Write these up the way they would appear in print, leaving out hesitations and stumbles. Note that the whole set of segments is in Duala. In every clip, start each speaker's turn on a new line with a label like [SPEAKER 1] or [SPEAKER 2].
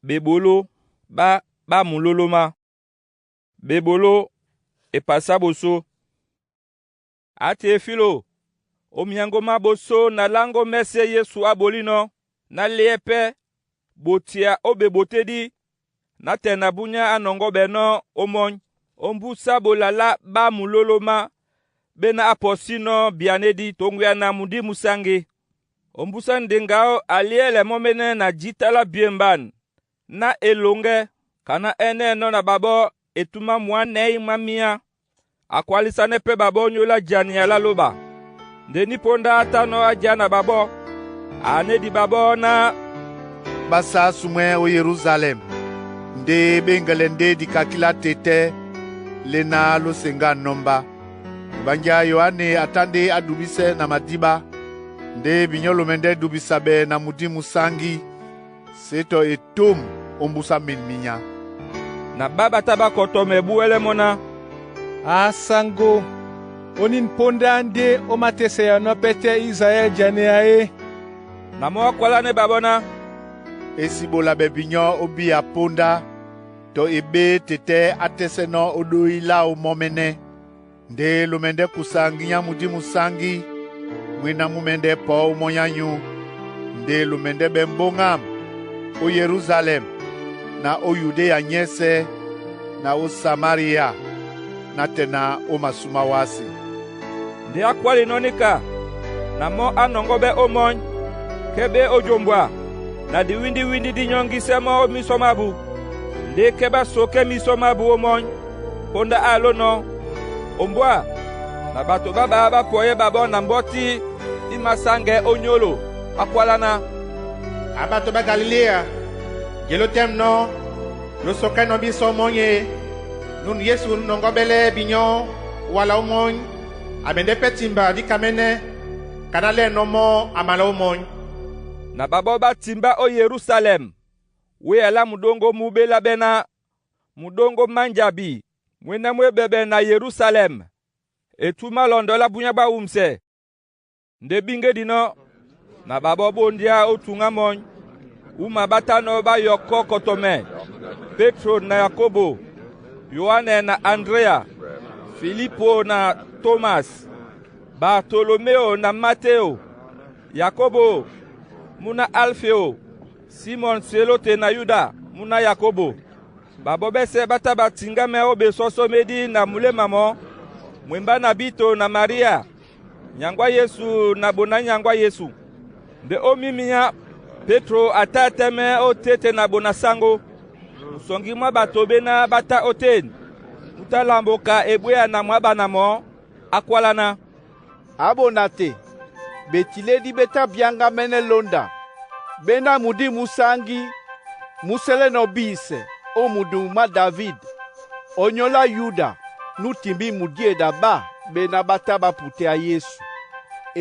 [SPEAKER 1] Bebolo ɓá ɓá mulólómá. Bebolo epasá boso. A Teofilo, o miango má boso na lango mɛsɛ Yesu abolí nɔ́, na liɛ pɛ́ botia ó bebotedi na tɛ na bunya á nɔŋgɔ́ ɓɛ̀ nɔ́ ómɔ́ny. Ómbúsá bolala ɓá mulólómá ɓéná á pɔsí nɔ́ byanédi toŋgoyana mudí músáŋgí. Ombúsá ndeŋgao a liɛlɛ mɔ́ ménɛ́ na jǐta lá byem ɓân ná e loŋgɛ́, kana ɛ́nɛ́ nɔ́ na ɓaɓɔ́ etúmá mwǎnɛ̌y mwá míá, a kwalísánɛ́ pɛ́ ɓaɓɔ́ nyólo á jania lá lóɓa. Nde ní póndá á tá nɔ́ á já na ɓaɓɔ́, a anédi ɓaɓɔ́ ná,
[SPEAKER 2] “Ɓá sá sumwɛ́ ó Yérusalɛm, nde ɓé ŋgɛlɛ ndé dikakí lá tetɛ́ lé ná ló seŋgá nɔ́mbá. Ebanjá Yoane a tá ndé á dubísɛ́ na madíɓá, ndé binyɔ́ lomɛndɛ́ dubisa ɓɛ́ na mudí musáŋgí, sé tɔ etôm ómbúsá men minyá.”
[SPEAKER 1] Na ɓá ɓa tá ɓá kɔtɔmɛ búwɛ́lɛ́ mɔ́ ná,
[SPEAKER 3] “Asaŋgo, onín póndá ndé ó mátɛ́sɛya nɔ́ pɛ́tɛ́ Israɛl janea é?”
[SPEAKER 1] Na mɔ́ á kwálánɛ́ ɓaɓɔ́ ná,
[SPEAKER 2] “E si ɓola ɓɛ binyɔ́ ó bíya póndá tɔ e ɓé tetɛ́ á tɛ́sɛ́ nɔ́ ó ɗóí láō mɔ́ mɛ́nɛ́. Ndé lomɛndɛ́ kusa ŋginyá mudí musáŋgí, mwena mú mɛ́ndɛ́ pɔ ó mɔ́ nyá nyǔ, ndé lomɛndɛ́ ɓɛ mbóŋám ó Yérusalɛm na ó Yudéa nyɛ́sɛ̄ na ó Samaria na tɛ na ó masú máwásé.”
[SPEAKER 1] Nde á kwáli nɔ́ níka, na mɔ́ á nɔŋgɔ́ ɓɛ́ ómɔ́ny, kɛ́ ɓé ó jombwa, na diwíndíwíndí dí nyɔ́ŋgísɛ́ mɔ́ ó mísɔ mábū. Ndé kɛ́ ɓá sokɛ́ mísɔ mábū ómɔ́ny, póndá á lónɔ̄, ombwá, na bato ɓá ɓaá ɓá pɔyɛ́ ɓaɓɔ́ na mbɔ́tí í masáŋgɛɛ́ ó nyólo, ɓá kwáláná,
[SPEAKER 4] “A bato ɓá Galiléa, jé ló tɛ́m nɔ́ ló sɔkɛ́ nɔ́ bísɔ́ ómɔ́ny e? Nún Yesu nú nɔŋgɔ́ ɓɛ́ lɛ́ binyɔ́ wala ómɔ́ny, a mɛndɛ́ pɛ́ timba díkamɛ́nɛ́ kaná lɛ́nɔ́ mɔ́ a malá ómɔ́ny.”
[SPEAKER 1] Na ɓaɓɔ́ ɓá timbá ó Yerusalɛm wéya lá muɗóŋgó mú ɓé láɓɛ́ ná Muɗóŋgó má Njabi mwéná mú e ɓɛɓɛ na Yerusalɛm. Etúmá lɔndɔ lá búnyá ɓá wumsɛ. Nde ɓíŋgédi nɔ́, na ɓaɓɔ́ ɓá ondiá ó tuŋ á mɔ́ny, wúma ɓá tá nɔ́ ɓá yɔkɔ́ kɔtɔmɛ, Pétro na Yakobo, Yoane na Andréa, Filipo na Tomas, Bartoloméo na Matéo, Yakobo, mʋ́ ná Alfeo, Simɔn Selote na Yuda, mʋ́ ná Yakobo. Ɓaɓɔ́ ɓɛ́sɛ̄ ɓá tá ɓa tiŋgámɛ́ ó besɔ́sɔ́ médí na muléma mɔɔ́. Mwembá na bíto na Maria, nyaŋgó á Yesu na ɓoná nyáŋgó á Yesu. Nde ó mímíá, Pétro a tá tɛ́mɛ́ ótéte na ɓona sáŋgó. Musɔŋgí mwá ɓato ɓéná ɓá tá ótên, mú tá lambo ka e ɓwéya na mwǎɓana mɔɔ́, á kwáláná,
[SPEAKER 5] “A ɓona te, betilédi ɓé tá byáŋgámɛ́nɛ́ lónda, ɓéná mudí musáŋgí mú sɛ́lɛ́nɔ̄ bísɛ ó mudungu mwá David, onyólá Yuda, nú timbí mudieda ɓá ɓéná ɓá tá ɓá putɛ́ á Yesu.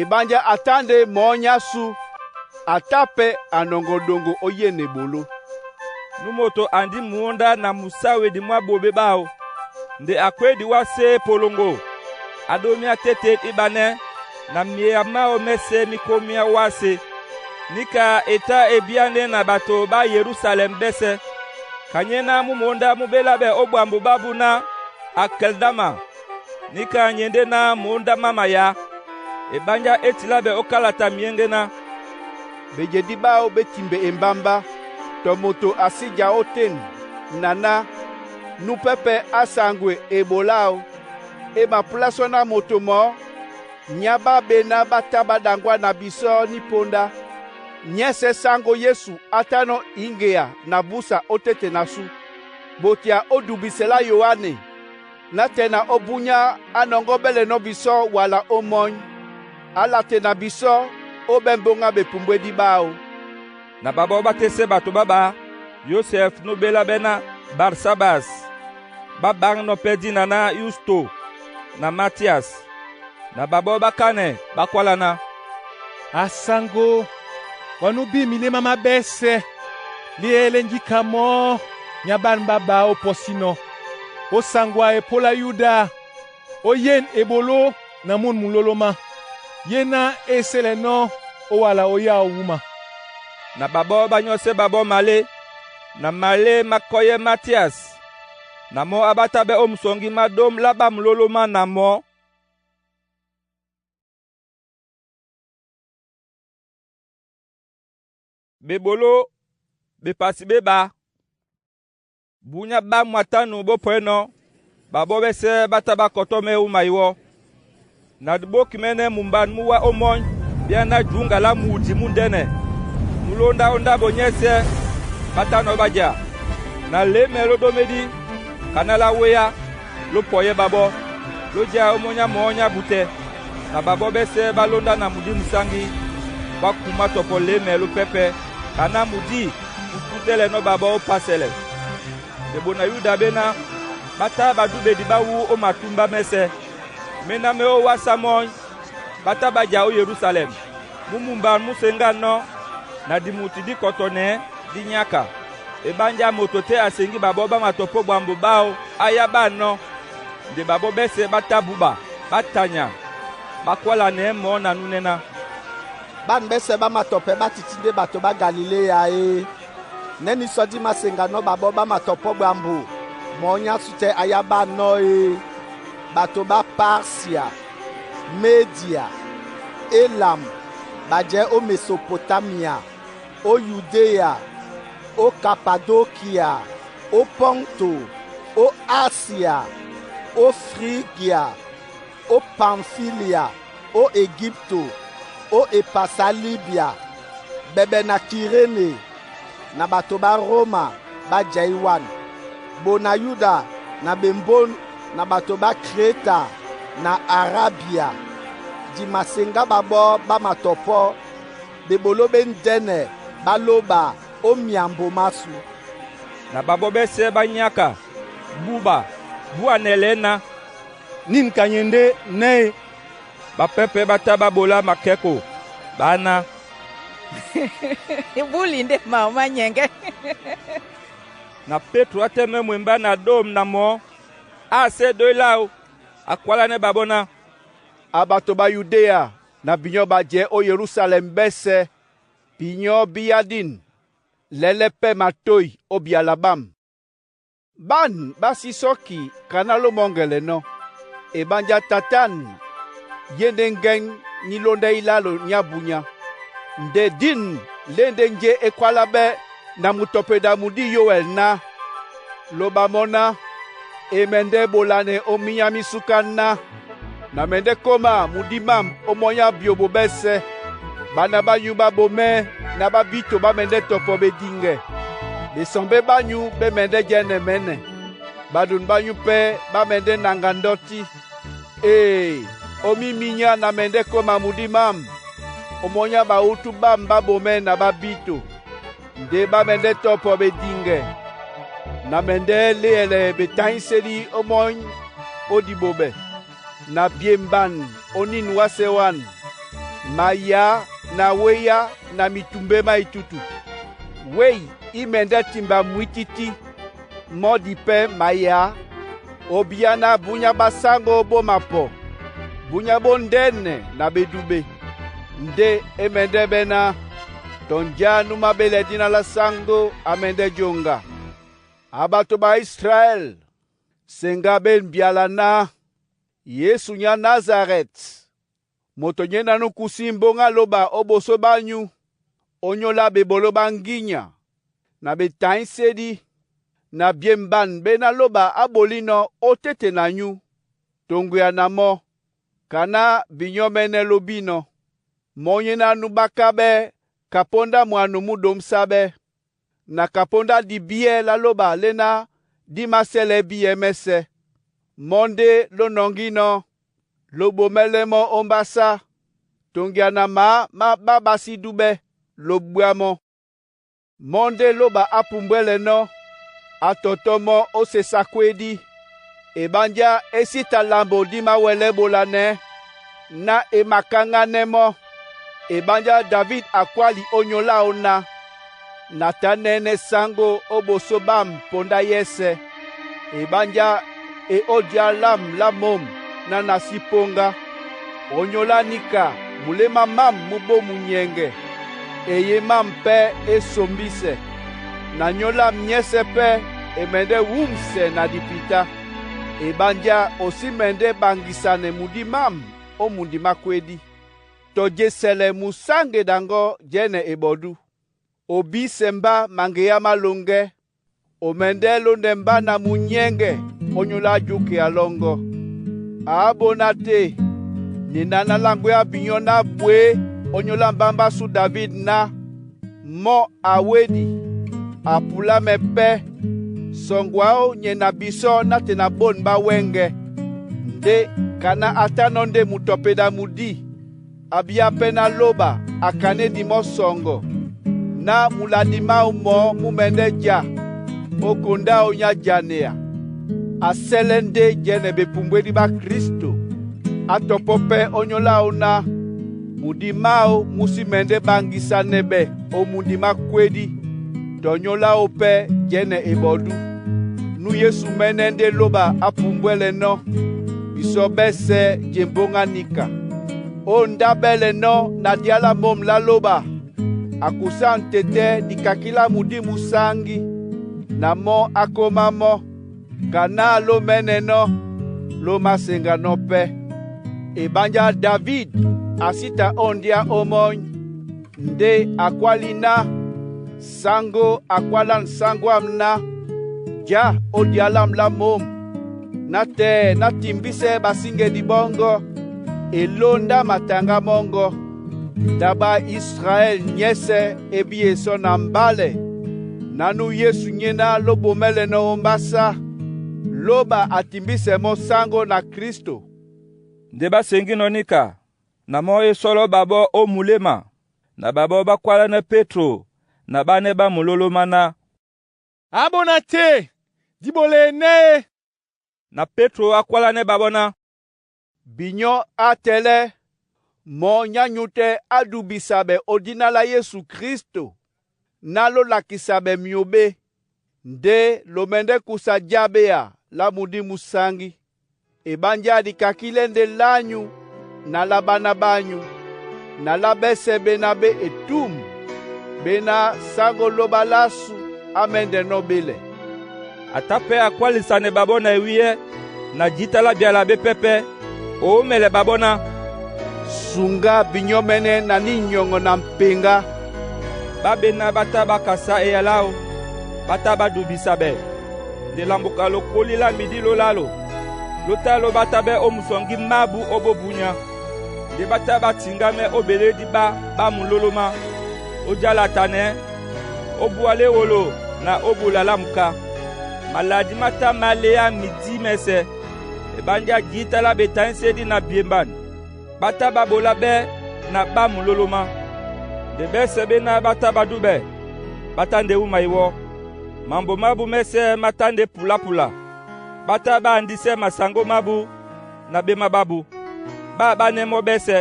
[SPEAKER 5] Eɓánjá a tá ndé mɔɔ́ nyásû, a tá pɛ́ a nɔŋgɔ ɗoŋgo ó yêne eɓoló.”
[SPEAKER 1] Nú moto andi muúndá na musáwedi mwá ɓoɓé ɓáō. Nde a kwédi wásé poloŋgo, á ɗómíá téten íɓanɛ́, na myeya máō mɛ́sɛ̄ mí kómíá wásē. Níka e tá e bíánɛ́ na bato ɓá Yerusalɛm ɓɛ́sɛ̄. Kanyɛ́ ná mú muúndá mú ɓé láɓɛ̀ ó ɓwǎm̀bo ɓábū ná Akeldama, níka nyɛ ndé ná muúndá má mayǎ. Eɓánjá é tiláɓɛ̀ ó kálata myéŋgé ná,
[SPEAKER 5] “Bejedí ɓáō ɓé timbe embámbá, tɔ moto a sí ja ótên naná nú pɛ́pɛ̄ á saŋgwe eɓoló áō. E mapúlásɔ́ ná moto mɔɔ́ nyá ɓá ɓená ɓá tá ɓá ɗaŋgwá na bisɔ́ ní póndá. Nyɛ́sɛ̄ sáŋgó Yesu á tá nɔ́ íŋgea na búsa ótéte na sú. Botia ó dubisɛ lá Yoane, ná tɛ na ó búnyá á nɔŋgɔ́ ɓɛ́lɛnɔ́ bisɔ́ wala ómɔ́ny, á la te na bisɔ́ ó ɓɛ́ mbóŋá bepumbwédi ɓáō.”
[SPEAKER 1] Na ɓaɓɔ́ ɓá tɛ́sɛ́ ɓato ɓá ɓā, Yosɛf nú ɓé láɓɛ́ ná Barsabas, ɓá ɓáŋnɔ́ pɛ́ dínà ná Yusto na Matias. Na ɓaɓɔ́ ɓá kánɛ ɓá kwáláná,
[SPEAKER 3] “Asaŋgó, wa nú bí milémá má ɓɛ́sɛ̄, liɛ́lɛ́ njíka mɔ́ nyá ɓân ɓá ɓaá ó pɔsí nɔ́. Ó saŋgwa epólá Yuda, ó yên eɓoló na mún mulólómá, yé ná e sɛ́lɛnɔ́ ó wala ó yáō wúma.”
[SPEAKER 1] Na ɓaɓɔ́ ɓá nyɔ́sɛ́ ɓaɓɔ́ malé, Na malé má kɔ́yɛ Matias, na mɔ́ á ɓá tá ɓɛ́ ó musɔŋgí má ɗóm lá ɓá mulóló má na mɔ́. Beboló bepasi bé ɓa. Bunya ɓá mwatanu bó pwɛ́nɔ́, babɔ́ bɛ́sɛ́ bá tá ɓá kɔtɔ́ mɛ́ ómaiwɔ́. Na dibókimɛ́nɛ́ mumban mú wá ómɔ́ny byá ná junga lá mudi múndɛ́nɛ. Mulóndá ó ndábo nyɛ́sɛ̄, ɓá tánɔ̄ ɓá ja. Na lěmɛ ló ɗómédí, kaná lá wéá, ló pɔyɛ́ ɓaɓɔ́. Ló já ómɔ́ny á mɔɔ́ nyá butɛ. Na ɓaɓɔ́ ɓɛ́sɛ́ ɓá lóndá na mudí musáŋgí, ɓá kumá tɔpɔ lěmɛ ló pɛ́pɛ́, kaná mudí mú tútɛ́lɛnɔ́ ɓaɓɔ́ ó pásɛlɛ. Bebo na Yuda ɓéná, ɓá tá ɓa dúɓedi ɓá wú ó matúmbá mɛ́sɛ̄. Méná mé ó wásá mɔ́ny, ɓá tá ɓá ja ó Yerusalɛm. Mú mumban mú seŋgánɔ́, na dimuti dí kɔtɔnɛɛ́ dí nyáka. Eɓánjá moto tɛ́ a seŋgí ɓaɓɔ́ ɓá matɔpɔ́ ɓwǎm̀ɓo ɓáō á yá ɓânɔ́. Nde ɓaɓɔ́ ɓɛ́sɛ̄ ɓá tá buɓa, ɓá tanya, ɓá kwálanɛɛ́ mɔɔ́ na núnɛ́ ná.
[SPEAKER 6] Ɓân ɓɛ́sɛ̄ ɓá matɔpɛ́ ɓá tití ndé bato ɓá Galiléa é? Nɛ́ nísɔ dí maseŋganɔ́ ɓaɓɔ́ ɓá matɔpɔ́ ɓwǎm̀ɓo mɔɔ́ nyásû tɛ́ a yá ɓânɔ́ é? Bato ɓá Parsia, Média, Elam, bajɛɛ́ ó Mesopotamia, ó Yudéa, ó Kapadokia, ó Pɔnto, ó Asia, ó Frigia, ó Pamfilia, ó Egipto, ó epasa Libia, bɛbɛ na Kiréne, na bato ɓá Roma bá jɛí wan. Bo na Yuda na ɓembón na bato ɓá Kreta na Arabia, di maseŋgá ɓaɓɔ́ ɓá matɔpɔ́, ɓeɓoló ɓé ndɛ́nɛ ɓá lóɓa ó myambo másū.
[SPEAKER 1] Na ɓaɓɔ́ ɓɛ́sɛ́ ɓá nyáka, buɓa, bú anɛlɛɛ́ ná,
[SPEAKER 3] Nín ka nye ndé nɛ́ e?
[SPEAKER 1] Ɓapɛ́pɛ̄ ɓá tá ɓá ɓolá makɛ́ko, ɓá ná,
[SPEAKER 7] Búli ndé maɔ má nyɛŋgɛ́.
[SPEAKER 1] Na Pétro á tɛ́mɛ́ mwembá na ɗôm na mɔɔ́. Á asɛ́ ɗói láō, a kwálánɛ́ ɓaɓɔ́ ná,
[SPEAKER 5] A bato ɓá Yudéa na binyɔ́ ɓajɛɛ́ ó Yerusalɛm ɓɛ́sɛ̄, binyɔ́ bí yá dîn, lɛ́lɛ́ pɛ́ matôy ó byala ɓâm. Ɓân ɓá sí sɔ́ki kaná ló mɔ́ŋgɛlɛnɔ́. Eɓánjá tatáne yé ndé ŋgɛ́ŋ ní lóndɛ́ ílálo nyá bunya. Nde dîn lé ndé njé e kwálá ɓɛ́ na mutɔpeda mudí Yowɛl ná, Loba mɔ́ ná, “E mɛndɛ́ ɓolane ó mínyá mí súká ná, Na mɛndɛ́ kóma mudí mám ó mɔ́ nyá byobo ɓɛ́sɛ̄. Ɓána ɓányu ɓá ɓomɛ́ na ɓá bíto ɓá mɛndɛ́ tɔpɔ ɓediŋgɛ. Ɓesɔmbɛ́ ɓányu ɓɛ́ mɛndɛ́ jɛ́nɛ mɛ̌nɛ. Ɓadun ɓányu pɛ́ ɓá mɛndɛ́ naŋga ndɔ́tí. Ee, ó mí mínyá na mɛndɛ́ kóma mudí mám ó mɔ́ nyá ɓawútú ɓám ɓá ɓomɛ́ na ɓá bíto, ndé ɓá mɛndɛ́ tɔ́pɔ ɓediŋgɛ, na mɛndɛ́ léɛlɛ ɓetáísédí ómɔ́ny ó diɓoɓɛ, na byemban ó nín wásē wân, mayá na wéá na mitumbé má itútu. Wéi í mɛndɛ́ timba mwítítí, mɔ́ dipɛ́ mayá, obíá ná búnyá ɓá sáŋgó bó mapɔ, búnyá bó ndɛ́nɛ na ɓedúɓe. Ndé é mɛndɛ́ ɓɛ́ ná, Tɔnjá nú máɓélɛ dina lá sáŋgó a mɛndɛ́ joŋga. A ɓato ɓá Israɛl, seŋgá ɓé mbyala ná, Yesu nyá Nasarɛt, moto nyéná nú kusí mbóŋ á lóɓa ó ɓosó ɓányu, ónyólá ɓeɓoló ɓá ŋgínya, na ɓetáísédí, na byemban ɓé ná lóɓa á ɓolínɔ̄ ótéte na nyú, toŋgoya na mɔ́, kaná binyɔ́ mɛ́nɛ́ ló bínɔ̄. Mɔ́ nyéná nú ɓákáɓɛ́ kapóndá mwano mú ɗomsáɓɛ́, na kapóndá dibíɛ́ lá lóɓa léná dí másɛ́lɛ́ bíyɛ́ mɛ́sɛ̄. Mɔ́ ndé ló nɔŋgínɔ́, ló ɓomɛ́lɛ́ mɔ́ ó mbásá, toŋgoya na mǎ má ɓá ɓá sí dúɓɛ́, ló bwá mɔ́. Mɔ́ ndé lóɓa á pumbwɛ́lɛnɔ́, á tɔtɔ́ mɔ́ ó sesa kwédí. Eɓánjá é sí ta lambo dí máwɛlɛ́ ɓolanɛɛ́, ná e makáŋánɛ́ mɔ́. Eɓánjá David a kwáli ónyólá áō ná, na tá nɛ́nɛ́ sáŋgó ó ɓosó ɓâm pondá yɛ́sɛ̄. Eɓánjá e ó jǎ lâm lá môm ná na sí póŋgá. Ónyólá níka muléma mám mú bó munyɛŋgɛ, e ye mám pɛ́ é sombísɛ. Na nyólam nyɛ́sɛ̄ pɛ́ e mɛndɛ́ wumsɛ na dipita. Ebanjá o sí mɛndɛ́ ɓaŋgisanɛ mudi mám ó mundi mákwédí. Tɔ jesɛlɛ musáŋgedangɔ jɛ́nɛ eɓɔdú. O bísɛ mbá maŋgeá málòŋgɛ́. O mɛndɛ́ lóndɛ mbá na munyɛ́ŋgɛ ónyólá jukea lɔ́ŋgɔ́. Á ɓóná tê, nina ná láŋgwea binyɔ́ ná bwě ónyólá mbámbá sú David ná, mɔ́ a wédi, a pulá mɛ pɛ́, sɔŋgɔ áō nyɛ na bisɔ́ nátɛna bôn ɓá wɛ́ŋgɛ̄. Ndé ka ná a tá nɔ́ ndé moto a peda mudí, a bíá pɛ́ ná lóba a kanédi mɔ́ sɔŋgɔ, ná muladi máō mɔɔ́ mú mɛndɛ́ ja ó konda áō nyá janea. A sɛ́lɛ́ ndé jɛ́nɛ bepumbwédi ɓá Kristo, á tɔpɔ́ pɛ́ ónyólá áō ná, mudí máō mú sí mɛndɛ́ ɓaŋgisanɛɓɛ o mundi mákwédí, tɔ nyólo áō pɛ́ jɛ́nɛ eɓɔdú. Nú Yesu mɛ́nɛ́ ndé lóba á pumbwɛ́lɛ nɔ́, bisɔ́ ɓɛ́sɛ̄ je mbóŋá níka. Ó ndáɓɛ́lɛ nɔ́ na día lá môm lá lóba, a kusá ŋtetɛ́ dikaki lá mudí musáŋgí, na mɔ́ á kómá mɔ́, ka ná ló mɛ́nɛ́ nɔ́, ló máseŋga nɔ́ pɛ́. Ebanjá David a sí ta ó ndia ómɔ́ny, ndé a kwáli ná, Sáŋgó a kwálánɛ Sáŋgó ám ná, Já ó día lám lá mǒm, nátɛɛ ná timbísɛ ɓasíŋgɛdi ɓɔ́ŋgɔ́, e lóndá mataŋgá mɔ́ŋgɔ́. Ndá ɓá Israɛl nyɛ́sɛ̄ é bí esɔ́ na mbálɛ, nánú Yesu nyéná ló bomɛ́lɛnɔ́ ó mbásá. Lóba a timbísɛ mɔ́ Sáŋgó na Kristo.»
[SPEAKER 1] Nde ɓá seŋgínɔ̄ níka, na mɔ́ e sɔ́lɔ́ ɓaɓɔ́ ó muléma, na ɓaɓɔ́ ɓá kwálánɛ́ Pétro na ɓánɛ́ ɓá mulólómá ná,
[SPEAKER 3] «Á ɓóná tê, di ɓoleenɛ́ e!»
[SPEAKER 1] Na Pétro á kwálánɛ́ ɓaɓɔ́ ná,
[SPEAKER 5] Binyɔ́ á tɛlɛ́, mɔ́ nyá nyutɛ á dubisa ɓɛ ó dina lá Yesu Kristo, ná ló lakisa ɓɛ myɔ ɓé, ndé lo mɛndɛ́ kusa jáɓea lá mudí músáŋgí. Ebanjá dikaki lɛ́ ndé lányu na lá ɓána ɓányu, na lá ɓɛ́sɛ̄ ɓé ná ɓé etûm ɓé ná sáŋgó lóba lásu á mɛ́ndɛnɔ́ ɓé lɛ.
[SPEAKER 1] A tá pɛ́ a kwálisanɛ ɓaɓɔ́ na ewúyɛ́ na jǐta lá byala ɓé pɛ́pɛ́, o wómɛlɛ ɓaɓɔ́ ná,
[SPEAKER 5] Sunga binyɔ́ mɛ́nɛ́ na ní nyɔŋɔ na mpeŋgá.
[SPEAKER 1] Ɓá ɓená ɓá tá ɓá kasá eyá láō, ɓá tá ɓá dubisa ɓɛ. Nde lambuka lokóli lá midí ló lálo, ló tá ló ɓá tábɛ́ ó musɔŋgí mábú ó bóbunyá. Nde ɓá tá ɓá tiŋgámɛ́ ó ɓelédi ɓá ɓá mulólómá, ó jála atanɛ́, ó búwa léwolo na ó ɓola lá muká. Maladi má tá má léá midí mɛ́sɛ̄. Ebanjá jǐta lá ɓetaŋ́sédi na byemban, ɓá tá ɓá ɓolá ɓɛ́ na ɓá mulólómá. Nde ɓɛ́sɛ̄ ɓéná ɓá tá ɓá dúɓɛ, ɓá tá ndé wúma iwɔ́. Mambo mábú mɛ́sɛ̄ má tá ndé pulapula. Ɓá tá ɓá andísɛ́ masaŋgó mábú na ɓémá ɓábū. Ɓá ɓánɛ́ mɔ́ ɓɛ́sɛ̄,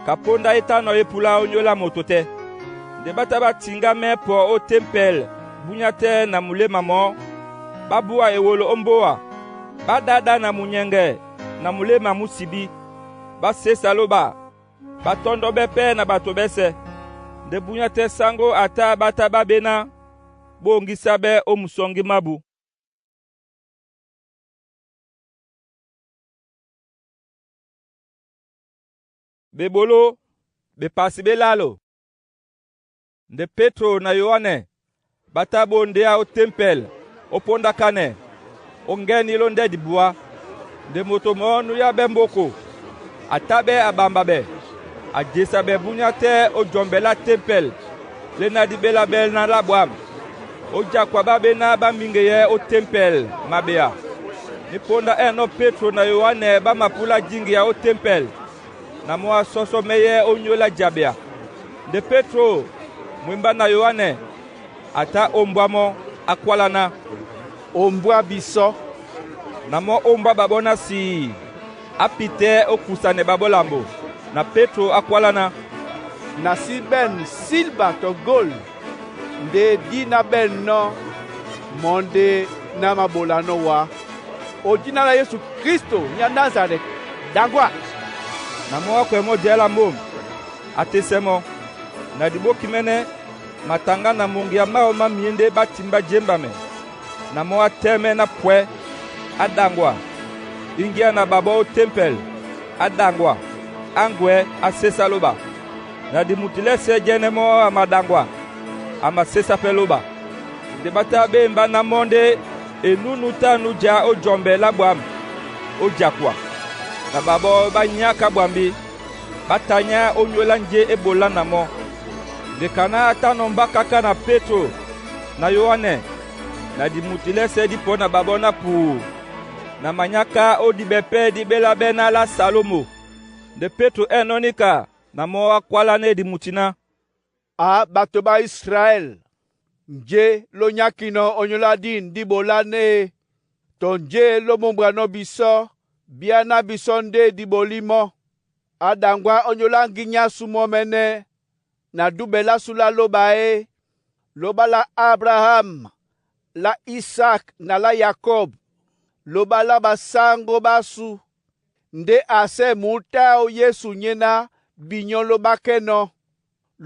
[SPEAKER 1] ka póndá é tá nɔ́ épúlá ónyólá moto tɛ́. Nde ɓá tá ɓá tiŋgámɛ́ pɔ ó tempɛl búnyá tɛ́ na muléma mɔɔ́, ɓá búwa ewolo ó mbóa, ɓá ɗáɗá na munyɛŋgɛ na muléma mú sibí, ɓá sésa lóba, ɓá tɔ́ndɔ́ɓɛ́ pɛ́ na ɓato ɓɛ́sɛ̄. Nde búnyá tɛ́ sáŋgó a tá ɓá tá ɓá ɓéná ɓá oŋgísá ɓɛ́ ó musɔŋgí mábū. Ɓeɓoló, ɓepasi ɓé lálo. Nde Pétro na Yoane ɓá tá ɓá ondéá ó tempɛl ó póndá kánɛ, ó ŋgɛ́ní ló ndɛ́ dibuá. Nde moto mɔɔ́ núyábɛ́ mbóko, a táɓɛ́ a ɓamba ɓɛ, a jesa ɓɛ búnyá tɛ́ ó jɔmbɛ lá tempɛl lé ná dí ɓéláɓɛ́ ná lá ɓwǎm̀. Ó jakwa ɓá ɓéná ɓá míŋgeyɛɛ́ ó tempɛl maɓea. Ní póndá ɛ̂nɔ́ Pétro na Yoane ɓá mapúlá jíŋgia ó tempɛl, na mɔ́ á sɔ́sɔ́ mɛ́yɛ́ ónyólá jaɓea. Nde Pétro mwembá na Yoane a tá ó mbwá mɔ́, á kwála ná,
[SPEAKER 5] «Ombwá bisɔ́.»
[SPEAKER 1] Na mɔ́ ó mbwá ɓaɓɔ́ ná sii, á pitɛ́ ó kusanɛ ɓaɓɔ́ lambo. Na Pétro á kwálá ná,
[SPEAKER 5] «Na sí ɓɛ̂n silba tɔ gôl ndé dí ná ɓɛ̂nnɔ́ mɔ́ ndé ná māɓolanɔ́ wá. Ó dína lá Yesu Kristo nyá Nazarɛti, ɗaŋgwá!»
[SPEAKER 1] Na mɔ́ á kwɛ mɔ́ día lá môm, á tésɛ́ mɔ́. Na diɓóki mɛ́nɛ́, Matanga na moŋgia máō má myéndé ɓá timbá jémbamɛ, na mɔ́ á tɛ́mɛ́ na pwɛ̌, á ɗaŋgwa. Íŋgíá na ɓaɓɔ́ ó tempɛl, á ɗaŋgwa, á ŋgwɛ̌ á sésá lóɓa. Na dimuti lɛ́sɛ̄ jɛ́nɛ́ mɔ́ a maɗaŋgwa, a masésá pɛ́ lóɓa. Nde ɓá tá ɓá emba ná mɔ́ ndé enúnu tá nújá ó jɔmbɛ lá ɓwǎm̀ ó jakwa. Na ɓaɓɔ́ ɓá nyáká ɓwambí, ɓá tanyá ónyólá njé é ɓolá na mɔ́. Nde kaná á tánɔ̄ mbákáká na Pétro na Yoanɛ na dimuti lɛ́sɛ̄ dí pɔ́ na ɓaɓɔ́ ná puu na manyáká ó diɓɛ pɛ́ dí ɓéláɓɛ́ ná lá Salomɔ. Nde Pétro ɛ̂ nɔ́ níka na mɔ́ á kwálánɛ́ dimuti ná,
[SPEAKER 5] “A bato ɓá Israɛl, njé ló nyákinɔ ónyólá dín dí ɓolánɛ́ e, tɔ njé ló mɔ́ mbwanɔ́ bisɔ́ bíá ná bisɔ́ ndé di ɓolí mɔ́? A ɗaŋgwa ónyólá ŋgínya á sú mɔ́ mɛ́nɛ́ na dúbɛ lá sú lá lóɓa é, lóɓa lá Abraham, lá Isak na lá Yakɔb, lóɓa lá basáŋgó ɓásu, ndé a sɛ́ mǔ táó Yesu nyéná binyɔ́ ló ɓákɛ́nɔ̄.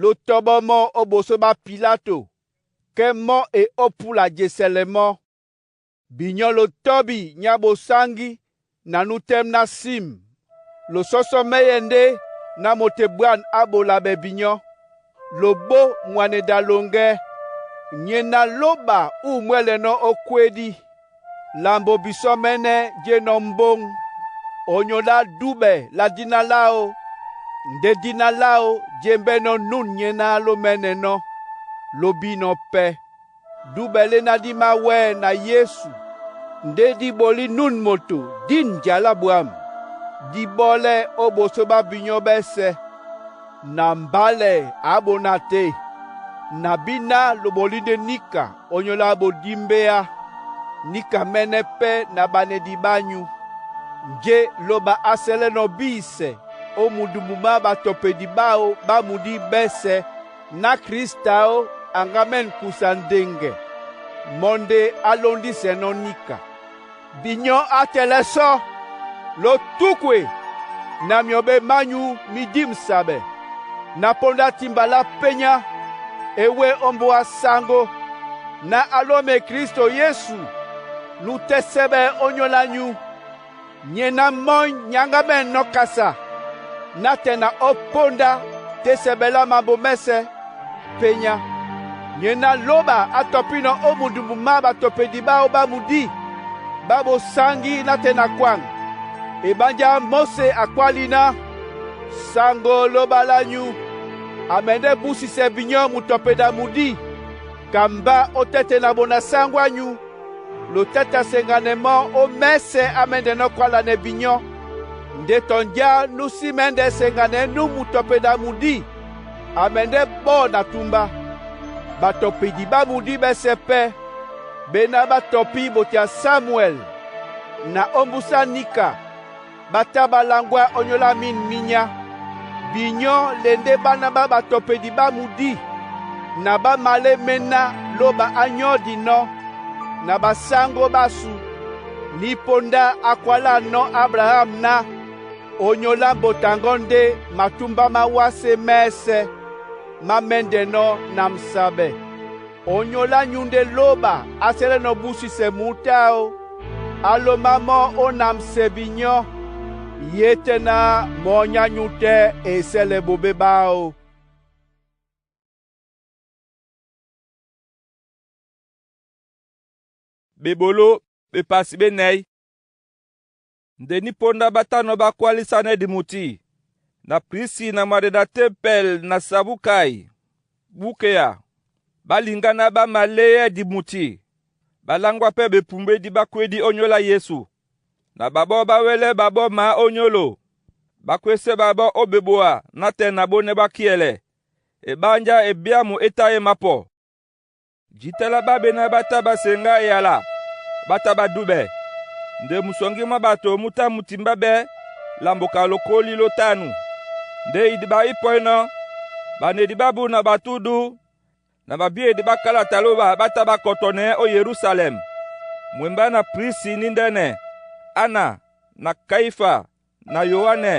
[SPEAKER 5] Ló tɔ́ɓɔ́ mɔ́ ó ɓosó ɓá Pilato, kɛ́ mɔ́ e ó pula jesɛlɛ mɔ́. Binyɔ́ lo tɔ́bi nyá ɓosáŋgí na nú tɛ́m ná sim, lo sɔ́sɔ́ mɛ́yɛ́ ndé ná mote bwân á ɓola ɓɛ binyɔ́. Lo ɓó mwaneda loŋgɛ́, nyéná lóɓa ú mwɛ́lɛnɔ́ ó kwédí. Lambo bisɔ́ mɛ́nɛ́ jé nɔ́ mbóŋ. Ónyólá dúɓɛ lá díná láō, ndé díná láō jé mbɛ́nɔ́ nún nyéná ló mɛ́nɛnɔ́, ló bínɔ̄ pɛ́. Dúɓɛ léná dí máwɛ́ na Yesu, ndé dí ɓolí nún moto dín nja lá ɓwǎm̀, dí ɓɔ́lɛ́ ó ɓosó ɓá binyɔ́ ɓɛ́sɛ̄. Na mbálɛ a ɓoná tê. Na bíná lo ɓolí ndé níka ónyólá ɓodímbéá, níka mɛ́nɛ́ pɛ́ na ɓanedi ɓányu. Njé lóɓa á sɛ́lɛ́nɔ̄ bísɛ ó mudumbu má batɔpedi ɓáō ɓá mudí ɓɛ́sɛ̄, ná Kristao a ŋgámɛ́n kusa ndeŋgɛ, mɔ́ ndé á lóndisɛnɔ́ níka. Binyɔ́ á tɛlɛ́ sɔ́, ló túkwe na myɔɓe mányu mí dímsaɓɛ, ná póndá timba lá pényá e wé ó mbóa sáŋgó, ná á lóme Kristo Yesu nú tɛ́ sɛ́ɓɛ́ ónyólá nyú. Nyéná mɔ́ nyáŋgámɛ́n nɔ́ kasa, nátɛna na ó póndá tɛ́ sɛɓɛ lá mambo mɛ́sɛ̄ pényá. Nyéná lóɓa á tɔpínɔ̄ ó mudumbu má batɔpedi ɓáō ɓá mudí, ɓá ɓosáŋgí nátɛna na kwaŋ. Eɓánjá Móse a kwáli ná, Sáŋgó lóɓa lá nyú a mɛndɛ́ búsisɛ binyɔ́ mutɔpeda mudí, ka mbá ó tɛ́tɛ na ɓona sáŋgó ányú, lo tɛ́ ta seŋganɛ mɔ́ ó mɛ́sɛ̄ á mɛ́ndɛnɔ́ kwálanɛ binyɔ́. Nde tɔnjá nú sí mɛ́ndɛ́ seŋganɛ nú mutɔpeda mudí, a mɛndɛ́ ɓɔ́ na túmbá. Batɔpedi ɓá mudí ɓɛ́sɛ̄ pɛ́, ɓéná ɓá tɔpí moto a Samuɛl, na ómbúsá níka, ɓá tá ɓá láŋgwá ónyólá mín mínyá. Binyɔ́ le ndé ɓána ɓá batɔpedi ɓá mudí, na ɓá malé méná lóɓa á nyɔ́dinɔ́ na basáŋgó ɓásu. Ní póndá á kwálánɔ́ Abraham ná, Ónyólá mbotaŋgɔ́ ndé matúmbá má wásē mɛ́sɛ̄ má mɛ́ndɛnɔ́ na msaɓɛ. Ónyólá nyú ndé lóɓa á sɛ́lɛ́nɔ̄ búsisɛ mǔ táó, á lómá mɔ́ ó namsɛ binyɔ́, yé tɛ́ ná mɔ́ nyá nyú tɛ́ e sɛ́lɛ ɓoɓé ɓáō.
[SPEAKER 1] Ɓeɓoló ɓepasi ɓé nɛ̌y. Nde ní póndá ɓá tánɔ̄ ɓá kwálísánɛ́ dimuti, na prisi na mwadeda tempɛl na Sabukai búkea, ɓá liŋgá ná ɓá maléɛ́ dimuti, ɓá láŋgwá pɛ́ ɓepumbédí ɓá kwédí ónyólá Yesu. Na ɓaɓɔ́ ɓá wɛ́lɛ́ ɓaɓɔ́ maá ónyólo, ɓá kwésɛ́ ɓaɓɔ́ ó ɓeɓoa nátɛna na ɓónɛ́ ɓá kíɛlɛ. Eɓánjá e byámu é tá e mápɔ. Jǐta lá ɓá ɓená ɓá tá ɓá seŋgá eyala, ɓá tá ɓá dúɓɛ. Nde musɔŋgí mwá ɓato mú tá mú timbá ɓɛ́ lambo ka lokóli ló tánu. Nde idiɓa ípɔ́ínɔ́, ɓanedi ɓábú na ɓatúdú na ɓabíedi ɓá kálata lóɓa ɓá tá ɓá kɔtɔnɛɛ́ ó Yerusalɛm. Mwembá na prisi níndɛ́nɛ, Ana na Kaifa na Yoanɛ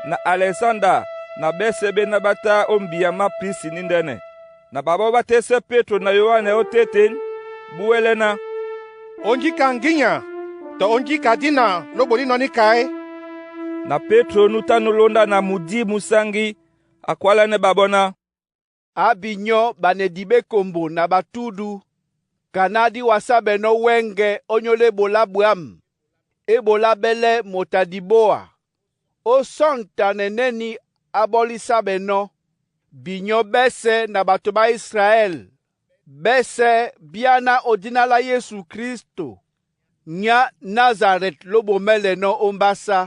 [SPEAKER 1] na Alɛsanda na ɓɛ́sɛ̄ ɓéná ɓá tá ó mbiya má prisi níndɛ́nɛ. Na ɓaɓɔ́ ɓá tɛ́sɛ́ Pétro na Yoane ótéten, búwɛ́lɛ́ ná,
[SPEAKER 4] “Ónjíka ŋgínya tɔ ónjíka dina ló ɓolínɔ̄ ní ka é?”
[SPEAKER 1] Na Pétro núu tá nulóndá na Mudímusáŋgí, a kwálánɛ́ ɓaɓɔ́ ná,
[SPEAKER 5] A binyɔ́ banedi bekombo na batudu ka ná di wasá bɛnɔ́ wɛ́ŋgɛ ónyólá ebolá bwǎm, ébolá bɛ́lɛ́ moto a diboa, ó sɔ́ntanɛ nɛ́ni á bɔ́lisá bɛnɔ́. Binyɔ́ bɛ́sɛ̄ na bato ɓá Israɛl bɛ́sɛ̄ byáná ó dina lá Yesu Klísto, nyá Nazarɛti ló bomɛ́lɛnɔ́ ó mbásá.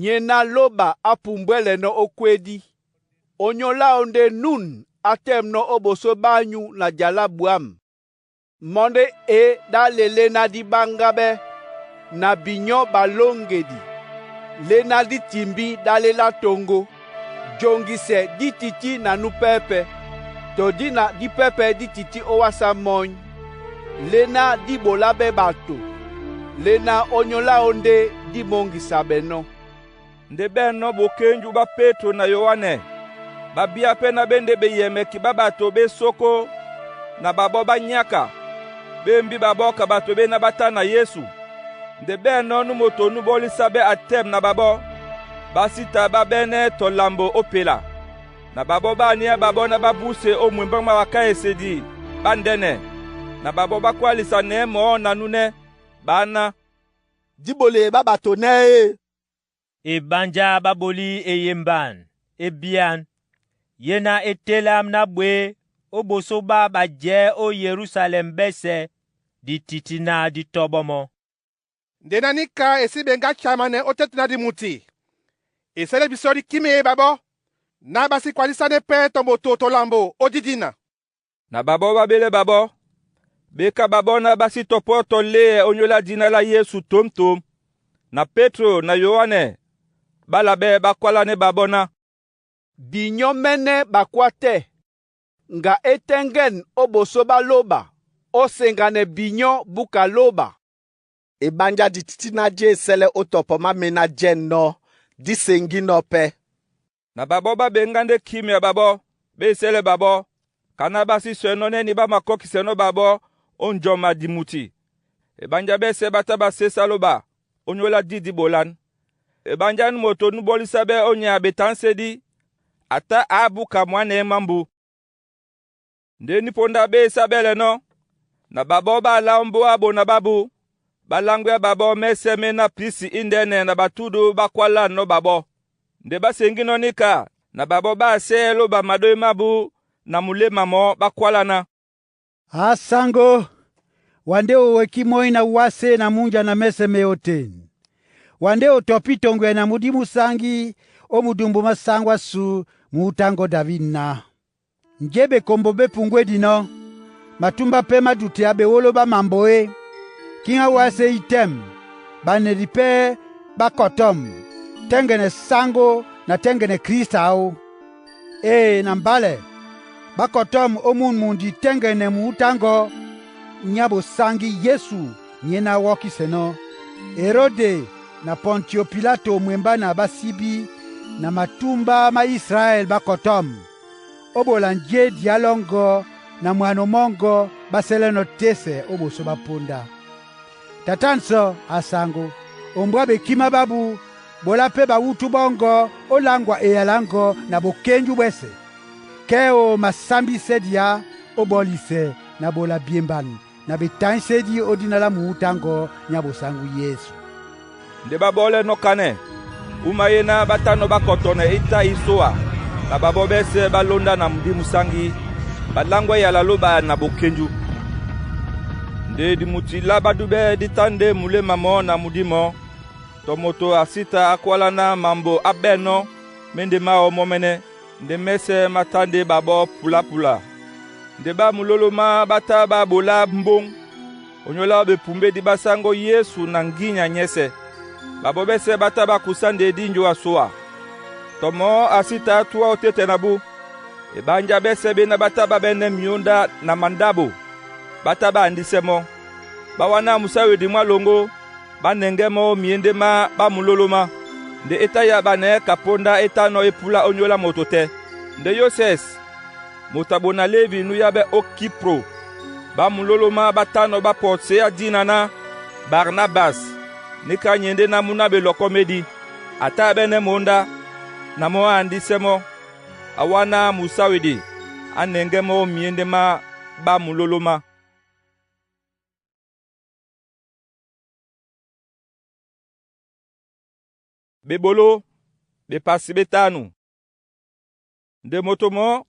[SPEAKER 5] Nyé ná lóba á pumbwɛ́lɛnɔ́ ó kwédí. Ónyólá áō ndé nun á tɛ́mnɔ́ ó ɓosó ɓányu na ja lá bwǎm. Mɔ́ ndé e dá lelé ná dí ɓáŋgáɓɛ́ na binyɔ́ ɓalóŋgedi, lé ná dí timbí dá lé lá toŋgo. Joŋgisɛ dí tití na nú pɛ́pɛ̄, tɔ dina dípɛ́pɛ̄ dí tití ówásá mɔ́ny. Lé ná dí ɓoláɓɛ́ ɓato, lé ná ónyólá áō ndé dí mɔ́ŋgisa bɛnɔ́.
[SPEAKER 1] Ndé ɓɛ̂nnɔ́ ɓokénju ɓá Pétro na Yoane, ɓá bíá pɛ́ ná ɓé ndé beyɛmɛki ɓá ɓato ɓá esókó na ɓaɓɔ́ ɓá nyáka, ɓé embí ɓaɓɔ́ ka ɓato ɓéná ɓá tá na Yesu. Nde ɓɛ̂nnɔ́ nú moto nú bɔ́lisá ɓɛ́ a tɛ́m na ɓaɓɔ́, ɓá sí ta ɓá ɓɛ́nɛ́ tɔ lambo ó pela. Na ɓaɓɔ́ ɓá aníá ɓaɓɔ́ ná ɓá búse ó mwembá mwá bakáesedi ɓá ndɛ́nɛ, na ɓaɓɔ́ ɓá kwálisa nɛ̌ mɔɔ́ na núnɛ́, ɓá ná,
[SPEAKER 6] Dí ɓoleye ɓá ɓato nɛ́ e?
[SPEAKER 8] Eɓánjá ɓá ɓolí eyemban e bíán, yé ná e télám ná ɓwě ó ɓosó ɓá ɓajɛ̌ ó Yerusalɛm ɓɛ́sɛ̄ dititi na ditɔɓɔ mɔ́.
[SPEAKER 4] Nde ná níka e sí ɓeŋgá chamanɛ ótéten na dimuti, e sɛ́lɛ́ bisɔ́ bí kímeye ɓaɓɔ́, ná ɓá sí kwalísánɛ́ pɛ́ tɔ moto tɔ lambo ó dídína.
[SPEAKER 1] Na ɓaɓɔ́ ɓá ɓélɛ́ ɓaɓɔ́, ɓé ká ɓaɓɔ́ ná ɓá sí tɔ pɔ́ tɔ léɛ ónyólá dina lá Yesu tǒmtǒm. Na Pétro na Yoane ɓá labɛ́ ɓá kwálánɛ́ ɓaɓɔ́ ná,
[SPEAKER 5] Binyɔ́ mɛ́nɛ́ ɓakwá tɛ́, ŋga é tɛ́ŋgɛ̂ne ó ɓosó ɓá lóba, ó seŋganɛ binyɔ́ búka lóba.
[SPEAKER 6] Eɓánjá di tití ná jé e sɛ́lɛ́ ó tɔpɔ má mená jɛ́nɔ́, dí seŋgínɔ́ pɛ́.
[SPEAKER 1] Na ɓaɓɔ́ ɓá ɓeŋgá ndé kímea ɓaɓɔ́, ɓé e sɛ́lɛ́ ɓaɓɔ́, ka ná ɓá sí sɔɛnɔ́ nɛ́ ní ɓá makɔ́kisɛnɔ́ ɓaɓɔ́ ó njɔma dimuti. Eɓánjá ɓɛ́sɛ̄ ɓá tá ɓá sésá lóba ónyólá dí dí ɓolán. Eɓánjá nú moto nú bɔ́lisá ɓɛ́ ónyɛ a ɓetáñsédí, a tá á búka mwǎ nɛ̌ mámbu. Ndé nípóndá ɓé e sá ɓɛ́lɛnɔ́, na ɓaɓɔ́ ɓá alá ómbóá ɓona ɓábū, ɓá láŋgwea ɓaɓɔ́ mɛ́sɛ̄ méná prisi índɛ́nɛ na batudu ɓá kwálánɔ́ ɓaɓɔ́. Nde ɓá seŋgínɔ́ níka na ɓaɓɔ́ ɓá asɛ́ lóba maɗói mábū na muléma mɔ́, ɓá kwála ná,
[SPEAKER 9] “Asango, wa nde oweki moi na wase na munja na mɛsɛ me oten, wa nde otɔpi tongwɛ na Mudimusangi o mudumbu má sáŋgó ásu mu útángɔ́ Davidi ná. Njé bekombo be pungwédinɔ́, matumba pɛ́ má dutea bewólo ɓá mambo é? Kíŋá wase í tɛ́m, banedi pɛ́ ɓá kɔtɔ̂m, tɛ́ŋgɛnɛ sáŋgó na tɛ́ŋgɛnɛ Klista áō. Ee na mbálɛ, ɓá kɔtɔ̂m ó mún mundi tɛ́ŋgɛnɛ mu útáŋgɔ nyá bosáŋgí Yesu nyé ná wɔ́kisɛnɔ́. Erode na Pɔntio Pilato mwembá na ɓásíbí na matumba má Israɛl ɓá kɔtɔ̂m, ó ɓola njé diá lɔ́ŋgɔ́ na mwano mɔ́ŋgɔ́ ɓá sɛ́lɛ́nɔ̄ tɛ́sɛ ó ɓosó ɓá póndá. Tata nsɔ a saŋgó, ombwá bekímá bábú, ɓolá pɛ́ bawútú ɓɔ́ŋgɔ̄ ó láŋgwa eyaláŋgɔ na bokénju bwɛ́sɛ̀. Kɛ́ o masámbísɛ diá ó bɔ́lisɛ na ɓola byemban na betáñsédí ó dina lá muútáŋgɔ nyá bosáŋgú Yesu.
[SPEAKER 1] Nde ɓá ɓɔ́lɛ́nɔ́ kánɛ, uma yé ná ɓá tánɔ́ ɓá kɔtɔnɛ é tá isóa, na ɓaɓɔ́ ɓɛ́sɛ̄ ɓá lóndá na Mudimusáŋgí, ɓá láŋgwɛ yala lóba na bokénju. Nde dimuti lá ɓá dúɓɛ́ dí tá ndé muléma mɔ́ na mudí mɔ́, tɔ moto a sí ta á kwálá ná mambo á ɓɛ̂nnɔ́ méndé máō mɔ́mɛ́nɛ́, nde mɛ́sɛ̄ má tá ndé ɓaɓɔ́ pulapula. Nde ɓá mulólo má ɓá tá ɓá ɓolá mbóŋ, onyólá ó bepumbédi ɓá sáŋgó Yesu na ŋgínya nyɛ́sɛ̄. Ɓaɓɔ́ ɓɛ́sɛ̄ ɓá tá ɓá kusá ndedí njoa soa, tɔ mɔɔ́ a sí ta á túá ótéte na bú. Eɓánjá ɓɛ́sɛ̄ ɓéná ɓá tá ɓá ɓɛ́nɛ́ myǒndá na mandáɓo, ɓá tá ɓá andísɛ́ mɔ́. Ɓá wáná musáwedi mwá loŋgó, ɓá nɛŋgɛ́ mɔ́ ó myéndé má ɓá mulólo má. Nde é tá yáɓanɛɛ́ ka póndá é tánɔ́ épúlá ónyólá moto tɛ́. Ndé Yosɛs, Moto a bona Levi núyábɛ́ ó Kipro. Bámulólómá ɓá tánɔ̄ ɓá pɔ séá dina ná Barnabas níka nyɛ ndé ná mú ná ɓelɔkɔ́ médi. A táɓɛ́nɛ́ mǒndá, na mɔ́ á andísɛ́ mɔ́, a wáná musáwedi á nɛŋgɛ́ mɔ́ ó myéndé má ɓámulólómá. Ɓeɓoló, ɓepasi ɓé tánu. Nde moto mɔɔ́,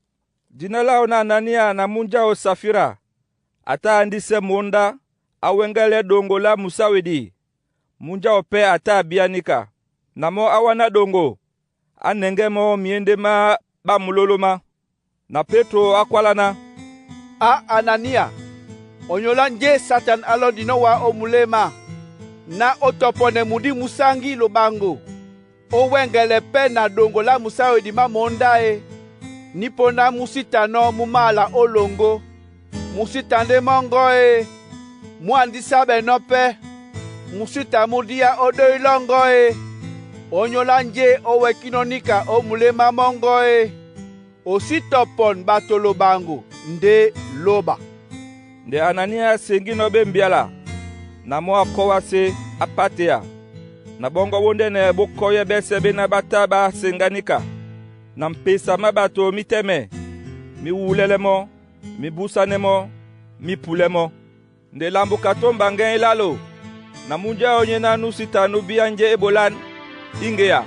[SPEAKER 1] dina láō ná Anania na múnja áō Safira, a tá a andísɛ́ mǒndá á wɛ́ŋgɛ́lɛ́ ɗoŋgo lá musáwedi múnja áō pɛ́ a tá a bíá níka. Na mɔ́ á wáná ɗoŋgo, á nɛŋgɛ́ mɔ́ ó myéndé má ɓámulólómá. Na Pétro á kwálá ná,
[SPEAKER 5] «Á Anania, onyolá njé Satan á lɔndinɔ́ wá ó muléma ná ó tɔpɔnɛ mudí mú sáŋgí loɓaŋgo, ó wɛ́ŋgɛlɛ pɛ́ na ɗoŋgo lá musáwedi má mǒndá e, ní póndá mú sí tanɔ́ mú máala ó loŋgó. Mú sí ta ndé mɔ́ŋgɔ́ e, mú andísáɓɛnɔ́ pɛ́, mú sí ta mú díá ó ɗói lɔ́ŋgɔ́ e. Ónyólá njé ó wɛkínɔ́ níka ó muléma mɔ́ŋgɔ́ e, o sí tɔpɔn ɓato loɓaŋgo ndé lóba.»
[SPEAKER 1] Nde Anania a seŋgínɔ́ ɓé mbyala, na mɔ́ a kɔ́ wásé á pátea. Na ɓɔ́ŋgɔ́ ɓóndɛ́nɛ ɓó kɔ́yɛ́ ɓɛ́sɛ̄ ɓéná ɓá tá ɓá seŋgá níka. Na mpesa má ɓato mí tɛ́mɛ, mí wúlɛ́lɛ́ mɔ́, mí búsánɛ́ mɔ́, mí pulɛ́ mɔ́. Nde lambo kató mbaŋgɛ́ é lálo, na múnja áō nyéná nú sí ta nú bíá njé é ɓolán, íŋgea.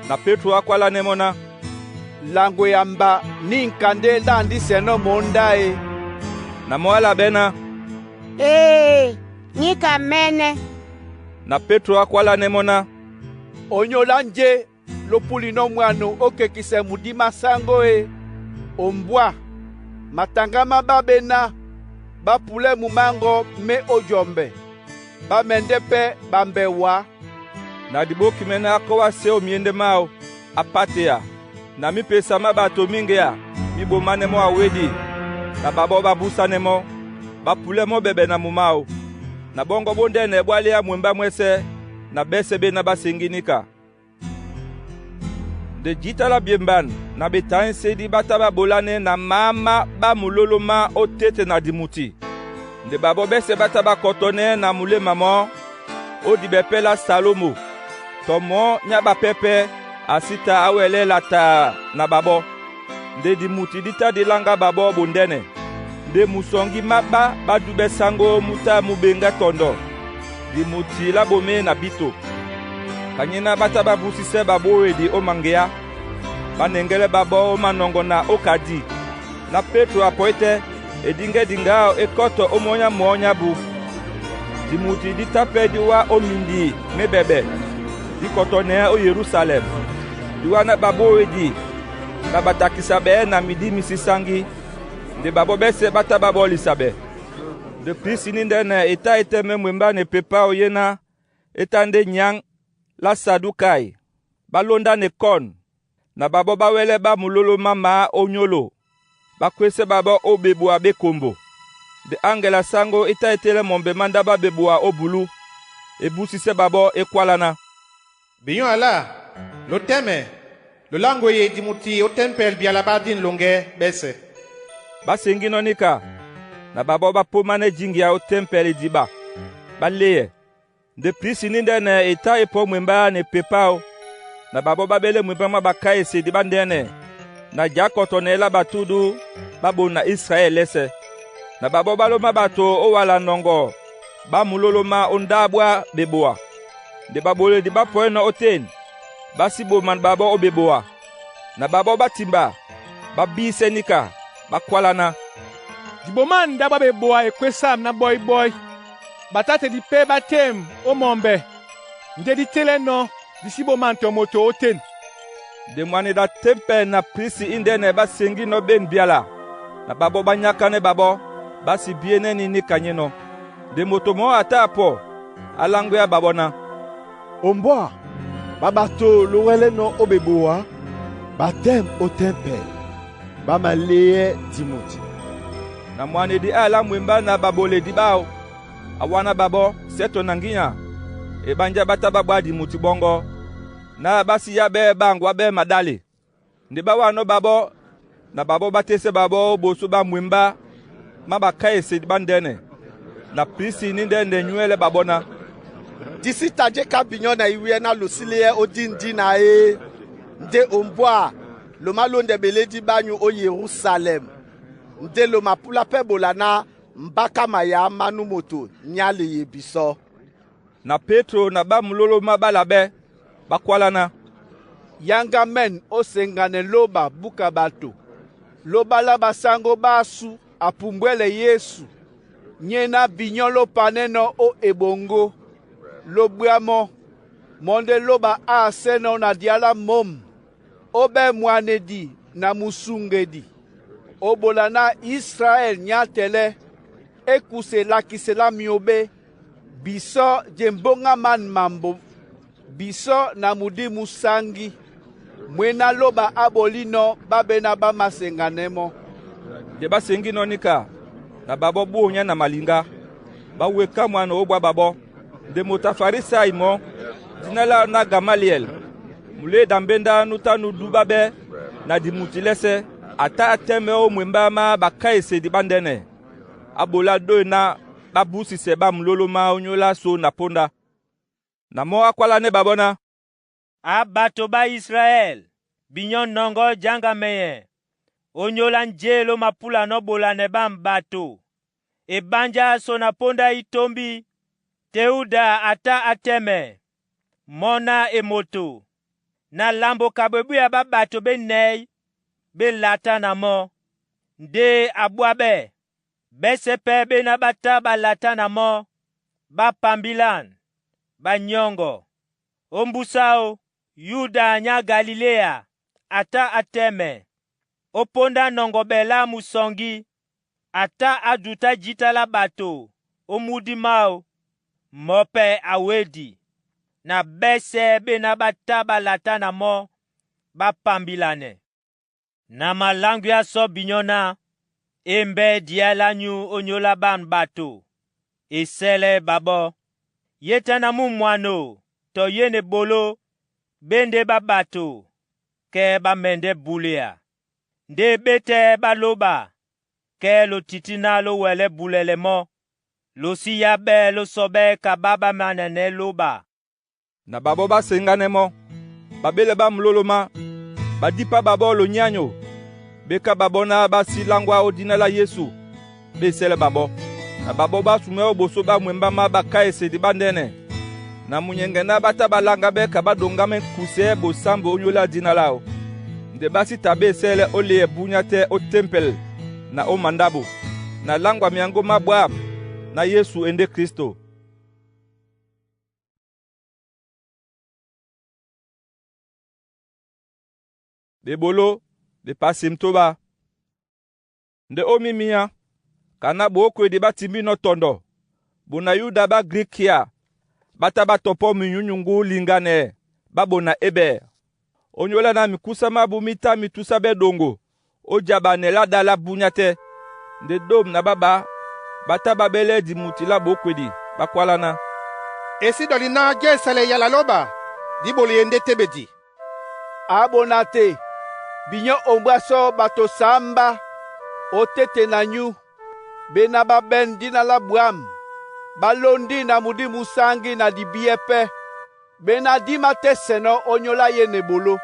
[SPEAKER 1] Na Pétro á kwálánɛ́ mɔ́ ná,
[SPEAKER 5] «Laŋgwe ya mba ní ŋkandé lá andísɛnɔ́ mǒndá e.»
[SPEAKER 1] Na mɔ́ á labɛ́ ná,
[SPEAKER 10] «Ee, níka mɛ́nɛ́.»
[SPEAKER 1] Na Pétro á kwálánɛ́ mɔ́ ná,
[SPEAKER 5] «Onyolá njé ló púlinɔ́ mwano ó kekisɛ mudí má sáŋgó e? Ombwá, mataŋgá má ɓá ɓéná ɓá pulɛ́ mu máŋgɔ́ mé ó jɔmbɛ, ɓá mɛndɛ́ pɛ́ ɓambɛ wǎ.»
[SPEAKER 1] Na diɓókimɛ́nɛ́ á kɔ́ wásé ó myéndé máō, á pátea. Na mípesa má ɓato míŋgea mí ɓománɛ́ mɔ́ awédi, na ɓaɓɔ́ ɓá búsánɛ́ mɔ́, ɓá pulɛ́ mɔ́ ɓɛɓɛ na mu máō. Na ɓɔ́ŋgɔ́ ɓóndɛ́nɛ ɓwá léá mwembá mwɛ́sɛ́ na ɓɛ́sɛ̄ ɓéná ɓá seŋgí níka. Nde jǐta lá byemban na ɓetǎ-ŋsédi ɓá tá ɓá ɓolánɛ́ na maá má ɓámulólómá ó téte na dimuti. Nde ɓaɓɔ́ ɓɛ́sɛ̄ ɓá tá ɓá kɔtɔnɛ́ na muléma mɔ́ ó dibɛ pɛ́ lá Salomon. Tɔ mɔɔ́ nyá ɓapɛ́ pɛ́ a sí ta á wɛlɛ́ lataa na ɓaɓɔ́. Nde dimuti dí tá dí láŋgá ɓaɓɔ́ ɓondɛ́nɛ. Nde musɔŋgí má ɓá ɓá dúɓɛ́ sáŋgó mú tá mú ɓeŋgá tɔndɔ, dimuti lá ɓomé na bíto. Kanyéná ɓá tá ɓá búsísɛ́ ɓaɓówedi ó maŋgeá, ɓá nɛŋgɛ́lɛ́ ɓaɓɔ́ ó manɔŋgɔ na ó kadi. Ná Pétro a pɔɛ́ tɛ́, e díŋgɛ́ diŋgáw é kɔ́tɔ ó mɔ́ nyá mɔɔ́ nyá bú. Dimuti dí tá pɛ́ dí wá ó mindi mí ɓɛɓɛ, dí kɔtɔnɛɛ́ ó Yerusalɛm. Dí wá ná ɓaɓówedi na ɓatakisa ɓɛɛ́ na midí mi sí sáŋgí. Nde ɓaɓɔ́ ɓɛ́sɛ̄ ɓá tá ɓá ɓɔ́lisa ɓɛ. Nde prisi níndɛ́nɛ e tá e tɛ́mɛ́ mwembá ne pepáo yéná é tá ndé nyǎŋ lá Sadukai. Ɓá lóndá ne kɔ́n, na ɓaɓɔ́ ɓá wɛ́lɛ́ ɓámulólómá maá ó nyólo, ɓá kwésɛ́ ɓaɓɔ́ ó ɓeboa ɓé kombo. Nde aŋgɛl a sáŋgó é tá e télɛ́ mɔmbɛ má ndáɓá ɓeboa ó bulú, e búsísɛ́ ɓaɓɔ́ é kwálá ná,
[SPEAKER 4] «Binyɔ́ alá, lo tɛ́mɛ, lo láŋgweye dimuti ó tɛ́mpɛl byala ɓá dín loŋgɛ́ ɓɛ́sɛ̄.»
[SPEAKER 1] Ɓá seŋgínɔ́ níka, na ɓaɓɔ́ ɓá pómánɛ́ jíŋgia ó tɛ́mpɛl e diɓa, ɓá léɛ. Nde prisi níndɛ́nɛ e tá e pɔ mwembá ne pepáo, na ɓaɓɔ́ ɓá ɓélɛ́ mwembá má ɓakáesedi ɓándɛ́nɛ, na ja kɔtɔnɛɛ lá ɓatúdú ɓá ɓona Israɛl lɛ́sɛ̄. Na ɓaɓɔ́ ɓá lómá ɓato ó wala nɔŋgɔ ɓá mulólómá ó ndáɓwá ɓeboa. Nde ɓaɓoledi ɓá pɔɛ́nɔ́ ótên, ɓá sí ɓoman ɓaɓɔ́ ó ɓeboa. Na ɓaɓɔ́ ɓá timba, ɓá bísɛ́ níka, ɓá kwálá ná,
[SPEAKER 3] «Dibomá ndáɓwá ɓeboa e kwésám ná ɓɔ́í-ɓɔ́í. Ɓatáte dipɛ́ ɓá têm ó mɔmbɛ, ndé dí télɛ́nɔ̄ dí sí ɓomân tɔ moto ótên.»
[SPEAKER 1] Nde mwaneda tɛ́mpɛl na prisi índɛ́nɛ ɓá seŋgínɔ́ ɓé mbyala, na ɓaɓɔ́ ɓá nyákánɛ́ ɓaɓɔ́, ɓá sí bíénɛ́ ní níka nyénɔ̄. Nde moto mɔɔ́ a tá a pɔ, á láŋgwéá ɓaɓɔ́ ná,
[SPEAKER 11] «Ombwá, ɓá ɓato ló wɛ́lɛ́nɔ̄ ó ɓeboa, ɓa tɛ́m ó tɛ́mpɛl, ɓá maléɛ́ dimuti.»
[SPEAKER 1] Na mwanedi á yɛlá mwembá na ɓaɓoledi ɓáō, a wáná ɓaɓɔ́ sɛ́ tɔ na ŋgínya e ɓánjá ɓá tá ɓá ɓwá dimuti ɓɔ́ŋgɔ́, ná ɓá sí yáɓɛ́ ɓá ŋgwá ɓɛ́ maɗále. Nde ɓá wánɔ́ ɓaɓɔ́ Na babɔ́ ɓá tɛ́sɛ́ ɓaɓɔ́ ó ɓosó ɓá mwembá má bakáesedi ɓá ndɛ́nɛ. Na prisi ní ndɛ́nɛ nyúɛ́lɛ́ ɓaɓɔ́ ná,
[SPEAKER 6] “Di sí ta jé ka binyɔ́ na iwíɛ ná lo sí léɛ ó dín dínǎ é? Ndé ombwâ lo málóndɛ ɓelédí ɓányu ó Yerusalɛm, ndé lo mapúlá pɛ́ ɓola ná mbáká mayǎ má nú moto nyá le yebisɔ́.”
[SPEAKER 1] Na Pétro na ɓá mulólómá ɓá labɛ́, ɓá kwáláná,
[SPEAKER 5] “Yáŋgá mɛ̂n ó seŋganɛ lóba búka ɓato. Lóba lá basáŋgó ɓáásu apumbwɛ́lɛ Yesu nyéná binyɔ́ ló panɛ́nɔ́ ó eɓoŋgó. Ló bwá mɔ́, mɔ́ ndé lóba áasɛ́nɔ́ na dya lá mǒm óbɛ́ mwanedi na musuŋgedi. O bola ná Israɛl nyátɛlɛ́ é kuse lakisɛ lá myobé, bisɔ́ je mbóŋá man mambo, bisɔ́ na Mudimu sáŋgí. Mwena lóba á bolínɔ́ ɓá ɓéná ɓá māseŋganɛ́ mɔ́.”
[SPEAKER 1] Nde ɓá seŋgínɔ́ níka, na ɓaɓɔ́ ɓá onyá na maliŋgá, ɓá weká mwano ó bwá ɓaɓɔ́. Nde moto a Farisai mɔ́, dina láwu ná Gamaliɛl, muléda mbéndá nú tá nú dúɓá ɓɛ́ na dimuti lɛ́sɛ́, a tá a tɛ́mɛ́ ó mwembá má bakáesedi ɓá ndɛ́nɛ. A ɓolá dôe ná ɓá búsisɛ ɓá mulólómá ónyólá so na póndá. Na mɔ́ á kwálánɛ́ ɓaɓɔ́ ná,
[SPEAKER 8] “A bato ɓá Israɛl, binyɔ́ nɔŋgɔ́ jaŋga mɛyɛ, ónyólá njé ló mapúlanɔ́ bolanɛ bâm bato. E ɓánjá so na póndá í tómbi, Teuda a tá a tɛ́mɛ, mɔ́ ná e moto, na lambo kabwebwíya ɓá ɓato ɓé nɛy ɓé latá na mɔ́. Ndé a bwá ɓɛ́, ɓɛ́sɛ̄ pɛ́ ɓéná ɓá tá ɓa latá na mɔ́, ɓá pambilân, ɓá nyɔ́ŋgɔ. Ómbúsá áō, Yuda nyá Galiléa a tá a tɛ́mɛ, ó póndá nɔŋgɔɓɛ lá musɔŋgí, a tá a dutá jǐta lá ɓato ó múdí máō, mɔ́ pɛ́ a wédi. Na ɓɛ́sɛ̄ ɓéná ɓá tá ɓa latá na mɔ́, ɓá pambilanɛ. Na maláŋgwíásɔ́ binyɔ́ ná e mbɛ́ diyá lá nyú ónyólá bân ɓato, e sɛ́lɛ́ ɓaɓɔ́. Ye tá na mú mwano tɔ ye na eɓoló ɓé ndé ɓá ɓato kɛ́ ɓá mɛndɛ́ bulea. Ndé ɓé tɛ́ ɓá lóɓa kɛ́ lo titíná ló wɛlɛ́ bulɛlɛ mɔ́. Lo sí yáɓɛ́ ló sɔɓɛ́ kaɓá ɓá manɛnɛ́ lóɓa.”
[SPEAKER 1] Na ɓaɓɔ́ ɓá seŋgánɛ́ mɔ́. Ɓabéle ɓá mulólómá, ɓá dípá ɓaɓɔ́ lonyányo, ɓé ká ɓaɓɔ́ ná ɓá sí láŋgwá ó díná lá Yesu, ɓé sɛ́lɛ́ ɓaɓɔ́. Na ɓaɓɔ́ ɓá sumɛ́ ó ɓosó ɓá mwembá má bakáesedi ɓá ndɛ́nɛ. Na munyɛŋgɛ ná ɓá tá ɓá laŋgá ɓɛ́ ka ɓá ɗoŋgámɛ́ kusɛ́ bosámbo ónyólá dína láō. Nde ɓá sí ta ɓé esɛ́lɛ́ ó leyɛ búnyá tɛ́ ó tempel na ó mandáɓo, na láŋgwa myaŋgó má bwâm ná Yesu e ndé Kristo. Ɓeɓoló, ɓepasimtó ɓá. Nde ó mímíá, ka ná ɓǒkwedi ɓá timbínɔ́ tɔndɔ, bona Yuda ɓá Grikia ɓá tá ɓá tɔpɔ́ minyǔnyuŋgú liŋganɛ ɓá ɓona ébɛɛ. Ónyólá na mikúsá mábū mí tá mí túsá ɓɛ́ ɗoŋgo ó jaɓanɛ lá ɗá lá búnyá tɛ́. Nde ɗôm na ɓá ɓá, ɓá tá ɓá ɓɛ́lɛ́ dimuti lá ɓǒkwedi, ɓá kwáláná,
[SPEAKER 4] “E sí dɔli ná jé esɛlɛ yala lóba dí ɓoli e ndé téɓedi.”
[SPEAKER 5] A bona te, binyɔ́ ombwásɔ́ bato sǎmbá ó téte na nyú, ɓéná ɓá ɓɛ́n dína lá ɓwǎm̀, ɓá lóndí na mudimu sáŋgí na dibíɛ́ pɛ́, ɓéná dí mátɛ́sɛnɔ́ ónyólá yéne eboló.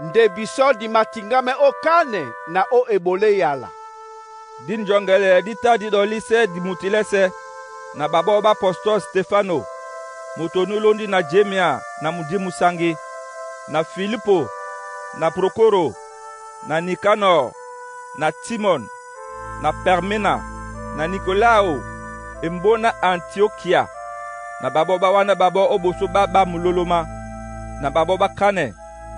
[SPEAKER 5] Nde bisɔ́ di matiŋgámɛ́ ó kánɛ na ó eboló eyala.”
[SPEAKER 1] Dí njɔŋgɛlɛ dí tá dí ɗɔlísɛ́ dimuti lɛ́sɛ́, na ɓaɓɔ́ ɓá apɔstɔl Stefano, moto nú lóndi na Jemea na Mudimu Sáŋgí, na Filipo, na Prokoro, na Nikanɔr, na Timɔn, na Pɛrména, na Nikolao, embóná Antiokia, na ɓaɓɔ́ ɓá wánɛ́ ɓaɓɔ́ ó ɓosó ɓá ɓá mulólómá, na ɓaɓɔ́ ɓá kánɛ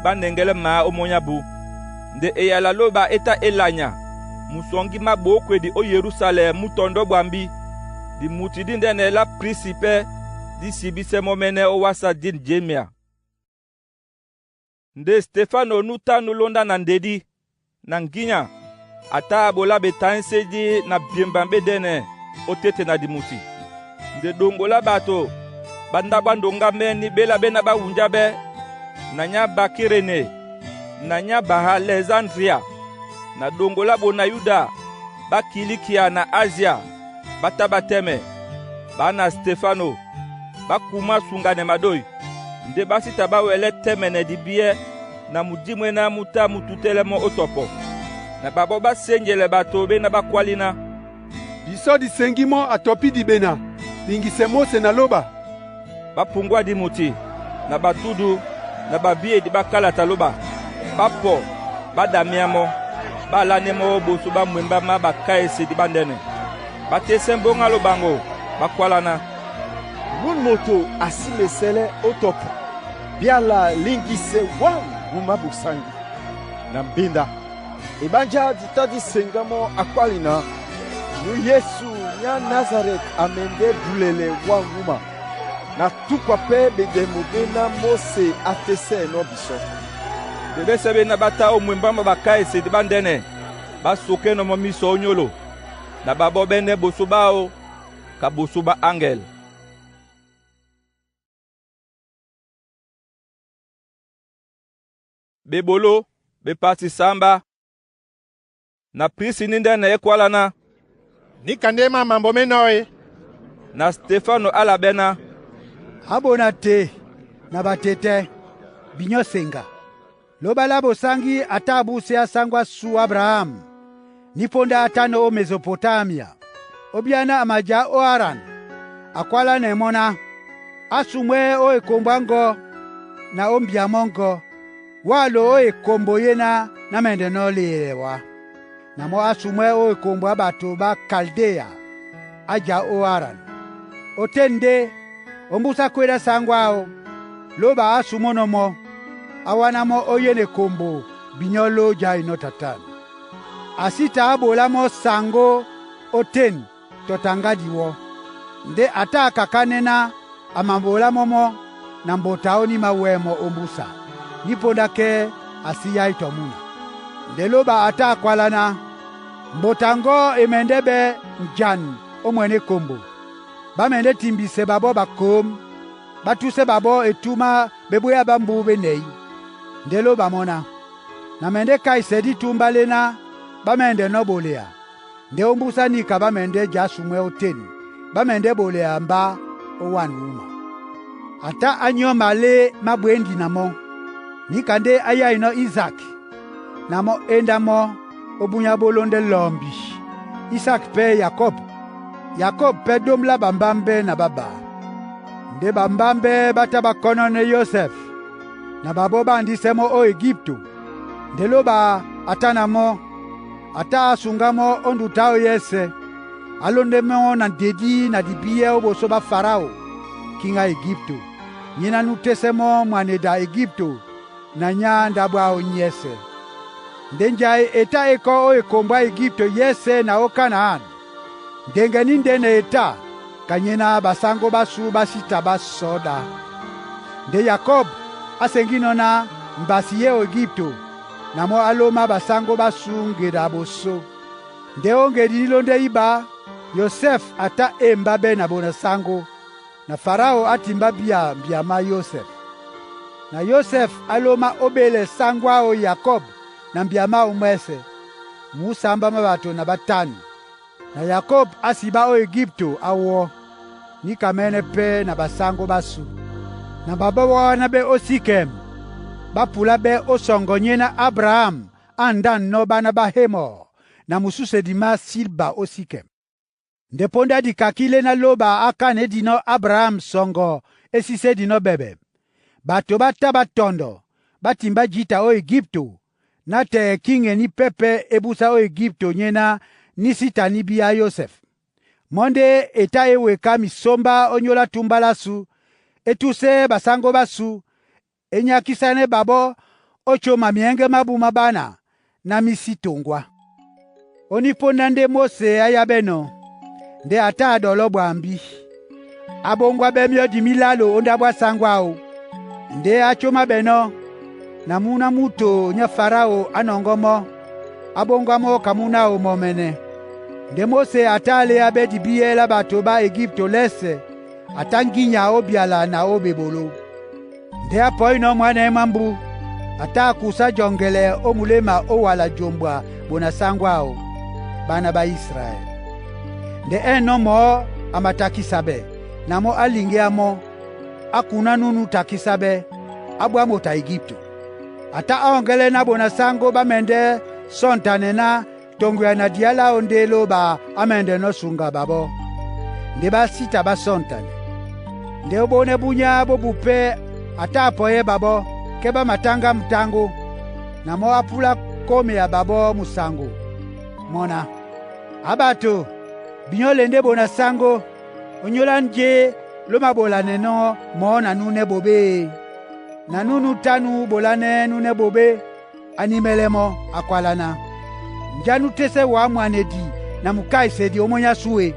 [SPEAKER 1] ɓá nɛŋgɛlɛ́ mǎ ó mɔ́ nyábū. Nde eyala lóba é tá e lanya, musɔŋgí má ɓǒkwedi ó Yerusalɛm mú tɔndɔ́ ɓwambí. Dimuti dí ndɛ́nɛ lá prisi pɛ́ dí sibísɛ́ mɔ́ mɛ́nɛ́ ó wásā díni Jemea. Nde Stefano nú tá nú lóndá na ndedí, na ŋgínya, a tá a ɓolá ɓetáŋsédí na byemba ɓé ndɛ́nɛ ó téte na dimuti. Nde ɗoŋgo lá ɓato ɓá ndáɓ á ndoŋgámɛ́ ní ɓélá ɓéná ɓá wunjáɓɛ́, na nyá Bakiréne, na nyá Baalɛzaŋdria, Na ɗoŋgo lá bona Yuda ɓá Kilikia na Asia ɓá tá ɓá tɛ́mɛ, ɓá na Stefano, ɓá kumá suŋganɛ maɗói. Ndé ɓá sí ta ɓá wɛlɛ́ tɛ́mɛnɛ dibíɛ́ na mudímwɛ́ ná mú tá mú tútɛ́lɛ́ mɔ́ ó tɔpɔ. Na ɓaɓɔ́ ɓá sénjɛlɛ bato béná ɓá kwálí ná,
[SPEAKER 12] “Bisɔ disengi mɔ́ a tɔpi dibena lingisɛ Mose na lóba.”
[SPEAKER 1] Ɓá puŋgwá dimuti na ɓatúdu na ɓabíedi ɓá kálata lóba. Ɓá pɔ ɓá ɗamɛá mɔ́, ɓá alánɛ́ mɔ́ ó ɓosó ɓá mwembá má bakáesedi ɓándɛ́nɛ. Ɓá tésɛ́ mbóŋá lóɓaŋgo ɓá kwáláná.
[SPEAKER 11] Munu moto a sí mesɛlɛ́ ó tɔpɔ byala lingisɛ wami wuma bosangi. Na mbenda, ebanjá di tá di seŋgá mɔ́ akwali na, nu Yesu nyá Nasarɛte a mɛndɛ́ dulɛlɛ wami wúma, na tukwa pɛ́ ɓedɛmbo ɓéná Móse a tésɛ́ɛ́nɔ́ bisɔ́.”
[SPEAKER 1] Nde ɓɛ́sɛ̄ ɓéná ɓá tá ó mwembá mwá bakáesedi ɓándɛ́nɛ, ɓá sokɛ́nɔ mɔ́ mísɔ ó nyólo, na ɓaɓɔ́ ɓɛ́nɛ́ ɓosó ɓáō ka ɓosó ɓá aŋgɛl. Ɓeɓoló ɓepati sǎmbá. Na prisi ní ndɛ́nɛ e kwála ná,
[SPEAKER 4] “Níka ndé e ma mambo menɔ́ e?”
[SPEAKER 1] Na Stefano a labɛ́ ná,
[SPEAKER 9] “A bona te na batetɛ, binyɔ́ senga. Lóba lá bosangi ata abuse asángo asu Abraham ní póndá átánɔ́ ó Mesopotamia, ó bíáná a majá ó Aran, akwálanɛ mɔ́ ná, ‘A sumwɛ́ ó ekombo áŋgɔ na ó mbia mɔ́ŋgɔ, wâ lo ó ekombo yéná ná mɛndɛ́nɔ́ leyɛlɛ wá.’ Na mɔ́ á sumwɛ́ ó ekombo á ɓato ɓá Kaldéa á já ó Aran. Oten ndé ómbúsá kwédá sáŋgó áō, lóba á sumúnɔ́ mɔ́, á wáná mɔ́ ó yêne ekombo binyɔ́ ló jainɔ́ tatan. A sí ta á ɓolá mɔ́ saŋgó óten tɔ taŋgá diwɔ́. Ndé a tá a kakánɛ́ ná a maɓolá mɔ́ mɔ́ na mbota ó ní māwɛ́ mɔ́ ómbúsa, ní póndá kɛ́ a sí yái tɔ múna. Nde lóba a tá a kwala ná, mbota ŋgɔ́ e mɛndɛ́ ɓɛ́ njan ó mwɛ̌n ékombo. Ɓá mɛndɛ́ timbisɛ ɓaɓɔ́ bakoóm, ɓá túsɛ́ ɓaɓɔ́ etúmá ɓé bwéá ɓá mbú ɓé nɛí. Ndé lóba mɔ́ ná, na mɛndɛ́ káisɛ dítúmbá léná ɓá mɛndɛ́nɔ́ ɓolea, ndé ómbúsá nika ɓá mɛndɛ́ já sumwɛ́ ótên, ɓá mɛndɛ́ ɓolea mbá ó wan wúma. A tá á nyɔ́ malé má bwéndi na mɔ́, níka ndé á yáinɔ́ Izaak, na mɔ́ éndá mɔ́ ó búnyá ɓó lóndɛ́ lɔmbi, Izaak pɛ́ Yakɔb, Yakɔb pɛ́ dóm lá ɓambámbɛ́ na ɓáɓǎ. Ndé ɓambámbɛ́ ɓá tá ɓá kɔ́nɔ́nɛ́ Yosɛf, na ɓaɓɔ́ ɓá andísɛ́ mɔ́ ó Egípto. Nde lóba a tá na mɔ́, a tá a suŋgá mɔ́ ó nduta áō yɛ́sɛ̄, á lóndɛ́ mɔ́ na ndedí na dibíɛ́ ó ɓosó ɓá Farao, kiŋ á Egípto, nyéná nú tésɛ́ mɔ́ mwaneda Egípto na nyá ndáɓo áō nyɛ́sɛ̄. Nde njai e tá e kɔ́ ó ekombo á Egípto yɛ́sɛ̄ na ó Kanaan, ndeŋgɛ ní ndénɛ e tá, ka nyéná basáŋgó ɓásu ɓá sí ta ɓá sɔ̌ ɗá. Nde Yakɔb á seŋgínɔ́ ná mbasi yé o Egípto, na mɔ́ á lómá basáŋgó ɓásu ŋgeda ɓosó. Nde ó ŋgedi ní lóndɛ́ íba, Yosɛf a tá e embá ɓɛ́ na bona sáŋgó, na Farao á timbá bía mbia má Yosɛf. Na Yosɛf á lómá óɓélɛ sáŋgó áō Yakɔb na mbia máō mwɛ́sɛ̄, mǔsǎmbá má ɓato na ɓátanu. Na Yakɔb á sibá ó Egípto á wɔ́, níkamɛ́nɛ́ pɛ́ na basáŋgó ɓásu. Na ɓaɓɔ́ ɓá wáná ɓɛ́ ó Sikɛm, ɓá pulá ɓɛ́ ó sɔŋgɔ nyéná Abraham á ŋdáŋnɔ́ ɓána ɓá Hémɔr na musúsedi má Silba ó Sikɛm. Nde póndá dikakí léná lóba á kán édinɔ́ Abraham sɔŋgɔ é sísédinɔ́ ɓɛɓɛ, bato ɓá tá ɓá tɔndɔ ɓá timbá jǐta ó Egípto nátɛɛ kíŋe ní pɛ́pɛ́ é búsá ó Egípto nyéná ní sí ta ní bíá Yosɛf. Mɔ́ ndé e tá e weká misómbá ónyólá túmbá lásu, é túsɛ́ basáŋgó ɓásu, é nyákísánɛ́ ɓaɓɔ́ ó cóma miɛ́ŋgɛ́ mábū má ɓána ná mí sí toŋgwá. Óní póndá ndé Móse á yábɛ́nɔ, nde a tá a ɗɔlɔ́ ɓwambí. Á ɓóŋgwá ɓɛ́ myɔ́di mí lálo ó ndáɓo á sáŋgó áō. Ndé á cómá ɓɛnɔ́, na múná múto nyá Farao á nɔŋgɔ́ mɔ́, á ɓóŋgwá mɔ́ ka múná áō mɔmɛnɛ. Ndé Móse a tá a léá ɓɛ́ dibíɛ́ lá ɓato ɓá Egípto lɛ́sɛ, a tá ŋgínya ó byala na ó ɓeɓoló. Ndé á pɔínɔ̄ mwánɛ́ mwá mbú, Ata akusá jɔŋgɛlɛ ó muléma ó wala jombwa bona sáŋgó áō, bana ɓá Israɛl. Nde ɛ̂nɔ́ mɔɔ́ a matakisabɛ na mɔ́ á liŋgéá mɔ́, á kuná núnú takísábɛ́, á bwá moto a Egípito. Ata á ɔŋgɛ́lɛ́ ná bona sáŋgó ɓá mɛndɛ́ sɔ́ntanɛ ná toŋgoya na diyá láō ndé lóba á mɛndɛ́nɔ́ sunga ɓaɓɔ́, ndé ɓá sí ta ɓá sɔ́ntanɛ. Nde ó ɓónɛ́ búnyá bó bupɛ́ ata a pɔyɛ́ ɓaɓɔ́ kɛ́ ɓá matáŋgá mutáŋgó, na mɔ́ á púlá kómeya ɓaɓɔ́ musaŋgo mɔ́ ná, ‘A ɓato, binyɔ́ le ndé bona sáŋgó, onyólá njé ló māɓolanɛnɔ́ mɔɔ́ na núnɛ́ ɓoɓé e? Na núnú tánu ɓolánɛ́ núnɛ́ ɓoɓé, a nimɛlɛ mɔ́ a kwalana. Njá nú tésɛ́ wǎ mwanedi na mukáisedi ómɔ́ny ásu e?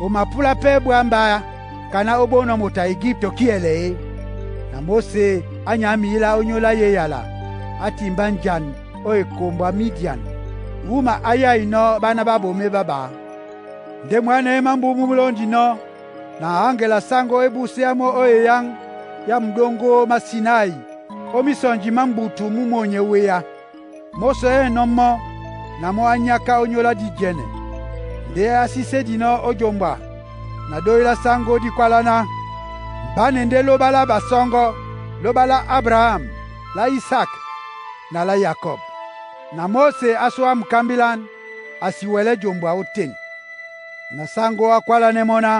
[SPEAKER 9] O mapúlá pɛ́ bwá mbá kaná ó ɓónɔ̄ moto a Egípito kíɛlɛ e?’ Na Móse á nyá mǐlá ónyólá eyala, á timbá njan ó ekombo á Midian, wúma á yáinɔ́ ɓána ɓá ɓomé ɓá ɓaá. Nde mwana e mambú mú múlóndinɔ́, na aŋgel a sáŋgó e búséá mɔ́ ó eyáŋ ya muɗóŋgó má Sinai ó mísɔnji má mbutu mú monye weya. Móse ɛ̂nɔ́ mɔ́ na mɔ́ á nyáká ónyólá díjɛ́nɛ. Ndé á sí sédinɔ́ ó jombwa na dói lá sáŋgó dí kwáláná. Mbá na ndé lóba lá basɔ́ŋgɔ́, lóba lá Abraham, lá Isak na lá Yakɔb. Na Móse á sóá mukámbílan, a si wɛlɛ́ jombwa ótên. Na sáŋgó á kwálánɛ́ mɔ́ ná,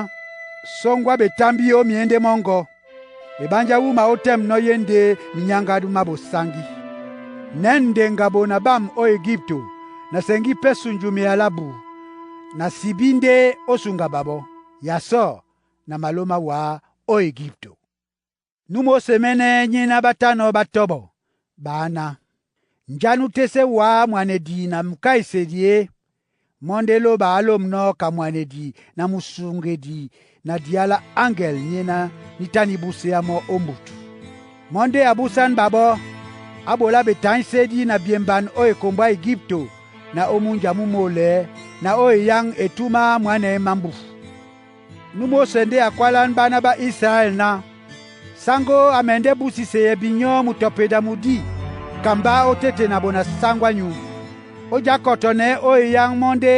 [SPEAKER 9] Sóŋgwá ɓetámbí ó myěndé mɔ́ŋgɔ, eɓánjá wúma ó tɛ́mnɔ́ yéndé minyáŋgádú má bosáŋgí. Nɛ̌ nde ngabo na ɓâm ó Egípito na seŋgí pɛ́ sunju meya lá bu, na sibí ndé ó sunga ɓaɓɔ́. Ya sɔ́ na maló má wǎ ó Egípito. Nú Móse mɛ́nɛ́ nyéná ɓá tánɔ̄ ɓá tɔ́ɓɔ, ɓaá ná, Njá nú tésɛ́ wǎ mwanedi na mukáisedi é? Mɔ́ ndé lóba á lômnɔ́ ka mwanedi na musungedi na diyá lá aŋgel nyéná ní tá ní búséá mɔ́ ó mbutu. Mɔ́ ndé a búsán ɓaɓɔ́, á ɓolá betǎisédí na byemban ó ekombo á Egípito na ó múnja mú molɛ́ na ó eyáŋ etúmá mwana e mambú. Nú Móse ndé a kwálán ɓána ɓá Israɛl ná, Sáŋgó a mɛndɛ́ búsiseyɛ binyɔ́ mutɔpeda mudí ka mbá ó téte na bona sáŋgó ányu. Ó já kɔtɔnɛɛ́ ó eyáŋ mɔ́ ndé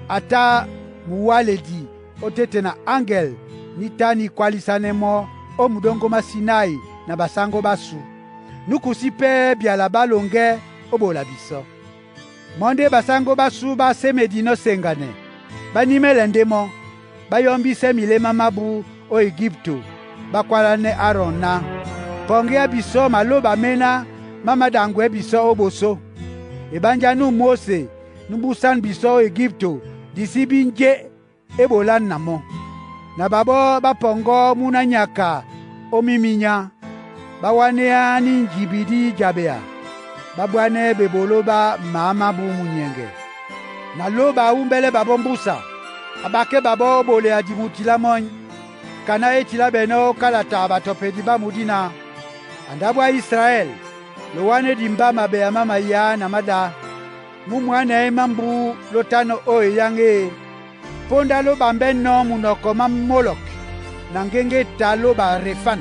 [SPEAKER 9] a tá muwáledi ó téte na aŋgel ní tá ní kwálísánɛ́ mɔ́ ó muɗóŋgó má Sinai na basáŋgó ɓásu. Núkusí pɛ́ byala ɓá loŋgɛ́ ó ɓola bisɔ́. Mɔ́ ndé basáŋgó ɓásu ɓá sémedinɔ́ seŋganɛ, ɓá nímɛ́lɛ ndé mɔ́, ɓá yɔ́mbísɛ́ milémá mábú ó Egípito ɓá kwálánɛ́ Aarɔn ná, Pɔŋgéá bisɔ́ malóba méná má māɗaŋgwɛ̌ bisɔ́ ó ɓosó. Eɓánjá nú Móse nú búsán bisɔ́ ó Egípito disí bí njé é ɓolán na mɔ́. Na ɓaɓɔ́ ɓá pɔŋgɔ́ mú ná nyaka ó míminyá, ɓá wánéá ní njibi dí jabea, ɓá bwánɛ́ ɓeɓoló ɓá mǎ mábú munyɛŋgɛ. Na lóba a wúmbɛ́lɛ́ ɓaɓɔ́ mbúsa, a ɓakɛ́ ɓaɓɔ́ ó ɓoleya di mutilá mɔ́ny, kaná e tilábɛnɔ́ ó kalata a batɔpedi ɓá mudí ná, A ndáɓo á Israɛl, lo wánɛ́ dimbá mabeya má mayá na má ɗá, mú mwana e mambú ló tánɔ́ ó eyáŋ e, póndá ló ɓambɛ́nɔ̄ munɔkɔ má Molɔk na ŋgéŋgé ta lóba Refan,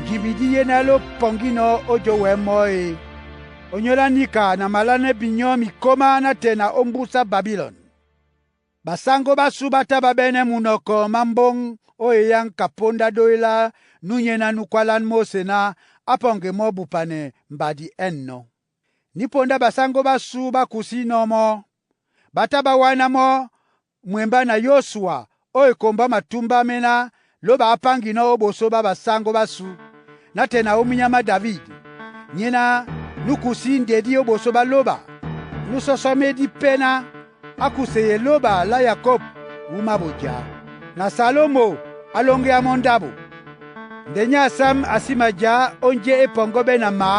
[SPEAKER 9] njibi dí yéná ló pɔŋgínɔ̄ ó jówɛɛ́ mɔ́ e. Onyólá níka na malánɛ́ binyɔ́ mikómá nátɛna ó mbúsá Babilɔn. Basáŋgó ɓásu ɓá tá ɓá ɓɛ́nɛ́ munɔkɔ má mbóŋ ó eyáŋ ka póndá dói lá nú nyéná nú kwálán Móse ná á pɔŋge mɔ́ bupanɛ mbadi ɛ̂nnɔ́. Ní póndá basáŋgó ɓásu ɓá kusínɔ̄ mɔ́, ɓá tá ɓá wáná mɔ́ mwembá na Yosua ó ekombo á matúmbá méná lóba á páŋginɔ́ ó ɓosó ɓá basáŋgó ɓásu, nátɛna ó minyá má David, nyéná nú kusí ndedí ó ɓosó ɓá lóba, nú sɔ́sɔ́médí pɛ́ ná á kuseye lóba lá Yakob wúma bojá. Na Salomon á lóŋgéá mɔ́ ndáɓo. Nde nyá asám a sí majá ó njé é pɔŋgɔ́ɓɛ́ na mǎ,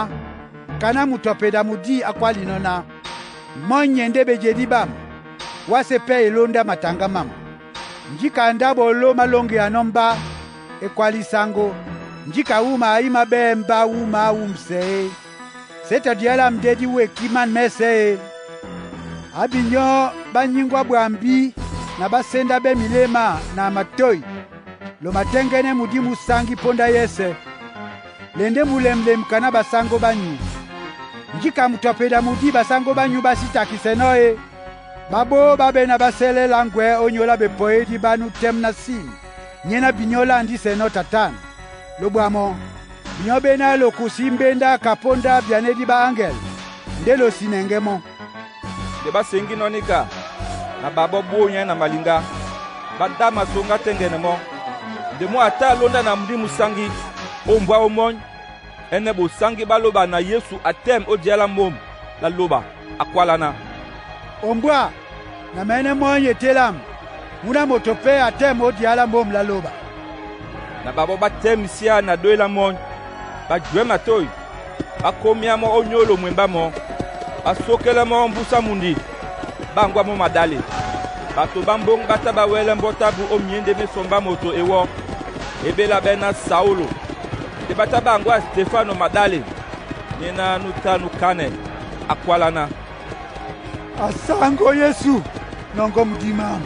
[SPEAKER 9] kaná mutɔpeda mudí á kwálinɔ́ ná, Mɔ́ nyɛ ndé bejedí ɓâm, wásē pɛ́ e lóndá mataŋgá mám. Njíka ndáɓo ló málóŋgeanɔ́ mbá é kwálí sáŋgó, njíka wúma í māɓɛ́ mbá wúma á wúmsɛ é. Sé tɔ diyá lâm ndé dí wekí man mɛ́sɛ̄ e? Á binyɔ́ ɓá nyíŋgwá ɓwambí na ɓá séndáɓɛ́ miléma na matôy, lo matɛ́ŋgɛ́nɛ́ mudí mú sáŋgí póndá yɛ́sɛ̄. Le ndé mulemlem kaná basáŋgó bányu. Njika mutɔpeda mudi basango banyu ba si takisɛ nɔ e? Babo ba bena ba sɛlɛ la ngwɛ o nyola bepɔyedi bánu tɛ́m na sini, nyé na binyɔ landisɛ nɔ tatan. Lobwamɔ, binyɔ bena lokusi mbenda ka ponda byanedi bá aŋgɛl, ndé losinɛŋgɛ́ mɔ́.
[SPEAKER 1] Nde ɓá seŋgí nɔ́ níka, na ɓaɓɔ́ ɓónyá na malinga, ɓá ɗá masoŋgá tɛ́ŋgɛnɛ mɔ́. Nde mɔ́ a tá a lóndá na Mudimu Sáŋgi ó mbwá ómɔ́ny, ɛ́nɛ́ bosáŋgí ɓá lóba na Yesu a tɛ́m ó dia lá môm lá lóba. A kwálá ná,
[SPEAKER 9] “Ombwá, na mɛ̌nɛ́ mɔ́ny e télam, mú ná moto pɛ́ a tɛ́m ó dia lá môm lá lóba.”
[SPEAKER 1] Na ɓaɓɔ́ ɓá tɛ́msíá na dói lá mɔ́ny, ɓá jwɛ̌ matôy, ɓá kómíá mɔ́ ó nyólo mwembá mɔ̄, ɓá sókɛlɛ́ mɔ́ ó mbúsá mundi, ɓá ŋgwá mɔ́ maɗále. Bato ɓá mbóŋ ɓá tá ɓá wɛ́lɛ́ mbɔ́ tá bú ó myěndé mí sɔmbá moto ewɔ́, e ɓéláɓɛ́ ná Saúlô. Nde ɓá tá ɓá ŋgwá Stefano maɗále, nyéná nú tá nú kánɛ. A kwálá ná,
[SPEAKER 9] “Asaŋgó Yesu, nɔŋgɔ mudimam!”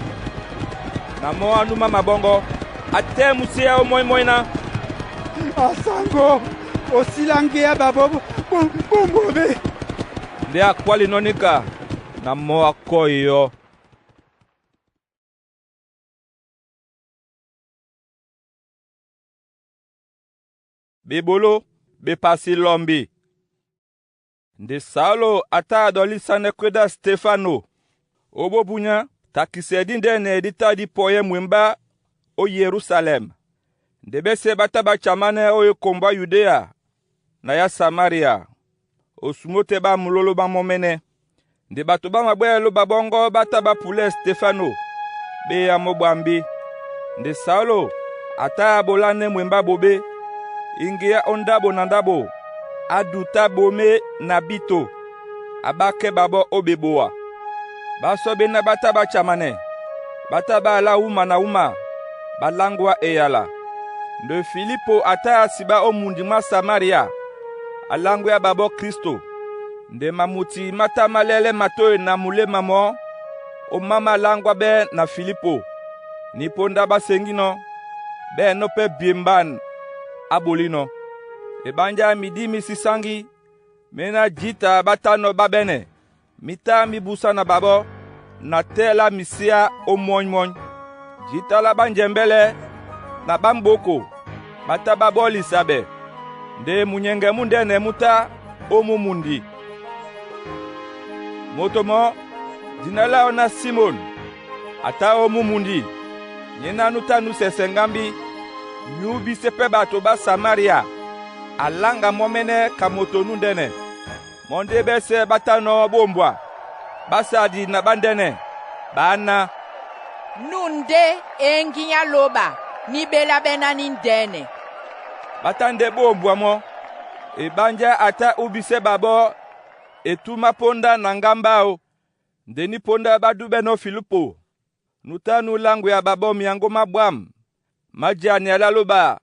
[SPEAKER 1] Na mɔ́ á númá maɓɔ́ŋgɔ́, a tɛ́msíá ómɔ́ny-mɔ́ny ná,
[SPEAKER 9] “Asaŋgó, osílá ŋgéá ɓaɓɔ́ bó mbwɔbɛ́!”
[SPEAKER 1] Ndé a kwáli nɔ́ níka, na mɔ́ á kɔ́ eyɔ́. Ɓeɓoló ɓepasi lɔmbi. Nde Saúlò a tá a ɗɔlísánɛ́ kwédá Stefano. Ó bobunyá, takisɛ díndɛ́nɛ dí tá dí pɔyɛ́ mwembá ó Yerusalɛm. Nde ɓɛ́sɛ̄ ɓá tá ɓá camánɛ́ ó ekombɔ á Yudéa na yá Samaria. Osumó tɛ́ ɓá mulóló má mɔ́mɛ́nɛ́. Nde ɓato ɓá maɓwɛ́ lóba ɓɔ́ŋgɔ́ ɓá tá ɓá pulɛ́ Stefano, ɓé éá mɔ́ ɓwambí. Nde Saúlò a tá a ɓolánɛ́ mwembá ɓoɓé, iŋgéá ó ndáɓo na ndáɓo, á duta ɓomé na bíto, a ɓákɛ́ ɓaɓɔ́ ó ɓeboa. Ɓásɔ ɓéná ɓá tá ɓá camanɛ, ɓá tá ɓá alá wúma na wúma, ɓá láŋgwá eyala. Nde Filipo a tá a siɓá ó mundi mwá Samaria, a láŋgwea ɓaɓɔ́ Kristo. Nde mamuti má tá má lɛ́lɛ́ matôy na muléma mɔ́, ó má máláŋgwáɓɛ́ na Filipo. Ní póndá ɓá seŋgínɔ́, ɓɛ̂nɔ́ pɛ́ byemban á ɓolínɔ̄. Eɓánjá midí mí sí sáŋgí, méná jǐta ɓá tánɔ̄ ɓá ɓɛ́nɛ, mí tá mí búsá na ɓaɓɔ́, na tɛ́ lá misíá ó mɔ́ny-mɔ́ny. Jǐta lá ɓánjɛmbɛ́lɛ́ na ɓámbóko, ɓá tá ɓá ɓɔ́lisa ɓɛ. Nde munyɛŋgɛ múndɛ́nɛ mú tá ó mú mundi. Moto mɔ́, dina láō ná Simon, a tá ó mú mundi, nyéná nú tá nú sɛsɛ ŋgámbí, nyúbísɛ́ pɛ́ ɓato ɓá Samaria, a láŋga mɔ́mɛ́nɛ́ ka moto núndɛ́nɛ. Mɔ́ ndé ɓɛ́sɛ̄ ɓá tánɔ̄ ɓómbwa, ɓá sadi na ɓándɛ́nɛ, ɓaá ná,
[SPEAKER 7] “Nú ndé e ŋginya lóba ní ɓéláɓɛ́ ná níndɛ́nɛ.”
[SPEAKER 1] Ɓá tá ndé ɓómbwa mɔ́. Eɓánjá a tá úbísɛ́ ɓaɓɔ́ e túmá póndá na ŋgámbá áō. Nde ní póndá ɓá dúɓɛ́nɔ́ Filipo, nú tá nú láŋgwea ɓaɓɔ́ myaŋgó má ɓwǎm̀ má janea lá lóba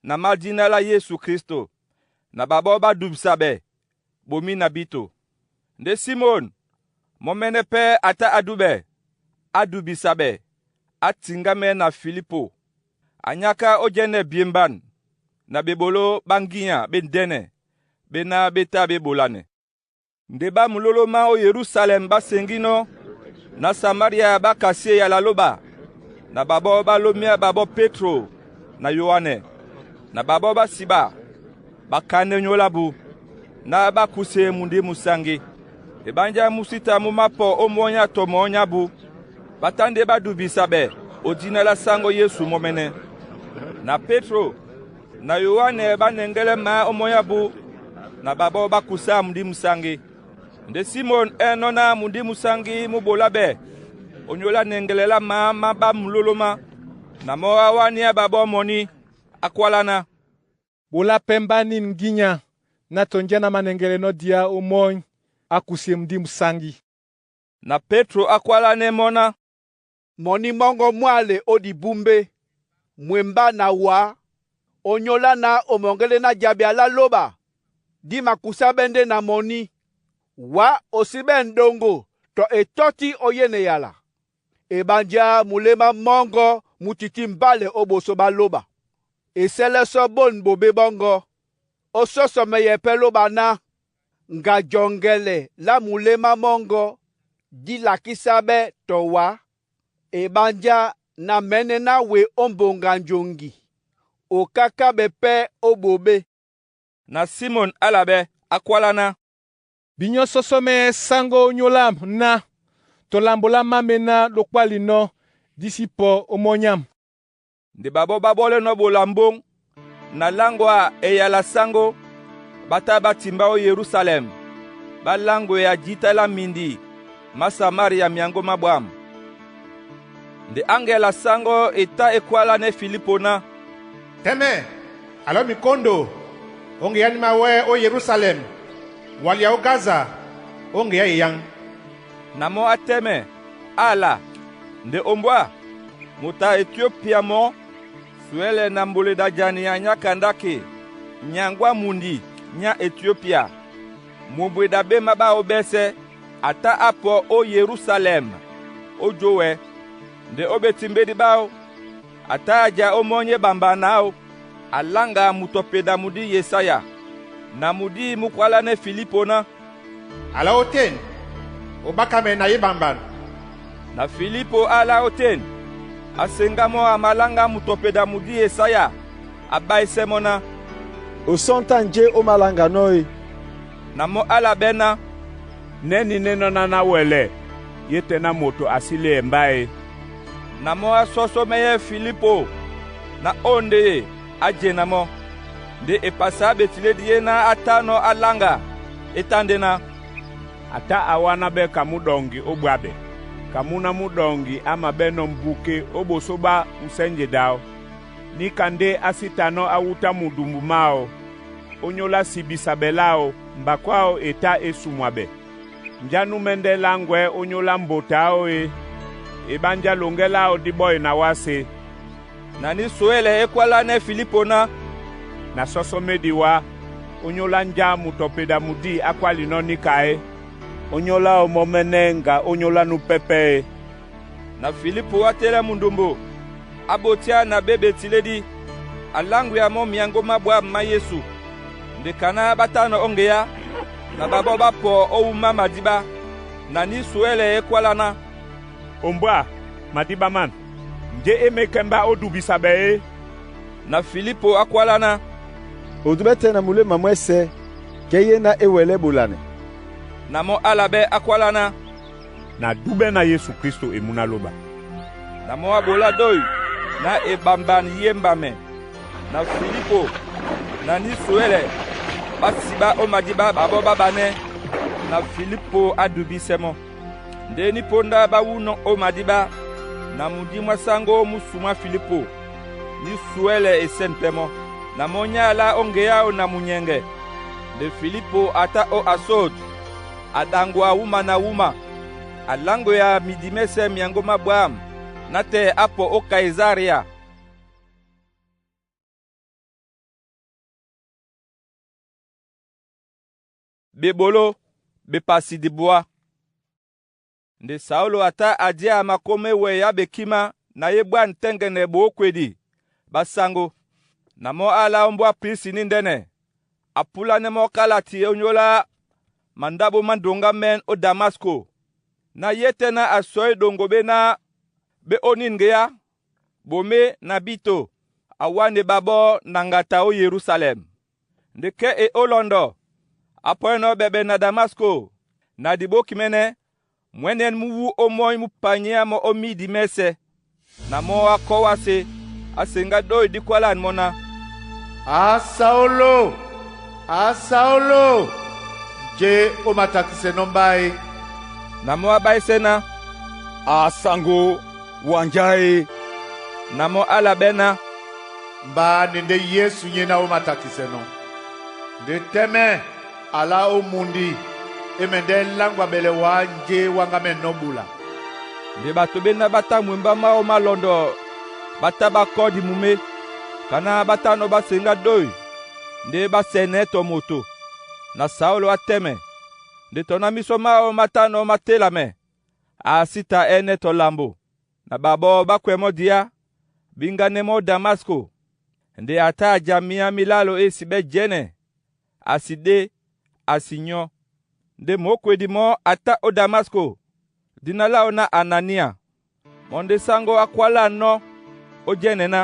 [SPEAKER 1] na má dina lá Yesu Kristo. Na ɓaɓɔ́ ɓá dubisa ɓɛ, ɓomí na bíto. Ndé Simon, mɔ́mɛ́nɛ́ pɛ́ a tá á dúɓɛ, á dubisa ɓɛ, á tiŋgámɛ́ na Filipo. A nyáká ó jɛ́nɛ byemban, na ɓeɓoló ɓá ŋgínya ɓé ndɛ́nɛ, ɓéná ɓé tá ɓé ɓolanɛ. Nde ɓá mulóló má ó Yerusalɛm ɓá seŋgínɔ́, na Samaria ɓá kasi eyala lóba, na ɓaɓɔ́ ɓá lómíá ɓaɓɔ́ Petro na Yoane. Na ɓaɓɔ́ ɓá siɓa, ɓá kánɛ́ nyólo ábū, ná ɓá kúsie Mundimu Sáŋgí. Eɓánjá mú sí ta mú mápɔ ó mɔ́ny á tɔ mɔ́ny ábū. Ɓá tá ndé ɓá dubisa ɓɛ ó dina lá sáŋgó Yesu mɔ́mɛ́nɛ́. Na Petro na Yoane ɓá nɛŋgɛ́lɛ́ maá ó mɔ́ny ábū, na ɓaɓɔ́ ɓá kusá Mundimu Sáŋgí. Nde Simon ɛ́nɔ́ ná Mundimu Sáŋgí mú ɓoláɓɛ̀ onyolá nɛŋgɛlɛ lá maá má ɓá mulóló má, na mɔ́ á wánéá ɓaɓɔ́ mɔní, á kwálá ná,
[SPEAKER 3] “Ɓola pɛ́ mba nîn ŋgínya ná tɔ njé na manɛŋgɛlɛnɔ́ dia ó mɔ́ny á kusie Mundimu Sáŋgí.”
[SPEAKER 1] Na Petro á kwálánɛ́ mɔ́ ná,
[SPEAKER 5] “Mɔní mɔ́ŋgɔ mwále ó dibúmbé, mwembá na wǎ, onyolá ná o mɔŋgɛlɛ ná jabea lá lóba, dí makusáɓɛ́ ndé na mɔní. Wǎ o síɓɛ́ ǹɗoŋgo tɔ e tɔ́tí ó yéne yala. Eɓánjá muléma mɔ́ŋgɔ mú tití mbálɛ ó ɓosó ɓá lóba. E sɛ́lɛ́ sɔ́ bôn ɓoɓé ɓɔ́ŋgɔ́. Ó sɔ́sɔmɛyɛ pɛ́ lóba ná, Nga jɔŋgɛlɛ lá muléma mɔ́ŋgɔ́ dí lakísá ɓɛ́ tɔ wá. Eɓánjá na mɛ̌nɛ́ ná we ó mboŋga njoŋgi, okákáɓɛ́ pɛ́ ó ɓoɓé.»
[SPEAKER 1] Na Simɔn a la ɓɛ́, a kwala ná,
[SPEAKER 3] “Binyɔ sɔsɔmɛyɛ saŋgó ónyólám ná tɔ lambo lá mámená ɗókwálinɔ́ dí sí pɔ ó mɔ́ nyám.”
[SPEAKER 1] Nde ɓaɓɔ́ ɓá ɓɔ́lɛ́nɔ́ ɓola mbóŋ, na láŋgwa eyala saŋgó, ɓá tá ɓá timbá ó Yerusalɛm, ɓá láŋgwea jǐta lá mindi má Samaria myaŋgó má ɓwǎm̀. Nde aŋgɛl a saŋgó e tá e kwálánɛ́ Filipo ná,
[SPEAKER 4] “Tɛ́mɛ, a la ó mikóndo ó ŋgeá ní mawɛ́ ó Yerusalɛm wa lea ó Gaza ó ŋgeá eyáŋ.”
[SPEAKER 1] Na mɔ́ á tɛ́mɛ, á la. Nde ombwá, moto a Etiopia mɔ́, suɛlɛ na mboleda jani a nyá Kandake, nyaŋgó a mundi nyá Etiopia, mubweda ɓéma ɓáō ɓɛ́sɛ̄, a tá á pɔ ó Yerusalɛm ó jówɛ. Nde ó ɓetimbédi ɓáō, a tá a ja ó mɔ́ nyé ɓambana áō, a láŋga mutɔ peda mudí Yesaya. Na mudí mú kwálánɛ́ Filipo ná,
[SPEAKER 4] “A la ótên, o ɓákamɛ na ye ɓamban.”
[SPEAKER 1] Na Filipo a la ótên, a seŋgá mɔ́ a maláŋgá mutɔ peda mudí Yesaya, a ɓáísɛ́ mɔ́ ná,
[SPEAKER 11] O sɔ́ntá njé ó māláŋganɔ́ e?
[SPEAKER 1] Na mɔ́ á la ɓɛ́ ná,
[SPEAKER 13] Nɛ́ ní nɛ́ nɔ́ ná náwɛlɛ yé tɛ́ ná moto a sí léɛ mbá e?
[SPEAKER 1] Na mɔ́ á sɔ́sɔ́mɛ́yɛ́ Filipo na óndeye á jena mɔ́. Nde e pasá ɓetilédi yé ná á tánɔ́ á láŋga, é tá ndé ná,
[SPEAKER 13] A tá a wáná ɓɛ́ ka múɗɔŋgi ó bwáɓɛ, ka mú ná múɗɔŋgi á maɓɛ́nɔ̄ mbuke ó ɓosó ɓá musɛ́nje ɗáw. Níka ndé á sí tanɔ́ á wútá mudumbu máō, ónyólá sibisa ɓɛ láō, mbakó áō e tá e sumwa ɓɛ. Njá nú mɛ́ndɛ́ láŋgwɛɛ́ ónyólá mbota áō e, eɓánjá loŋgɛ́ láō dí ɓɔ́i na wásē.
[SPEAKER 1] Na ní suɛlɛ é kwálánɛ́ Filipo ná,
[SPEAKER 13] Na sɔ́sɔ́ médi wá, ónyólá njá mutɔ peda mudí á kwálinɔ́ níka é? Ónyólá áō mɔ́ mɛ́nɛ́ ŋga ónyólá nú pɛ́pɛ́ e?»
[SPEAKER 1] Na Filipo á télɛ́ mundumbu, á ɓotíá na ɓé ɓetilédi, a láŋgwea mɔ́ myaŋgó má ɓwǎm̀ má Yesu. Nde kaná ɓá tánɔ́ ó ŋgeá, na ɓaɓɔ́ ɓá pɔ ó wúma madíɓá. Na ní suɛlɛ é kwálá ná,
[SPEAKER 13] “Ombwá, madíɓá mân, njé e mekɛ́ mbá ó dubisa ɓɛ é?”
[SPEAKER 1] Na Filipo á kwálá ná,
[SPEAKER 11] O dubɛ́ tɛ́ na muléma mwɛ́sɛ̄ kɛ́ yé ná e wɛlɛ́ ɓolanɛ.
[SPEAKER 1] Na mɔ́ á la ɓɛ́ á kwálá ná,
[SPEAKER 13] “Na dúbɛ́ ná Yesu Klísto e mú ná lóba.”
[SPEAKER 1] Na mɔ́ á ɓolá dói ná e ɓamban yé mbamɛ. Na Filipo na ní suɛlɛ ɓá siɓá ó madíɓá ɓaɓɔ́ ɓá ɓanɛ́, na Filipo á dubísɛ́ mɔ́. Ndé ní póndá ɓá wúnɔ́ ó madíɓá, na mudí mwá sáŋgó mú sumwá Filipo, ní suɛlɛ e sɛ̂n pɛ́ mɔ́. Na mɔ́ nyá a lá ó ŋgeá áō na munyɛŋgɛ. Nde Filipo a tá ó Asod, a ɗaŋgwa wúma na wúma, a láŋgwea midi mɛ́sɛ̄ myaŋgó má ɓwǎm̀ nátɛɛ á pɔ ó Kaisarĩa. Ɓeɓoló, ɓepasi dibwá. Nde Saúlò a tá a día a makó mé wɛyɛ́ á bekímá na ye bwân tɛ́ŋgɛnɛ ɓoókwedi ɓá sáŋgó. Na mɔ́ á la ómbóá prisi ní ndɛ́nɛ, a púlánɛ́ mɔ́ kálati ónyólá mandáɓo má ndoŋgá mɛ́n ó Damasko, ná yé tɛ́ ná a sɔí ɗoŋgo ɓé ná ɓé ónín ŋgeá, ɓomé na bíto, a wánɛ ɓaɓɔ́ na ŋgata ó Yerusalɛm. Nde kɛ́ e ó lɔndɔ, a pɔ́ɛnɔ́ ɓɛɓɛ na Damasko, na diɓókimɛ́nɛ́, mwɛ̌nɛ́n mú wú ómɔ́ny mú panyíá mɔ́ ó mídi mɛ́sɛ̄. Na mɔ́ á kɔ́ wásē, á seŋgá ɗói dí kwálân mɔ́ ná,
[SPEAKER 2] “A Saúlò, a Saúlò, njé ó matakisɛnɔ́ mbá e?”
[SPEAKER 1] Na mɔ́ á ɓáísɛ́ ná,
[SPEAKER 14] “A saŋgó, wa njá e?”
[SPEAKER 1] Na mɔ́ á la ɓɛ́ ná,
[SPEAKER 2] “Mbá ne ndé Yesu nyé ná ó matakisɛnɔ́. Nde tɛ́mɛ a lá ó mundi e mɛndɛ́ láŋgwa ɓɛlɛ wǎ njé wáŋgá mɛ́nɔ́ ɓola.”
[SPEAKER 1] Nde ɓato ɓéná ɓá tá mwembá máō má lɔndɔ ɓá tá ɓá kɔ́ dimumé, kaná ɓá tánɔ́ ɓá seŋgá ɗói ndé ɓá sɛnɛ́ tɔ moto. Na Saúlò á tɛ́mɛ, nde tɔ ná mísɔ máō má tánɔ́ má télamɛ, a sí ta ɛ́nɛ́ tɔ lambo. Na ɓaɓɔ́ ɓá kwɛ mɔ́ dǐá, bíŋgánɛ́ mɔ́ ó Damasko. Nde a tá a ja myá mi lálo é si ɓɛ́ jɛ́nɛ, a si ɗé, a si nyɔ́. Nde mokwedi mɔ́ a tá ó Damasko, dina láō ná Anania. Mɔ nde saŋgó á kwálanɔ́, ó jɛ́nɛ ná,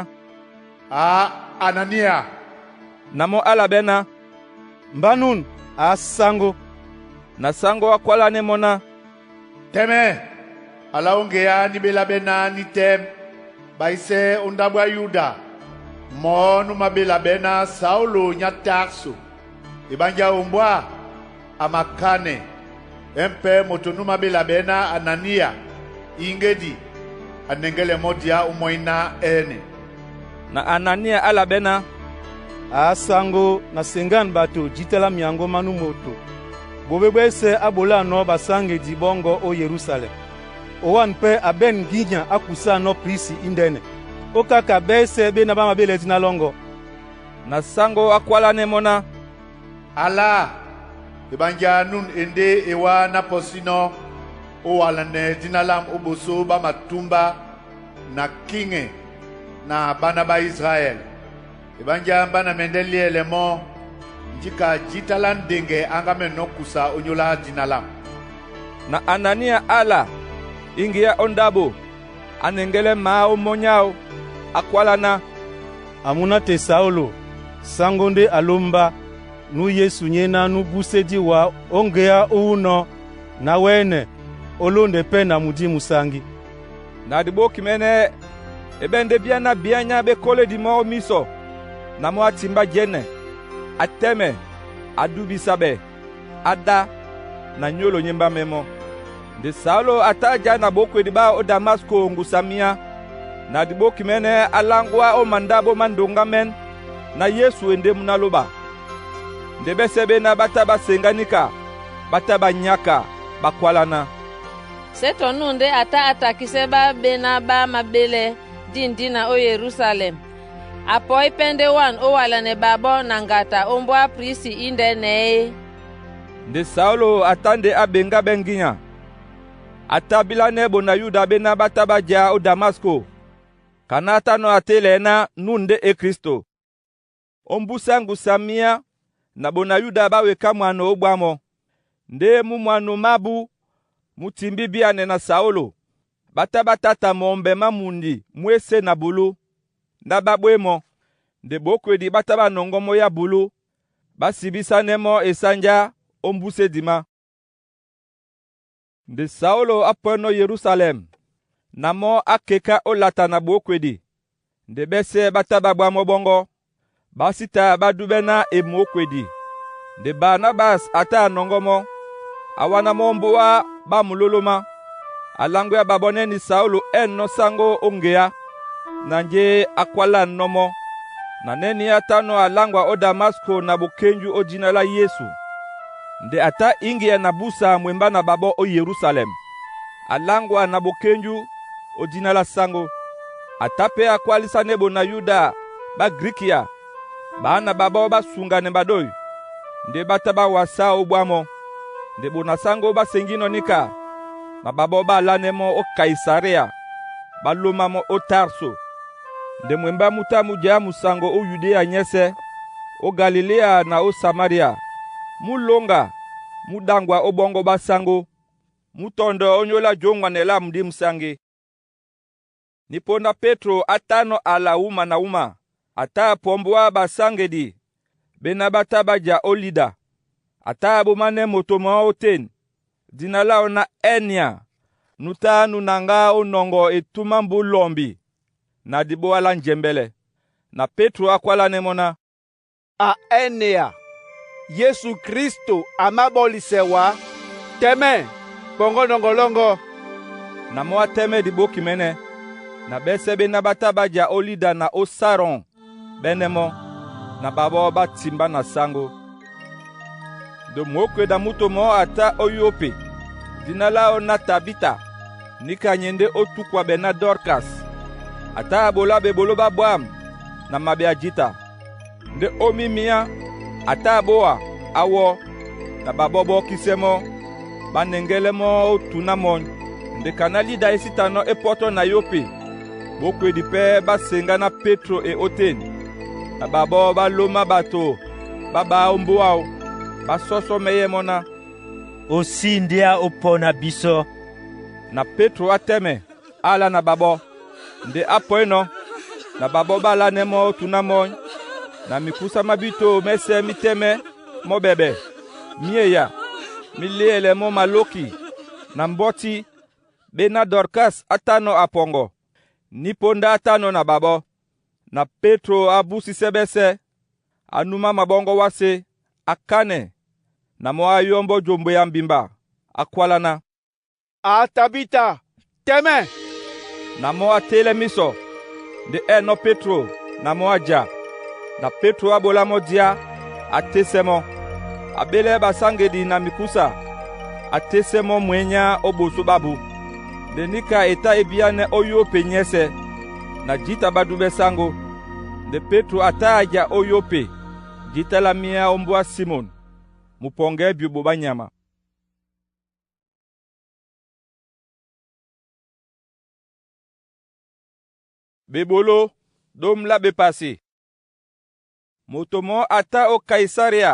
[SPEAKER 2] “A Anania!” Na
[SPEAKER 1] mɔ́ á labɛ́ ná,
[SPEAKER 3] “Mbá nùn, a sáŋgó.”
[SPEAKER 1] Na sáŋgó á kwálánɛ́ mɔ́ ná,
[SPEAKER 2] “Tɛ́mɛ, ala ó ŋgeá ní ɓélá ɓɛ́ ná nítɛ́m ɓaisɛ́ ó ndáɓo á Yuda mɔɔ́ nú maɓéla ɓɛ́ ná Saulô nyá Tarso. Eɓánjá ombwá a makánɛ ɛ́ mpɛ́ moto nú maɓéla ɓɛ́ ná Anania íŋgédi a nɛŋgɛ́lɛ mɔ́ diá ó mɔíná ɛ́nɛ́.”
[SPEAKER 1] Na Anania á labɛ́ ná,
[SPEAKER 3] “A sáŋgó, na seŋgân bato jǐta lá myaŋgó má nú moto, bobe ɓwɛ́sɛ̄ á ɓolánɔ́ basáŋgedi ɓɔ́ŋgɔ̄ ó Yerusalem. Owan pɛ́ a ɓɛ̂n ŋgínya á kusáanɔ́ prisi índɛ́nɛ, ókâka ɓɛ́sɛ̄ ɓéná ɓá maɓélɛ́ dina lɔ́ŋgɔ́.”
[SPEAKER 1] Na sáŋgó á kwálánɛ́ mɔ́ ná,
[SPEAKER 2] “Ala, eɓánjá nùn e ndé e wá ná pɔsínɔ́ ó walanɛ dina lâm ó ɓosó ɓá matúmbá na kíŋɛ na ɓána ɓá Israɛl. Eɓánjá mba na mɛndɛ́ lyɛ́lɛ mɔ́ njíka jǐta lá ndeŋgɛ á ŋgámɛnɔ́ kusa ónyólá dina lâm.”
[SPEAKER 1] Na Anania á la í ŋgeá ó ndáɓo, á nɛŋgɛ́lɛ́ mǎ ó mɔ́ áō, á kwálá ná,
[SPEAKER 3] “A mú ná tɛ Saulô, sáŋgó ndé a lómbá, nú Yesu nyéná nú búsédí wá ó ŋgeá ó wúnɔ̄ na wɛ́nɛ ó lóndɛ pɛ́ na Mudimu Sáŋgí.”
[SPEAKER 1] Na diɓókimɛ́nɛ́ e ɓɛ̂n ndé bíá ná bíányá ɓé kólédi mɔ́ ó mísɔ. Na mɔ́ á timbá jɛ́nɛ, á tɛ́mɛ, á dúbísá ɓɛ́, á ɗá, na nyólo nyé mbámɛ́ mɔ́. Nde Saulô a tá a já na ɓókwedi ɓáō ó Damasko ŋgusa myá. Na diɓókimɛ́nɛ́ á láŋgwá ó mandáɓo má ndoŋgámɛ́n ná Yesu e ndé mú ná lóɓa. Nde ɓɛ́sɛ̄ ɓéná ɓá tá ɓá seŋgá níka, ɓá tá ɓá nyáka, ɓá kwáláná,
[SPEAKER 15] “Sé tɔ nú ndé a tá a takísɛ́ ɓá ɓéná ɓá maɓélɛ́ dîndina ó Yerusalem, a pɔ́í pɛ́ ndé wan ó walanɛ ɓaɓɔ́ na ŋgata ó mbóa prisi índɛ́nɛ é?”
[SPEAKER 1] Nde Saulô a tá nde á ɓeŋgá ɓɛ́ ŋgínya. A tá bílánɛ́ bona Yuda ɓéná ɓá tá ɓá já ó Damasko, ka ná á tánɔ́ a télɛɛ ná nú ndé e Kristo. Ó mbúsá ŋgusa myá, na bona Yuda ɓá weká mwano ó ɓwá mɔ́. Ndé mú mwano mábú, mú timbí bíanɛ na Saulô. Ɓá tá ɓá táta mɔmbɛ má mundi mú esé na bulú, ná ɓá ɓwé mɔ́. Nde ɓókwedi ɓá tá ɓá nɔŋgɔ́ mɔ́ yá bulú, ɓá sibísánɛ́ mɔ́ esanjá ó mbúsɛ́ dimá. Nde Saulô á pwɛ́nɔ́ Yerusalem, na mɔ́ á keká ó lata na ɓókwedi. Nde ɓɛ́sɛ̄ ɓá tá ɓá ɓwá mɔ́ ɓɔ́ŋgɔ́, ɓá sí ta ɓá dúɓɛ́ ná e mókwedi. Nde Barnabas a tá a nɔŋgɔ́ mɔ́, a wáná mɔ́ mbóa ɓá mulólómá. A laŋgwɛ́ ɓaɓɔ́ nɛ́ ni Saulô ɛ̂nnɔ́ sáŋgó ó ŋgeá, na njé á kwálánɔ́ mɔ́, na nɛ́ ní á tánɔ́ a láŋgwa ó Damasko na bokénju ó dina lá Yesu. Nde a tá íŋgea na búsa mwembá na ɓaɓɔ́ ó Yerusalem, a láŋgwa na bokénju ó dina lá sáŋgó. A tá pɛ́ a kwálísánɛ́ bona Yuda ɓá Grikia, ɓaá na ɓaɓɔ́ ɓá suŋganɛ ɓaɗói, ndé ɓá tá ɓá wasá ó ɓwá mɔ́. Nde bona sáŋgó ɓá seŋgínɔ̄ níka, na ɓaɓɔ́ ɓá alánɛ́ mɔ́ ó Kaisarea, ɓá lómá mɔ́ ó Tarso. Nde mwembá mú tá mú já musaŋgo ó Yudéa nyɛ́sɛ̄, ó Galiléa na ó Samaria. Mú lóŋga, mú ɗaŋgwa ó ɓɔ́ŋgɔ́ ɓá sáŋgó, mú tɔndɔ ónyólá jǒŋwanɛ lá Mudimu Sáŋgí. Nípóndá Pétro á tánɔ́ ala wúma na wúma, a tá a pɔmbúá ɓasáŋgedi ɓéná ɓá tá ɓá ja ó Lida. A tá a ɓománɛ́ moto mɔɔ́ ótên, dina láō ná Ɛnĩa, nú tá nú naŋgá ó nɔŋgɔ etúmá mbú lɔmbi na diɓóa lá njɛmbɛlɛ. Na Pétro á kwálánɛ́ mɔ́ ná,
[SPEAKER 5] “A Ɛnea, Yesu Kristo a máɓɔlisɛ wá. Tɛ́mɛ, pɔŋgɔ́ nɔŋgɔ lɔ́ŋgɔ́.”
[SPEAKER 1] Na mɔ́ á tɛ́mɛ́ diɓókimɛ́nɛ́. Na ɓɛ́sɛ̄ ɓéná ɓá tá ɓá ja ó Lida na ó Sarɔn ɓɛ́nɛ́ mɔ́, na ɓaɓɔ́ ɓá timbá na sáŋgó. Nde mókweda múto mɔɔ́ a tá ó Yope, dina láō ná Tabita, níka nye ndé ó túkwa ɓɛ́ ná Dɔrkas. A tá a ɓolá ɓeɓoló ɓá ɓwǎm̀ na maɓe a jǐta. Ndé ó mímíá, a tá a ɓówa, á wɔ́, na ɓaɓɔ́ ɓɔ́ kísɛ́ mɔ́, ɓá nɛŋgɛ́lɛ́ mɔ́ ó tuná mɔ́. Nde kaná Lida e sí tanɔ́ é pɔ́tɔ́ na Yope, ɓókwedi pɛ́ ɓá seŋgá ná Pétro e ótên. Na ɓaɓɔ́ ɓá lómá ɓato ɓá ɓá ó mbóa áō, ɓá sɔ́sɔ́ mɛ́yɛ́ mɔ́ ná,
[SPEAKER 8] O sí ndéa ó pɔ na bisɔ.
[SPEAKER 1] Na Pétro atɛ́mɛ, á la na ɓaɓɔ́. Nde á pɔínɔ̄, na ɓaɓɔ́ ɓá lánɛ́ mɔ́ ó tuná mɔ́, na mikúsá má bíto mɛ́sɛ̄ mí tɛ́mɛ́ mɔ́ ɓɛɓɛ, mí eya, mí léɛlɛ mɔ́ malóki. Na mbɔ́tí, ɓéná Dɔrkas á tánɔ̄ a pɔŋgɔ, ní póndá á tánɔ̄ na ɓaɓɔ́. Na Pétro a búsísɛ́ ɓɛ́sɛ̄, a númá maɓɔ́ŋgɔ́ wásē, a kánɛ, na mɔ́ á yɔ́mbɔ́ jombo ya mbimba, á kwála ná,
[SPEAKER 5] “A Tabita, tɛ́mɛ!”
[SPEAKER 1] Na mɔ́ á télɛ́ mísɔ. Nde ɛ̂ nɔ́ Pétro na mɔ́ á ja. Na Pétro á ɓolá mɔ́ día, a tésɛ́ mɔ́. A ɓélɛ́ ɓasáŋgedi na mikúsa, a tésɛ́ mɔ́ mwěnyá ó ɓosó ɓábū. Nde níka e tá e bíánɛ́ ó Yope nyɛ́sɛ̄, na jǐta ɓadúɓɛ́ sáŋgó. Nde Pétro a tá a ja ó Yope, jǐta lá míá ó mbóa Simon, mupɔŋgɛ́ byoɓo ɓá nyama. Ɓeɓoló, ɗóm lá ɓepase. Moto mɔɔ́ a tá ó Kaisaria,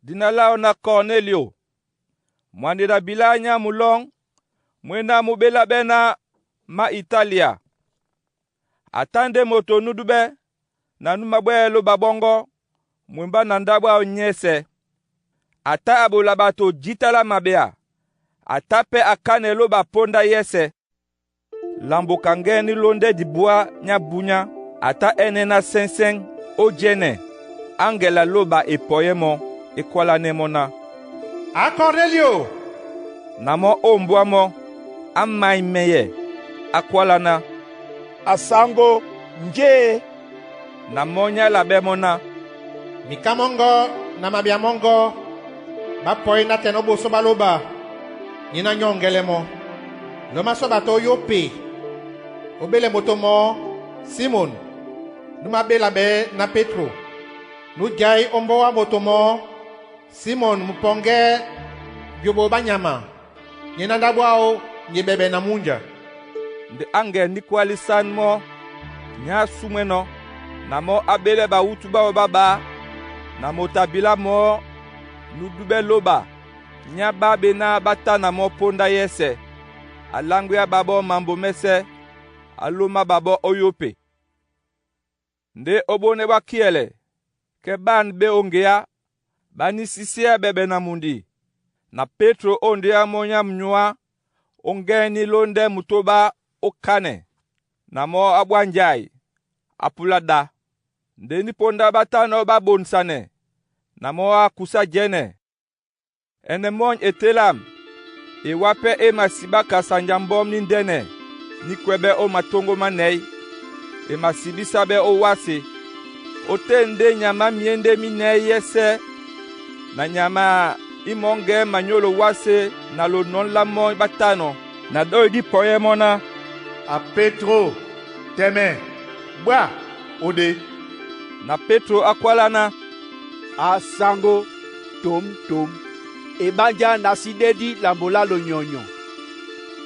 [SPEAKER 1] dina láō na Kɔrnelio, mwaneda-bilá nyá mulɔ́ŋ mwéná mú ɓéláɓɛ́ ná má Italia. A tá ndé moto nú dúɓɛ́ na nú mabwɛ́ɛ́ lóba ɓɔ́ŋgɔ́ mwembá na ndáɓo áō nyɛ́sɛ̄. A tá a ɓola ɓato jǐta lá maɓea, a tá pɛ́ a kánɛ lóba póndá yɛ́sɛ̄. Lambo kaŋgɛ́ ní lóndɛ́ dibúá nyá bunyá. A tá ɛ́nɛ́ ná sɛ́ŋsɛ́ŋ ó jɛ́nɛ, aŋgɛl a lóba e pɔyɛ́ mɔ́, e kwálanɛ́ mɔ́ ná,
[SPEAKER 4] “A Kɔrnelio!”
[SPEAKER 1] Na mɔ́ ómbóá mɔ́, á maí mɛ́yɛ, á kwála ná,
[SPEAKER 11] “A saŋgó, njé?”
[SPEAKER 1] Na mɔ́ nyá labɛ́ mɔ́ ná,
[SPEAKER 4] “Miká mɔ́ŋgɔ́ na maɓea mɔ́ŋgɔ́ ɓá pɔí nátɛnɔ́ ó ɓosó ɓá lóba nyé ná nyɔ́ŋgɛ́lɛ́ mɔ́. Lómásɔ́ bato ó Yope, ó ɓélɛ moto mɔɔ́, Simɔn, nú maɓélaɓɛɛ́ ná Pétro. Nú jǎí ó mbóa moto mɔɔ́, Simɔn mupɔŋgɛ́ byoɓo ɓá nyama, nyé ná ndáɓo áō e ɓɛɓɛ na múnja.”
[SPEAKER 1] Nde aŋgɛl ní kwálí sán mɔ́ nyá á súmwɛ́nɔ́, na mɔ́ á ɓélɛ́ bawútu ɓáō ɓá ɓā, na moto a bilá mɔɔ́ nú dúɓɛ́ lóba nyá ɓá ɓená ɓá tá na mɔ́ póndá yɛ́sɛ̄. A láŋgwea ɓaɓɔ́ mambo mɛ́sɛ́, a lómá ɓaɓɔ́ ó Yope. Ndé ó ɓónɛ́ ɓá kíɛlɛ, kɛ́ ɓân ɓé ó ŋgeá, ɓá nísísíɛ́ ɓɛɓɛ na mundi. Na Pétro ó ndéá mɔ́ nyá munyuá ó ŋgɛ́ny ní lóndɛ́ mutóɓá ó kánɛ, na mɔ́ á ɓwá njai, á púlá ɗá. Ndé ní póndá ɓá tánɔ̄ ɓá ɓonsanɛ, na mɔ́ á kusá jɛ́nɛ. Ɛnɛ mɔ́ny e télám, e wá pɛ́ e masibá kasanja mbɔ́m ní ndɛ́nɛ ní kwɛ́ɓɛ́ ó matóŋgó mánɛ̌y, e masibísáɓɛ́ ó wásē. Ó tên ndé nyama á myéndé mínɛ̌ yɛ́sɛ́ na nyama í mɔ̌ŋgɛ́ manyólo wásē na lonɔ̌n lá mɔ́ ɓá tánɔ̄. Na ɗói dí pɔyɛ́ mɔ́ ná,
[SPEAKER 2] “A Pétro, tɛ́mɛ, bwá, ó ɗé.”
[SPEAKER 1] Na Pétro á kwálá ná,
[SPEAKER 5] “A saŋgó, tǒm tǒm, eɓánjá na sí ɗédi lambo lá lonyɔnyɔ,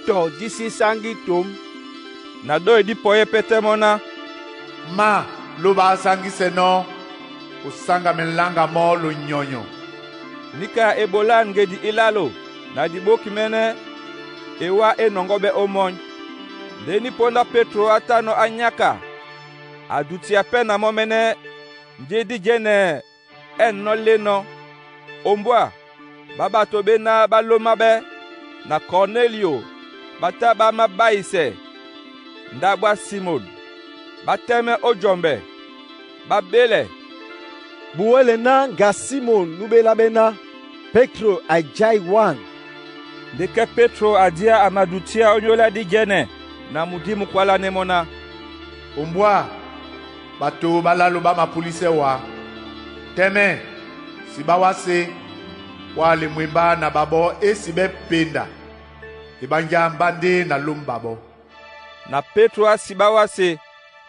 [SPEAKER 5] tɔ dí sí sáŋgí tǒm.”
[SPEAKER 1] Na ɗói dí pɔyɛ́ pɛ́tɛ́ mɔ́ ná,
[SPEAKER 2] “Ma lóba á sáŋgísɛ́ nɔ́, ó sáŋga mɛlaŋga mɔ́ lonyɔnyɔ.”
[SPEAKER 1] Níka e ɓolá ŋgedi ílálo, na diɓóki mɛ́nɛ́, e wá é nɔŋgɔ́ ɓɛ́ ó mɔ́ny. Ndé ní póndá Pétro á tánɔ̄ á nyáka, a dutia pɛ́ na mɔ́ mɛ́nɛ́ njé dí jɛ́nɛ ɛ̂ nɔ́ lénɔ́. Ombwá, ɓá ɓato ɓéná ɓá lómá ɓɛ́, na Kɔrnelio ɓá tá ɓá mábáisɛ ndáɓo á Simon. Ɓá tɛ́mɛ́ ó jɔmbɛ, ɓá ɓélɛ,
[SPEAKER 11] “Buwɛ́lɛ ná ŋga Simon nú ɓéláɓɛ́ ná Pétro a jái wân.”
[SPEAKER 1] Nde kɛ́ Pétro a día a madutíá ónyólá díjɛ́nɛ na mudí mú kwálánɛ́ mɔ́ ná,
[SPEAKER 2] “Ombwá, ɓato ɓá lálo ɓá mapúlísɛ́ wá. Tɛ́mɛ, sibá wásē, wále mwembá na ɓaɓɔ́ é sibɛ́ penda. Eɓánjá mbá ndé na lóm ɓaɓɔ́.”
[SPEAKER 1] Na Pétro á sibá wásē,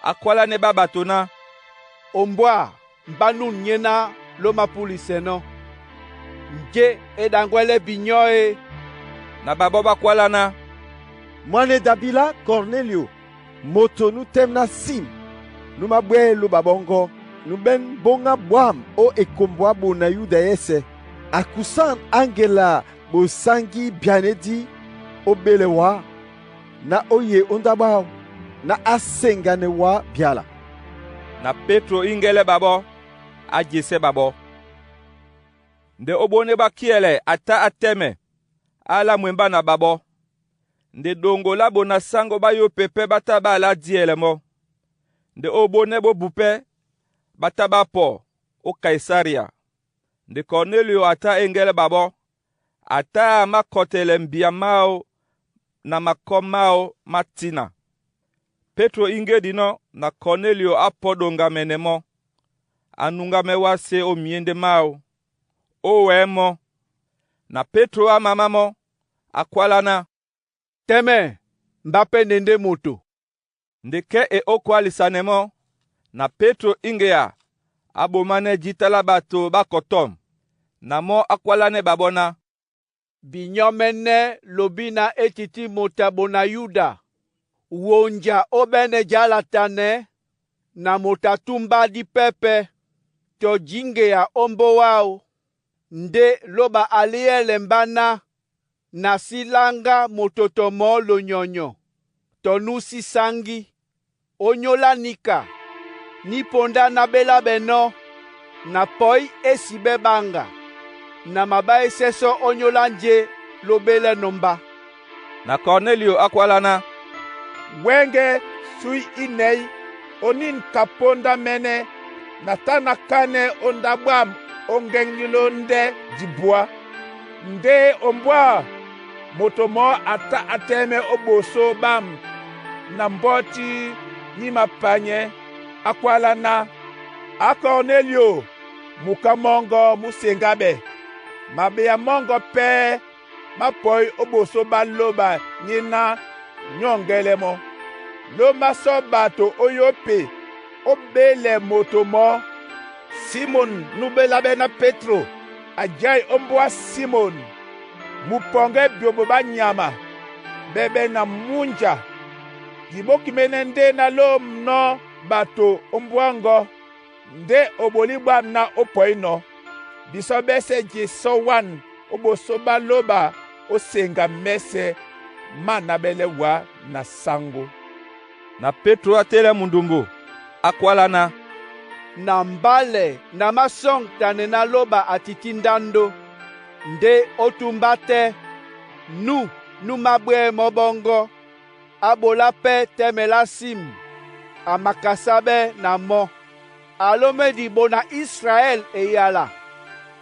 [SPEAKER 1] á kwálánɛ́ ɓá ɓato ná,
[SPEAKER 5] “Ombwá, mbá nûn nyé ná ló mapúlisɛnɔ́. Njé e ɗaŋgwɛlɛ́ binyɔ́ e?”
[SPEAKER 1] Na ɓaɓɔ́ ɓá kwálá ná,
[SPEAKER 11] “Mwaneda-bilá Kɔrnelio, moto nú tɛ́m ná Sim, nú mábwɛ́ɛ́ lóba ɓɔ́ŋgɔ́, nú ɓɛ́n bóŋá bwâm ó ekombo á ɓona Yuda yɛ́sɛ̄. Akusân aŋgela Bosangi byanédi ó bélɛ wá na ó ye ó ndáɓo áō ná á seŋganɛ wá byala.
[SPEAKER 1] Na Pétro íŋgɛ́lɛ́ ɓaɓɔ́, á jesɛ́ ɓaɓɔ́. Nde óbóné ɓá kíɛlɛ a tá á tɛ́mɛ, á lá mwembá na ɓaɓɔ́. Nde ɗoŋgo lá bona sáŋgó ɓá Yope pɛ́ ɓá tá ɓá lá díɛlɛ mɔ́. Nde ó bónɛ́ bó bu pɛ́, ɓá tá ɓá pɔ ó Kaisária. Nde Kɔrnelio a tá éŋgɛ́lɛ́ ɓaɓɔ́, a tá a mákɔtɛlɛ mbia máō na makɔ́ máō má tína. Pétro íŋgédinɔ́ na Kɔrnelio á pɔ́ ɗoŋgamɛnɛ mɔ́, a nuŋgamɛ wásē ó myéndé máō, ó wɛ̌ mɔ́. Na Pétro á mamá mɔ́, a kwálá ná,
[SPEAKER 5] «Tɛ́mɛ, mbá pɛ́ ne ndé moto.»
[SPEAKER 1] Nde kɛ́ e ó kwálisanɛ mɔ́, na Pétro íŋgea á ɓománɛ́ jǐta lá ɓato ɓá kɔtɔ̂m. Na mɔ́ á kwálánɛ́ ɓaɓɔ́ ná,
[SPEAKER 5] «Binyɔ́ mɛ́nɛ́ lobi na e tití moto a bona Yuda, wonja ó ɓɛ́nɛ̄ jǎlatanɛ na moto a túmbá dípɛ́pɛ̄ tɔ jǐŋgea ó mbóa áō, ndé lóba a líɛ́lɛ mbá ná na sí láŋgá moto tɔ mɔ̌ lonyɔnyɔ tɔ nú sí sáŋgí. Ónyólá níka, ní pondá ná ɓéláɓɛnɔ́, na pɔí é sibɛ́ ɓaŋga, na mabá é sɛ́sɔ́ ónyólá njé ló ɓélɛ́nɔ̄ mbá.»
[SPEAKER 1] Na Kɔrnelio á kwálá ná,
[SPEAKER 13] «Wɛ́ŋgɛ̄ súe í nɛ̌y onín ka póndá mɛ́nɛ́ na tá na kánɛ́ ó ndáɓo ám ó ŋgɛ́ŋ lílóndɛ́ dibwá. Ndé ombwâ moto mɔɔ́ a tá á tɛ́mɛ́ ó ɓosó ɓám na mbɔ́tí ní mapanyɛ́. A kwála ná, ‘Á Kɔrnelio, muká mɔ́ŋgɔ́ mú seŋgáɓɛ́. Mabeya mɔ́ŋgɔ́ pɛ́ má pɔí ó ɓosó ɓá lóba nyéná nyɔ́ŋgɛ́lɛ́ mɔ́. Lómá sɔ́ ɓato ó Yope ó ɓélɛ moto mɔɔ́, Simon nú ɓéláɓɛ́ ná Pétro, a jái ó mbóa Simon, mupɔŋgɛ́ byoɓo ɓá nyama, ɓɛɓɛ na múnja. Di ɓókiménɛ́ ndé ná lómnɔ́ ɓato ó mbóa ŋgɔ́, ndé o ɓolí ɓwâm ná ó pɔínɔ̄. Bisɔ́ ɓɛ́sɛ̄ jesɔ́ wan ó ɓosó ɓá lóba ó seŋga mɛ́sɛ̄ má náɓɛ́lɛ́ wá na sáŋgó.»
[SPEAKER 1] Na Pétro á télɛ́ mundumbu, á kwálá ná,
[SPEAKER 5] «Na mbálɛ na másɔ́ŋtanɛ ná lóba a tití ndándó, ndé ó túmbá tɛ́, nú nú mábwɛ́ mɔ́ ɓɔ́ŋgɔ́. Á ɓolá pɛ́ tɛ́mɛ lá sim, a makasáɓɛ́ na mɔ́. A lómɛ́di bona Israɛl eyala,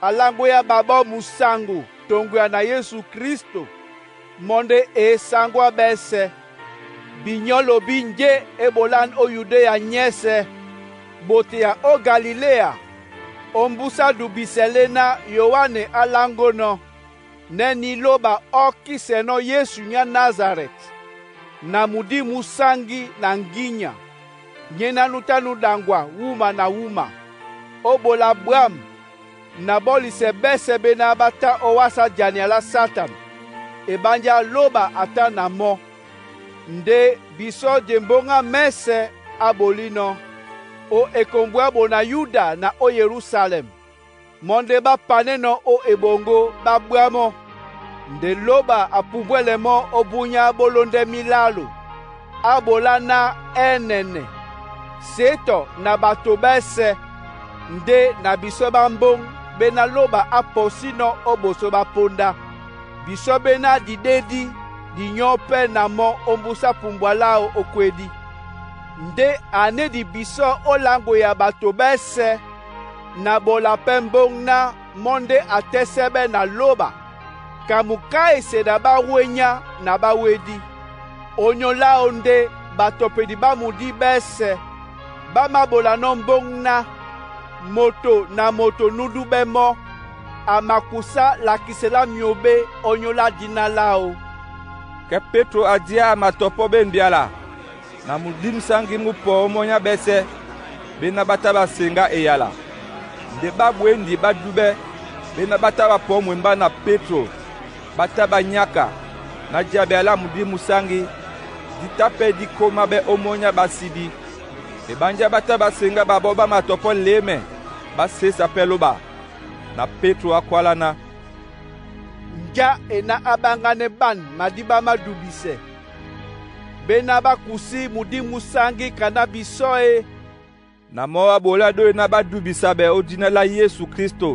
[SPEAKER 5] a láŋgwéá ɓaɓɔ́ musaŋgo toŋgoya na Yesu Klísto, mɔ́ ndé e sáŋgwá ɓɛ́sɛ̄. Binyɔ́ lobi njé e ɓolán ó Yudéa nyɛ́sɛ̄, ɓotea ó Galiléa, ó mbúsá dubisɛ léná Yoane á láŋgónɔ̄, nɛ́ ní lóba ɔ́kisɛnɔ́ Yesu nyá Nazarɛti, na mudi mú sáŋgí na ŋgínya, nyéná nú tá nú ɗaŋgwa wúma na wúma. Ó ɓola bwâm na bɔ́lisɛ ɓɛ́sɛ̄ ɓéná ɓá tá ó wásá jania lá Satan, ebánjá lóba a tá na mɔ́, ndé bisɔ́ de mbóŋá mɛ́sɛ̄ á ɓolínɔ́, o ekombwá bona Yuda na ó Yerusalɛm, mɔ́ ndé ɓá panɛ́nɔ̄ ó eɓoŋgó ɓá bwá mɔ́. Nde lóba a pumbwɛ́lɛ mɔ́ ó búnyá bó lóndɛ́ milálo, á ɓolá ná ɛ́nɛnɛ, sétɔ na bato ɓɛ́sɛ̄, ndé na bisɔ́ ɓá mbóŋ ɓéná lóba á pɔsínɔ́ ó ɓosó ɓá póndá. Bisɔ́ ɓéná diɗédí di nyɔ́ pɛ́ na mɔ́ ó mbúsá pumbwa láō ó kwédí. Ndé anédi bisɔ́ ó láŋgoya bato ɓɛ́sɛ̄ na ɓola pɛ́ mbóŋ ná mɔ́ ndé a tɛ́sɛ́ ɓɛ́ na lóba, ka mukáese na ɓá wényá na ɓá wédí. Ónyólá láō ndé batɔpedi ɓá mudí ɓɛ́sɛ̄ ɓá māɓolanɔ́ mbóŋ ná moto na moto nú dúɓɛ́ mɔ́, a makusá lakisɛ lá myǒɓé ónyólá díná láō.»
[SPEAKER 1] Kɛ Pétro a diá a matɔpɔ́ ɓé mbyala, na mudími sáŋgí mú pɔ ómɔ́ nyá ɓɛ́sɛ̄, ɓéná ɓá tá ɓá seŋgá eyala. Nde ɓá bwěndi ɓá dúbɛ́, ɓéná ɓá tá ɓá pɔ̌ mwembá na Pétro, ɓá tá ɓá nyáka, ná já byala lá mudími mú sáŋgí, dí tá pɛ́ dí kómáɓɛ́ ómɔ́ nyá ɓasíbí. Eɓánjá ɓá tá ɓá seŋgá ɓaɓɔ́ ɓá matɔpɔ́ lěmɛ, ɓá sésa pɛ́ lóba. Na Pétro á kwálá ná,
[SPEAKER 5] Njá e ná á ɓáŋgánɛ́ ɓân madíɓá má dubisɛ. Béná ɓá kusí mudímu músáŋgí ka ná bisɔ́ e.
[SPEAKER 1] Na mɔ́ á ɓolá dói ná ɓá dubisa ɓɛ ó dina lá Yesu Klísto.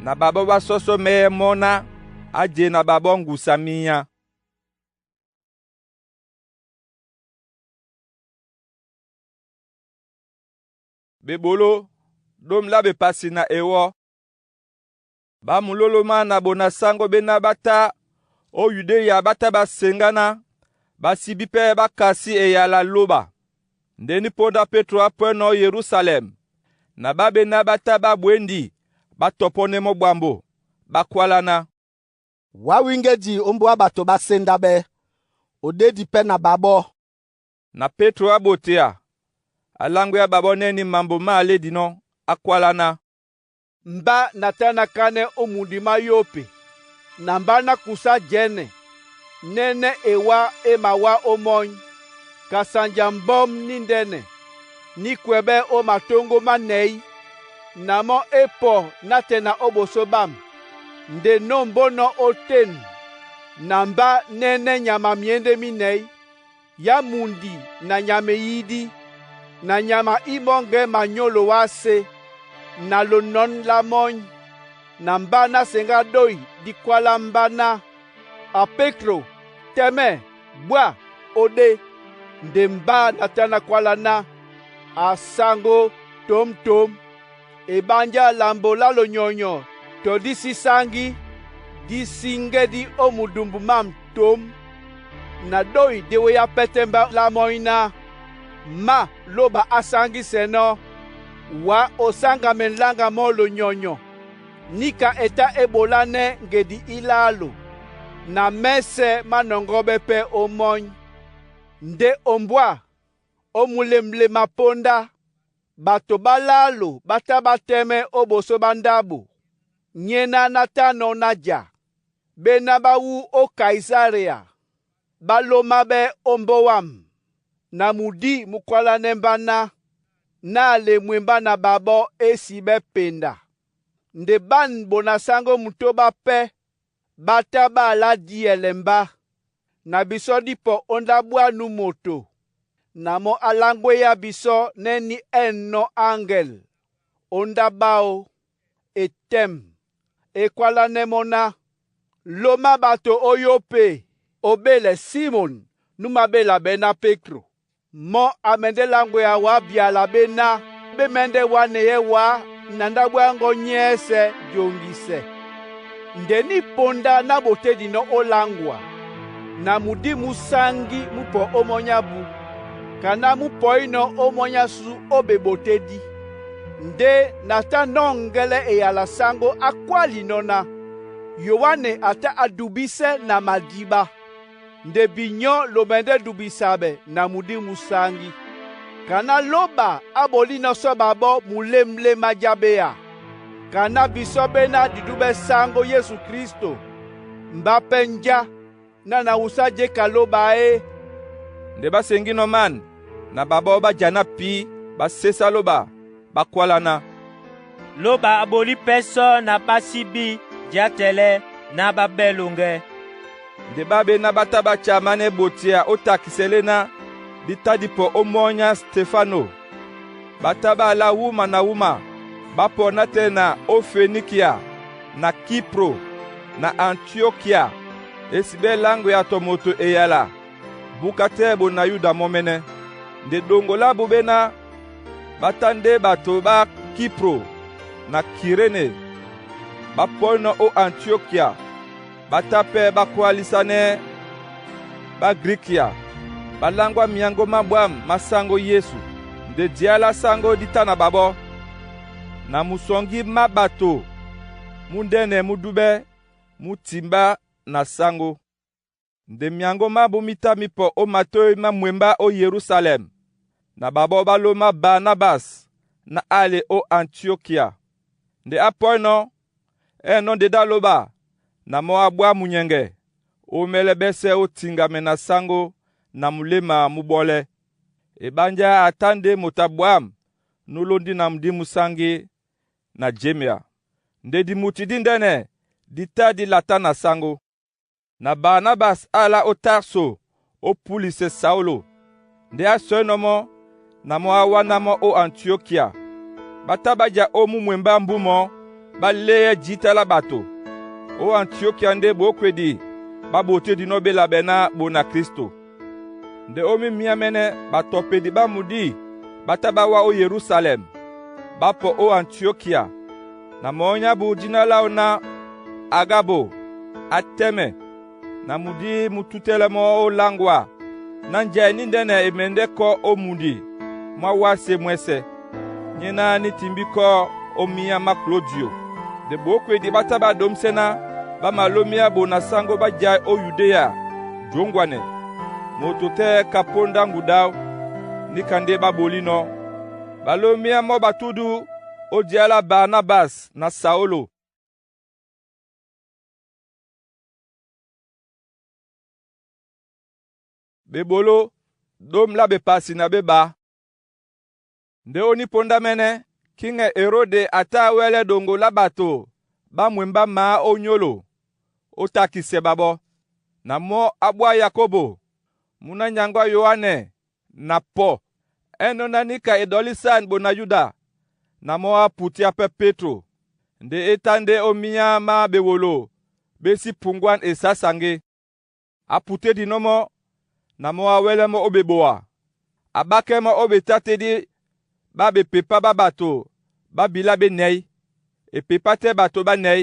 [SPEAKER 1] Na ɓaɓɔ́ ɓá sɔsɔ mɛ́ mɔ́ ná á je na ɓaɓɔ́ ŋgusa mínyá. Beɓoló, ɗóm lá bepasi na ewɔ́. Ɓá mulólomá na bona sango béná ɓá tá ó Yudéa ɓá tá ɓá seŋgá ná ɓá síbí pɛ́ ɓá kasí eyala lóɓa. Ndé ní póndá Pétro á pwɛ́nɔ̄ ó Yerusalɛm, na ɓá ɓéná ɓá tá ɓá bwěndi ɓá tɔpɔ́nɛ́ mɔ́ ɓwambo, ɓá kwálá ná,
[SPEAKER 6] “Wá wíŋgédi ó mbóa bato ɓá séndáɓɛ́, o ɗédi pɛ́ na ɓaɓɔ́.”
[SPEAKER 1] Na Pétro á ɓotea, á láŋgwea ɓaɓɔ́ nɛ́nī mambo má alédinɔ́, á kwálá ná,
[SPEAKER 5] “Mbá na tá na kánɛ́ ó mundi má Yope, na mbá ná kusá jɛ̌nɛ, nɛ́nɛ́ ewá e mawá ómɔ́ny. Ka sanja mbɔ́m ní ndɛ́nɛ, ní kwɛbɛ́ ó matóŋgó má nɛ̌y, na mɔ́ é pɔ nátɛna ó ɓosó ɓám. Nde nɔ́ mbónɔ́ ótên na mbá nɛ́nɛ́ nyama myěndé mínɛ̌y, yá mundi na nyama eyídí, na nyama í mɔ́ŋgɛɛ́ manyólo wásē, na lonɔ̌n lá mɔ́ny. Na mbá ná seŋgá dói dí kwálá mbá ná, ‘A Pétro, tɛ́mɛ́, bwá, ó ɗé.’ Nde mbá na tá na kwála ná, ‘A saŋgó tǒmtǒm, eɓánjá lambo lá lonyɔnyɔ tɔ dí sí sáŋgí, dí síŋgɛ́dí ó mudumbu mám tǒm.’ Na dói dé wéá pɛ́tɛ́ mbá lá mɔ́ny ná, ‘Má lóba á sáŋgísɛnɔ́, wǎ o sáŋga mɛ nláŋga mɔ́ lonyɔnyɔ.’ Níka e tá e ɓolánɛ́ ŋgedi í lálo, na mɛ́sɛ̄ má nɔŋgɔ́ɓɛ́ pɛ́ ó mɔ́ny. Ndé ombwá, ó mulemle mapóndá, bato ɓá lálo ɓá tá ɓá tɛ́mɛ́ ó ɓosó ɓá ndáɓo. Nyéná ná tánɔ̄ ná ja. Béná ɓá wú ó Kaisarea ɓá lómáɓɛ́ ó mbóa wâm. Na mudí mú kwálánɛ́ mbá ná, Nâ le mwembá na ɓaɓɔ́ é siɓɛ́ penda. Nde ɓân bona sáŋgó mutóɓá pɛ́ ɓá tá ɓá alá díɛlɛ mbá, na bisɔ́ dí pɔ ó ndáɓo á nú moto, na mɔ́ á láŋgwéá bisɔ́ nɛ́ ní ɛ̂nnɔ́ áŋgɛl ó ndáɓo áō. E tɛ́m e kwálánɛ́ mɔ́ ná, ‘Lómá ɓato ó Yope, o ɓélɛ Simon nú maɓéla ɓɛ̌ ná Pétro. Mɔ́ a mɛndɛ́ láŋgwea wǎ byala ɓéná ɓé mɛ́ndɛ́ wáneyɛ́ wǎ na ndáɓo áŋgɔ́ nyɛ́sɛ̄ joŋgisɛ.’ Nde ní ponda ná ɓotédinɔ́ ó láŋgwa, na mudí mú sáŋgí mú pɔ ó mɔ́ ábū, ka ná mú pɔínɔ̄ ó mɔ́ ásū ó ɓeɓotédí. Ndé na tá nɔ́ŋgɛ́lɛ́ eyala sáŋgó á kwálinɔ́ ná, ‘Yoane a tá a dubísɛ́ na madíɓá, nde binyɔ́ lo mɛndɛ́ dubisaɓɛ na mudí músáŋgí.’ Ka ná lóɓa á ɓolínɔ̄ sɔ́ ɓaɓɔ́ mulémlé má jáɓéa. Ka ná bisɔ́ ɓéná di dúɓɛ́ sáŋgó Yesu Klísto, mbá pɛ́ njá, na na wusá jé ka lóɓa é.
[SPEAKER 1] Nde ɓá seŋgínɔ́ man, na ɓaɓɔ́ ɓá jana pí, ɓá sésá lóɓa, ɓá kwálá ná,
[SPEAKER 8] “Lóɓa a ɓolí pɛ́ sɔ́ na ɓá síbí jiátɛlɛ́ ná ɓá ɓɛ́ loŋgɛ́.”
[SPEAKER 1] Nde ɓá ɓéná ɓá tá ɓá camánɛ́ ɓotea ó takisɛ léná dí tá dí pɔ ó mɔ́ny á Stefano. Ɓá tá ɓá alá wúma na wúma, ɓá pɔ nátɛna ó Fenikia na Kipro na Antiokia e siɓɛ́ láŋgwea tɔ moto eyala, búka tɛ́ bona Yuda mɔ́mɛ́nɛ́. Nde ɗoŋgo lábū ɓéná ɓá tá ndé ɓato ɓá Kipro na Kiréne ɓá pɔ́inɔ́ ó Antiokia. Ɓá tá pɛ́ ɓá kwálísánɛ́ ɓá Grikia, ɓá láŋgwá myaŋgó má ɓwǎm̀ má sáŋgó Yesu. Nde día lá sáŋgó dí tá na ɓaɓɔ́. Na musɔŋgí má ɓato mú ndɛ́nɛ mú dúɓɛ́ mú timbá na sáŋgó. Nde myaŋgó mábú mí tá mí pɔ ó matôy má mwembá ó Yerusalɛm, na ɓaɓɔ́ ɓá lómá Barnabas ná ale ó Antiokia. Nde á pɔ́inɔ́, ɛ́nɔ́ ndedá lóɓa, na mɔ́ á ɓwá munyɛŋgɛ, ó mɛ́lɛ́ ɓɛ́sɛ́ ó tiŋgamɛ na sáŋgó na muléma mú ɓɔ́lɛ́. Eɓánjá a tá ndé moto a ɓwǎm̀ nú lóndi na mudí músáŋgí na jémea. Nde dimuti díndɛ́nɛ Di tá di latá na saŋgó. Na Barnabas a la ó Tarso ó púlisɛ Saulô. Ndé á sɔ́ mɔ́, na mɔ́ á wáná mɔ́ ó Antiɔkia. Ɓá tá ɓá ja ó mú mwembá mbú mɔ́ ɓá léɛ jǐta lá ɓato. Ó Antiɔkia ndé ɓókwedi ɓá ɓotédinɔ́ ɓélabɛná ɓo na Klísto. Nde ó mímíámɛ́nɛ́ ɓatɔpedi ɓá mudi ɓá tá ɓá wá ó Yerusalem, ɓá pɔ ó Antiɔkia. Na mɔɔ́ nyábu dína láw ná Agabo a tɛ́mɛ, na mudí mú tútɛ́lɛ mɔ́ ó láŋgwa ná njai ní ndɛ́nɛ e mɛndɛ́ kɔ́ ó mundi mwá wásē mwɛ́sɛ̄. Nyéná ní timbí kɔ́ ó míá má Klódio. Nde ɓókwedi ɓá tá ɓá ɗomsɛ́ná ɓá malóméá ɓo na saŋgó ɓá jai ó Yudéa jǒŋgwanɛ. Moto tɛ́ ka póndá ŋgudáw, níka ndé ɓá ɓolínɔ́. Ɓalóméá mɔ́ ɓatúdu ó día lá Barnabas na Saulô. Ɓeɓoló ɗóm lá ɓepasi na ɓé ɓá. Ndé ó nípondámɛ́nɛ́, kiŋɛ Erode a tá a wɛ́lɛ́ ɗoŋgo lá ɓato ɓá mwembá maá ó nyólo, ó takisɛ ɓaɓɔ́. Na mɔ́ á ɓwá Yakobo, múná nyaŋgɔ á Yoanɛ na pɔ ɛ́nɔ́ ná níka e ɗɔlísân ɓo na Yuda, na mɔ́ á putíá pɛ́ Petro. Nde é tá ndé ó míá má ɓewolo ɓé sí puŋgwán e sá saŋgé. Á putédinɔ́ mɔ́, na mɔ́ á wɛ́lɛ́ mɔ́ ó ɓeboa. A ɓákɛ́ mɔ́ ó ɓetátédí ɓá ɓepepá ɓá ɓato ɓá bilá ɓé nɛ̌y. E pepá tɛ́ ɓato ɓá nɛ̌y.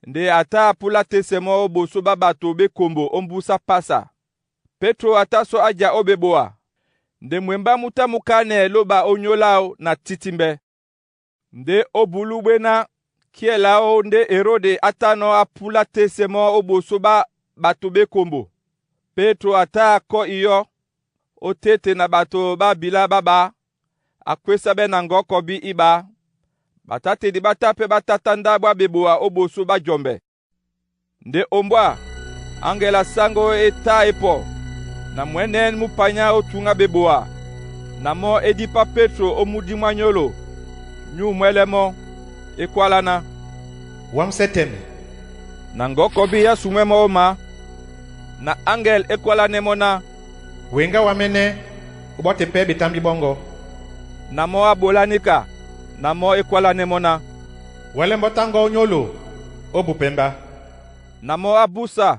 [SPEAKER 1] Nde a tá a púlá tésɛ mɔ́ ó ɓosó ɓá ɓato ɓé kombo ó mbúsá Pasa. Pétro a tá sɔ á ja ó ɓeboa. Nde mwembá mú tá mú kánɛ lóɓa ó nyó láw na títímbɛ́. Ndé ó bulú ɓwéná kiɛl áō ndé Erode á tánɔ́ á púlá tésɛ mɔ́ ó ɓosó ɓá ɓato ɓé kombo. Pétro a tá a kɔ́ iyɔ́, ó téte na ɓato ɓá bilá ɓá ɓá, a kwésá ɓɛ́ na ŋgɔ̌kɔbí í ɓá. Batátedi ɓá tá pɛ́ ɓá tátá ndáɓo á ɓeboa ó ɓosó ɓá jɔmbɛ. Nde ombwá, aŋgel a saŋgó e tá e pɔ, na mwɛ̌nɛ́n mú panyá ó tuŋ á ɓeboa, na mɔ́ é dípá Pétro ó múdí mwá nyólo. Nyúu mwɛ́lɛ́ mɔ́, é kwálá ná,
[SPEAKER 4] “Wámsɛ tɛmɛ!”
[SPEAKER 1] Na ŋgɔ̌kɔbí á sumwɛ́ mɔ́ ó mǎ. Na aŋgel é kwálánɛ́ mɔ́ ná,
[SPEAKER 4] “Weŋgá wámɛ́nɛ́, ó ɓɔ́tɛ pɛ́ ɓetámbi ɓɔ́ŋgɔ̄.”
[SPEAKER 1] Na mɔ́ á ɓolá níka, na mɔ́ é kwálánɛ́ mɔ́ ná,
[SPEAKER 4] “Wɛlɛ́ mbɔ́ tá ŋgɔ́ ó nyólo, ó bupɛ́ mbá.”
[SPEAKER 1] Na mɔ́ á búsa,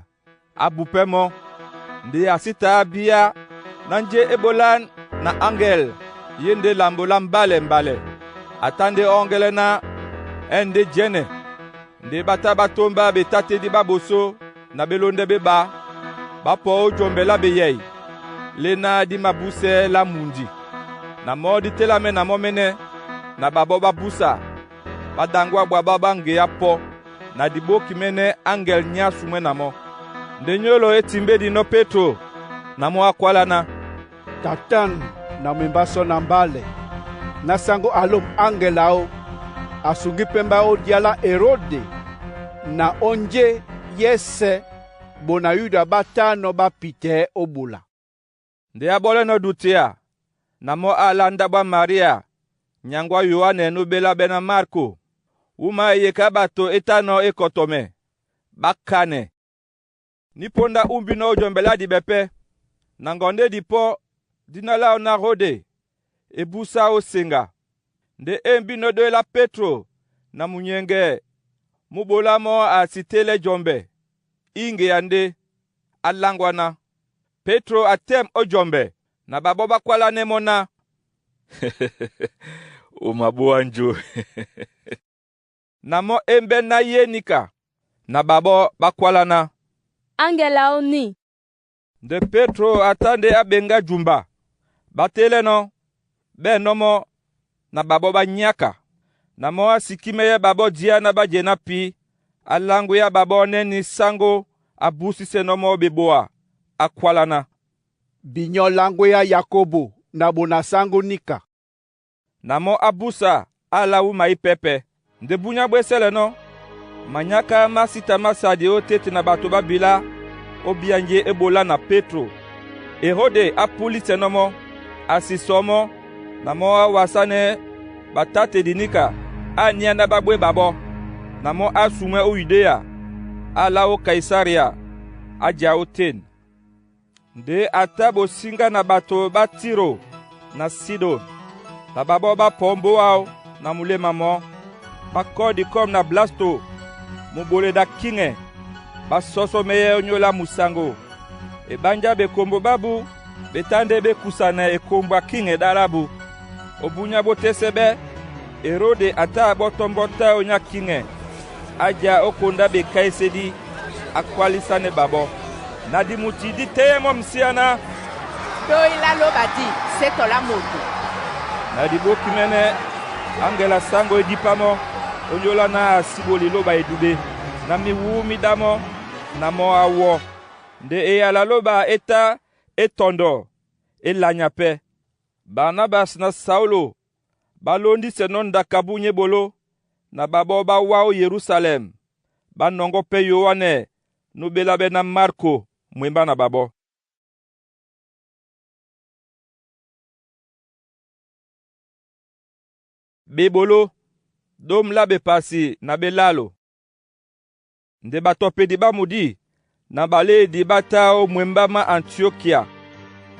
[SPEAKER 1] á bupɛ́ mɔ́. Nde a sí taa a bíá ná njé é ɓolán na aŋgel ye ndé lambo lá mbálɛ-mbálɛ. A tá ndé ɔ́ŋgɛ́lɛ́ ná ɛ̂n ndé jɛ́nɛ. Nde ɓá tá ɓá tómbá ɓetátédí ɓá ɓosó na ɓélóndɛ́ ɓé ɓá, ɓá pɔ ó jɔmbɛ lá beyɛy lé ná dí mabúsɛ́ lá mundi. Na mɔ́ dí télamɛ́ na mɔ́ mɛ́nɛ́, na ɓaɓɔ́ ɓá búsa, ɓá ɗaŋgwá ɓwaɓá ɓá ŋgeá pɔ́, na diɓóki mɛ́nɛ́ aŋgɛl nyá sumwɛ́ na mɔ́. Nde nyólo é timbédinɔ́ Pétro, na mɔ́ á kwálá ná,
[SPEAKER 5] “Tatan na mwembá sɔ na mbálɛ, ná saŋgó a lôm aŋgel áō a sungí pɛ́ mbá ó día lá Erode na ó njé yɛ́sɛ̄ ɓo na Yuda ɓá tánɔ́ ɓá pitɛɛ́ ó ɓola.”
[SPEAKER 1] Nde á ɓɔ́lɛ́nɔ̄ Dutea, na mɔ́ á lá ndáɓo á Maria, nyaŋgɔ á Yoanɛ nóɓéláɓɛ́ ná Marko. Wúma e yeka á ɓato é tánɔ̄ é kɔtɔmɛ, ɓá kanɛ. Nípóndá úmbínɔ́ ó jɔmbɛ lá diɓɛ pɛ́. Na ŋgɔndé dipɔ́, dína láw ná Rode, e búsá ó seŋga. Nde e embínɔ́ ɗóé lá Pétro na munyɛŋgɛ mú ɓolá mɔ́ a si télɛ́ jɔmbɛ, íŋgea ndé, á láŋgwá ná. Pétro a tɛ́m ó jɔmbɛ, na ɓaɓɔ́ ɓá kwálánɛ́ mɔ́ ná, “O mabóa njó.” Na mɔ́ é mbɛ́ ná yé níka, na ɓaɓɔ́ ɓá kwálá ná,
[SPEAKER 16] “Aŋgel áō ní!”
[SPEAKER 1] Nde Pétro a tá ndé á ɓeŋgá jumba. Ɓá télɛ́nɔ̄, ɓɛ̂nɔ́ mɔ́, na ɓaɓɔ́ ɓá nyáka. Na mɔ́ á sikímɛ́yɛ́ ɓaɓɔ́ día ná ɓá jená pí, á láŋgwíá ɓaɓɔ́ nɛ́ ni sáŋgó a búsísɛ́nɔ́ mɔ́ ɓeboa, á kwálá ná,
[SPEAKER 5] “Binyɔ́ láŋgwíá Yakobo na ɓo na sáŋgó níka.”
[SPEAKER 1] Na mɔ́ á búsa á lá wúma ípɛ́pɛ̄. Nde búnyá ɓwésɛ́lɛnɔ́, manyáká má sí ta má sadi ó téte na ɓato ɓá bilá ó bíá njé é ɓolá na Pétro. Erode á púlisɛnɔ́ mɔ́, a si sɔɔ mɔ́, na mɔ́ á wasánɛ́ ɓatátedi níka á níá ná ɓá ɓwé ɓaɓɔ́. Na mɔ́ á sumwɛ́ ó Yudéa. a la ó Kaisaria, a ja ótên. Ndé a tá bosíŋgá na bato ɓá Tiro na Sidon. Na ɓaɓɔ́ ɓá pɔ mbóa áō na muléma mɔ́. Ɓá kɔ́ dikɔ́m na Blasto, muboleda kiŋɛ, ɓá sɔ́sɔ́ mɛ́yɛ́ ónyólá musaŋgo. Eɓánjá ɓekombo ɓábú ɓe tá ndé ɓé kusanɛ ekombwa kiŋɛ ɗá lábū. Ó búnyá bótésɛ́ ɓɛ́, Erode a tá a ɓɔ́ tɔ́mbɔ́ táō nyá kiŋɛ, á ja ó kondá ɓekáísédí á kwálísánɛ́ ɓaɓɔ́. Na dimuti dí tɛ́yɛ́ mɔ́ msíáná,
[SPEAKER 7] Doi lá lóba dí sé tɔ lá moto.
[SPEAKER 1] Na dibókimɛ́nɛ́, aŋgɛl a saŋgo e dípá mɔ́, ónyólá ná a sí ɓol lóba edube, na miwú mí ɗá mɔ́, na mɔ́ á wɔ́. Nde eyala lóba é tá é tɔndɔ é lanya pɛ́. Barnabas na Saulô ɓá lóndisɛnɔ́ ndaka bú nyéɓoló, na ɓaɓɔ́ ɓá wá ó Yerusalɛm ɓá nɔŋgɔ́ pɛ́ Yoanɛ nú ɓéláɓɛ́ ná Marko mwembá na ɓaɓɔ́. Ɓeɓoló, ɗóm lá ɓepasi na ɓelalo. Nde batɔpedi ɓá mudi na ɓaléedi ɓá tá ó mwembá má Antiokia: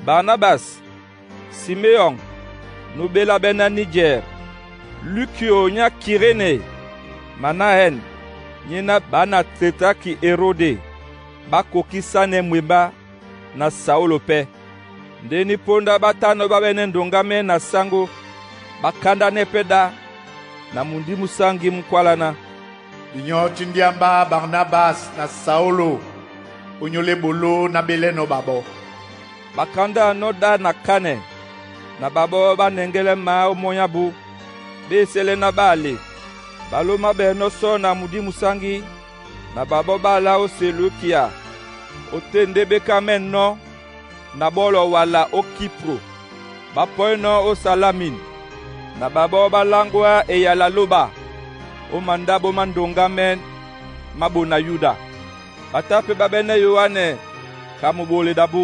[SPEAKER 1] Barnabas, Siméɔn nú ɓéláɓɛ́ ná Níjɛr, Lukio nyá Kiréne, Manaɛn nyéná ɓá na tetraki Erodé ɓá kokísánɛ́ mwembá, na Saulô pɛ́. Ndé nípóndá ɓá tánɔ́ ɓá ɓɛ́nɛ́ ndoŋgámɛ́ na sáŋgó, ɓá kándánɛ́ pɛ́ ɗá na mundí mú sáŋgí mú kwáláná.
[SPEAKER 2] Binyɔ́ tí ndyámbá Barnabas na Saulô ónyólá eboló ná ɓé lɛ́nɔ̄ ɓaɓɔ́.
[SPEAKER 1] Ɓá kándáanɔ́ ɗá na kánɛ, na ɓaɓɔ́ ɓá nɛŋgɛ́lɛ́ maá ó mɔ́ ábū, ɓé esélɛ́ ná ɓá ale. Ɓá lómáɓɛɛnɔ́ sɔ́ na mudí musáŋgí, na ɓaɓɔ́ ɓá la ó Seleukia. Ótên ndé ɓé kámɛ́nɔ́ na ɓɔ́lɔ wala ó Kipro. Ɓá pɔ́inɔ́ ó Salamin, na ɓaɓɔ́ ɓá láŋgwá eyala lóba ó mandáɓo má ndoŋgámɛ́ má Ɓona-Yuda. Ɓá tá pɛ́ ɓá ɓɛ́nɛ́ Yoanɛ ka muboleda bú.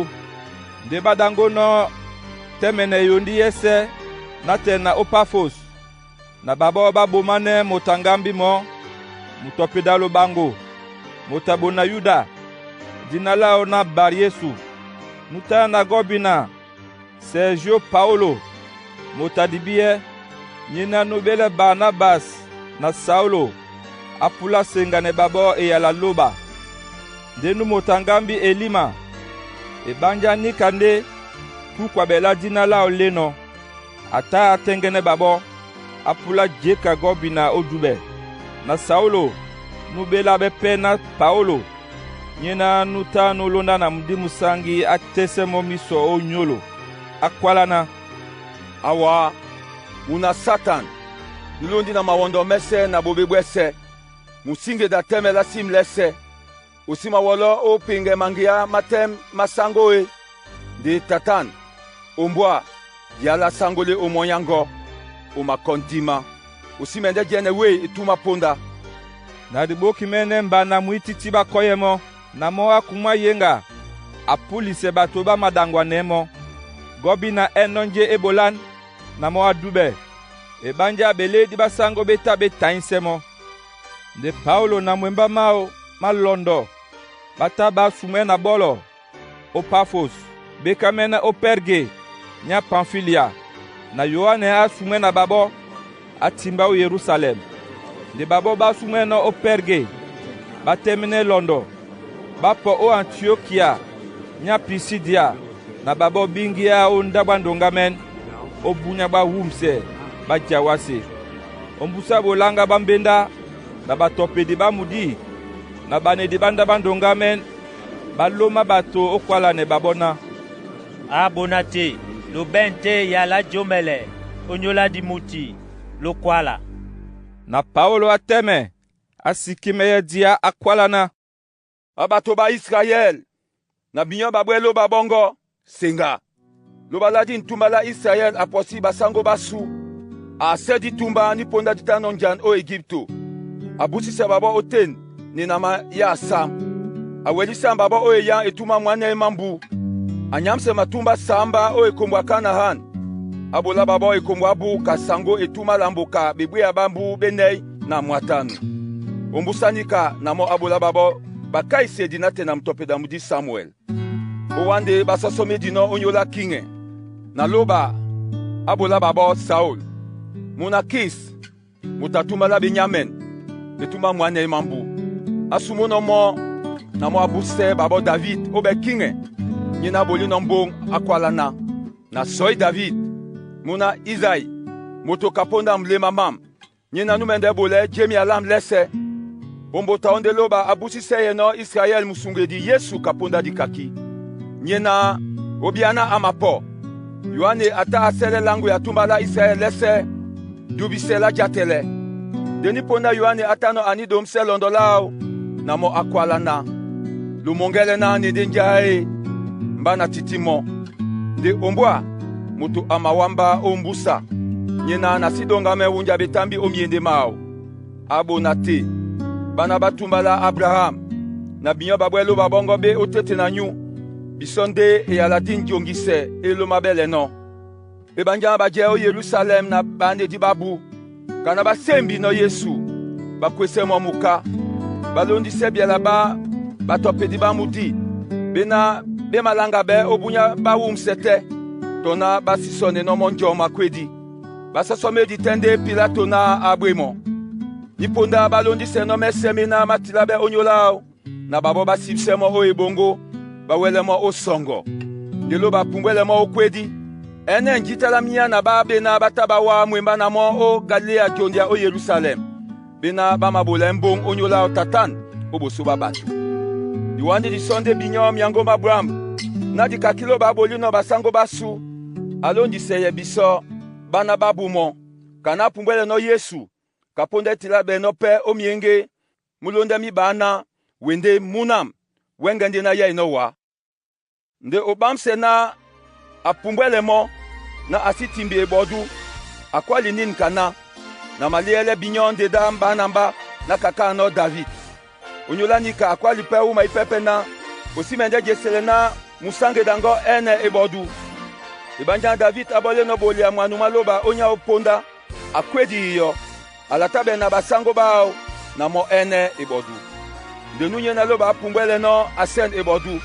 [SPEAKER 1] Ndé ɓá ɗaŋgónɔ́ tɛ́mɛnɛ eyondí yɛ́sɛ̄ nátɛna ó Pafos. Na ɓaɓɔ́ ɓá ɓománɛ́ moto a ŋgámbí mɔɔ́, moto a peda loɓaŋgo, moto a Ɓona-Yuda, dina láō ná Bar-Yesu, nú tá na gɔ́bina Sɛrzio Paolo, moto a dibíɛ́, nyéná nú ɓélɛ́ Barnabas na Saulô á púlá seŋganɛ ɓaɓɔ́ eyala lóba. Ndé nú moto a ŋgámbí Elima, eɓánjá níka ndé púkwabɛ lá dina láō lénɔ̄, a tá a tɛ́ŋgɛ́nɛ́ ɓaɓɔ́, á púlá jěka gɔ́bina ó dúɓɛ. Na Saulô nú ɓéláɓɛ́ pɛ́ ná Paolo, nyéná nú tá nú lóndá na mudí musáŋgí á tɛ́sɛ́ mɔ́ mísɔ ó nyólo, á kwáláná,
[SPEAKER 14] Awa, mu na Satan, nú lóndi na mawɔndɔ mɛ́sɛ̄ na ɓoɓé ɓwɛ́sɛ̄. Mu síŋgeda tɛ́mɛ lá sim lɛ́sɛ̄. O sí mawɔlɔ́ ó peŋgɛ maŋgeá má tɛ́m má sáŋgó é? Nde Tatan, ombwá, dyá lá sáŋgó lé ó mɔ́nyáŋgɔ́. O makɔ ndima, o sí mɛndɛ́ jɛ́nɛ wêy etúm á póndá.
[SPEAKER 1] Na dibókimɛ́nɛ́ mba na mwítítí ɓá kɔ́yɛ́ mɔ́, na mɔ́ á kumwá yéŋga a púlisɛ ɓato ɓá maɗaŋgwanɛɛ́ mɔ́. Gɔ́bina ɛ́ nɔ́ njé é ɓolán, na mɔ́ á dúɓɛ. Eɓánjá ɓelédi ɓá sáŋgó ɓé tá ɓé taísɛ́ mɔ́. Nde Paolo na mwembá máō má lɔndɔ, ɓá tá ɓá sumwɛ́ na ɓɔ́lɔ ó Pafos, ɓé kámɛ́nɛ́ ó Pɛrge nyá Pamfilia, na Yoanɛ á sumwɛ́ na ɓaɓɔ́, á timbá ó Yerusalɛm. Nde ɓaɓɔ́ ɓá súmwɛ́nɔ́ ó Pɛrge, ɓá tɛ́mɛ́nɛ́ lɔndɔ, ɓá pɔ ó Antiokia nyá Pisidia na ɓaɓɔ́ bíŋgíá ó ndáɓo á ndoŋgámɛ́n ó búnyá ɓá wúmsɛ ɓá ja wásē. Ó mbúsá ɓoláŋgá ɓá mbéndá na ɓatɔpedi ɓá mudí na ɓanedi ɓá ndáɓo á ndoŋgámɛ́n ɓá lómá ɓato ó kwálanɛ ɓaɓɔ́ ná,
[SPEAKER 8] A bona te, lobɛ̂n tɛ́ eyala jǒmɛlɛ ónyólá dimuti ló kwála.
[SPEAKER 1] Na Paolo á tɛ́mɛ, á sikímɛ́yɛ́ díá á kwáláná,
[SPEAKER 14] A ɓato ɓá Israyɛl, na binyɔ́ ɓaɓwɛ́ lóba ɓɔ́ŋgɔ́, seŋga! Lóba lá dí ntumba lá Israyɛl a pɔsí basáŋgó ɓású. A asɛ́ dítúmbá ní póndá dí tánɔ̄ njan ó Ejipito. A busísɛ ɓaɓɔ́ ótên ne na ma yá asám. A wɛlísá ɓaɓɔ́ ó eyá etúmá mwánɛ́ má mbu. A nyámsɛ matúmbá sǎmbá ó ekombo a Kanaán. A ɓolá ɓaɓɔ́ ekombo ábú ka saŋgó etúmá la mboka ɓebwéya ɓá mbú ɓé nɛ́y na mwatanu. Ombúsá níka na mɔ́ a ɓolá ɓaɓɔ́ Bakaisedi na tɛ na mutɔpeda mudi Samuɛl. Owá nde ɓá sɔsɔ médinɔ́ ónyólá kíŋɛ na lóba á bolá ɓaɓɔ́ Saul. Muna Kis, moto a túmba lá Benyamɛn, e túmba mwǎnɛ e mambú. Á sumúnɔ́ mɔ́ na mɔ́ á búsɛ ɓaɓɔ́ David óɓɛ́ kíŋɛ, nyéná á bolínɔ́ mbóŋ á kwálá ná. Na sɔí David, múna Isai, moto ka póndá muléma mám, nyéná nú mɛndɛ́ bolɛ́ jemia lâm lɛ́sɛ̄. Ombota ó nde lóba a búsísɛ́yɛnɔ́ Israyɛl musuŋgedi Yesu ka póndá dikakí. Nyéná ó bíá ná a mapɔ́. Yoane a tá a sɛlɛ láŋgwea túmba lá Israyɛl lɛ́sɛ́ dubisɛ lá játɛlɛ. Nde ní póndá Yoane á tánɔ́ aní domsɛ lɔndɔ láō na mɔ́ á kwálá ná, ‘Lo mɔŋgɛlɛ ná ne ndé njá e mba na tití mɔ́. Nde ombwá moto a mawámbá ó mbúsa, nyéná na sí ɗoŋgamɛ wunja betámbi ó myéndé máō.’ A bona te, bana ɓá túmba lá Abraham, na binyɔ́ ɓaɓwɛ́ lóba ɓɔ́ŋgɔ́ ɓé ótéte na nyú, bisɔ́ ndé eyala dí ŋjoŋgisɛ é lómáɓɛ́lɛnɔ́. E ɓanjá ɓa jɛ́ ó Yerusalɛm na ɓaánedi ɓábú, kana ɓá sémbinɔ́ Yesu, ɓá kwésɛ́ mɔ́ muká. Ɓá lóndisɛ́ byala ɓá ɓatɔpedi ɓá mudí, ɓéná ɓé maláŋgabɛ́ ó búnyá ɓá wúmsɛ tɛ́, tɔ ná ɓá sísɔnɛnɔ́ mɔ́ njɔ makwédi. Ɓá sɔsɔ médi tɛ́ ndé Pilato ná a bwé mɔ́. Ní póndá ɓá lóndisɛnɔ́ mɛ́sɛ̄ méná má tilábɛ́ ónyólá áō, na ɓaɓɔ́ ɓá sibsɛ́ mɔ́ ó eɓoŋgó, ɓá wɛ́lɛ́ mɔ́ ó sɔŋgɔ. Nde lóba a pumbwɛlɛ mɔ́ ó kwédí. Ɛ́nɛ́ njítá lá myá na ɓá ɓéná ɓá tá ɓá wá mwembá na mɔ́ ó Galiléa jondia ó Yerusalɛm. Ɓéná ɓá maɓolɛɛ́ mbóŋ ónyólá áō tatân ó ɓosó ɓá ɓato. Di wá ndé disɔ ndé binyɔ́ myaŋgó má bwǎm̀, ná dikakí lóba á bolínɔ́ basáŋgó ɓású, a lóndisɛyɛ bisɔ́ ɓáná ɓá bú mɔ́, kana á pumbwɛlɛnɔ́ Yesu, ka póndá e tilábɛɛnɔ́ pɛ́ ó myéŋgé mú lóndɛ́ míɓaá ná wendé múnâm wɛ́ŋgɛ̄ ndé ná yɛ́inɔ́ wá. Nde o ɓámsɛ ná a pumbwɛlɛ mɔ́, ná a sí timbi eɓɔdú, a kwáli nîn ka ná, na maléɛ́lɛ́ binyɔ́ ndedá mbá na mbá ná kakáanɔ́ David. Onyólá níka a kwáli pɛ́ wúma ipɛ́pɛ́ ná o sí mɛndɛ́ jesɛlɛ ná musáŋgedaŋgɔ ɛ́nɛ́ eɓɔdú. E ɓanjá David á ɓɔ́lɛ́nɔ́ bolia mwanu má lóba ónyá ó póndá, a kwédi iyɔ, a latáɓɛ na basáŋgó báō na mɔ́ ɛ́nɛ́ eɓɔdú. Nde nú nyéná lóba á pumbwɛ́lɛnɔ́ a sɛn eɓɔdú.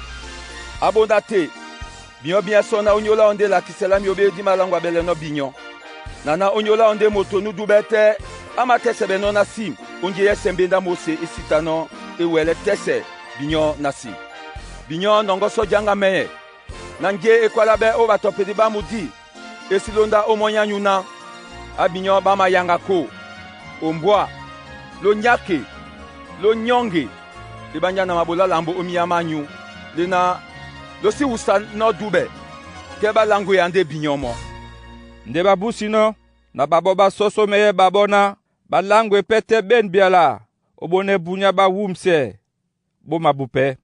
[SPEAKER 14] A bonda te, binyɔ́ bí nyásɔ́ ná ónyólá ó ndé lakisɛ lá myobé dí maláŋgwabɛlɛnɔ́ binyɔ́. Na ná ónyólá ó ndé moto nú dúbɛ́ tɛ́ á matɛ́sɛbɛnɔ́ ná sim ó njeyɛ́sɛ̄ mbéndá Móse é sítánɔ́ e wɛlɛ́ tɛ́sɛ binyɔ́ ná sim. Binyɔ́ nɔŋgɔ́sɔ́ jáŋga mɛ́yɛ, na njé e kwálábɛ́ ó ɓatɔpedi ɓá mudí e sí lóndá ó mɔ́ nyányu ná, á binyɔ́ ɓá mayaŋga kóo, ombwá, ló nyáke, ló nyɔ́ŋge, e ɓánjá na maɓolá lambo ó míá mányū, léná ló sí wusanɔ́ dúbɛ, kɛ́ ɓá láŋgwea ndé binyɔ́ mɔ́.
[SPEAKER 1] Nde ɓá búsinɔ́ na ɓaɓɔ́ ɓá sɔsɔmɛyɛ́ ɓaɓɔ́ ná ɓá láŋgwe pɛ́ tɛ́ ɓên byala ó ɓónɛ́ búnyá ɓá wúmsɛ ɓó mabú pɛ́.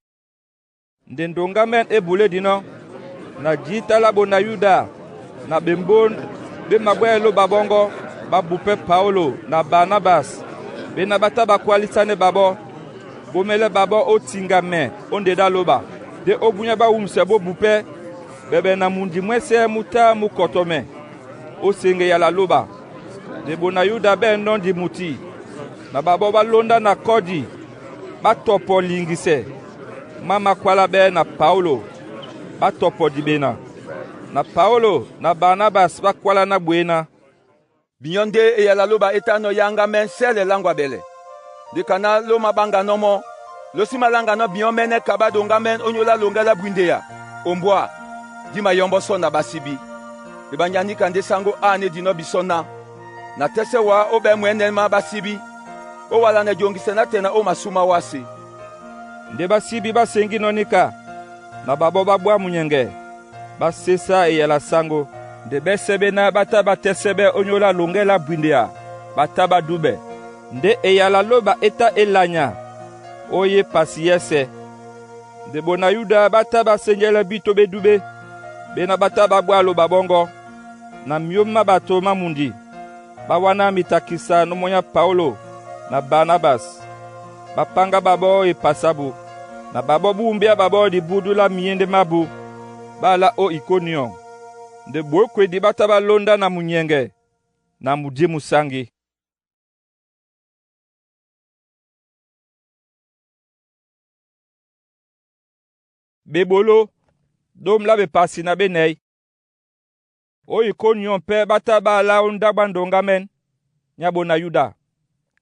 [SPEAKER 1] Nde ndoŋgá mɛ̂n é bulédinɔ́, na jǐta lá ɓona Yuda na ɓembón ɓé mabwɛ́lɛ́ lóba ɓɔ́ŋgɔ́, ɓá bu pɛ́ Paólo na Barnabas, ɓéná ɓá tá ɓá kwálísánɛ́ ɓaɓɔ́, ɓómɛ́lɛ́ ɓaɓɔ́ ó tiŋgamɛ ó ndedá lóba. Ndé ó búnyá ɓá wúmsɛ bó bu pɛ́, ɓɛɓɛ na mundi mwɛ́sɛ̄ mú tá mú kɔtɔmɛ ó seŋge eyala lóba. Nde ɓona Yuda ɓɛ̂ nɔ́ndi muti, na ɓaɓɔ́ ɓá lóndá na kɔ́di ɓá tɔpɔ liŋgisɛ má makwáláɓɛ́ na Paólo, ɓá tɔpɔ diɓena. Na Paólo na Barnabas ɓá kwálá ná bwě ná,
[SPEAKER 14] Binyɔ́ ndé eyala lóba é tánɔ́ yáŋgámɛ́ sɛ́lɛ láŋgwabɛlɛ. Nde kana ló maɓáŋganɔ́ mɔ́, ló sí maláŋganɔ́ binyɔ́ mɛ́nɛ́ ka ɓá doŋgámɛ́n ónyólá loŋgɛ́ lá bwindeya, ombwá, dí mayɔ́mbɔ́sɔ́ na ɓasíbi. E ɓanjá níka ndé sáŋgó ánédinɔ́ bisɔ́ ná, na tɛ́sɛ́ wá ó ɓɛ́ mwɛ̌nɛ́ má ɓásíbí, ó walanɛ joŋgisɛ ná tɛ na ó masú má wásē.
[SPEAKER 1] Nde ɓásíbí ɓá seŋgínɔ́ níka, na ɓaɓɔ́ ɓá ɓwá munyɛŋgɛ, ɓá sésá eyala sáŋgó. Nde ɓɛ́sɛ̄ ɓéná ɓá tá ɓá tɛ́sɛ́bɛ́ ónyólá loŋgɛ́ lá bwindeya, ɓá tá ɓá dúbɛ. Ndé eyala lóba é tá é lanya ó yé pasi yɛ́sɛ̄. Nde ɓona Yuda ɓá tá ɓá senjɛ́lɛ́ bitó ɓé dúɓé, ɓéná ɓá tá ɓá ɓwá lóba ɓɔ́ŋgɔ́. Na myǒm má ɓato má mundi, ɓá wáná mitakisa nú mɔ́ nyá Paólo na Barnabas, ɓá páŋgá ɓaɓɔ́ epasa ábū. Na ɓaɓɔ́ ɓá wumbíá ɓaɓɔ́ dibúdú lá myéndé mábū, ɓá alá ó Ikoniɔŋ. Nde ɓwǒkwedi ɓá tá ɓá lóndá na munyɛŋgɛ na mudí musáŋgi. Bebolo, ɗôm lá bepasi na benɛy. Ó Ikoniɔn pɛ́ ɓá tá ɓá la ó ndáɓ á ndoŋga mɛ́n nyá ɓona Yuda.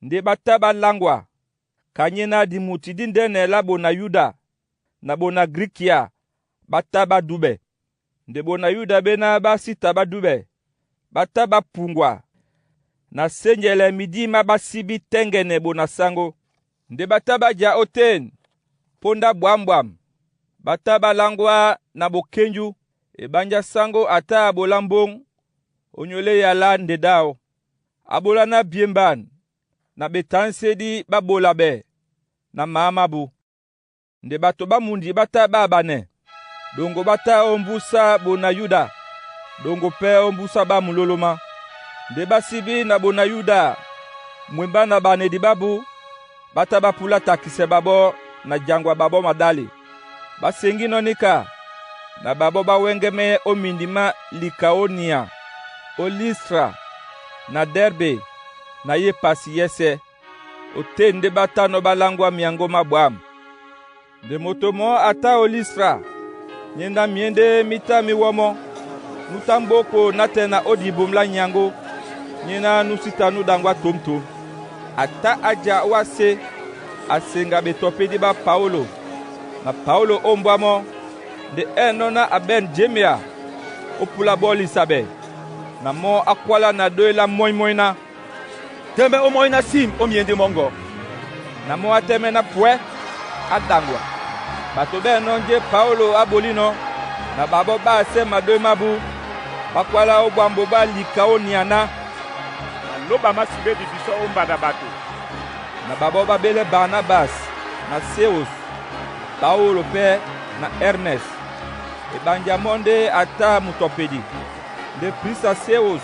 [SPEAKER 1] Ndé ɓá tá ɓá láŋgwa, ka nyéná dimuti díndɛ́nɛ lá ɓona Yuda na ɓona Grikia ɓá tá ɓá dúbɛ. Nde ɓona Yuda ɓéná ɓá sí ta ɓá dúbɛ, ɓá tá ɓá puŋgwa na sénjɛlɛ midí má ɓá síbí tɛ́ŋgɛnɛ ɓona saŋgó. Nde ɓá tá ɓá ja ótên póndá ɓwǎmɓwam, ɓá tá ɓá láŋgwá na ɓokénjú. Eɓánjá saŋgó a tá a ɓolá mbóŋ ó nyolé eyala nde ɗáw. A ɓolá ná byemban na ɓetǎnsédí ɓá ɓolabɛ na maá mábū. Nde ɓato ɓá mundi ɓá tá ɓá aɓanɛ. Ɗoŋgo ɓá tá ó mbúsá ɓona Yuda, ɗoŋgo pɛ́ ó mbúsá ɓá mulólomá. Nde ɓá síbí na ɓona Yuda mwembá na ɓanedi bábú, ɓá tá ɓá púlá takisɛ ɓaɓɔ́ na jaŋgwa ɓaɓɔ́ maɗále. Ɓá seŋgínɔ́ níka na ɓaɓɔ́ ɓá wɛ́ŋgɛ́mɛ́ ó mindi má Likaonia, ó Listra na Dɛrbe na yé pasi yɛ́sɛ̄. Oten ndé ɓá tánɔ́ ɓá láŋgwá myaŋgó má ɓwǎm̀. Nde moto mɔɔ́ a tá ó Listra, nyéndá myéndé mí tá mí wɔ́mɔ́, nú tá mgbóko nátɛna ó dibom lá nyaŋgó, nyéná nú sí ta nú ɗaŋgwá tǒmtǒm. A tá a ja wásē a seŋga ɓetɔpédi ɓá Paólo. Na Paólo ó mbwá mɔ́, nde ɛ̂nɔ́ ná a ɓɛ̂n jěmea ó púla ɓɔ́ lisabɛ, na mɔ́ á kwálá na ɗói lá mɔ́í-mɔ́í ná,
[SPEAKER 14] «Tɛ́mɛ́ ómɔ́ny ná sim ó myéndé mɔ́ŋgɔ.»
[SPEAKER 1] Na mɔ́ á tɛ́mɛ́ ná pwɛ̌, á ɗaŋgwa. Ɓato ɓá ɛ̂nɔ́ njé Paólo á ɓolínɔ̄, na ɓaɓɔ́ ɓá asɛ́ maɗói mábú, ɓá kwálá ó ɓwǎm̀ɓo ɓá Likaonia ná,
[SPEAKER 13] «Malóba má sibé di bisɔ́ ó mbanda ɓato.»
[SPEAKER 1] Na ɓaɓɔ́ ɓá ɓélɛ́ Barnabas na Séus, Paólo pɛ́ na Ɛrmɛs. Eɓanja mɔ́ ndé a tá mutɔpedi. Nde prisa Séus,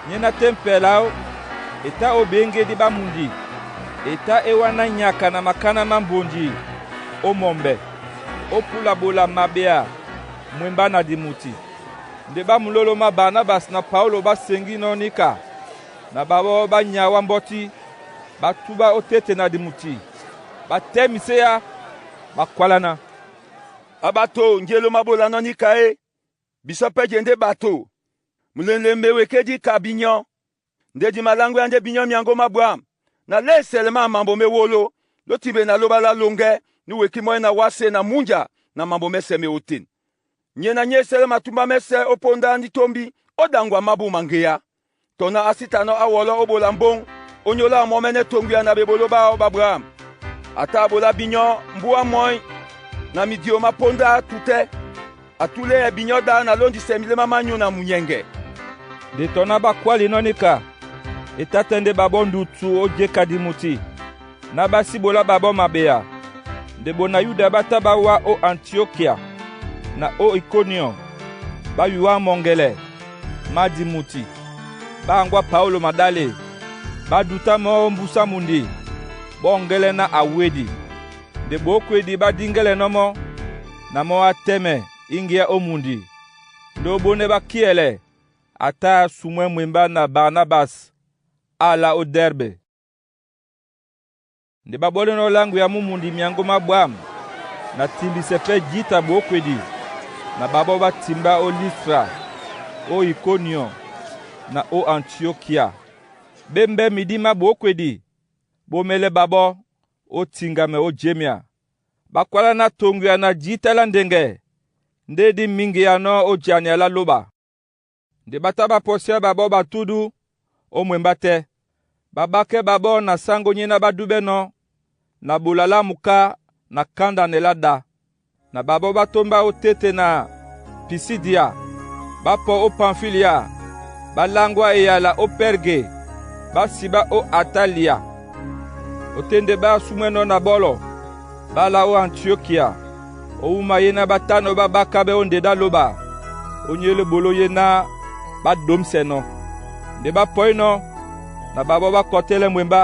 [SPEAKER 1] nyéná tempɛl áō e tá ó ɓeŋgédi ɓá mundi, e tá é wá ná nyaka na makáná má mbonji ó mɔmbɛ, ó púla ɓola maɓea mwembá na dimuti. Nde ɓá mulólomá Barnabas na Paólo ɓá seŋgínɔ́ níka, na ɓaɓɔ́ ɓá nyawá mbɔ́tí, ɓá túbá ótéte na dimuti, ɓá tɛ́ miséá, ɓá kwáláná,
[SPEAKER 14] «A ɓato, njé lo máɓolanɔ́ níka é? Bisɔ́ pɛ́ jendé ɓato, mulembe wekédi ka binyɔ́. Nde di maláŋgwéá ndé binyɔ́ myaŋgó má bwâm, na lɛ́sɛlɛ má mambo mé wóló, lótimbe na lóba lá loŋgɛ́, núwekí mɔ́ na wásē na múnja na mambo mɛ́sɛ̄ mé ótên. Nye na nyé esɛlɛ́ matúmbá mɛ́sɛ̄ ó póndá ndí tómbi ó ɗaŋgwa mábú maŋgeá, tɔ ná a sí tanɔ́ a wɔlɔ́ ó ɓola mbóŋ ó nyólá mɔ́mɛ́nɛ́ toŋgwia na ɓeɓoló ɓáō ɓá bwâm. A tá a ɓolá binyɔ́ mbúá mɔ́í na midio má póndá tutɛ́. A túlɛ́yɛ binyɔ́ ɗá na lóndisɛ milémá mányu na munyɛŋgɛ.»
[SPEAKER 1] Nde tɔ ná ɓá kwálinɔ́ níka, e tá tɛ́ ndé ɓaɓɔ́ ndutu ó jéka dimuti, ná ɓá sí ɓolá ɓaɓɔ́ maɓea. Nde ɓona Yuda ɓá tá ɓá wá ó Antiôkia na ó Ikoniɔn, ɓá yuá mɔŋgɛlɛ má dimuti. Ɓá aŋgwá Paólo maɗále, ɓá dutá mɔ́ ó mbúsá mundi, ɓɔ́ŋgɛ́lɛ́ ná a wédi. Nde ɓǒkwedi ɓá díŋgɛ́lɛnɔ́ mɔ́, na mɔ́ á tɛ́mɛ íŋgyɛ́ ó mundi. Ndé óbónɛ́ ɓá kíɛlɛ, a tá a sumwɛ́ mwembá na Barnabas á la ó Dɛrbe. Nde ɓá ɓɔ́línɔ́ láŋgwea mú mundi myaŋgó má ɓwǎm̀, na timbisɛ pɛ́ jǐta ɓǒkwedi na ɓaɓɔ́ ɓá timbá ó Listra, ó Ikoniɔn na ó Antiôkia. Ɓé mbɛ́ midí má ɓǒkwedi, ɓá omɛ́lɛ́ ɓaɓɔ́ ó tiŋgamɛ ó jěmea. Ɓá kwálá ná toŋgwia na jǐta lá ndeŋgɛ ndé dí míŋgeanɔ́ ó jania lá lóɓa. Nde ɓá tá ɓá pɔsiá ɓaɓɔ́ ɓatúdú ó mwembá tɛ́. Ɓá ɓákɛ́ ɓaɓɔ́ na sáŋgó nyéná ɓá dúbɛ́nɔ́ na ɓola lá muká na kándanɛ lá ɗá. Na ɓaɓɔ́ ɓá tómbá ó téte na Pisidia, ɓá pɔ ó Pamfilia, ɓá láŋgwá eyala ó Pɛrge, ɓá sibá ó Atalia. Oten nde ɓá súmwɛ́nɔ́ na ɓɔ́lɔ, ɓá la ó Antiôkia. Ó wúma yé ná ɓá tánɔ̄ ɓá ɓákáɓɛ́ ó nde ɗá lóɓa, ó nyélé ɓoló yé ná ɓá ɗǒmsɛnɔ́. Nde ɓá pɔínɔ́, na ɓaɓɔ́ ɓá kɔtɛ́lɛ́ mwembá,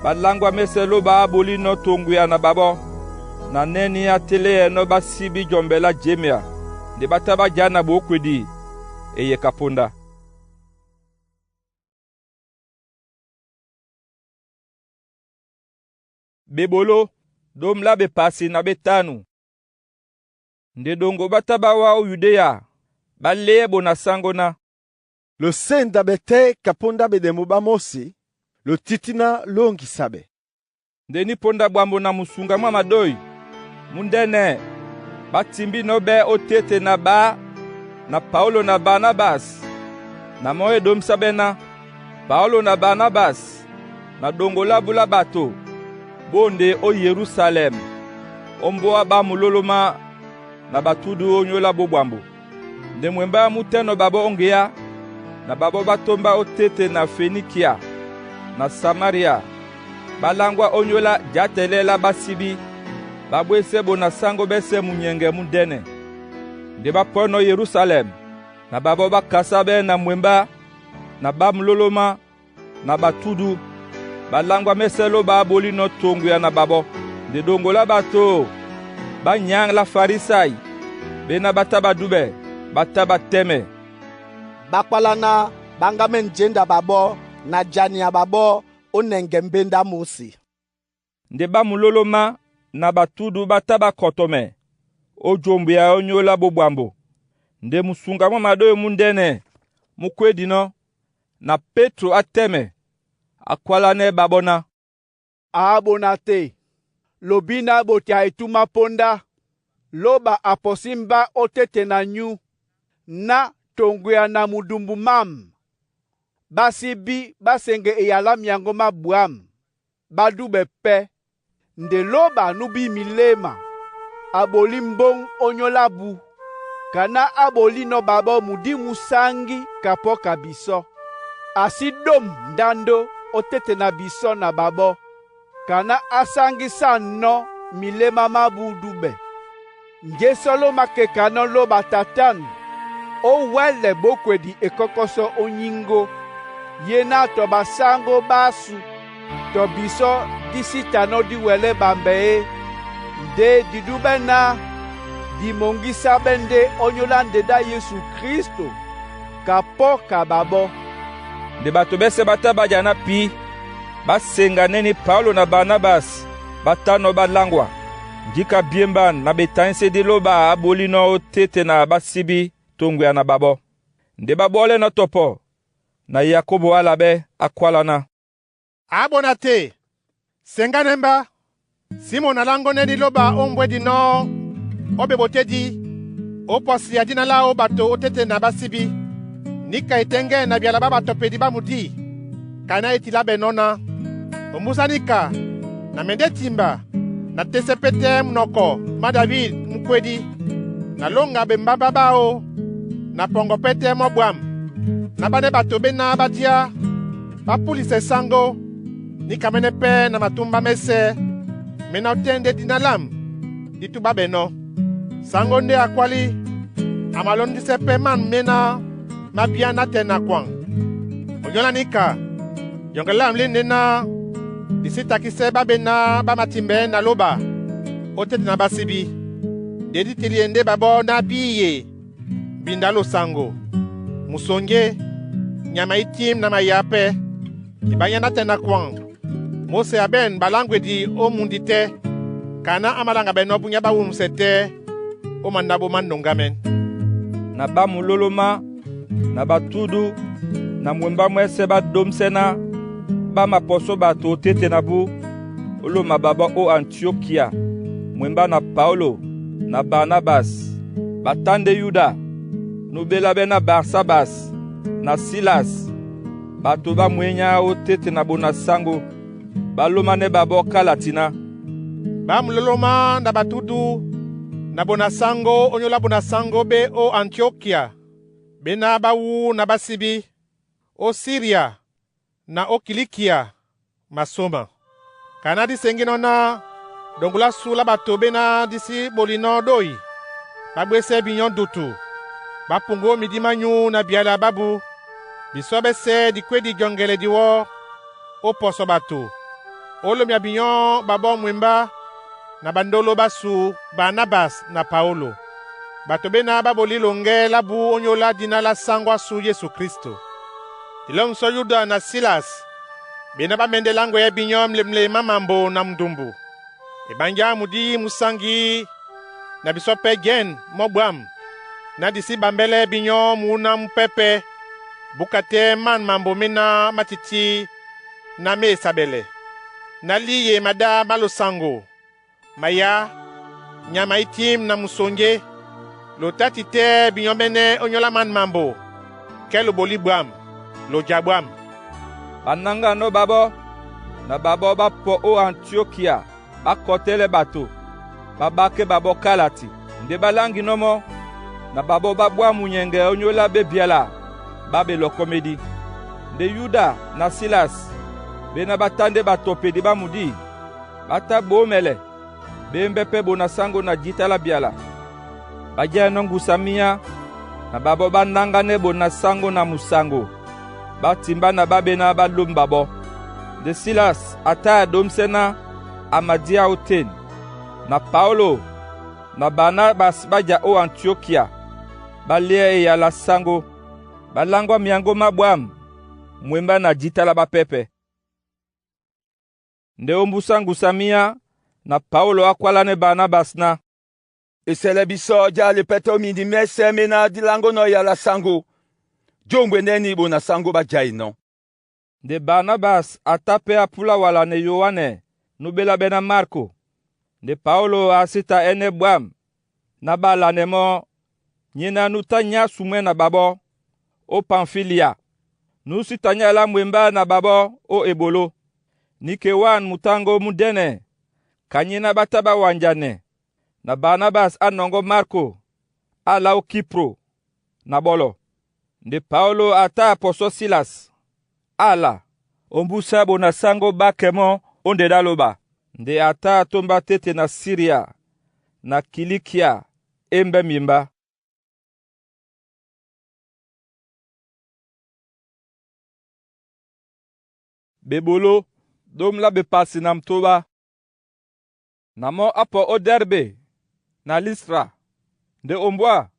[SPEAKER 1] ɓá láŋgwá mɛ́sɛ̄ lóɓa á ɓolínɔ́ toŋgwia na ɓaɓɔ́, na nɛ́nɛ́ á teléɛnɔ́ ɓá síbí jɔmbɛ lá jěmea. Nde ɓá tá ɓá já na ɓǒkwedi e yeka ponda. Ɓeɓoló, ɗôm lá ɓepasi na ɓétánu. Nde ɗoŋgo ɓá tá ɓá wá ó Yudéa, ɓá leyɛ́ bo na saŋgó ná.
[SPEAKER 11] Losenda bɛ tɛ́ ka ponda bedɛmbo bá Mósi, lotiti ná lóŋgisa bɛ.
[SPEAKER 1] Nde ní ponda bwambo na musuŋga mwá madói múndɛ́nɛ, ɓá timbínɔ́ ɓɛ́ ó téte na ɓá na Paólo na Barnabas na mɔ́ é ɗómsá ɓɛ́ ná, Paólo na Barnabas na ɗoŋgo lábú lá ɓato bô nde ó Yerusalem ó mbóa ɓá mulólomá na batudu ó nyóla bó bwambo. Nde mwembá mú tɛ́nɔ ɓaɓɔ́ ó ŋgeá, na ɓaɓɔ́ ɓá tómbá ó téte na Fenikia na Samaria, ɓá láŋgwá ónyólá játɛlɛ lá ɓásíbí, ɓá bwésɛ bo na sáŋgó ɓɛ́sɛ̄ munyɛŋgɛ múndɛ́nɛ. Nde ɓá pɔ́nɔ̄ Yerusalɛm, na ɓaɓɔ́ ɓá kasá ɓɛ́ na mwembá na ɓá mulólomá na batudu, ɓá láŋgwá mɛ́sɛ́ lóba á bolínɔ̄ toŋgoya na ɓaɓɔ́. Nde ɗoŋgo lá ɓato ɓá nyǎŋ lá Farisai, ɓéná ɓá tá ɓá dúɓɛ, ɓá tá ɓá tɛ́mɛ.
[SPEAKER 6] Ɓá kpáláná ɓá ŋgámɛ́ njénda ɓaɓɔ́ na jania ɓaɓɔ́ ó nɛŋgɛ mbéndá Mósi.
[SPEAKER 1] Nde ɓá mulólomá na batudu ɓá tá ɓá kɔtɔmɛ ó jomboya ónyólá bó bwambo. Nde musuŋga mwá madói múndɛ́nɛ mú kwédinɔ́, na Pétro á tɛ́mɛ, á kwálánɛ́ ɓaɓɔ́ ná,
[SPEAKER 5] «Abona te, lobi ná botia etúmá póndá, lóba apɔsí mbá ótéte na nyú, ná toŋgoya na mudumbu mám, ɓásíbí ɓá seŋge eyá lá myaŋgó má bwǎm, ɓá dúɓɛ pɛ́. Nde lóba nú bí miléma, abolí mbóŋ ónyólá ábū, ka ná á bolínɔ̄ ɓaɓɔ́ mudí músáŋgí kapɔ́ ka bisɔ́. A sí ɗôm ndándó ó téte na bisɔ́ na ɓaɓɔ́, ka ná á sáŋgísanɔ́ miléma mábú dúɓɛ. Njé sɔ́ ló makekanɔ́ lóba tatánu ó wɛlɛ bókwedi ekɔ́kɔ́sɔ́ ónyíŋgó, ye ná tɔ basáŋgó ɓásu tɔ bisɔ́ dí sí tanɔ́ díwɛlɛ́ ɓambɛ é, nde di dúɓɛ́ ná di moŋgísá ɓɛ́ ndé ónyólá ndedá Yesu Kristo kapɔ́ ka ɓaɓɔ́.»
[SPEAKER 1] Nde bato ɓɛ́sɛ̄ ɓá tá ɓá ja ná pí, ɓá seŋga nɛ́ ní Paólo na Barnabas ɓá tánɔ̄ ɓá láŋgwa. Jika byemban na betanyísédí lóba á bolínɔ̄ ó téte na ɓásíbí toŋgoya na ɓaɓɔ́. Nde ɓá ɓɔ́lɛ́nɔ̄ tɔpɔ, na Yakobo á labɛ́, á kwáláná,
[SPEAKER 4] «Abona te, seŋgánɛ́ mbá, Simɔn aláŋgɔ́nɛ́ ní lóba ó mbwɛ́dinɔ́ ó bebotédí, ó pɔsiya dina láō bato ó téte na ɓásíbí. Níka e tɛ́ŋgɛ́nɛ na byala ɓá batɔpedi ɓá mudí, ka ná e tilá ɓɛ́ nɔ́ ná. Ombúsá níka na mɛ ndé timba na tésɛ́ pɛ́tɛ́ munɔkɔ má David mú kwédí, na lóŋga bembámbá ɓáō, na pɔŋgɔ pɛ́tɛ́ mɔ́ bwâm, na ɓánɛ́ ɓato ɓéná ɓá díá ɓá púlisɛ sáŋgó. Níkamɛ́nɛ́ pɛ́ na matúmbá mɛ́sɛ̄ mé ná ótɛ́ ndé dina lâmu dí túɓá ɓɛ́ nɔ́. Sáŋgó ndé a kwálí, a malóndísɛ́ pɛ́ mân méná má bíá nátɛɛ na kwaŋ. Onyólá níka, jɔŋgɛ lâmu lî ndé ná di sí takísɛ́ ɓá ɓéná ɓá matimbɛɛ́ na lóba ó téte na ɓásíbí. Nde dí tilie ndé ɓaɓɔ́ ná bíye mbinda á losaŋgo, musoŋgé, nyama í tím na mayǎ pɛ́. Eɓányá nátɛɛ na kwaŋ, Móse a ɓɛ̂n ɓaláŋgwedi ó mundi tɛ́, ka ná á mālaŋga ɓɛ́ nɔ́ búnyá ɓá wúmsɛ tɛ́ ó mandáɓo má ndoŋgá mɛ́n.»
[SPEAKER 1] Na ɓá mulólomá na batudu na mwembá mwɛ́sɛ̄ ɓá ɗómsɛ́ ná ɓá mapɔsɔ́ ɓato ó téte na bú, ó loma ɓaɓɔ́ ó Antiokia mwembá na Paólo na Barnabas. Ɓá tá ndé Yuda, nú ɓéláɓɛ́ ná Barsabas na Silas, bato ɓá mwenya ó téte na bo na sáŋgó. Ɓá lómánɛ́ ɓaɓɔ́ kálati ná,
[SPEAKER 4] Ɓá mulólomá na batudu na bo na sáŋgó ónyólá bo na sáŋgó ɓé ó Antiokia, ɓéná ɓá wú na ɓásíbí, ó Siria na ó Kilikia masóma. Ka ná dí seŋgínɔ́ ná ɗoŋgo lásu lá ɓato ɓéná dí sí ɓolinɔ́ ɗói, ɓá bwésɛ́ binyɔ́ dutu, ɓá puŋgó midí má nyú na byala bábū. Bisɔ́ ɓɛ́sɛ̄ di kwédi jɔŋgɛlɛ diwɔ́ ó pɔsɔ ɓato, ó lomia binyɔ́ ɓaɓɔ́ mwembá na ɓandolo ɓásu Barnabas na Paólo. Bato ɓéná ɓá bolí loŋgɛ lá bú ónyólá dina lá sáŋgó ásu Yesu Kristo. Dilɔ́ŋgusɔ́ Yuda na Silas, ɓéná ɓá mɛndɛ́ láŋgwɛɛ́ binyɔ́ mlemle má mambo na mudumbu. Eɓánjá mudí músáŋgí na Na bisɔ pɛ́ jɛ̂n mɔ́ bwâm ná di sí ɓambɛ́lɛ́ binyɔ́ mǔná mú pɛ́pɛ̄ buka tɛ́ man mambo méná má tití ná má e saɓɛlɛ. Ná líye maɗá má losaŋgo, mayá, nyama í tím na musoŋgé. Lo tá titɛ́ binyɔ́bɛ́nɛ́ ónyólá man mambo kɛ́ lobolí bwâm, lo ja bwâm.
[SPEAKER 1] Banáŋganɔ́ ɓaɓɔ́ na ɓaɓɔ́ ɓá pɔ ó Antiokia ɓá kɔtɛ́lɛ ɓato, ɓá ɓákɛ́ ɓaɓɔ́ kálati. Nde ɓá láŋginɔ́ mɔ́, na ɓaɓɔ́ ɓá bwá munyɛŋgɛ ónyólá bébyala ɓá ɓelɔkɔ́mɛ́dí. Nde Yuda na Silas, bena ɓá tá ndé batɔpedi ɓá mudí, ɓá tá ɓomɛlɛ ɓá embɛ́ pɛ́ bo na sáŋgo na jǐta lá byala. Ɓá jɛ́nɔ́ ŋgusa míá, na ɓaɓɔ́ ɓá náŋgánɛ́ bo na sáŋgo na musaŋgo, ɓá timbá na ɓá ɓená ɓá lómba ɓɔ́. Nde Silas a tá a ɗómsɛ́ ná a madíá ótên. Na Paólo na Barnabas ɓá ja ó Antiokia, ɓá lyɛ́ eyala sáŋgó, ɓá láŋgwá myaŋgó má ɓwǎm̀ mwembá na jǐta lá ɓápɛ́pɛ̄. Nde ó mbúsá ŋgusa míá, na Paólo á kwálánɛ́ Barnabas ná,
[SPEAKER 14] “Esɛlɛ bisɔ jale pɛ́tɛ́ ó mindi mɛ́sɛ̄ méná dí láŋgɔnɔ́ eyala sáŋgó, jómbwɛ́nɛ́ bo na sáŋgó ɓá jaenɔ́.”
[SPEAKER 1] Nde Barnabas a tá pɛ́ a púla walanɛ Yoanɛ nú ɓéláɓɛ́ ná Marko. Nde Paólo a sí ta ɛ́nɛ́ ɓwǎm̀ ná ɓá lanɛ mɔ́ nyéná nú tá nyá sumwɛ́ na ɓaɓɔ́ ó Pamfilia. Nú sí ta nyá yala mwembá na ɓaɓɔ́ ó eɓoló. Níke wân mutáŋgó múndɛ́nɛ ka nyéná ɓá tá ɓá wanjanɛ. Na Barnabas á nɔŋgɔ́ Marko á lá ó Kipro na ɓɔ́lɔ. Nde Paólo a tá a pɔsɔ́ Silas, á la, ómbúsá bo na sáŋgó ɓá kɛ mɔ́ ó nde ɗá lóɓa. Nde a tá a tómbá téte na Siria na Kilikia émbɛ́ miembá. Ɓeɓoló, ɗóm lá ɓepasi na mutoɓá. Na mɔ́ á pɔ ó Dɛrbé na Listra. Nde ombwá,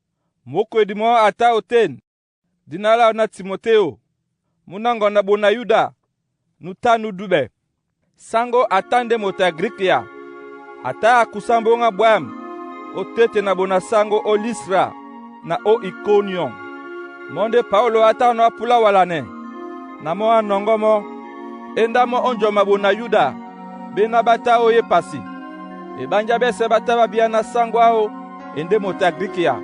[SPEAKER 1] mókwedi mɔ́ a tá otên, dína láw ná Timotéo, mú náŋgɔ na bo na Yuda, nú tá nú dúɓɛ. Sáŋgó a tá ndé moto a Grikia. A tá a kusá mbóŋá bwâm ó téte na bo na sáŋgó ó Listra na ó Ikoniɔm. Mɔ́ ndé Paólo á tánɔ́ á púlá walanɛ, na mɔ́ á nɔŋgɔ́ mɔ́, éndá mɔ́ ó njɔma bo na Yuda béná ɓá tá ó yépasi. Eɓánjá ɓɛ́sɛ̄ ɓá tá ɓá bíá ná sáŋgó áō e ndé moto a Grikia.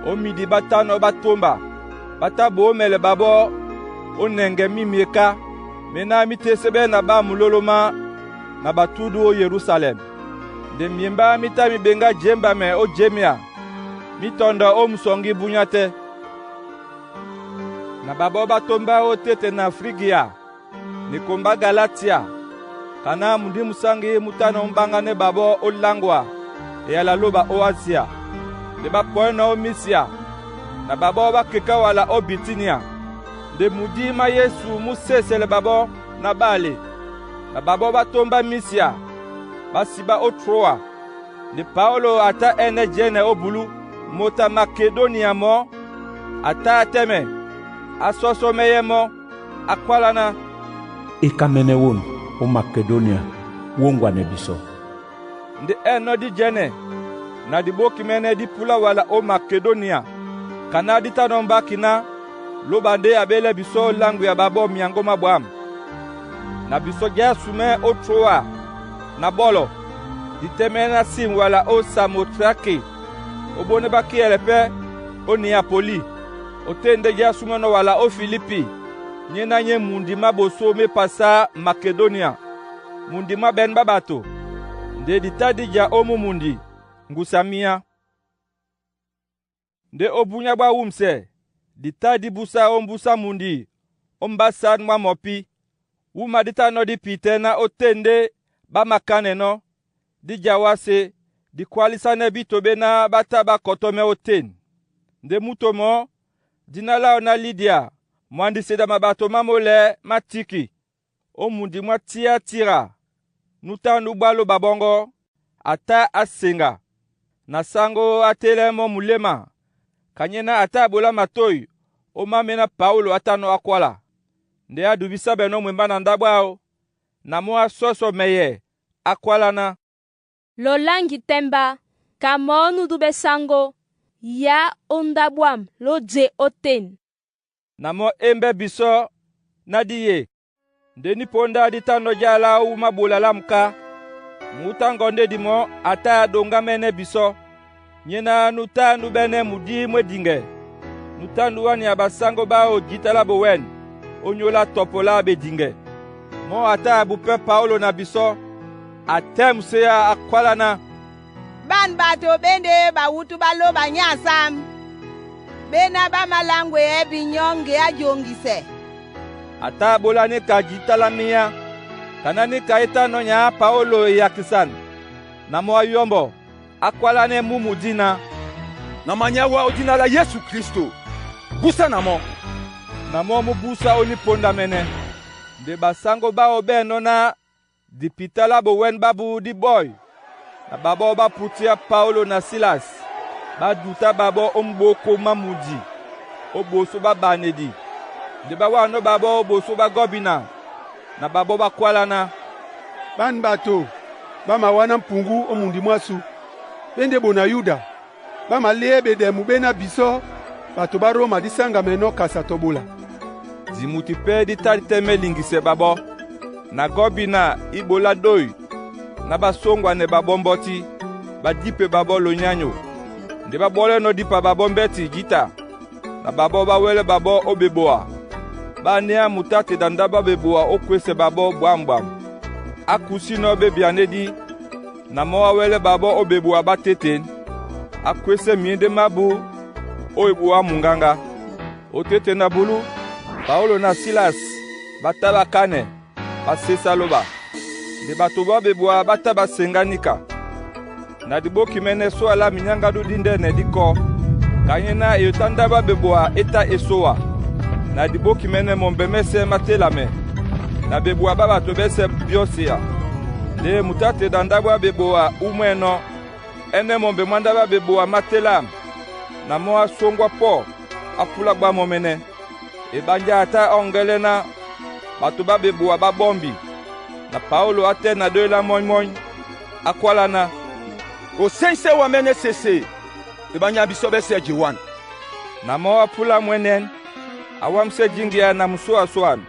[SPEAKER 1] Ó mindi ɓá tánɔ́ ɓá tómba, ɓá tá ɓomɛlɛ ɓaɓɔ́ ó nɛŋgɛ mí myeká méná mí téséɓɛ́ na ɓá mulóló má na ɓatúdu ó Yerusalɛm. Nde myembá mí tá mí ɓeŋgá jěmbamɛ ó jěmea, mí tɔndɔ ó musɔŋgí búnyá tɛ́. Na ɓaɓɔ́ ɓá tómbá ó téte na Frigia na ekomba Galatia, ka ná mudi musáŋgi mú tánɔ̄ mú ɓáŋgánɛ́ ɓaɓɔ́ ó láŋgwa eyala lóɓa ó Asia. Nde ɓá pɔ́ɛ́nɔ̄ ó Misia, na ɓaɓɔ́ ɓá keká wala ó Bitinia. Nde mudí má Yesu mú sésɛlɛ ɓaɓɔ́ ná bâle. Na ɓaɓɔ́ ɓá tómbá Misia, ɓá sibá ó Troa. Nde Paólo a tá ɛ́nɛ́ jɛ́nɛ ó bulú. Moto a Makedonia mɔɔ́ a tá a tɛ́mɛ, á sɔ́sɔ́ mɛ́yɛ́ mɔ́, á kwála ná,
[SPEAKER 13] “Ekamɛ́nɛ́ wonu ó Makedonia wóŋgwanɛ bisɔ.”
[SPEAKER 1] Nde ɛ́nɔ́ dí jɛ́nɛ na diɓókimɛ́nɛ́ dí púlá wala ó Makedonia, ka ná dí tánɔ̄ mbáki ná lóɓa ndé a ɓélɛ́ bisɔ́ ó láŋgwea ɓaɓɔ́ myaŋgó má ɓwǎm̀. Na bisɔ já sumɛ́ ó Troa na ɓɔ́lɔ, di tɛ́mɛ́ ná sîm wala ó Samotrake. Ó ɓónɛ́ ɓá kíɛlɛ pɛ́ ó Neapoli. Ótên ndé já súmɛ́nɔ́ wala ó Filipi nyéná nyé mundi má ɓosó mé pasá Makedonia, mundi mwá ɓɛ̌n ɓá ɓato. Nde di tá di ja ó mú mundi ŋgusa míá. Ndé ó búnyá ɓwá wúmsɛ, di tá dí búsá ó mbúsá mundi ó mbásán mwá mɔpí. Wúma dí tánɔ́ dí pitɛ́ ná ótên ndé ɓá mākánɛnɔ́, dí ja wásē di kwálísánɛ́ bíto ɓéná ɓá tá ɓá kɔtɔ́mɛ́ ótên. Ndé múto mɔɔ́, díná láw ná Lidia, mwandi-seda maɓato má mólɛ̌ má tíki, ó mundi mwá Tíatira, nú tá nú ɓwá lóɓa ɓɔ́ŋgɔ́, a tá á seŋga. Na sáŋgó á télɛ́ mɔ́ muléma, ka nyéná a tá a ɓolá matôy ó má méná Paólo á tánɔ́ á kwála. Nde á dubisá ɓɛnɔ́ mwembá na ndáɓo áō, na mɔ́ á sɔ́sɔ mɛyɛ á kwála ná,
[SPEAKER 16] “Lo láŋgi tɛ́ mbá.” Ka mɔ nu dubɛ sango, ya ó ndáɓo ám lo je ótên.
[SPEAKER 1] Na mɔ́ e mbɛ́ bisɔ́ ná di ye, nde ní ponda di tá nɔ́ jala ó wúma ɓola lámu ká. Mu wútá ŋgɔndédi mɔ́ a tá a ɗoŋgámɛ́nɛ́ bisɔ́. Nyéná nú tá nú ɓɛ́nɛ́ mudi mwé diŋgɛ, nú tá nú wánea basáŋgó báō jǐta lá bowɛ̂n ó nyóla tɔpɔ lá ɓediŋgɛ. Mɔ́ a tá a bupɛ́ Paólo na bisɔ́, a tɛ́m séá a kwálá ná,
[SPEAKER 10] “Bân ɓato ɓé ndé bawútú ɓá lóba nyá asám, ɓéná ɓá māláŋgweyɛɛ́ binyɔ́ ŋgeá joŋgisɛ.”
[SPEAKER 1] A tá a ɓólá níka jǐta lá míá, ka ná níka é tá nɔ́ nyǎ Paólo e yakisan. Na mɔ́ á yɔ́mbɔ, á kwálánɛ́ mú mudí ná,
[SPEAKER 14] “Na manyá wá ó dina lá Yesu Klísto, búsá na mɔ́!”
[SPEAKER 1] Na mɔ́ mú búsá ó níponda mɛ́nɛ́. Nde basáŋgó báō ɓɛ̂nɔ́ ná dipita lá bowɛ̌n bábū dí ɓɔ́i, na ɓaɓɔ́ ɓá putíá Paólo na Sílas, ɓá dutá ɓaɓɔ́ ó m'ɓóko má mudi ó ɓosó ɓá ɓanedi. Nde ɓá wánɔ́ ɓaɓɔ́ ó ɓosó ɓá gɔbina, na ɓaɓɔ́ ɓá kwálá ná,
[SPEAKER 12] “Ɓân ɓato ɓá mawáná mpuŋgú ó mundi mwásû, ɓé ndé bona Yuda, ɓá maléɛ́ ɓeɗɛmu ɓéná bisɔ́ ɓato ɓá Roma dísáŋgamɛnɔ́ kasa tɔ ɓola.”
[SPEAKER 1] Dimuti pɛ́ dí tá dí tɛ́mɛ́ liŋgisɛ ɓaɓɔ́. Na gɔbina í ɓolá dôy ná ɓá sóŋgwanɛ ɓaɓɔ́ mbɔ́tí, ɓá dípe ɓaɓɔ́ lonyányo. Nde ɓá ɓɔ́lɛ́nɔ́ dípa ɓaɓɔ́ mbɛ́ti jǐta, na ɓaɓɔ́ ɓá wɛ́lɛ́ ɓaɓɔ́ ó beboa. Ɓá anéá mutá teda ndáɓo á beboa ó kwésɛ ɓaɓɔ́ ɓwǎm̀ɓwam. Á kusínɔ́ ɓé byanédí, na mɔ́ á wɛ́lɛ́ ɓaɓɔ́ ó beboa ɓá tétên. Á kwésɛ́ myéndé mábū ó eboá muŋgáŋgá. Ótéte na bulú, Paólo na Sílas ɓá tá ɓá kánɛ, ɓá sésá lóɓa. Nde ɓato ɓá beboa ɓá tá ɓá seŋgá níka. Na diɓóki mɛ́nɛ́ sóa lá minyáŋgádú díndɛ́nɛ dí kɔ́, kanyɛ́ ná eyotá ndáɓo á beboa é tá e sóa. Na diɓóki mɛ́nɛ́ mɔmbɛ mɛ́sɛ̄ má télamɛ, na beboa ɓá ɓato ɓɛ́sɛ̄ byɔ́sea. Nde moto á teda ndáɓo á beboa úmwɛ́nɔ́, ɛ́nɛ́ mɔmbɛ mwá ndáɓo á beboa má télám, na mɔ́ á sóŋgwá pɔ́ á púlá ɓwá mɔ́ mɛ́nɛ́. Eɓánjá a tá á ɔŋgɛ́lɛ́ ná ɓato ɓá beboa ɓá ɓɔ́mbi. Na Paólo á tɛ́ na ɗói lá mɔ́ny-mɔ́ny, á kwálá ná,
[SPEAKER 14] “Oséŋgísɛ wá mɛ́nɛ́ sese, ebányá bisɔ́ ɓɛ́sɛ̄ je wân.”
[SPEAKER 1] Na mɔ́ á púlá mwɛ́nɛ́n, á wámsɛ́ jíŋgia na musóasóan.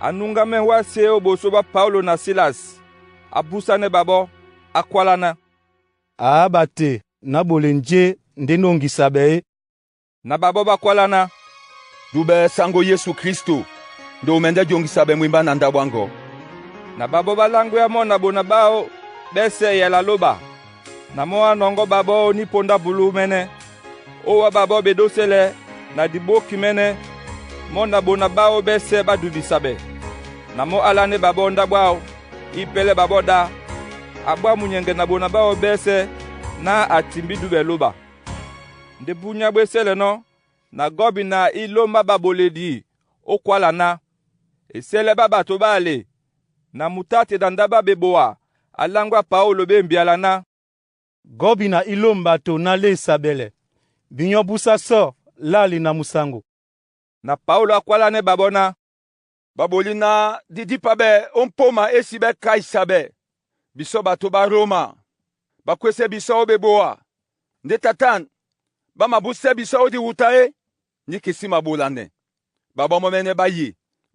[SPEAKER 1] Á núŋgámɛ́ wásē ó ɓosó ɓá Paólo na Sílas, á búsánɛ́ ɓaɓɔ́, á kwálá ná,
[SPEAKER 17] “Aába te ná bole njé ndé ní oŋgisa ɓɛ é?”
[SPEAKER 1] Na ɓaɓɔ́ ɓá kwálá ná,
[SPEAKER 14] “Dubɛ saŋgó Yesu Klísto, nde o mɛndɛ́ joŋgisa ɓɛ mwembá na ndáɓo áŋgɔ́.”
[SPEAKER 1] Na ɓaɓɔ́ ɓá láŋgwea mɔ́ na ɓona ɓáō ɓɛ́sɛ̄ e yala lóɓa. Na mɔ́ á nɔŋgɔ́ ɓaɓɔ́ ó nípondá bulú mɛ́nɛ́, ó wá ɓaɓɔ́ ɓeɗósɛlɛ na diɓóki mɛ́nɛ́, mɔ́ na ɓona ɓáō ɓɛ́sɛ̄ ɓá dubisa ɓɛ. Na mɔ́ á lánɛ́ ɓaɓɔ́ ó ndáɓo áō, í pɛ́lɛ́ ɓaɓɔ́ ɗá, a ɓwá munyɛŋgɛ na ɓona ɓáō ɓɛ́sɛ̄ ná a timbí dúɓɛ lóɓa. Nde búnyá ɓó e sɛ́lɛnɔ́, na gɔbina í lómbá ɓaɓoledi ó kwála ná, e sɛ́lɛ́ ɓá ɓato ɓále, na mutá teda ndáɓo á beboa a láŋgwea Paólo ɓé mbyala ná,
[SPEAKER 17] “Gɔbina í lôm ɓato ná lésa ɓɛlɛ. Binyɔ́ búsá sɔ lâle na musaŋgo.”
[SPEAKER 1] Na Paólo á kwálánɛ́ ɓaɓɔ́ ná,
[SPEAKER 14] “Baboli ná dí dípa ɓɛ́ ó mpóma ési ɓɛ́ Kaisa ɓɛ́, bisɔ́ ɓato ɓá Roma, bakwésɛ́ bisɔ́ ó beboa. Ndé tatan ɓá mabúsɛ́ bisɔ́ ó diwuta é? Níka e sí maɓolanɛ. Ɓaɓɔ́ mɔ́ mɛ́nɛ́ ɓá ye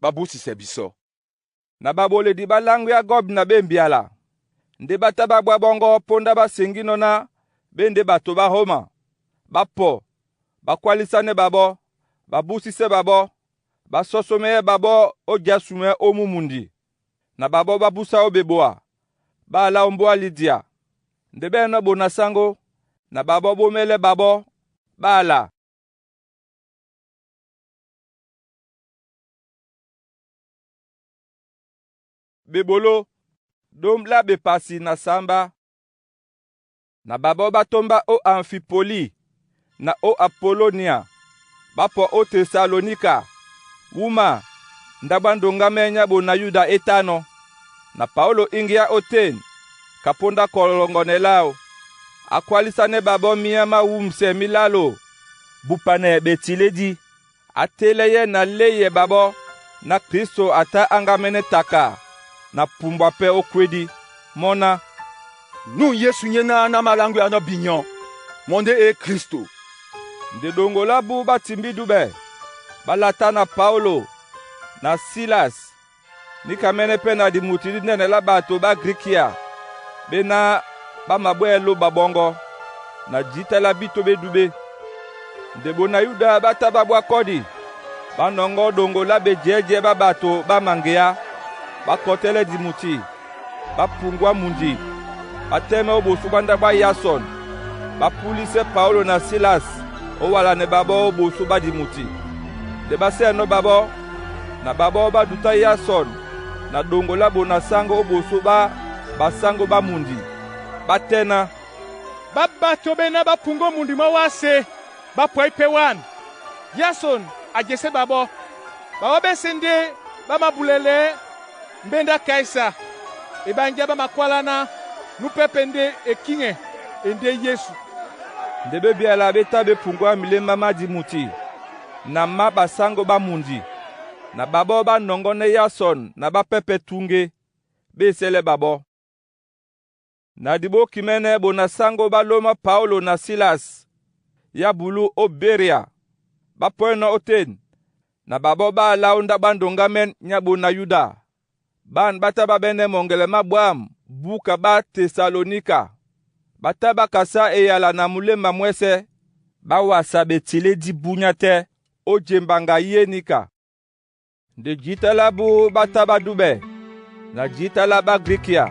[SPEAKER 14] ɓá búsisɛ bisɔ́.”
[SPEAKER 1] Na ɓaɓoledi ɓá láŋgwea gɔbina ɓé mbyala. Ndé ɓá tá ɓá ɓwá ɓɔ́ŋgɔ́ póndá ɓá seŋgínɔ́ ná ɓé ndé ɓato ɓá Roma. Ɓá pɔ, ɓá kwálísánɛ́ ɓaɓɔ́, ɓá búsísɛ́ ɓaɓɔ́, ɓá sɔ́sɔ́mɛ́ɛ́ ɓaɓɔ́ ó jasumɛ́ ó mú mundi. Na ɓaɓɔ́ ɓá búsá ó beboa, ɓá alá ó mbóa Lidia. Nde ɓɛ̂nɔ́ ɓona sáŋgó, na ɓaɓɔ́ ɓómɛ́lɛ́ ɓaɓɔ́, ɓá ala. Beboló, ɗóm lá bepasi na sǎmbá. Na ɓaɓɔ́ ɓá tómbá ó Amfipoli na ó Apolonia, ɓá pɔ ó Tesalonika. Wúma ndáɓo á ndoŋgámɛ́ nyá ɓona Yuda é tánɔ́. Na Paólo íŋgíá ótên ka póndá kɔlɔŋgɔnɛ láō, á kwálísánɛ́ ɓaɓɔ́ míá má wúmsɛ mílálo bupanɛ ɓetilédí. Á télɛ́yɛ́ na léyɛ ɓaɓɔ́ ná Klísto a tá á ŋgámɛ́nɛ́ taka na pumbwa pɛ́ ó kwédí. Mɔ́ ná,
[SPEAKER 14] Nun Yesu nyena na malangwianɔ binyɔ, mɔ nde e Kristo.
[SPEAKER 1] Nde ɗoŋgo lá bú ɓá timbi dúbɛ, ɓá latá na Paulo na Silas níkamɛ́nɛ́ pɛ́ na dimuti dínɛnɛ lá bato ɓá Grikia ɓéná ɓá mabwɛ́ lóba ɓɔ́ŋgɔ́, na jǐta lá bíto ɓé dúɓé. Nde bona Yuda ɓá tá ɓá bwá kɔ́di, ɓá nɔŋgɔ́ ɗoŋgo lá bejɛ̌jɛ̌ ɓá ɓato ɓá maŋgeá, ɓá kɔtɛ́lɛ́ dimuti, ɓá puŋgwá mundi, ɓá tɛ́mɛ́ ó ɓosó ɓá ndáɓo á Yasɔn, ɓá púlisɛ Paulo na Silas ó walanɛ ɓaɓɔ́ ó ɓosó ɓá dimuti. Nde ɓá sɛ́nɔ́ ɓaɓɔ́, na ɓaɓɔ́ ɓá dutá Yasɔn na ɗoŋgo lá bona sáŋgó ó ɓosó ɓá basáŋgó ɓá mundi. Ɓá tɛ́ ná,
[SPEAKER 3] “Ɓá bato ɓéná ɓá puŋgó ó mundi mwá wásē, ɓá pwɛí pɛ́ wân. Yasɔn a jesé ɓaɓɔ́. Ɓaɓɔ́ ɓɛ́sɛ̄ ndé ɓá mābulɛlɛɛ́ mbéndá Kaisa. Eɓánjá ɓá makwáláná nú pɛ́pɛ̄ ndé e kíŋɛ e ndé Yésu.”
[SPEAKER 1] Nde ɓé byala ɓé tá ɓé puŋgwá milémbá má dimuti na má basáŋgó ɓá mundi, na ɓaɓɔ́ ɓá nɔŋgɔ́nɛ́ Yasɔn na ɓá pɛ́pɛ̄ túŋgé, ɓé esɛ́lɛ́ ɓaɓɔ́. Na diɓókimɛ́nɛ́ bona sáŋgó ɓá lóma Paulo na Silas yá bulú ó Beria. Ɓá pwɛ́nɔ́ ótên, na ɓaɓɔ́ ɓá alá ó ndáɓo á ndoŋgámɛ́n nyá ɓona Yuda. Ɓân ɓá tá ɓá ɓɛ́nɛ́ mɔŋgɛlɛ má ɓwǎm̀ búka ɓá Tesalonika. Ɓá tá ɓá kasá eyala na muléma mwɛ́sɛ̄, ɓá wasa ɓetilédi búnyá tɛ́ ó jembaŋga yé níka. Nde jǐta lá bú ɓá tá ɓá dúɓɛ, na jǐta lá ɓá Grikia,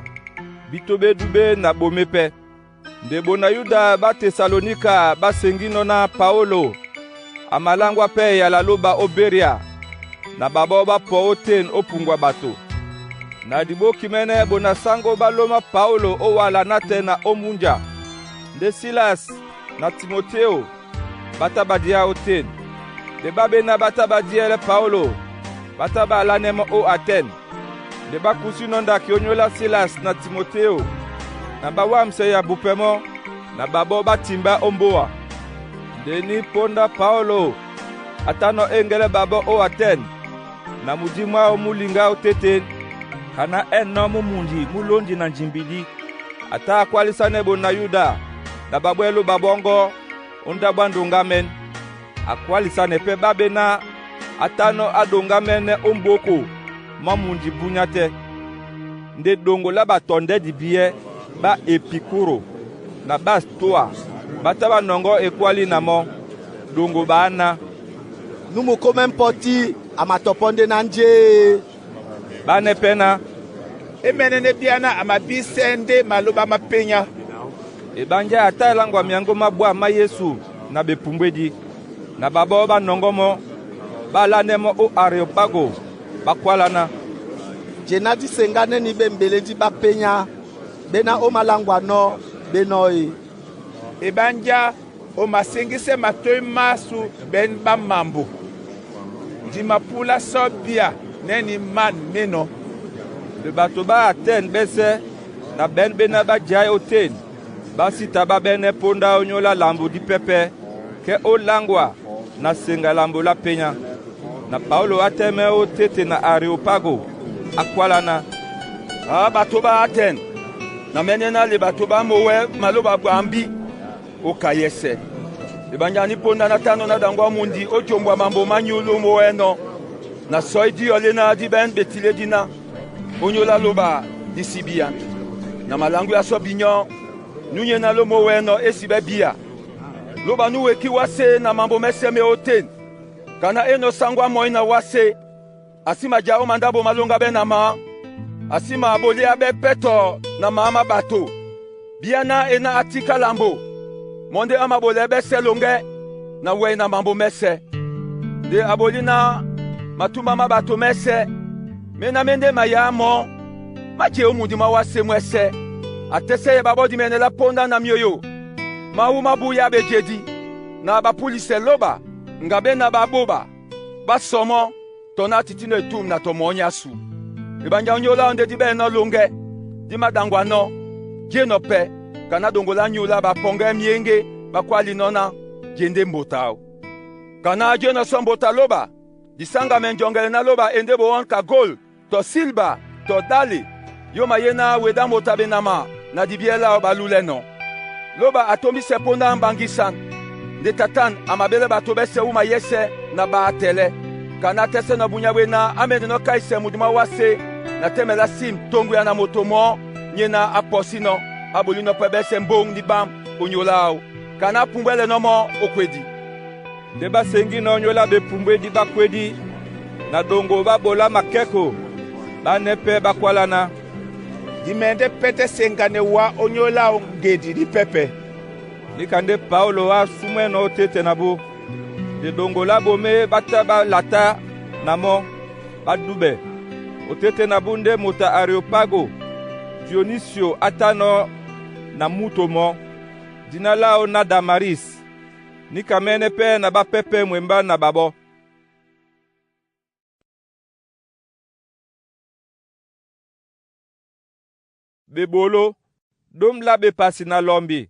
[SPEAKER 1] bíto ɓé dúɓé na ɓomé pɛ́. Nde bona Yuda ɓá Tesalonika ɓá seŋgínɔ́ ná Paólo a maláŋgwá pɛ́ eyala lóba ó Beria, na ɓaɓɔ́ ɓá pɔ ótên ó puŋgwa ɓato. Na diɓókimɛ́nɛ́ bona sáŋgó ɓá lóma Paólo ó wala nátɛɛ na ó múnja, ndé Silas na Timotéo ɓá tá ɓá día ótên. Nde ɓá ɓéná ɓá tá ɓá díɛlɛ́ Paólo, ɓá tá ɓá alánɛ́ mɔ́ ó Atɛn. Nde ɓá kusínɔ́ ndaki ónyólá Silas na Timotéo, na ɓá wámisɛ ya bupɛ mɔ́, na ɓaɓɔ́ ɓá timbá ó mbóa. Nde ní póndá Paólo a tánɔ́ éŋgɛ́lɛ́ ɓaɓɔ́ ó Atɛn, na mudí mwáō mú liŋgá ótéten, ka ná ɛ̂nɔ́ mú mundi mú lóndi na njimbidí. A tá a kwálísánɛ́ bona Yuda na ɓaɓwɛ́ lóba ɓɔ́ŋgɔ́ ó ndáɓo á ndoŋgámɛ́n. A kwálisanɛ pɛ́ ɓá ɓéná a tánɔ́ á ɗoŋgámɛ́nɛ́ ó m̀ɓóko mwá mundi búnyá tɛ́. Nde ɗoŋgo lá ɓatɔndɛ́ dibíɛ́ ɓá Epikuro na ɓá Stoa ɓá tá ɓá nɔŋgɔ́ ekwálí na mɔ́. Ɗoŋgo ɓaá ná,
[SPEAKER 6] “Nú mukómɛ́ ḿpɔtí a matɔpɔ́ ndé ná njé e?”
[SPEAKER 1] Ɓá nɛ́ pɛ́ ná,
[SPEAKER 13] É mɛ́nɛ́ bíá ná a mabísɛ́ ndé malóɓá má pényá.”
[SPEAKER 1] Eɓánjá a tá e láŋgwa myaŋgó má bwâm má Yesu na ɓepumbwédí. Na ɓaɓɔ́ ɓá nɔŋgɔ́ mɔ́, ɓá alánɛ́ mɔ́ ó Areopago, ɓá kwáláná,
[SPEAKER 6] “Je ná dí seŋgánɛ́ ní ɓé m̀ɓeledí ɓá pényá ɓéná ó māláŋgwanɔ́ ɓénɔ́ e?”
[SPEAKER 13] Eɓánjá o maseŋgísɛ́ matôy másu ɓɛ̌n ɓá mambo. Di mapúlá sɔ́ bíá nɛ́ ní man ménɔ̄.”
[SPEAKER 1] Nde ɓato ɓá Atɛn ɓɛ́sɛ́ na ɓɛ̌n ɓéná ɓá jaé ótên, ɓá sí ta ɓá ɓɛ́nɛ́ póndá ónyólá lambo dípɛ́pɛ́ kɛ́ ó láŋgwa na seŋga lambo lá pényá. Na Paólo á tɛ́mɛ́ ó téte na Areopago, á kwáláná,
[SPEAKER 14] “A bato ɓá Atɛn, na mɛ́nɛ́ ná le bato ɓá mowɛ́ malóɓa ɓwambí ó kayɛ́sɛ́. Eɓánjá ní póndá ná tánɔ́ ná ɗaŋgwa ó mundi ó jombwa mambo má nyúlú mowɛ́nɔ̄, na sɔí díyɔlé ná dí ɓɛ́n ɓetilédi ná, ónyólá lóɓa dí sí bíán. Na malangwiá sɔ́ binyɔ́, nú nyéná ló mowɛ́nɔ̄ é si ɓɛ́ bíya. Lóɓa nú weki wásē na mambo mɛ́sɛ̄ mé ótên, ka ná énɔ̄ sáŋgó á mɔí na wásē, a sí majá ó mandáɓo má lóŋgáɓɛ́ na mǎ, a sí maɓoliáɓɛ́ pɛ́ tɔ na mǎ má ɓato. Bíá ná e ná á tíká lambo, mɔ́ ndé á maɓolɛɛ́ ɓɛ́sɛ̄ loŋgɛ́ na wɛy na mambo mɛ́sɛ̄. Nde a ɓolí ná matúmbá má ɓato mɛ́sɛ̄, méná mé ndé mayǎ mɔ́ má je ó mundi mwá wásē mwɛ́sɛ̄. A tɛ́sɛ́ yɛ ɓaɓɔ́ dimɛɛnɛ lá póndá na myǒyo máwú má búya ɓejedí, na ɓapúlisɛ lóɓa ŋgabé na ɓaɓóɓa ɓá sɔ mɔ́ tɔ ná á titínɔ́ etûm na tɔ mɔɔ́ nyásu. Eɓánjá ónyólá ndé dí ɓɛ́nɔ́ loŋgɛ́, dí máɗaŋgwanɔ́, jénɔ pɛ́, ka ná ɗoŋgo lá nyúlá ɓapɔŋgɛ́ myéŋgé ɓá kwálinɔ́ ná je ndé mbota áō. Ka ná jénɔ sɔ́ mbota lóɓa, disáŋgamɛ njɔŋgɛlɛ ná lóɓa e ndé ɓowɔ́n ka gôl tɔ silba tɔ ɗále, yo mayé ná wedá moto a benama na dibyɛ láō ɓá lúlɛ́nɔ̄. Lóba a tombisɛ ponda mbangisan, nde tatan a mabélɛ́ bato bɛ́sɛ̄ wúma yɛ́sɛ̄ na ɓaatɛlɛ́. Kana a tɛ́sɛ́nɔ̄ bunya bwena á mɛndɛ́nɔ́ káisɛ mundi mwá wásē na tɛ́mɛ lá sim toŋgo ya na moto mɔɔ́ nyéná á pɔsínɔ́ á bolínɔ́ pɛ́ ɓɛ́sɛ̄ mbóŋ ní ɓám ónyólá áō. Kana á pumbwɛ́lɛnɔ́ mɔ́ ó kwedi.» Nde ɓá seŋgínɔ̄ nyólo á ɓepumbwédí ɓá kwédí, na ɗoŋgo ɓá ɓolá makɛ́ko. Ɓánɛ́ pɛ́ ɓá kwáláná,
[SPEAKER 13] “Di mɛndɛ́ pɛ́ tɛ́ seŋganɛ wá ónyólá áō ŋgedi dípɛ́pɛ.”
[SPEAKER 1] Níka ndé Paólo á súmwɛ́nɔ̄ ótêtê na bó. Nde ɗoŋgo lá ɓomé ɓá tá ɓá latá na mɔ́, ɓá dúɓɛ. Ótêtê na bú ndé moto a Areopago, Dionísio á tánɔ́ na múto mɔɔ́. Dina láō ná Damaris. Níka mɛ́nɛ́ pɛ́ na ɓá pɛ́pɛ́ mwembá na ɓaɓɔ́. Ɓeɓoló, ɗóm lá ɓepasi na lɔmbi.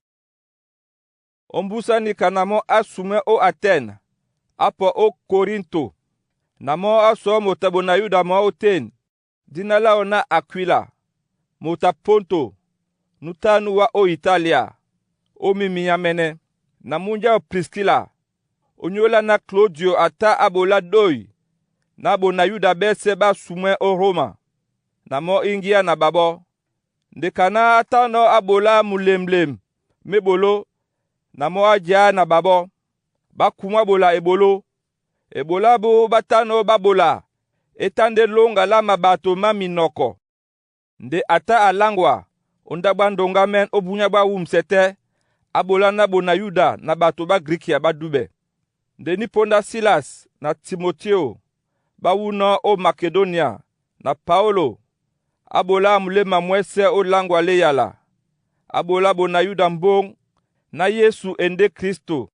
[SPEAKER 1] Ómbúsá nika na mɔ́ á sumwɛ́ ó Atɛn, á pɔ ó Korinto. Na mɔ́ á sɔɔ́ moto a bona Yuda mɔɔ́ ótên, dina láō ná Akwila, moto a Ponto, nu tánu wá ó Italia, ó mimiámɛ́nɛ́. Na múnja áō Priskila, onyólá ná Klódio a tá á ɓolá dói ná bona Yuda ɓɛ́sɛ̄ ɓá sumwɛ́ ó Roma. Na mɔ́ íŋgíá na ɓaɓɔ́. Nde kaná á tánɔ́ á ɓolá mulemlem mé ɓoló, na mɔ́ á jiá na ɓaɓɔ́, ɓá kumwá ɓola eɓoló. Eɓoló ábū ɓá tánɔ̄ ɓá ɓola é tá ndé lóŋga lá maɓato má minɔkɔ. Nde a tá a láŋgwa ó ndáɓo á ndoŋgámɛn ó búnyá ɓwá wûmsɛ tɛ́, á ɓolá ná bona Yuda na ɓato ɓá Grikia ɓá dúɓɛ. Nde ní póndá Sílas na Timotió ɓá wúnɔ́ ó Makedonia na Paólo, á ɓolá muléma mwɛ́sɛ̄ ó láŋgwa lá eyala, á ɓolá bona Yuda mbóŋ ná Yésu e ndé Klísto.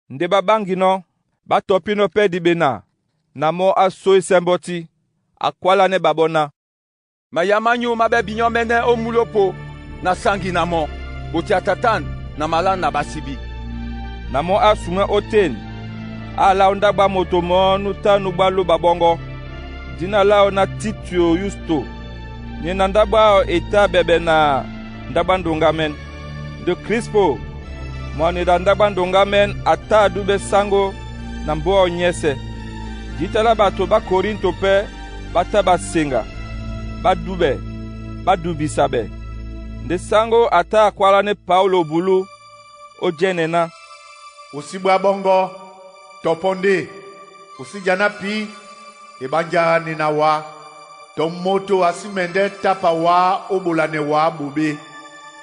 [SPEAKER 1] Nde ɓá ɓáŋginɔ́, ɓá tɔpínɔ́ pɛ́ diɓena na mɔ́ á sóísɛ́ mbɔ́tí. A kwálánɛ́ ɓaɓɔ́ ná,
[SPEAKER 14] Maya mányū má ɓɛ́ binyɔ́ mɛ́nɛ́ ó múlópo na saŋgi na mɔ, botia tatan na malá na ɓasibi.
[SPEAKER 1] Na mɔ́ á sumwɛ́ ótên, á lá ó ndáɓo á moto mɔɔ́ nú tánu ɓwá lóba ɓɔ́ŋgɔ́. Dina láō ná Títio Yusto. Nye na ndáɓo áō e tá ɓɛɓɛ na ndáɓo á ndoŋgámɛn. Nde Krispo, mwaneda ndáɓo á ndoŋgámɛn a tá a dúɓɛ́ sáŋgó na mbóa áō nyɛ́sɛ̄. Jǐta lá ɓato ɓá Korinto pɛ́ ɓá tá ɓa seŋga, ɓá dúɓɛ, ɓá dubisa ɓɛ. Nde sáŋgó a tá a kwálánɛ́ Paólo bulú ó jɛ́nɛ ná,
[SPEAKER 2] “O sí bwá ɓɔ́ŋgɔ́, tɔ pɔ́ ndé, o sí janá pí eɓánjá ne na wá, tɔ moto a sí mɛndɛ́ tapa wá ó ɓolanɛ wá ɓoɓé.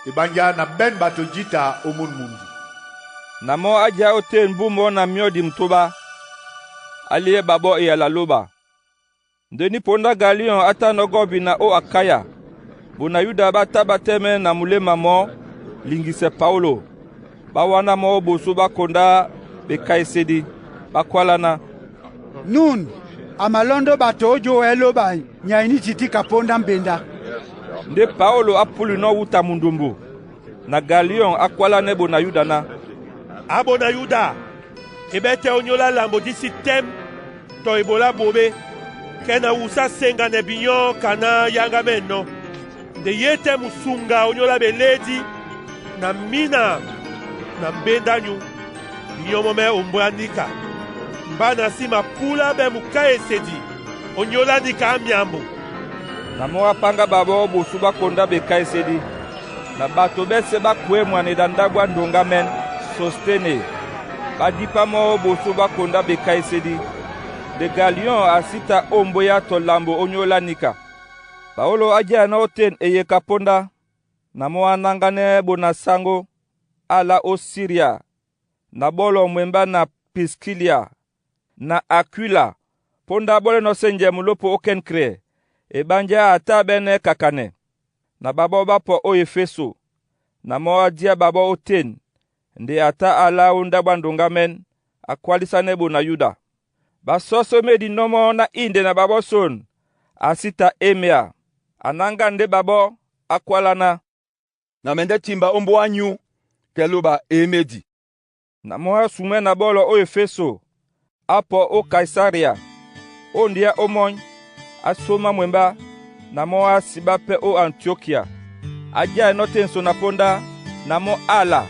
[SPEAKER 2] Eɓánjá na ɓɛ̂n ɓato jǐta ó mún mundi.”
[SPEAKER 1] Na mɔ́ á jiá ótên bú mɔɔ́ na myɔ́ di mutóɓá, á liɛ́ ɓaɓɔ́ eyala lóba. Nde ní pondá Galiɔn á tánɔ̄ gɔ́bina ó Akaya, bona Yuda ɓá tá ɓá tɛ́mɛ́ na muléma mɔɔ́ liŋgisɛ Paólo. Ɓá wáná mɔ́ ó ɓosó ɓá kondá ɓekáisédí. Ɓá kwáláná,
[SPEAKER 9] “Nun a malɔ́ndɔ́ ɓato ó jówɛ lóba nyay ní tití ka póndá mbenda.”
[SPEAKER 1] Ndé Paólo á púlinɔ́ wúta mundumbu, na Galiɔn á kwálánɛ́ bona Yuda ná,
[SPEAKER 18] “A bona Yuda, e ɓɛ́ tɛ́ ónyólá lambo dí sí tɛ́m tɔ ebolá ɓoɓé, kɛ na wusá seŋganɛ binyɔ́ kaná yáŋgámɛ́nɔ́. Nde ye tɛ́ musuŋga ónyólá ɓelédí na mínà na mbéndá nyú, binyɔ́ mɔ́ mɛ́ ombwá níka. Mbá na sí mapúlá ɓɛ́ mukáesedi ónyólá níka á myambo.”
[SPEAKER 1] Na mɔ́ á páŋgá ɓaɓɔ́ ó ɓosó ɓá kondá ɓekáisédí. Na ɓato ɓɛ́sɛ̄ ɓá kwɛ̌ mwaneda ndáɓo á ndoŋgámɛn Sosténe, ɓá dípá mɔ́ ó ɓosó ɓá kondá ɓekáisédí. Nde Galiɔn a sí ta ó m̀mbóyá tɔ lambo ónyólá níka. Paólo á jianɔ́ ótên e yeka póndá, na mɔ́ á náŋgánɛ́ bona sáŋgó, á lá ó Siria na ɓɔ́lɔ mwembá na Piskilia na Akwila. Póndá á ɓɔ́lɛ́nɔ̄ sɛ́njɛ mulópo ó Kɛnkre, eɓánjá a tá ɓɛ́nɛ́ kakanɛ. Na ɓaɓɔ́ ɓá pɔ ó Efeso. Na mɔ́ á díá ɓaɓɔ́ ótên, nde a tá a lá ó ndáɓo á ndoŋgámɛn, a kwálísánɛ́ bona Yuda. Ɓá sɔ́sɔ́ médi nɔ́ mɔ́ ná índɛ na ɓaɓɔ́ son, a sí ta émea. A náŋgá ndé ɓaɓɔ́, á kwálá ná,
[SPEAKER 14] “Na mɛndɛ́ timba ó mbóa ányū kɛ lóba eémédi.”
[SPEAKER 1] Na mɔ́ á sumwɛ́ na ɓɔ́lɔ ó Efeso, á pɔ ó Kaisarea. Ó ndíá ómɔ́ny, á sómá mwembá, na mɔ́ á siɓá pɛ́ ó Antiokia. A jaɛnɔ́ ten so na póndá, na mɔ́ ála,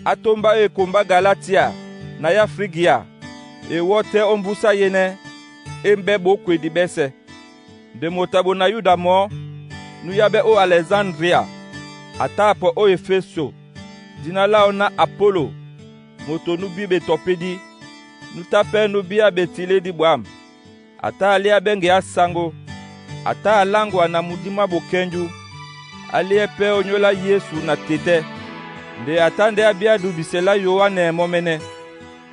[SPEAKER 1] á tómbá ó ekomba Galatia na yá Frigia. E wɔ́ tɛ́ ó mbúsá yénɛ́ é mbɛ́ ɓoókwedi ɓɛ́sɛ̄. Nde moto a bona Yuda mɔɔ́, núyábɛ́ ó Alɛsándria, a tá a pɔ ó Efeso dina láō ná Apolo, moto nú bí ɓetɔpédí, nú tá pɛ́ nú bíá ɓetilédí ɓwǎm̀. A tá a léábɛ́ ŋgeá saŋgó. A tá a láŋgwa na mudí mwá bokɛ́njú, á léɛ́ pɛ́ ónyólá Yesu na tetɛ́. Nde a tá ndé á bíá dubisɛ lá Yoanɛ mɔ́mɛ́nɛ́.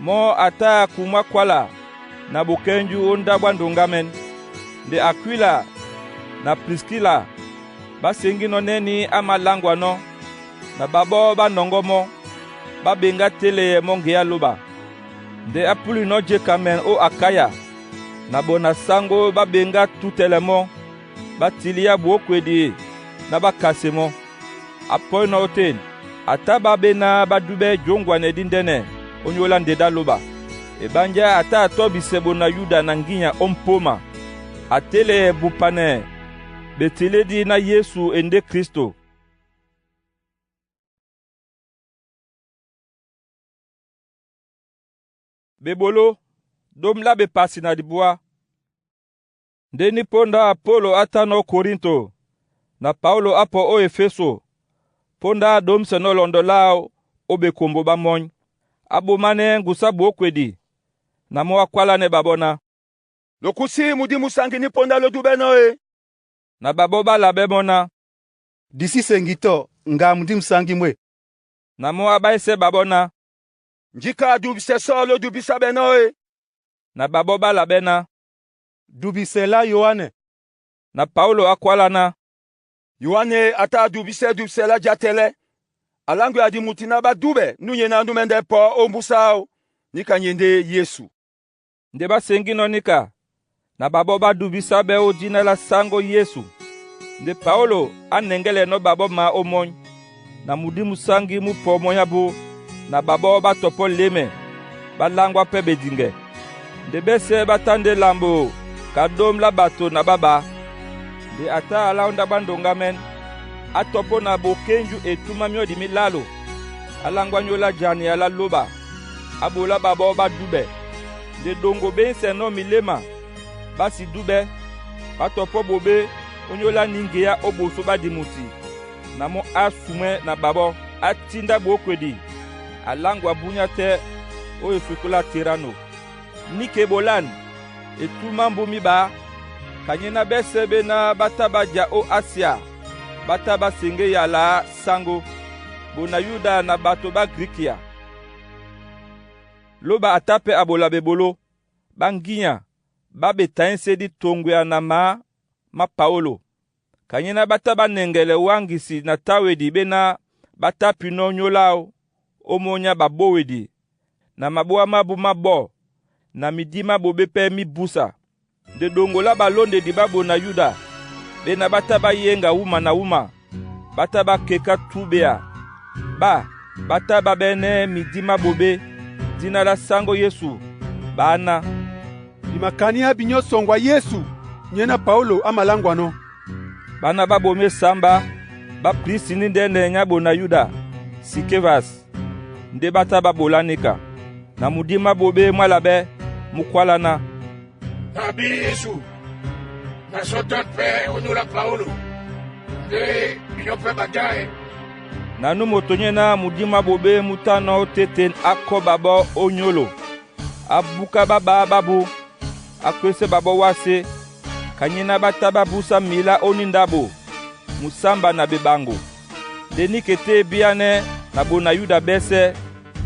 [SPEAKER 1] Mɔ́ a tá a kumwá kwála na bokɛ́njú ó ndáɓo á ndoŋgámɛ́n. Nde Akwila na Priskila ɓá seŋgínɔ́ nɛ́nī á māláŋgwanɔ́, na ɓaɓɔ́ ɓá nɔŋgɔ́ mɔ́, ɓá ɓeŋgá téleyɛ mɔ́ ŋgeá lóɓa. Nde á púlinɔ́ jekamɛn ó Akaya, na ɓɔ na sáŋgó ɓá ɓeŋgá tútɛlɛ mɔ́, ɓá tiliá bwókwedi ná ɓá kase mɔ́. A pɔ́inɔ́ ótên, a tá ɓá ɓéná ɓá dúɓɛ́ jǒŋgwanɛdí ndɛ́nɛ ónyólá ndedá lóɓa. Eɓánjá a tá a tɔ́bisɛ bona Yuda na ŋgínya ó mpóma, a téleyɛ bupanɛ ɓetilédi ná Yesu e ndé Kristo. Beboló, ɗóm lá bepasi na dibúá. Ndé ní póndá Apolo á tánɔ́ ó Korinto, na Paulo á pɔ ó Efeso, póndá á ɗómsɛnɔ́ lɔndɔ láō ó ɓekombo ɓá mɔ́ny. Á ɓománɛ́ ŋgusá bwókwedi, na mɔ́ á kwálánɛ́ ɓaɓɔ́ ná,
[SPEAKER 14] “Lokusí mudi musangi ní ponda lo dúbɛ́nɔ́ e!”
[SPEAKER 1] Na ɓaɓɔ́ ɓá labɛ́ mɔ́ ná,
[SPEAKER 17] “Di sí seŋgi tɔ ŋga mudi musangi mwé.”
[SPEAKER 1] Na mɔ́ á ɓáísɛ́ ɓaɓɔ́ ná,
[SPEAKER 14] “Njíka a dubisɛ sɔ lo dubisa ɓɛnɔ́ e!”
[SPEAKER 1] Na ɓaɓɔ́ ɓá labɛ́ ná,
[SPEAKER 17] “Dubisɛ lá Yoanɛ.”
[SPEAKER 1] Na Paulo á kwála ná,
[SPEAKER 14] “Yoane a tá a dubisɛ́ dubisɛ lá játɛlɛ́. A láŋgwea di muti ná ɓá dúɓɛ nú nyena nú mɛ́ndɛ́ pɔ ó mbúsá áō, níka nye ndé Yesu.”
[SPEAKER 1] Nde ɓá seŋgínɔ́ níka, na ɓaɓɔ́ ɓá dubisá ɓɛ́ ó dina lá sáŋgó Yesu. Nde Paulo á nɛŋgɛ́lɛnɔ́ ɓaɓɔ́ ma ó mɔ́ny, na mudí musáŋgí mú pɔ mɔ́ ábū, na ɓaɓɔ́ ɓá tɔpɔ́ lěmɛ, ɓá láŋgwá pɛ́ ɓediŋgɛ. Nde ɓɛ́sɛ̄ ɓá tá ndé lambo ka ɗóm lá ɓato na ɓá ɓā. Nde a tá a lá ó ndáɓo á ndoŋgámɛ́n, á tɔpɔ́ na bokɛ́njú etúmá myɔ́di mílálo, á láŋgwá nyólá jania lá lóɓa, á ɓolá ɓaɓɔ́ ɓá dúɓɛ. Nde ɗoŋgo ɓéísɛnɔ́ miléma, ɓá si dúɓɛ́, ɓá tɔpɔ́ ɓoɓé ónyólá níŋgeá ó ɓosó ɓá dimuti. Na mɔ́ á sumwɛ́ na ɓaɓɔ́, á tíndá ɓwókwedi, a láŋgwa búnyá tɛ́ ó esukúlu á Tirano. Níka e ɓolân, etúmá mbú míɓā, kanyéná ɓɛ́sɛ̄ ɓéná ɓá tá ɓá ja ó Asia ɓá tá ɓá seŋgé yala sáŋgó, bona Yuda na ɓato ɓá Grikia. Lóɓa a tá pɛ́ a ɓola ɓeboló, ɓá ŋgínya ɓá ɓetaísédí toŋgoya na mǎ má Paolo. Kanyéná ɓá tá ɓá nɛŋgɛlɛ wáŋgisi na táwedi ɓéná ɓá tápinɔ́ nyólo áō ó mónyá ɓabówedi na mabówá mábū má ɓɔ̂ na midí má ɓoɓé pɛ́ mí búsa. Nde ɗoŋgo lá ɓalóndedi ɓá bona Yuda, ɓéná ɓá tá ɓá yéŋga wúma na wúma, ɓá tá ɓá keká túbea. Ɓá ɓá tá ɓá ɓɛ́nɛ́ midí má ɓoɓé, dina lá sáŋgó Yesu, ɓá ná,
[SPEAKER 12] “Di makaniá binyɔ́ sɔŋgɔ a Yesu nyéná Paolo a maláŋgwanɔ́.”
[SPEAKER 1] Ɓána ɓá ɓomé sǎmbá ɓá prisi ní ndɛ́nɛ nyá bona Yuda, Sikevas, ndé ɓá tá ɓá ɓolá níka. Na mudí má ɓoɓé mwá labɛ́, mú kwála ná,
[SPEAKER 19] “Na bí Yesu, na sɔ́ tɔ́n pɛ́ ónyólá Paolo, ndé binyɔ́ pɛ́ ɓa jáhɛ.”
[SPEAKER 1] Na nú moto nyéná mudí má ɓoɓé mú tánɔ́ ótéten á kɔ́ ɓaɓɔ́ ó nyólo, á búká ɓáɓá ɓábū, á kwésɛ́ ɓaɓɔ́ wásé, kanyéná ɓá tá ɓá búsá milá ó níndâɓo musámba na ɓeɓaŋgo. Nde níka e tá e bíánɛ́ na bona Yuda ɓɛ́sɛ̄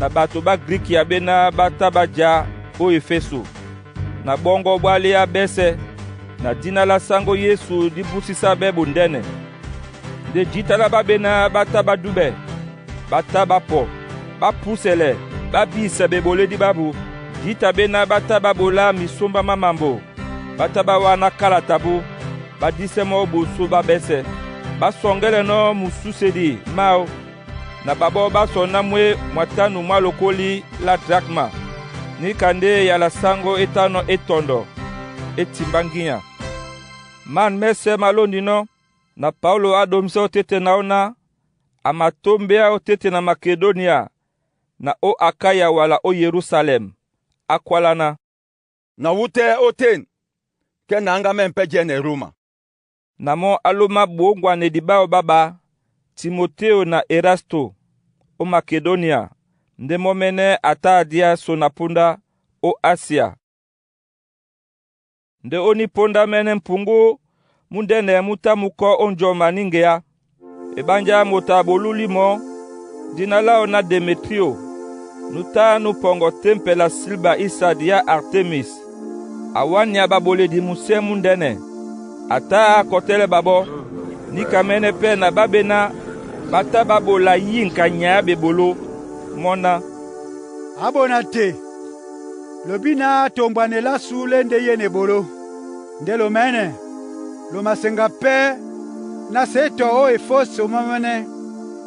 [SPEAKER 1] na ɓato ɓá Grikia ɓéná ɓá tá ɓá ja ó Efeso, na ɓɔ́ŋgɔ́ ɓwá léá ɓɛ́sɛ̄, na dina lá sáŋgó Yesu díbúsísá ɓɛ́ bondɛ́nɛ. Nde jǐta lá ɓá ɓéná ɓá tá ɓá dúɓɛ, ɓá tá ɓá pɔ, ɓá púsɛlɛ, ɓá bísɛ ɓeɓolédí ɓábū. Jǐta ɓéná ɓá tá ɓá ɓolá misómbá má mambo, ɓá tá ɓá wáná kálata bú, ɓá dísɛ́ mɔ́ ó ɓosó ɓá ɓɛ́sɛ̄. Ɓá sɔŋgɛ́lɛnɔ́ musúsedi máō, na ɓaɓɔ́ ɓá sɔná mwé mwatánu mwá lokóli lá drakma. Níka ndé yala sáŋgó é tánɔ́ é tɔndɔ, é timbá ŋgínya. Man mɛ́sɛ̄ má lóndinɔ́, Na Paulo adomsɛ ótéte na ó ná a matombéá ótéte na Makedonia na ó Akaya wala ó Yerusalem. Akwala na,
[SPEAKER 14] “Na wútɛ́ ótên, kɛ na ángámɛ́ pɛ́ jɛ́nɛ Roma.”
[SPEAKER 1] Na mɔ́ á lómá ɓwǒŋgwanedi ɓáō ɓá ɓā, Timotéo na Erasto, ó Makedonia, ndé mɔ́ mɛ́nɛ́ a tá a día so na póndá ó Asia. Ndé ó nípóndá mɛ́nɛ́ mpuŋgú múndɛ́nɛ mú tá mú kɔ́ ó njɔma ní ŋgeá. Eɓánjá moto a bolúlí mɔɔ́, dina láō ná Demetrio, nú tá nú pɔŋgɔ témpel a silba ísadi á Artemis. A wánia ɓaɓoledi musɛ́ múndɛ́nɛ. A tá a kɔtɛ́lɛ ɓaɓɔ́. Níka mɛ́nɛ́ pɛ́ na ɓá ɓéná ɓá tá ɓá ɓola yîŋka nyay á ɓeɓoló. Mɔ́ ná,
[SPEAKER 9] «Abona te, lobi na tombwane lásu lé ndé yé na eboló. Ndé lo mɛ́nɛ́, lo maseŋga pɛ́ na se tɔ ó Efose mɔ́ mɛ́nɛ́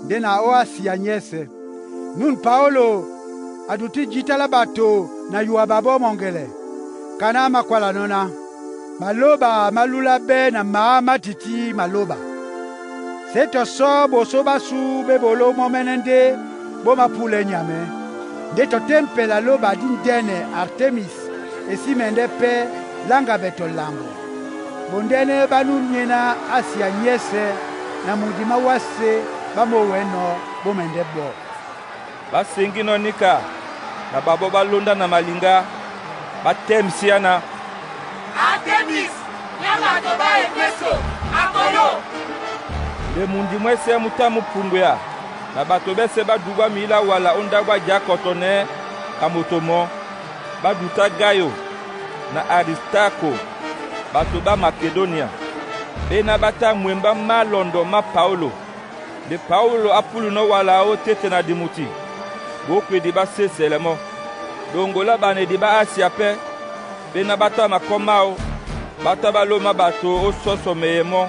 [SPEAKER 9] nde na ó Asia nyɛ́sɛ̄. Nun Paolo aduti jǐta lá ɓato na yua ɓaɓɔ́ mɔŋgɛlɛ, ka ná a mākwalanɔ́ ná, Malóba má lúlá ɓɛ́ na mǎ má tití malóba. Se tɔ sɔ ɓosó ɓásū ɓé ɓoló mɔ́ mɛ́nɛ́ ndé bó māpúlɛ́ nyamɛ́, ndé tɔ témpel a lóba díndɛ́nɛ Artemis e sí mɛndɛ́ pɛ́ láŋgabɛ tɔ lambo. Bondɛ́nɛ́ ɓá nú nyéná Asia nyɛ́sɛ̄ na mundi má wásē ɓá mówɛ̌nɔ̄ bó mɛndɛ́ ɓɔ́.»
[SPEAKER 1] Ɓá seŋgínɔ́ níka na ɓaɓɔ́ ɓá lóndá na maliŋgá, ɓá tɛ́msiáná,
[SPEAKER 19] Artemis nyá ɓato ɓá Efeso, akolo!
[SPEAKER 1] Nde mundi mwɛ́sɛ̄ mú tá mú puŋgwea na ɓato ɓɛ́sɛ̄ ɓá dubwá mǐlá wala ó ndáɓo á jakɔtɔnɛɛ́ ka moto mɔɔ́. Ɓá dutá Gayo na Aristaako, ɓato ɓá Makedonia, ɓéná ɓá tá mwembá má lɔndɔ má Paolo. Nde Paolo á púlunɔ́ wala ó téte na dimuti, ɓókwedi ɓá sésɛlɛ mɔ́. Ɗoŋgo lá ɓanedi ɓá Asia pɛ́, ɓéná ɓá tá makɔ́ máō, ɓá tá ɓá lómá ɓato ó sɔsɔ meyɛ mɔ́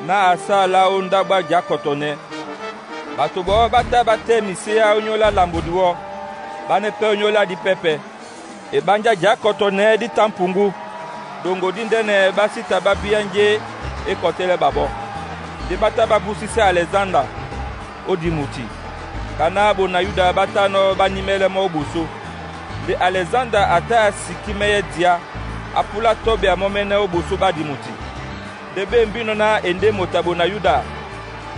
[SPEAKER 1] ná a sáa lá ó ndáɓo á jakɔtɔnɛɛ́. Ɓato ɓɔɔ́ ɓá tá ɓá tɛ́miséá ónyólá lambo diwɔ́, ɓánɛ́ pɛ́ ónyólá dípɛ́pɛ̄. Eɓánjá jakɔtɔnɛɛ́ dí tá mpuŋgú. Ɗoŋgo díndɛ́nɛ ɓá sí ta ɓá bíá njé é kɔtɛ́lɛ́ ɓaɓɔ́. Ndé ɓá tá ɓá búsísɛ́ Alɛzaŋda ó dimuti, ka ná ɓona Yuda ɓá tánɔ́ ɓá nímɛ́lɛ́ mɔ́ ó ɓosó. Nde Alɛzaŋda a tá a siki mɛ́yɛ́ diá, a púlá tɔ́bea mɔ́ mɛ́nɛ́ ó ɓosó ɓá dimuti. Nde ɓá embínɔ́ ná e ndé moto a ɓona Yuda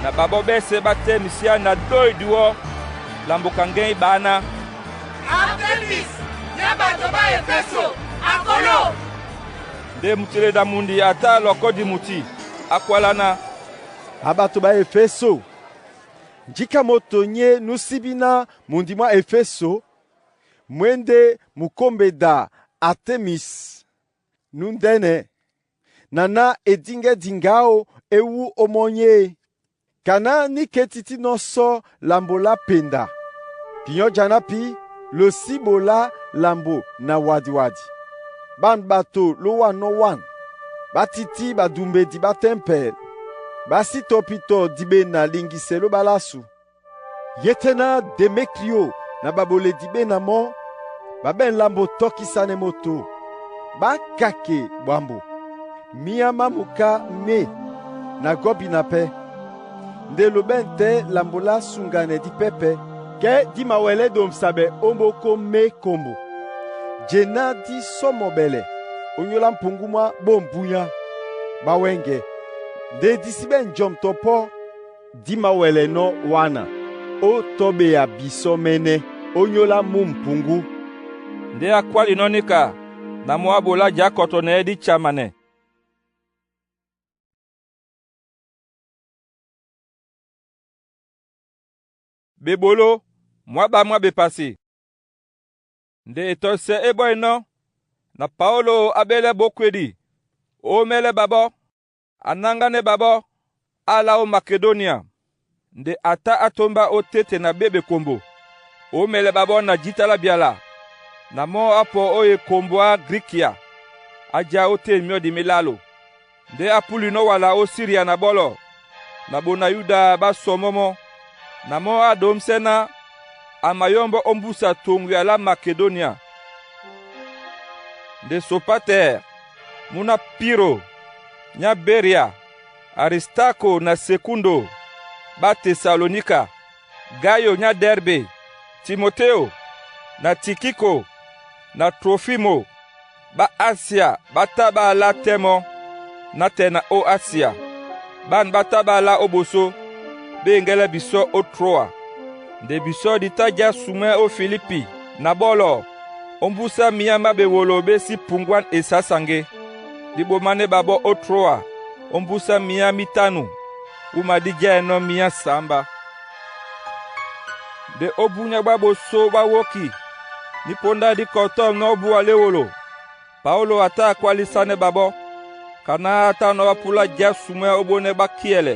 [SPEAKER 1] na ɓaɓɔ́ ɓɛ́sɛ̄ ɓá tɛ́msiá na dói diwɔ́, lambo ka ŋgɛ́ í ɓaá ná,
[SPEAKER 19] Artemis nyá ɓato ɓá Efeso, akolo!
[SPEAKER 1] Nde muteleda mundi a tá a lɔkɔ́ dimuti, a kwala ná,
[SPEAKER 11] “A bato ba Efeso, njika moto nyé nú síbí ná mundi mwa Efeso mwé ndé mukombeda Artemis núndɛ́nɛ, na ná edíngɛ́ diŋgáō é wú ó mɔ́ nyé e? Ka ná níke titínɔ́ sɔ lambo lá penda, binyɔ́ jana pí lo sí bolá lambo na wadiwadi. Ban bato lówanɔ́ wan, bá tití badumbedi bá tempel, bá sí tɔpitɔ diɓena lingiselo ɓá lásu. Yé tɛ́ ná Demetrio na baboledi bena mɔ́ ba ɓɛ̂n lambo tɔkisanɛ moto, bá kake bwambo. Míá má muká mé na gɔ́bi na pɛ́, nde lo ɓɛ̂n tɛ́ lambo lá sunganɛ dípɛ́pɛ̄, kɛ́ dí mawɛlɛ́ domsa ɓɛ ómbókó mé kombo. Je ná dí sɔmɔɓɛlɛ ónyólá mpuŋgú mwá bômbúnyá ɓá wɛ́ŋgɛ̄, nde dí sí ɓɛ̂n jɔm tɔ pɔ́ dí mawɛlɛnɔ́ wana ó tɔ́ɓeya bisɔ́ mɛ́nɛ́ ónyólá mú mpuŋgú.”
[SPEAKER 1] Ndé a kwálinɔ́ níka na mɔ́ á ɓolá jakɔtɔnɛɛ́ dícamanɛ. Ɓeɓoló, mwá ɓá mwá ɓepasi. Nde e tɔsɛ é ɓɔ́inɔ́, na Paolo á ɓélɛ́ ɓókwedi, ó mɛ́lɛ́ ɓaɓɔ́, a náŋgánɛ́ ɓaɓɔ́, á lá ó Makedonia. Nde a tá á tómbá ó téte na ɓé ɓekombo. Ó mɛlɛ ɓaɓɔ́ na jǐta lá byala, na mɔ́ á pɔ ó ekombo á Grikia, á já ó tên myɔ́ di mílálo. Ndé á púlinɔ́ wala ó Siria na ɓɔ́lɔ, na ɓona Yuda ɓá sɔmɔ́ mɔ́. Na mɔ́ á domsɛ́ ná a mayɔ́mbɔ́ ó mbúsa toŋgoya lá Makedonia. Nde Sopatɛr, múná Piro, nyá Beria, Aristako na Sekundo ɓá Tesalonika, Gayo nya Dɛrbe, Timotéo na Tikiko na Trofimo ɓá Asia ɓá tá ɓá la tɛ́ mɔ́ nátɛɛ na ó Asia. Ɓân ɓá tá ɓá lá ó ɓosó, ɓá eŋgɛlɛ́ bisɔ́ ó Trôa. Nde bisɔ́ di tá já sumwɛ ó Filipi na ɓɔlɔ ó mbúsá miyá má ɓewolo ɓé sí puŋgwan e sǎsǎŋgé. Dí ɓomanɛ́ ɓaɓɔ́ ó Trôa ó mbúsá miyá mítánu, wúma dí jɛ́ɛnɔ́ miyá sǎmbá. Nde ó búnyá ɓwá ɓosó ɓwá wóki, ní póndá dí kɔtɔ̂mnɔ́ ó búwa léwolo, Paulo a tá a kwálísánɛ́ ɓaɓɔ́, ka náh a tánɔ̄ á púlá já sumwɛ ó ɓónɛ́ ɓá kíɛlɛ.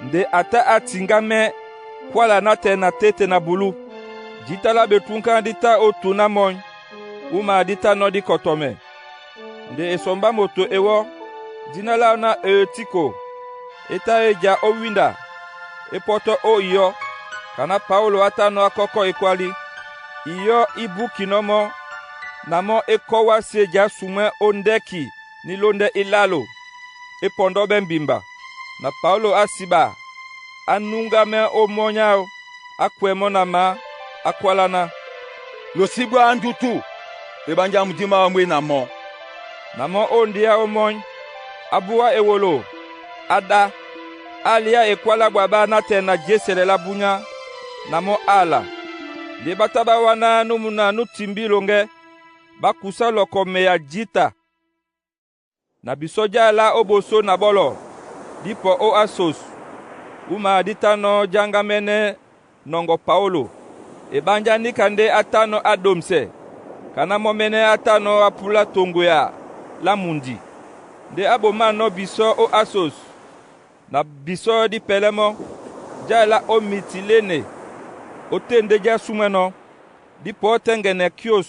[SPEAKER 1] Nde a tá á tiŋgámɛ́ kwála nátɛɛ na téte na bulú. Jǐta lá ɓetúŋkan dí tá ó tun ná mɔ́ny, wúma dí tánɔ́ dí kɔtɔmɛ. Nde e sɔmbá moto ewɔ́, dínà láw ná Eutiko, e tá e ja ó wínda, e pɔ́tɔ́ ó iyɔ́, ka ná Paulo á tánɔ́ á kɔ́kɔ́ ekwálí. Iyɔ́ í búkinɔ́ mɔ́, na mɔ́ é kɔ́ wásē e já sumwɛ ó ndɛ́ki ní lóndɛ́ ílálo, é pɔndɔ́ ɓɛ́ mbimba. Na Paulo á siɓa, á núŋgámɛ́ ó mɔ́ áō, á kwɛ mɔ́ na mǎ, á kwálá ná,
[SPEAKER 14] “Lo sí bwá ndutu, eɓánjá mudi máō mú e na mɔ́.”
[SPEAKER 1] Na mɔ́ ó ndia ó mɔ́ny, á búá ewolo, á ɗá, á liá ekwálá ɓwaɓá nátɛɛ na jésɛlɛ lá búnyá, na mɔ́ á la. Nde ɓá tá ɓá wáná númuna nú timbí loŋgɛ́, ɓá kusá lɔkɔ meya jǐta. Na bisɔ́ já lá ó ɓosó na ɓɔ́lɔ, dí pɔ ó Asos, wúma dí tánɔ́ jáŋgámɛ́nɛ́ nɔŋgɔ Paólo. Eɓánjá níka ndé á tánɔ́ á ɗomsɛ, ka ná mɔ́ mɛ́nɛ́ á tánɔ́ á púlá toŋgoya lá mundi. Ndé á ɓománɔ́ bisɔ́ ó Asos, na bisɔ́ dí pɛlɛ́ mɔ́, já lá ó Mitiléne. Ótên ndé já súmwɛ́nɔ́, dí pɔ̌ tɛ́ŋgɛnɛ Kíos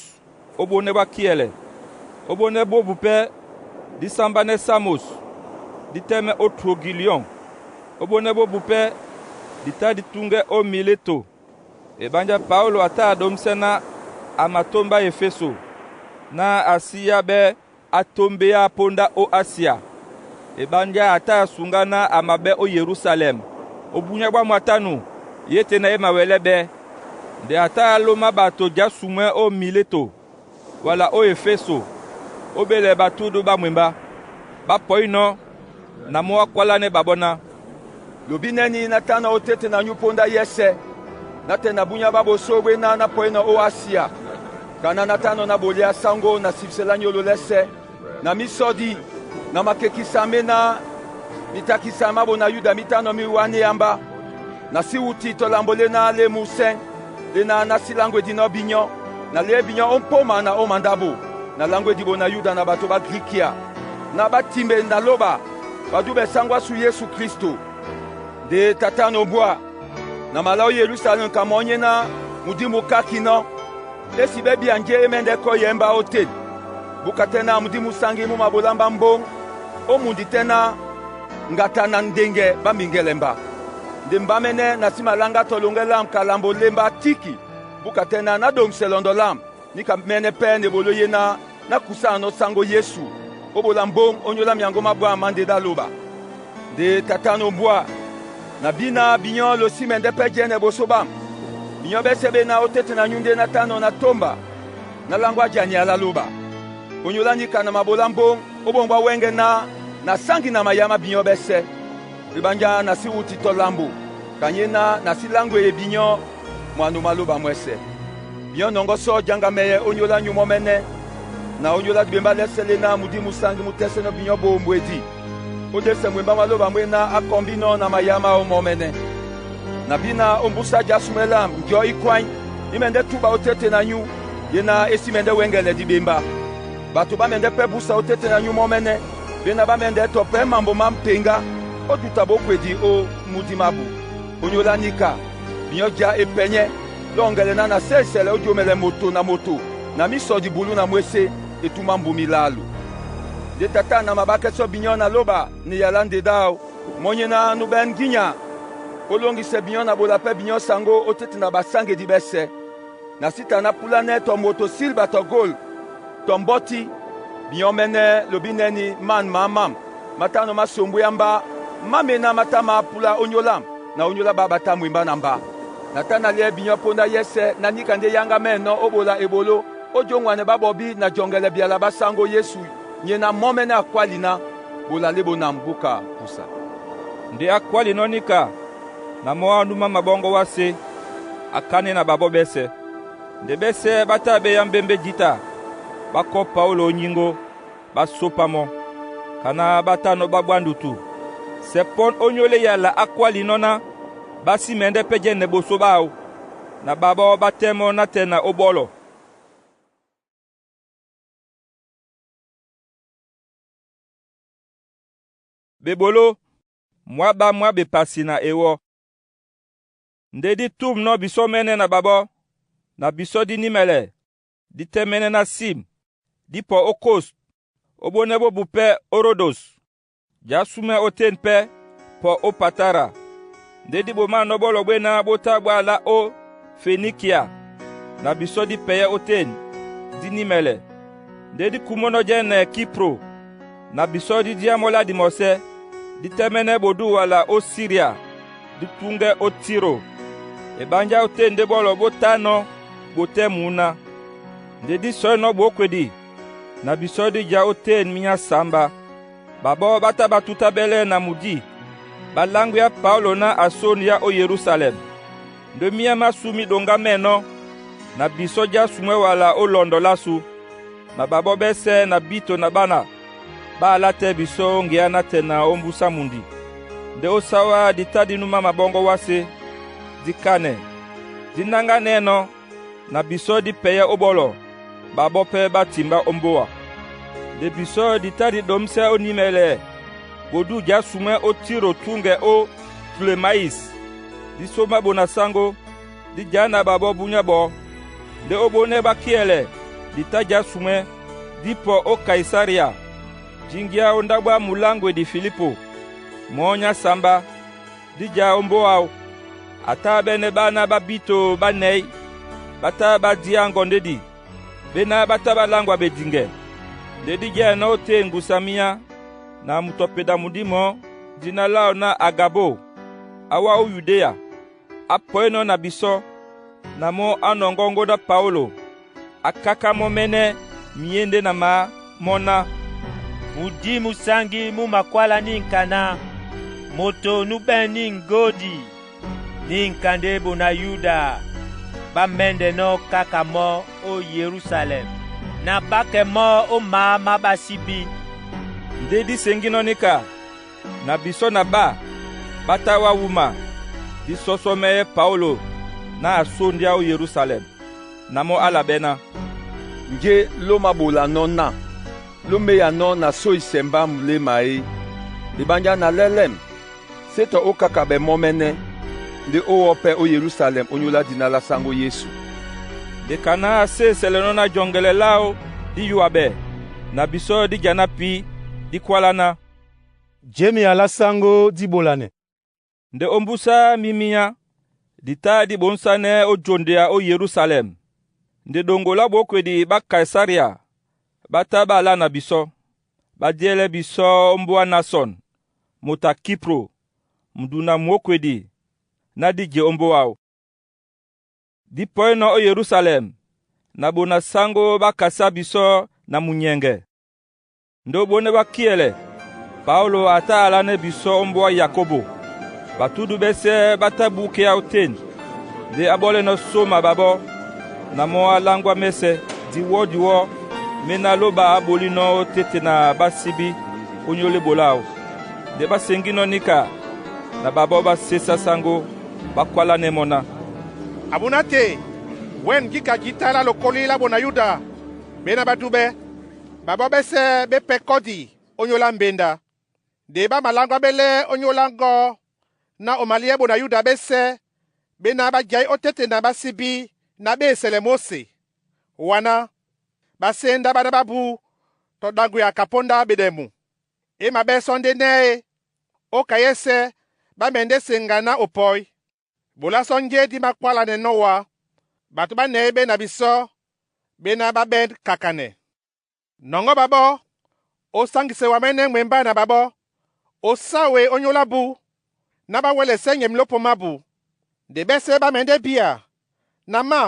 [SPEAKER 1] ó ɓónɛ́ ɓá kíɛlɛ. Ó ɓónɛ́ bóbu pɛ́, dí sámbánɛ́ Sámos, dí tɛ́mɛ́ ó Trogiliɔŋ. Ó ɓónɛ́ bóbu pɛ́, di tá dí túŋgɛ́ ó Mileto. Eɓánjá Paulo a tá a ɗomsɛ́ ná a matómbá Efeso, ná a síá ɓɛ́ á tómbéá póndá ó Asia. Eɓánjá a tá a suŋgá ná a maɓɛ́ ó Yerusalɛm ó búnyá ɓwá mwatánu yé tê na é mawɛlɛ́ ɓɛ́. Nde a tá a lómá ɓato já sumwɛ́ ó Mileto, wala ó Efeso, ó ɓélɛ ɓatúdu ɓá mwembá. Ɓá pɔínɔ́, na mɔ́ á kwálánɛ́ ɓaɓɔ́ ná,
[SPEAKER 14] “Lobi nɛ́nī ná tánɔ́ ó tete na nyú póndá yɛ́sɛ̄, nátɛɛ na búnyá ɓá ɓosó ɓwéná ná pɔ́inɔ ó Asia, ka ná ná tánɔ́ ná boliá sáŋgó na sibisɛ lá nyólo lɛ́sɛ́, na mísɔ́di na makekisa méná mitakisa má bona Yuda mítánɔ́ mí wánéámbá. Na sí wuti tɔ lambo léná lé musɛ́ŋ, léná ná sí láŋgwedinɔ́ binyɔ́, na lé binyɔ́ ó mpóma na ó mandáɓo, na láŋgwedi bona Yuda na bato ɓá Grikia, na ɓá timbe na lóɓa ɓá dúɓɛ sáŋgó ásu Yesu Klísto. Nde tatánu ombwá, na malá ó Yerusalɛm ka mɔ́ nyéná mudi mú kákinɔ́, e si ɓɛ́ bíá njé é mɛ́ndɛ́ kɔ́ yɛ̌mbá ótên. Búka tɛ́ ná mudi mú sáŋgí mú maɓolá mbá mbóŋ ó mundi tɛ́ ná ŋgata na ndeŋgɛ ɓá mbiŋgɛlɛ mba. Nde mbámɛ́nɛ́ na sí maláŋgá tɔ loŋgɛ́ lâm ka lambo lé mbá tíki, búka tɛ́ ná ná ɗomsɛ lɔndɔ lâm, níka mɛ́nɛ́ pɛ́ na eboló yéná ná kusáanɔ́ sáŋgó Yesu ó ɓola mbóŋ ónyólá myaŋgó má bwâm má ndé dá lóɓa. Nde tatánu ombwá, na bína binyɔ́ lo sí mɛndɛ́ pɛ́ jɛ́nɛ ɓosó ɓám. Binyɔ́ ɓɛ́sɛ̄ ɓéná ó tete na nyú ndé ná tánɔ́ ná tómba ná láŋgwá jania lá lóɓa. Onyolá níka na maɓolá mbóŋ ó ɓɔŋ ɓá wɛ́ŋgɛ̄ ná na sáŋgi na mayá má binyɔ́ ɓɛ́sɛ̄. Eɓánjá na sí wuti tɔ lambo, ka nyéná na sí láŋgweye binyɔ́ mwano má lóɓa mwɛ́sɛ̄. Binyɔ́ nɔŋgɔ́ sɔ́ jáŋgamɛyɛ ónyólá nyu mɔ́ mɛ́nɛ́, na ónyólá diɓembá lɛ́sɛ́ léná mudi mú sáŋgí mú tɛ́sɛ́nɔ́ binyɔ́ bombwedi, ó ɗésɛ mwembá mwá lóɓa mwéná á kɔmbínɔ́ na mayá máō mɔ́ mɛ́nɛ́. Na bína ó mbúsá já sumwɛ lâm njɔ̌ íkwány, í mɛndɛ́ túɓa ó tete na nyú, yéná é sí mɛndɛ́ wɛ́ŋgɛlɛ diɓembá. Bato ɓá mɛndɛ́ pɛ́ búsa ó tete na nyú mɔ́ mɛ́nɛ́, ɓéná ɓá mɛndɛ́ tɔ pɛ́ mambo má mpeŋgá ó duta ɓókwedi ó mudi mábu. Onyolá níka, binyɔ́ já e pɛnyɛ́, lɔ́ŋgɛlɛ ná na sésɛlɛ ó jomɛlɛ moto na moto na mísɔdi bulú na mwésé e túmá mbumi lálo. Nde tata na maɓákɛ́ sɔ́ binyɔ́ na lóɓa na eyá lá nde ɗáw, mɔ́ nyéná nú ɓɛ́ ŋgínya ó lóŋgisɛ binyɔ́ na ɓola pɛ́ binyɔ́ saŋgó ó tete na basáŋgedi ɓɛ́sɛ̄. Na sí ta ná púlánɛ́ tɔ moto silba tɔ gol tɔ mbɔ́tí. Binyɔ́ mɛ́nɛ́ lobi nɛ́nī man maá mám má tánɔ̄ má sombwéá mbá. Má mena ma tá maapula ónyólám na ónyólá ɓá ɓá tá mwembá na mba. Na tá na liɛ binyɔ́ póndá yɛ́sɛ̄ na níka ndé yáŋgámɛ́nɔ́ ó ɓola eboló ó jóŋwanɛ ɓáɓɔbí na jɔŋgɛlɛ byala ɓá sáŋgó Yesu nye na mɔ́ mɛ́nɛ́ akwali ná, ɓola lé ɓó na m̀búka pusa.
[SPEAKER 1] Nde a kwálinɔ́ níka, na mɔ́ á númá maɓɔ́ŋgɔ́ wásē, a kánɛ́ na ɓaɓɔ́ ɓɛ́sɛ̄. Nde ɓɛ́sɛ̄ ɓá tá ɓé yámbémbé jǐta, ɓá kɔ́ Paólo ó nyíŋgó, ɓá sópá mɔ́, ka náh ɓá tánɔ́ ɓá ɓwá ndutu. Sɛ pɔ́n ónyólá eyala á kwálinɔ́ ná ɓá sí mɛndɛ́ pɛ́ jɛ́nɛ ɓosó ɓáō, na ɓaɓɔ́ ɓá tɛ́ mɔ́ nátɛna ó ɓɔ́lɔ. Ɓeɓoló, mwá ɓá mwá ɓepasi na ewɔ́. Nde dí túmnɔ́ bisɔ́ mɛ́nɛ́ na ɓaɓɔ́, na bisɔ́ dí nímɛlɛ, dí tɛ́mɛ́nɛ́ ná sim, dí pɔ ó Kos, ó ɓónɛ́ bó bu pɛ́ ó Rodos. Dǐ já súmɛ́ ótên pɛ́ pɔ ó Patara. Ndé dí ɓománɔ́ ɓɔ́lɔ ɓwéná ɓó tá ɓwá lá ó Fenikia, na bisɔ́ dí pɛyɛ́ ótên, dí nímɛlɛ. Ndé dí kumónɔ́ jɛ́nɛ Kipro, na bisɔ́ dí díá mɔ́ lá dimɔsɛ́. Dí tɛ́mɛ́nɛ́ ɓodú wala ó Siria, dí túŋgɛ́ ó Tiro. Eɓánjá ótên ndé ɓɔ́lɔ ɓó tánɔ́ ɓotɛ́ mǔná. Nde dí sɔ́inɔ́ ɓoókwedi, na bisɔ́ dí já ótên mínyá sǎmbá. Ɓaɓɔ́ ɓá tá ɓá tútá ɓɛ́lɛ́ na mudí, ɓá láŋgwea Paólo ná a sóndíá ó Yerusalɛm. Ndé mínyá másū mí ɗoŋgámɛ́nɔ́, na bisɔ́ já sumwɛ́ wala ó lɔndɔ lásū. Na ɓaɓɔ́ ɓɛ́sɛ̄ na bíto na ɓána, ɓá alá tɛ́ bisɔ́ ó ŋgeá nátɛna ó mbúsá mundi. Ndé ó sáwá di tá dí númá maɓɔ́ŋgɔ́ wásē, dí kánɛ. Dí náŋgánɛ́nɔ́, na bisɔ́ dí pɛyɛ́ ó ɓɔ́lɔ, ɓaɓɔ́ pɛ́ ɓá timbá ó mbóa. Nde bisɔ́ di tá di ɗomsɛ́ ó nímɛlɛ, ɓodú já sumwɛ́ ó Tiro túŋgɛ ó Pulemayis. Dí sómbá ɓona sáŋgó, dí já na ɓaɓɔ́ búnyá ɓɔɔ́. Ndé ó ɓónɛ́ ɓá kíɛlɛ, di tá já sumwɛ́, dí pɔ ó Kaisaria. Díŋgyá ó ndáɓo á muláŋgwedi Filipo, mɔɔ́ nyá sǎmbá, dí já ó mbóa áō. A tá a ɓɛ́nɛ́ ɓána ɓá bíto ɓá nɛ̌y, ɓá tá ɓá díá ŋgɔndédi, ɓéná ɓá tá ɓá láŋgwa ɓediŋgɛ. Nde dí jɛ́nɔ́ ótên ŋgusa mínyá, na moto a peda mudí mɔɔ́, dina láō ná Agabo, a wá ó Yudéa. A pɔínɔ́ na bisɔ́, na mɔ́ á nɔŋgɔ́ ŋgóndá Paólo, a káká mɔ́ mɛ́nɛ́ mié ndé na maá mɔ́ ná,
[SPEAKER 8] Mudi musangi mú makwála ní nkaná, moto nú ɓɛ̂n ní ŋgódi, ní ŋkandé bona Yuda ɓá mɛ́ndɛnɔ́ kaka mɔ́ ó Yerusalɛm, na ɓá kɛ mɔ́ ó maá má ɓasíbí.
[SPEAKER 1] Ndé dí seŋgínɔ́ níka, na bisɔ́ na ɓá ɓá tá wá wúma, dí sɔ́sɔ́mɛ́ Paólo ná a sóndíá ó Yerusalɛm. Na mɔ́ á la ɓɛ́ ná,
[SPEAKER 14] Njé ló māɓolanɔ́ ná, ló méyanɔ́ na só isɛmbá muléma é? Eɓánjá na lɛ́lɛ́m, sé tɔ ó kaka ɓɛ̀ mɔ́ mɛ́nɛ́, ndé ó wɔ́ pɛ́ ó Yerusalɛm ónyólá dina lá sáŋgó Yesu.
[SPEAKER 1] Nde ka ná a sésɛlɛnɔ́ ná jɔŋgɛlɛ láō dí yoa ɓɛ́, na bisɔ́ dí ja ná pí, dí kwálá ná,
[SPEAKER 17] Jé miya lá sáŋgó dí ɓolanɛ.
[SPEAKER 1] Nde ó mbúsá mí mínyá, di tá dí ɓonsanɛ́ ó jondea ó Yerusalɛm. Nde ɗoŋgo lá ɓoókwedi ɓá Kaisaria ɓá tá ɓá alá na bisɔ́. Ɓá díɛlɛ́ bisɔ́ ó mbóa Nasɔn, moto a Kipro, mudun na mwǒkwedi, ná dí je ó mbóa áō. Dí pɔ́inɔ́ ó Yerusalɛm, na ɓona sáŋgó ɓá kasá bisɔ́ na munyɛŋgɛ. Ndé ó ɓónɛ́ ɓá kíɛlɛ, Paólo a tá a lánɛ́ bisɔ́ ó mbóa Yakobo. Batúdu ɓɛ́sɛ́ ɓá tá ɓúkɛá ótên. Ndé á ɓɔ́lɛ́nɔ́ sóma ɓaɓɔ́, na mɔ́ á láŋgwá mɛ́sɛ̄. Diwɔ́-diwɔ́ méná lóba á ɓolínɔ́ ó tete na ɓásíbí ónyólá eɓoló áō. Nde ɓá seŋgínɔ́ níka, na ɓaɓɔ́ ɓá sésá sáŋgó, ɓá kwálánɛ́ mɔ́ ná,
[SPEAKER 4] Amú ná te, wɛ̂n gíka jǐta lá lokóli lá bona Yuda ɓéná ɓá dúɓɛ́. Ɓaɓɔ́ ɓɛ́sɛ̄ ɓé pɛ́ kɔ́di ónyólá mbenda. Nde ɓá maláŋgwáɓɛlɛ́ ónyólá ŋgɔ́ ná o maliɛ́ bona Yuda ɓɛ́sɛ̄ ɓéná ɓá jǎí ó tete na ɓásíbí ná ɓá esɛlɛ Móse. Waná, ɓá séndá ɓána ɓábú tɔ ɗaŋgwea ka póndá ɓeɗɛmu. E maɓɛ́ sɔ́ ndé nɛ́ e, ó kayɛ́sɛ́ ɓá mɛndɛ́ seŋga ná o pɔí. Ɓola sɔ́ njé dí mākwálanɛnɔ́ wá, ɓato ɓá nɛ̌y ɓé na bisɔ́ ɓéná ɓá ɓɛ́n kakanɛ. Nɔŋgɔ́ ɓaɓɔ́, ó sáŋgise wamɛ́nɛ́ ŋwembá na ɓaɓɔ́, Osawe ónyólá bú ná ɓá wɛlɛsɛ́ nyɛ milópo mábu. Nde ɓɛ́sɛ̄ ɓá mɛndɛ́ bíya, na má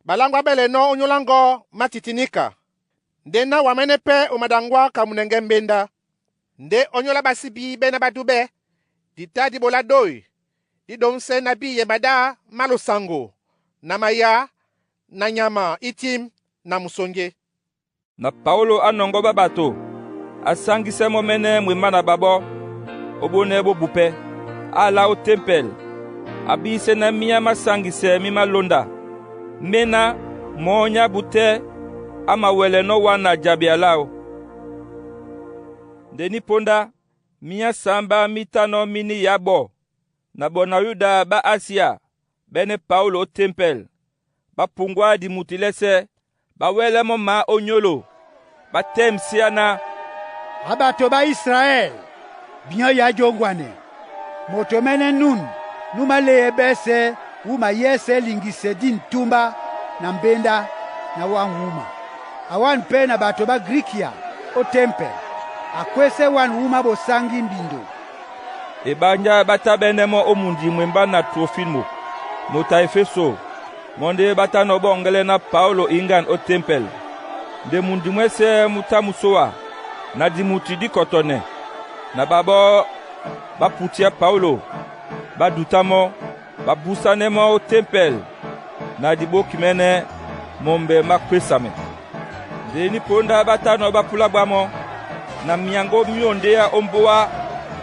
[SPEAKER 4] ɓaláŋgwá ɓɛ́lɛnɔ́ ónyólá ŋgɔ́ má titiníka. Ndé ná wamɛ́nɛ́ pɛ́ o maɗaŋgwá ka munɛŋgɛ mbenda. Ndé ónyólá ɓá sí bí ɓɛ́ ná ɓá dúbɛ́, di tá dí ɓolá ɗói dí ɗoŋsɛ́ ná bíyɛ maɗá má losaŋgo na mayá na nyama í tím na musoŋgé.
[SPEAKER 1] Na Paolo á nɔŋgɔ́ ɓá ɓato, a sáŋgísɛ́ mɔ́ mɛ́nɛ́ mwembá na ɓaɓɔ́ ó ɓónɛ́ bó bupɛ́. Á alá ó tempɛl, a bísɛ́ ná míá másaŋgisɛ mí málónda, méná mɔ́ nyá bútɛ́ á mawɛlɛnɔ́ wá na jaɓea láō. Nde nípóndá, míá sǎmbá mí tánɔ́ mí níyǎ ɓɔ́, na ɓɔ na Yuda ɓá Asia ɓɛ́nɛ́ Paolo ó tempɛl. Ɓá puŋgwá dimuti lɛ́sɛ́, ɓá wɛ́lɛ́ mɔ́ mǎ ónyólo, ɓá tɛ́m séá ná,
[SPEAKER 9] “A ɓato ɓá Israɛl, binyɔ́ yá jóŋgwanɛ! Moto mɛ́nɛ́ nunu nú malée ɓɛ́sɛ̄ wu mayɛ́sɛ̄ liŋgisɛ dí ntúmbá na mbéndá na wǎ wúma. A wân pɛ́ na ɓato ɓá Grikia ó tempɛl, a kwésɛ́ wân wúma ɓosáŋgí mbindo.”
[SPEAKER 1] Eɓánjá ɓá táɓɛ́nɛ́ mɔ́ ó mundi mwembá na Trofimo, moto a Efeso, mɔ́ ndé ɓá tánɔ̄ ɓɔ́ŋgɛlɛ́ ná Paolo íŋgân ó tempɛl. Nde mundi mwɛ́sɛ̄ mú tá mú sóa, na dimuti díkɔtɔnɛ. Na ɓaɓɔ́ ɓá putiá Paolo, ɓá dutá mɔ́, ɓá búsánɛ́ mɔ́ ó tempɛl na diɓókimɛ́nɛ́ mɔmbɛ má kwésamɛ. Nde nípóndá ɓá tánɔ̄ ɓá púlá ɓwá mɔ́, na myaŋgó myóndéá ó mbóá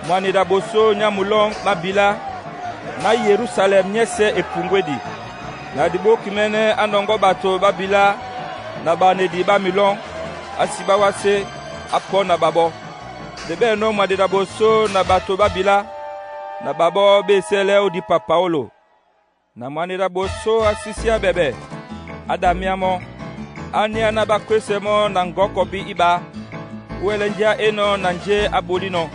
[SPEAKER 1] mwaneda-ɓosó nyá mulɔ́ŋ má bilá, ná Yerusalɛm nyɛ́sɛ̄ e puŋgwédi. Na diɓókimɛ́nɛ́ á nɔŋgɔ́ ɓato ɓá bilá na ɓanedi ɓá milɔ́ŋ, á sí ɓá wásé, á pɔ́ na ɓaɓɔ́. Nde ɓɛ̂nɔ́ mwaneda-ɓosó na ɓato ɓá bilá, na ɓaɓɔ́ ɓá esɛ́lɛ́ ó dipa Paolo. Na mwaneda-ɓosó á sísiá ɓɛɓɛ, á ɗamíá mɔ́, á níá ná ɓá kwésɛ mɔ́ na ŋgɔ̌kɔbí íɓá, ó wɛlɛ́ njá énɔ̄ na njé á ɓolínɔ̄.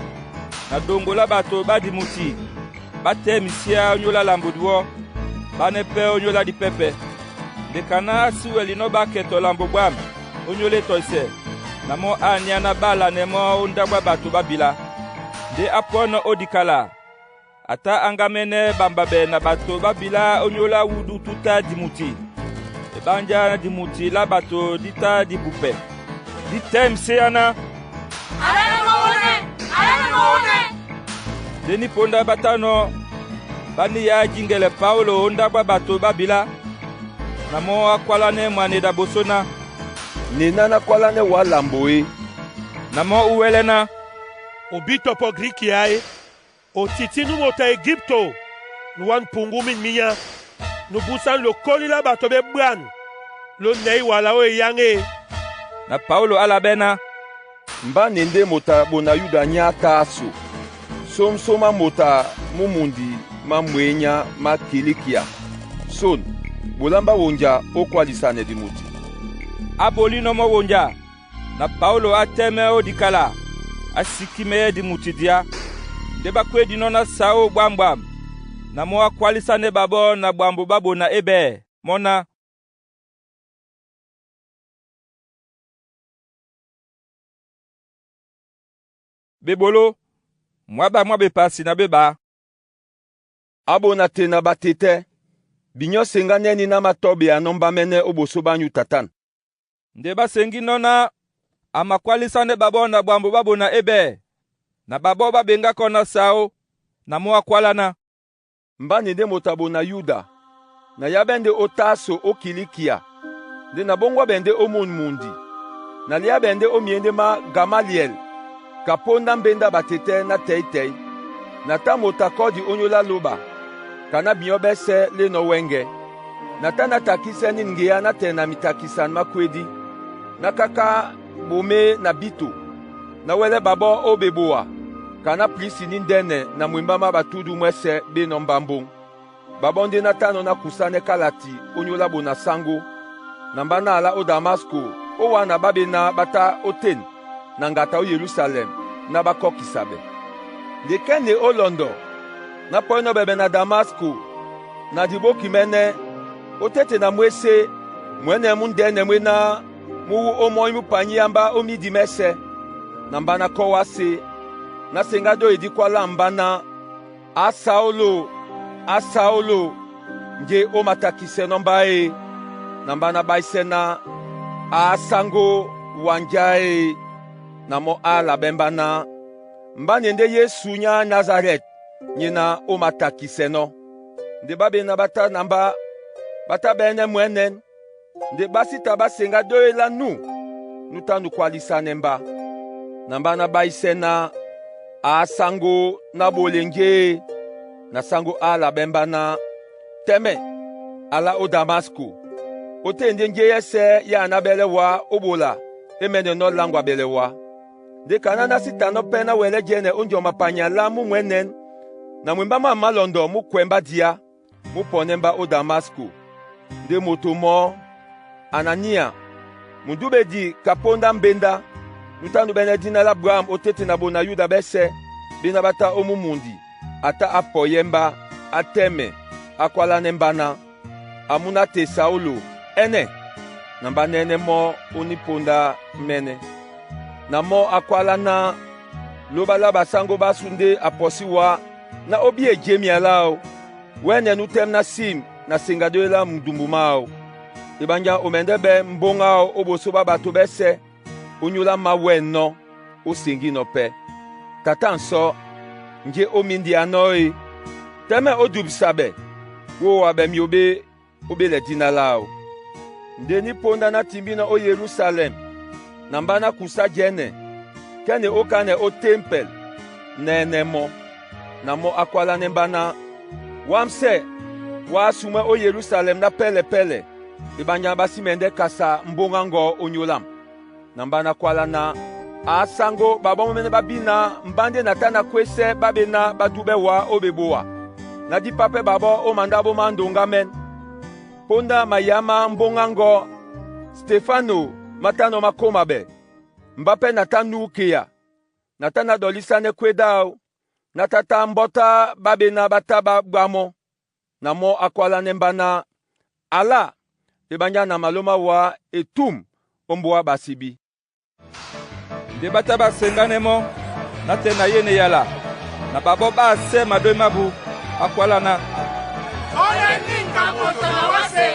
[SPEAKER 1] Na ɗoŋgo lá ɓato ɓá dimuti ɓá tɛ́misiá ónyólá lambo diwɔ́, ɓánɛ́ pɛ́ ónyólá dípɛ́pɛ̄. Nde kaná á sí wɛlinɔ́ ɓákɛ tɔ lambo ɓwǎm̀ ónyólá etɔisɛ, na mɔ́ á níá ná ɓá alanɛ mɔ́ ó ndáɓo á ɓato ɓá bila. Ndé á pɔ́nɔ̄ ó dikala, a tá áŋgámɛ́nɛ́ ɓambabɛ na ɓato ɓá bilá ónyólá wúdú tútá dimuti. Eɓánjá ná dimuti lá ɓato dí tá dí bupɛ, dí tɛ́mséá ná, Nde nípóndá ɓá tánɔ̄ ɓá níyǎ jíŋgɛlɛ Paolo ó ndáɓo á ɓato ɓá bilá, na mɔ́ á kwálánɛ́ mwaneda-ɓosó ná,
[SPEAKER 14] “Nená nákwálánɛ́ wǎ lambo é!”
[SPEAKER 1] Na mɔ́ ó wɛ́lɛ́ ná,
[SPEAKER 18] “O bí tɔpɔ Grikia é? O tití nú moto a Egípto nú wân mpuŋgú mîn mínyá, nú búsánú lokóli lá ɓato ɓá eɓwân lónɛ̌ iwala ó eyáŋ e?”
[SPEAKER 1] Na Paolo á labɛ́ ná,
[SPEAKER 14] “Mba ne ndé moto a bona Yuda nyá Taaso, sómsóm á moto a mú mundi má mwenya má Kilikia. Son, bolámbá wonja ó kwálisanɛ dimuti.”
[SPEAKER 1] Á ɓolínɔ̄ mɔ́ wonja, na Paolo á tɛ́mɛ́ ó dikala, á síkímɛ́ dimuti diá. Ndé ɓá kwédinɔ́ ná saó ɓwǎmɓwam, na mɔ́ á kwálísánɛ́ ɓaɓɔ́ na ɓwambo ɓá bona éɓɛ́, mɔ́ ná, Beɓoló, mwǎ ɓá mwá bepasi na ɓé ɓǎ.
[SPEAKER 14] A bona te na batetɛ́, binyɔ́ seŋgánɛ́ ní ná mátɔ́beanɔ́ mbámɛ́nɛ́ ó ɓosó ɓá nyuta tân.
[SPEAKER 1] Nde ɓá seŋgínɔ́ ná a makwálísánɛ́ ɓaɓɔ́ na ɓwambo ɓá bona éɓɛ́, na ɓaɓɔ́ ɓá ɓeŋgákɔ́ ná saó, na mɔ́ á kwálá ná,
[SPEAKER 14] “Mba ne ndé moto a bona Yuda, na yábɛ́ ndé ó Taaso ó Kilikia, nde na bóŋgwá bɛndɛ́ ó mûn mundi, na liá bɛndɛ́ ó myéndé má Gamaliɛl ka póndá mbéndá batetɛ́ ná tɛ̌ytɛ̌y, na tá moto akɔ́di ónyólá lóba, ka ná binyɔ́ ɓɛ́sɛ̄ lénɔ̄ wɛ́ŋgɛ̄. Na tá nátakísɛ́ nîn ŋgeá nátɛɛ na mitakisan má kwédí, nákáká ɓomé na bíto, náwɛ́lɛ́ ɓaɓɔ́ ó bebowa, ka ná prisi ní ndɛ́nɛ na mwembá má batúdu mwɛ́sɛ̄ ɓénɔ̄ mbá mbóŋ. Ɓaɓɔ́ ndé nátánɔ̄ nákusánɛ́ kálati ónyólá bona sáŋgó, na mbá ná alá ó Damasko ó wǎ na ɓá ɓená ɓá tá ótên na ŋgata ó Yerusalɛm ná ɓá kɔ́kisa ɓɛ. Nde kɛ́ nde ó lɔndɔ, nápɔ́ɛ́nɔ́ ɓɛɓɛ na Damasko, na diɓókimɛ́nɛ́, ótéte na mwésé, mwɛ̌nɛ́ mú ndɛ́nɛ mwé ná mú wú ómɔ́ny mú panyíá mbá ó mídi mɛ́sɛ̄, na mbá nákɔ́ wásē, Na senga doyi di kwala mba ná, ‘Á Saúlò, á Saúlò, njé ó matakisɛnɔ́ mbá e?’ Na mba na ɓáísɛ́ ná, ‘Á sáŋgó, wa njá e?’ Na mɔ́ á labɛ́ mba ná, ‘Mbá na e ndé Yesu nyá Nazarɛt nyé ná ó matakisɛnɔ́.’ Nde ɓá ɓená ɓá tá na mbá, ɓá tá ɓɛ́nɛ́ mwɛ̌nɛ́n, nde ɓá sí ta ɓá seŋgá dói lá nú nú tá nukwalisanɛ mba. Na mba ná ɓáísɛ́ ná, ‘Á sáŋgó, ná ɓole njé e?’ Na sáŋgó á labɛ́ mba ná, ‘Tɛ́mɛ̀, a lá ó Damasko. Ótên ndé njéyɛ́sɛ̄ yá a nábɛ́lɛ́ wá ó ɓola é mɛ́nɛnɔ́ láŋgwaɓɛlɛ wá.’ Nde ka ná ná sí tanɔ́ pɛ́ ná wɛlɛ́ jɛ́nɛ ó njɔ mapanya lá mú mwɛ̌nɛ̌n, na mwembá mwâm málɔndɔ mú kwɛ mbá diá, mú pɔnɛ́ mbá ó Damasko. Ndé moto mɔ́, Anania, mudúɓedi ka póndá mbéndá, nú tá núɓɛ́nɛ́ díná lá Abraham ótéte na bona Yuda ɓɛ́sɛ̄, ɓéná ɓá tá ó mú mundi, a tá a pɔyɛ́ mbá, á tɛ́mɛ, á kwálánɛ́ mbá ná, a mú nátee Saúlò, ɛ́nɛ́! Na mbá nɛ́nɛ́ mɔ́ ó nípondá mɛ́nɛ́. Na mɔ́ á kwálá ná, Lóba lá basáŋgó ɓásu ndé a pɔsí wá ná ó bí e jémia láō, wɛ́nɛ̀ nú tɛ́m ná sim na seŋga dói lá mudumbu máō. Eɓánjá o mɛndɛ́ ɓɛ́ mbóŋ áō ó ɓosó ɓá ɓato ɓɛ́sɛ̄, ónyólá má wɛ̂nɔ́, ó seŋgínɔ̄ pɛ́. Tata nsɔ́, njé ó mindianɔ́ e? Tɛ́mɛ̀ ó dubisa ɓɛ, wówa ɓɛ myǒ ɓé ó ɓélɛ díná láō. Ndé nípóndá ná timbínɔ́ ó Yerusalɛm na mbá ná kusá jɛ́nɛ, kɛ́ne ó kánɛ ó tempɛl, nɛ́nɛ́ mɔ́. Na mɔ́ á kwálánɛ́ mbá ná, ‘Wámsɛ́, wá sumwɛ́ ó Yerusalɛm ná pɛ́lɛ-pɛ́lɛ, eɓánjá ɓá sí mɛndɛ́ kasa mbóŋ á ŋgɔ́ ónyólám.’ Na mbá ná kwálá ná, ‘Á sáŋgó, ɓaɓɔ́ mɔ́ mɛ́nɛ́ ɓá bína mbá ndé na tá na kwésɛ́ ɓá ɓená ɓá dúɓɛ́ wá ó ɓeboa, ná dí pápɛ́ ɓaɓɔ́ ó mandáɓó má ndoŋgá mɛ́n.’ Póndá mayá má mbóŋ á ŋgɔ́ Stefano má tánɔ̄ má kóma ɓɛ, mbá pɛ́ na tá núkea, na tá ná ɗɔlísánɛ́ kwé ɗáw, ná tá tá mbɔ́tá ɓá ɓená ɓá tá ɓá ɓá mɔ́. Na mɔ́ á kwálánɛ́ mbá ná, ‘Alá, eɓánjá na malóma wá e túm ó mbóá ɓasibí.’
[SPEAKER 1] Nde ɓá tá ɓá seŋgánɛ́ mɔ́, nátɛɛ na yêne yala, na ɓaɓɔ́ ɓá asɛ́ madói mábū, ɓá kwálá ná,
[SPEAKER 19] “Ɔ́lɛ́ níŋga moto na wásē,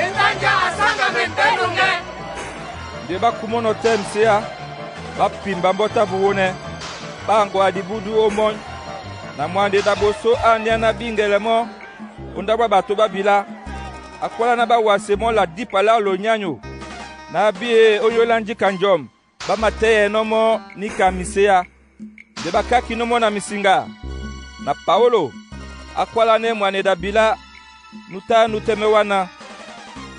[SPEAKER 19] e ndánjá a sáŋgamɛndɛ́ loŋgɛ́!”
[SPEAKER 1] Nde ɓá kumɔ́nɔ̄ tɛ́m séá, ɓá pimba mbɔ́ tá buwónɛ́, ɓá aŋgoa dibúdú ó mɔ́ny. Na mwande da ɓosó á níá ná bíŋgɛlɛ mɔ́ ó ndáɓo á ɓato ɓá bilá, a kwálá ná ɓá wase mɔ́ la dípa lá lonyanyo, na a bí e ónyólá njíka njɔm ɓá matɛ́yɛnɔ́ mɔ́ níka miséá. Nde ɓá kákínɔ́ mɔ́ na misiŋga. Na Paólo á kwálánɛ́ mwane da bilá, nú tá nú tɛ́mɛ́ wá ná,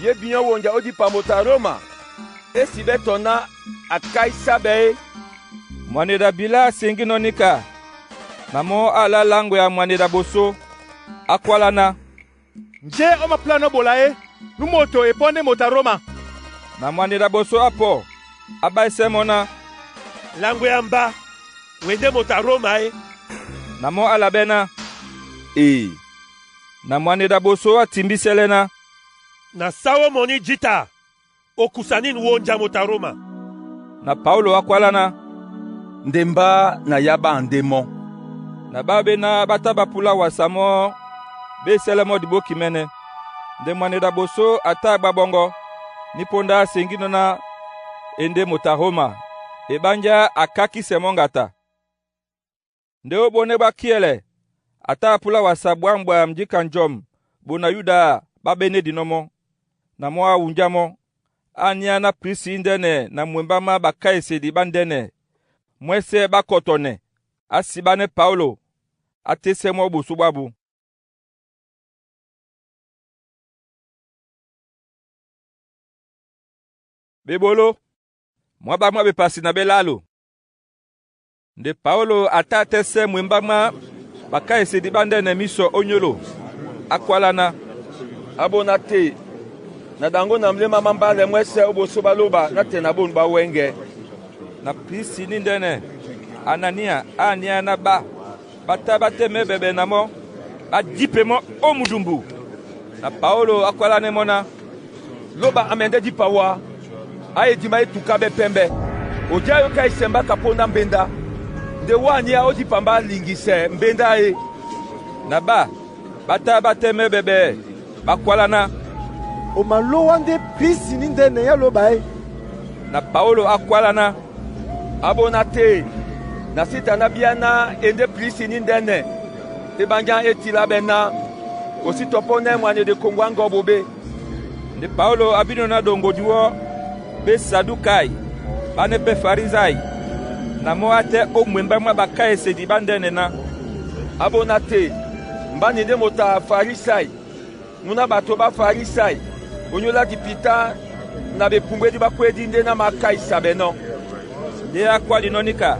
[SPEAKER 14] “Ye binyɔ́ wonja ó dipa moto a Roma e si ɓɛ́ tɔ ná a káísá ɓɛ́ é?”
[SPEAKER 1] Mwane da bilá a seŋgínɔ́ níka, na mɔ́ á alá láŋgwea mwane da ɓosó, á kwálá ná,
[SPEAKER 3] “Njé ó mapúlánɔ́ ɓola é nú moto e pɔ́ ndé moto a Roma?”
[SPEAKER 1] Na mwane da ɓosó á pɔ, á ɓáísɛ́ mɔ́ ná,
[SPEAKER 18] “Laŋgwea mba, wê ndé moto a Roma é?”
[SPEAKER 1] Na mɔ́ á labɛ́ ná, “Ee.” Na mwane da ɓosó á timbísɛ́lɛ́ ná,
[SPEAKER 18] “Na sá wó mɔní jǐta, o kusa nîn wonja moto a Roma.”
[SPEAKER 1] Na Paólo á kwálá ná,
[SPEAKER 14] “Nde mbá na yábá andé mɔ́.”
[SPEAKER 1] Na ɓá ɓéná ɓá tá ɓá púlá wasa mɔ́ ɓá esɛ́lɛ́ mɔ́ dibóki mɛ́nɛ́. Nde mwane da ɓosó a tá a gba ɓɔŋgɔ, nípóndá a seŋgínɔ́ ná e ndé moto a Roma, eɓánjá a kákísɛ mɔ́ ŋgata. Ndé ó ɓónɛ́ ɓá kíɛlɛ, a tá a púlá wasa bwǎm̀bwam njíka njɔm bona Yuda ɓá ɓénédinɔ́ mɔ́. Na mɔ́ á wunjá mɔ́, á níá ná prisi índɛ́nɛ na mwembá má bakáesedi ɓá ndɛ́nɛ mwɛ́sɛ̄ ɓá kɔtɔnɛ, á siɓánɛ́ Paólo, á tésɛ́ mɔ́ ó ɓosó ɓábū. Ɓeɓoló, mwá ɓá mwá ɓepasi na ɓelalo. Nde Paólo a tá a tɛ́sɛ́ mwembá mwá bakáesedi ɓá ndɛ́nɛ mísɔ ónyóló, á kwálá ná,
[SPEAKER 14] “A bona te, na ɗaŋgó na mléma má mbálɛ mwɛ́sɛ̄ ó ɓosó ɓá lóba nátɛɛ na bôn ɓá wɛ́ŋgɛ̄.”
[SPEAKER 1] Na prisi níndɛ́nɛ, Anania á níá ná ɓá ɓá tá ɓá tɛ́mɛ́ ɓɛɓɛ na mɔ́, ɓá dípe mɔ́ ó mudumbu. Na Paólo á kwálánɛ́ mɔ́ ná,
[SPEAKER 14] “Lóba a mɛndɛ́ dípa wá, á e dimá e tuká ɓɛ́ pɛ́mbɛ́. Ojáyóká esɛmbá ka póndá mbéndá. Nde wa nia ó dipambá lingisɛ mbéndá e?»
[SPEAKER 1] Na ɓá ɓá tá ɓá tɛ́mɛ́ ɓɛɓɛ, ɓá kwálá ná,
[SPEAKER 11] “O malowa ndé prisi ní ndɛ́nɛ nya loba e!”
[SPEAKER 1] Na Paólo a kwálá ná,
[SPEAKER 14] “A bona te, na sí ta ná bíá ná e ndé prisi ní ndɛ́nɛ e ɓánjá e tilá ɓɛ́ ná o sí tɔ pɔ́nɛ́ mwanedekoŋgo á ŋgɔ́ ɓoɓé.”
[SPEAKER 1] Nde Paólo a bínɔ̄ ná ɗoŋgo diwɔ́ ɓé Sadukai ɓánɛ́ pɛ́ Farisai, na mɔ́ á tɛ́ ó mwembá mwá ɓakáisedi ɓá ndɛ́nɛ̀ ná,
[SPEAKER 14] “A bona te, mbáni ndé moto a Farisai, mú ná ɓato ɓá Farisai, onyóla dipita na ɓepumbwédí ɓá kwédí ndé ná makáisa ɓɛ́ nɔ́.”
[SPEAKER 1] Ndé á kwálinɔ́ níka,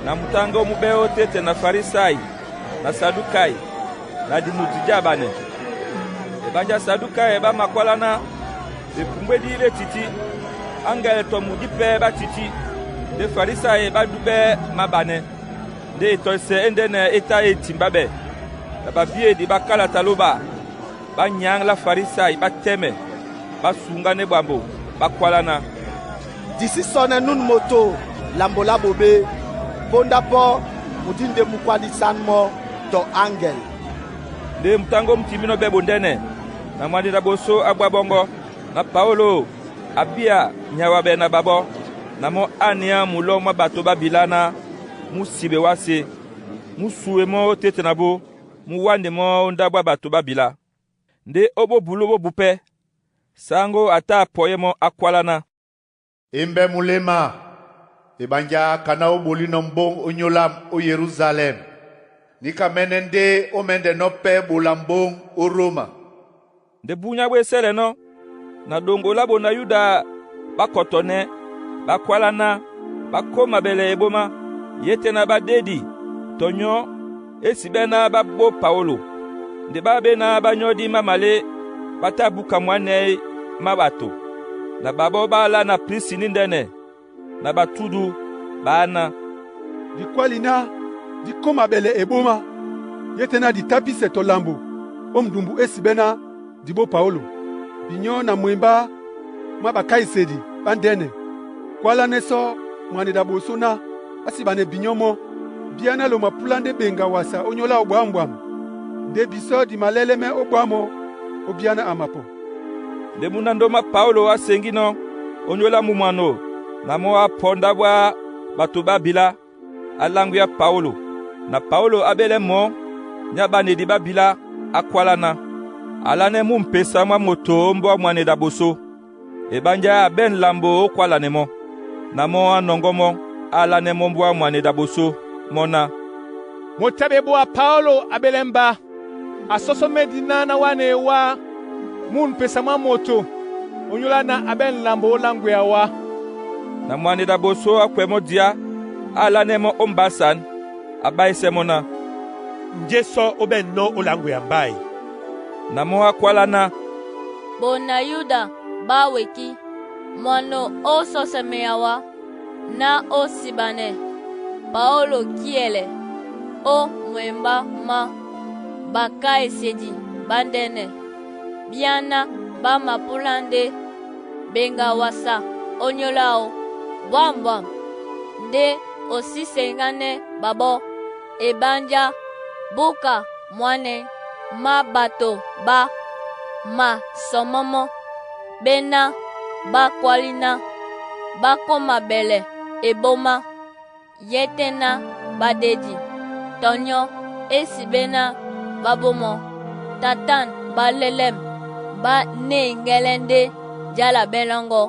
[SPEAKER 1] na mutáŋgó mú ɓɛ́ ótéte na Farisai na Sadukai na dimutu dí aɓanɛ. Eɓánjá Sadukai ɓá makwálá ná ɓepumbwédí ɓé tití, áŋgɛl tɔ mudí pɛ́ ɓá tití, ndé Farisai ɓá dúɓɛ́ máɓanɛ́. Ndé etɔisɛ éndɛ́nɛ é tá e timbá ɓɛ́. Na ɓabíedi ɓá kálata lóɓa, ɓá nyáŋ lá Farisai ɓá tɛ́mɛ, ɓá suŋgánɛ́ ɓwambo, ɓá kwálá ná,
[SPEAKER 6] “Di sí sɔnɛ nun moto lambo lá ɓoɓé, póndá pɔ́ mu dí ndé mú kwádisan mɔ́ tɔ áŋgɛl.”
[SPEAKER 1] Ndé mutáŋgó mú timbínɔ́ ɓɛ́ bondɛ́nɛ, na mwaneda-ɓosó á bwá ɓɔ́ŋgɔ́. Na Paólo a bíá nyawaɓɛ na ɓaɓɔ́, na mɔ́ á neá mulɔ́ mwá ɓato ɓá bilá ná mú siɓe wásē, mú suwe mɔ́ ó téte na bó, mú wánde mɔ́ ó ndáɓo á ɓato ɓá bilá. Ndé ó bó bulú bó bu pɛ́, sáŋgó a tá a pɔyɛ́ mɔ́ á kwálá ná,
[SPEAKER 2] E mbɛ́ muléma, eɓánjá kaná ó ɓolínɔ mbóŋ ónyólám ó Yerusalɛm. Níkamɛ́nɛ́ ndé ó mɛ́ndɛnɔ́ pɛ́ ɓola mbóŋ ó Roma.”
[SPEAKER 1] Nde búnyá ɓó e sɛ́lɛnɔ́, na ɗoŋgo lá ɓona Yuda ɓá kɔtɔnɛ́, ɓá kwálá ná ɓá kóma ɓɛlɛ eɓóma, yé tɛ́ ná ɓá ɗédi tɔ nyɔ́ é si ɓɛ́ ná ɓá ɓó Paólo. Nde ɓá ɓé ná ɓá nyɔ́di mámalé ɓá tá búka mwánɛ́ má ɓato. Na ɓaɓɔ́ ɓá la na prisi ní ndɛ́nɛ na ɓatúdu ɓá ná,
[SPEAKER 12] “Di kwáli ná dí kóma ɓɛlɛ eɓóma, yé tɛ́ ná di tápísɛ tɔ lambo ó mudumbu é si ɓɛ́ ná di ɓó Paólo. Binyɔ́ na mwembá mwá ɓakáisedi ɓá ndɛ́nɛ kwálánɛ́ sɔ mwaneda-ɓosó ná á siɓanɛ binyɔ́ mɔ́. Bíá ná lo mapúlá ndé ɓeŋga wasa ónyólá láō ɓwǎm̀ɓwam, ndé bisɔ́ di malɛ́lɛ́mɛ́ ó ɓwá mɔ́ ó bíá ná a mapɔ.”
[SPEAKER 1] Nde múnandó má Paólo á seŋgínɔ́ ónyólá mumwano na mɔ́ á pɔ ndáɓo á ɓato ɓá bilá, á láŋgwíá Paólo. Na Paólo á ɓélɛ́ mɔ̌ nyá ɓánedi ɓá bilá, á kwálá ná, a lánɛ́ mú mpesa mwá moto ó mbóa mwaneda-ɓosó. Eɓánjá a ɓɛ̂n lambo ó kwálanɛ mɔ́, na mɔ́ á nɔŋgɔ́ mɔ́, á lánɛ́ mɔ́ mbóa mwaneda-ɓosó mɔ́ ná,
[SPEAKER 3] “Moto a ɓeboa Paólo a ɓélɛ́ mbá, a sɔsɔ médi ná na wánɛ e wá mú mpesa mwá moto onyólá ná a ɓɛ̂n lambo ó láŋgwea wá.”
[SPEAKER 1] Na mwaneda-ɓosó á kwɛ mɔ́ diá, á lánɛ́ mɔ́ ó mbǎsǎn, a ɓáísɛ́ mɔ́ ná,
[SPEAKER 18] “Njé sɔ́ ó ɓɛ̂nnɔ́ ó laŋgwea mbá e?”
[SPEAKER 1] Na mɔ́ á kwálá ná,
[SPEAKER 16] “Bona Yuda ɓá weki, mwano ó sɔsɛmeya wá ná ó siɓanɛ Paólo kíɛlɛ ó mwembá má bakáisedi ɓá ndɛ́nɛ, bíá ná ɓá mapúlá ndé ɓeŋga wasa ónyólá áō bwǎm̀bwǎm, ndé o sí seŋgánɛ́ ɓaɓɔ́. Eɓánjá búka mwánɛ́ má ɓato ɓá masɔmɔ́ mɔ́, ɓéná ɓá kwáli ná ɓá kóma ɓɛlɛ eɓóma, yé tɛ́ ná ɓá ɗédi, tɔ nyɔ́ é si ɓɛ́ ná ɓá ɓó mɔ́. Tatân ɓá lɛ́lɛ́m ɓá nêŋgɛ́lɛ́ ndé jala ɓɛ́ lɔ́ŋgɔ́.”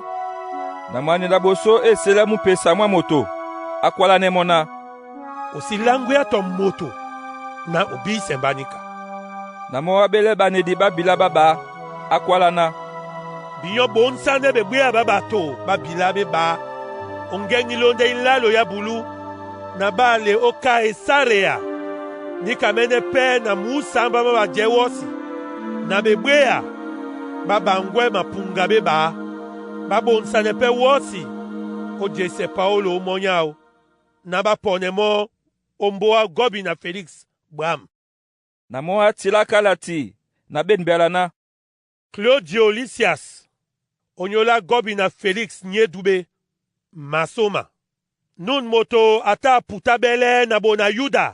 [SPEAKER 1] Na mwaneda-ɓosó e selɛ́ mú pesa mwá moto, á kwálánɛ́ mɔ́ ná,
[SPEAKER 18] “O sí láŋgwea tɔ moto na o bísɛ mbá níka.”
[SPEAKER 1] Na mɔ́ á ɓélɛ́ ɓanedi ɓá bilá ɓá ɓǎ, á kwálá ná,
[SPEAKER 18] “Binyɔ́ ɓonsanɛ ɓebwéya ɓá ɓato ɓá bilá ɓé ɓá o ŋgɛŋgi londa ilalo ya bulú na bále ó Kaisarea, níkamɛ́nɛ́ pɛ́ na musambá má ɓajɛ̌ wɔ́si, na ɓebwéya ɓá ɓaŋgwɛ́ mapuŋga ɓé ɓá. Ɓá ɓonsanɛ pɛ́ wɔ́si ó jesɛ Paólo ó mɔ́ áō, ná ɓá pɔnɛ mɔ́ ó mbóa gɔ́bina Feliksi ɓwǎm̀.”
[SPEAKER 1] Na mɔ́ á tilá kálati na ɓên byala ná,
[SPEAKER 18] “Klodio Lisias, onyólá gɔ́bina Feliksi nyéduɓé, masóma. Nun moto a tá a puta ɓɛ́lɛ́ na bona Yuda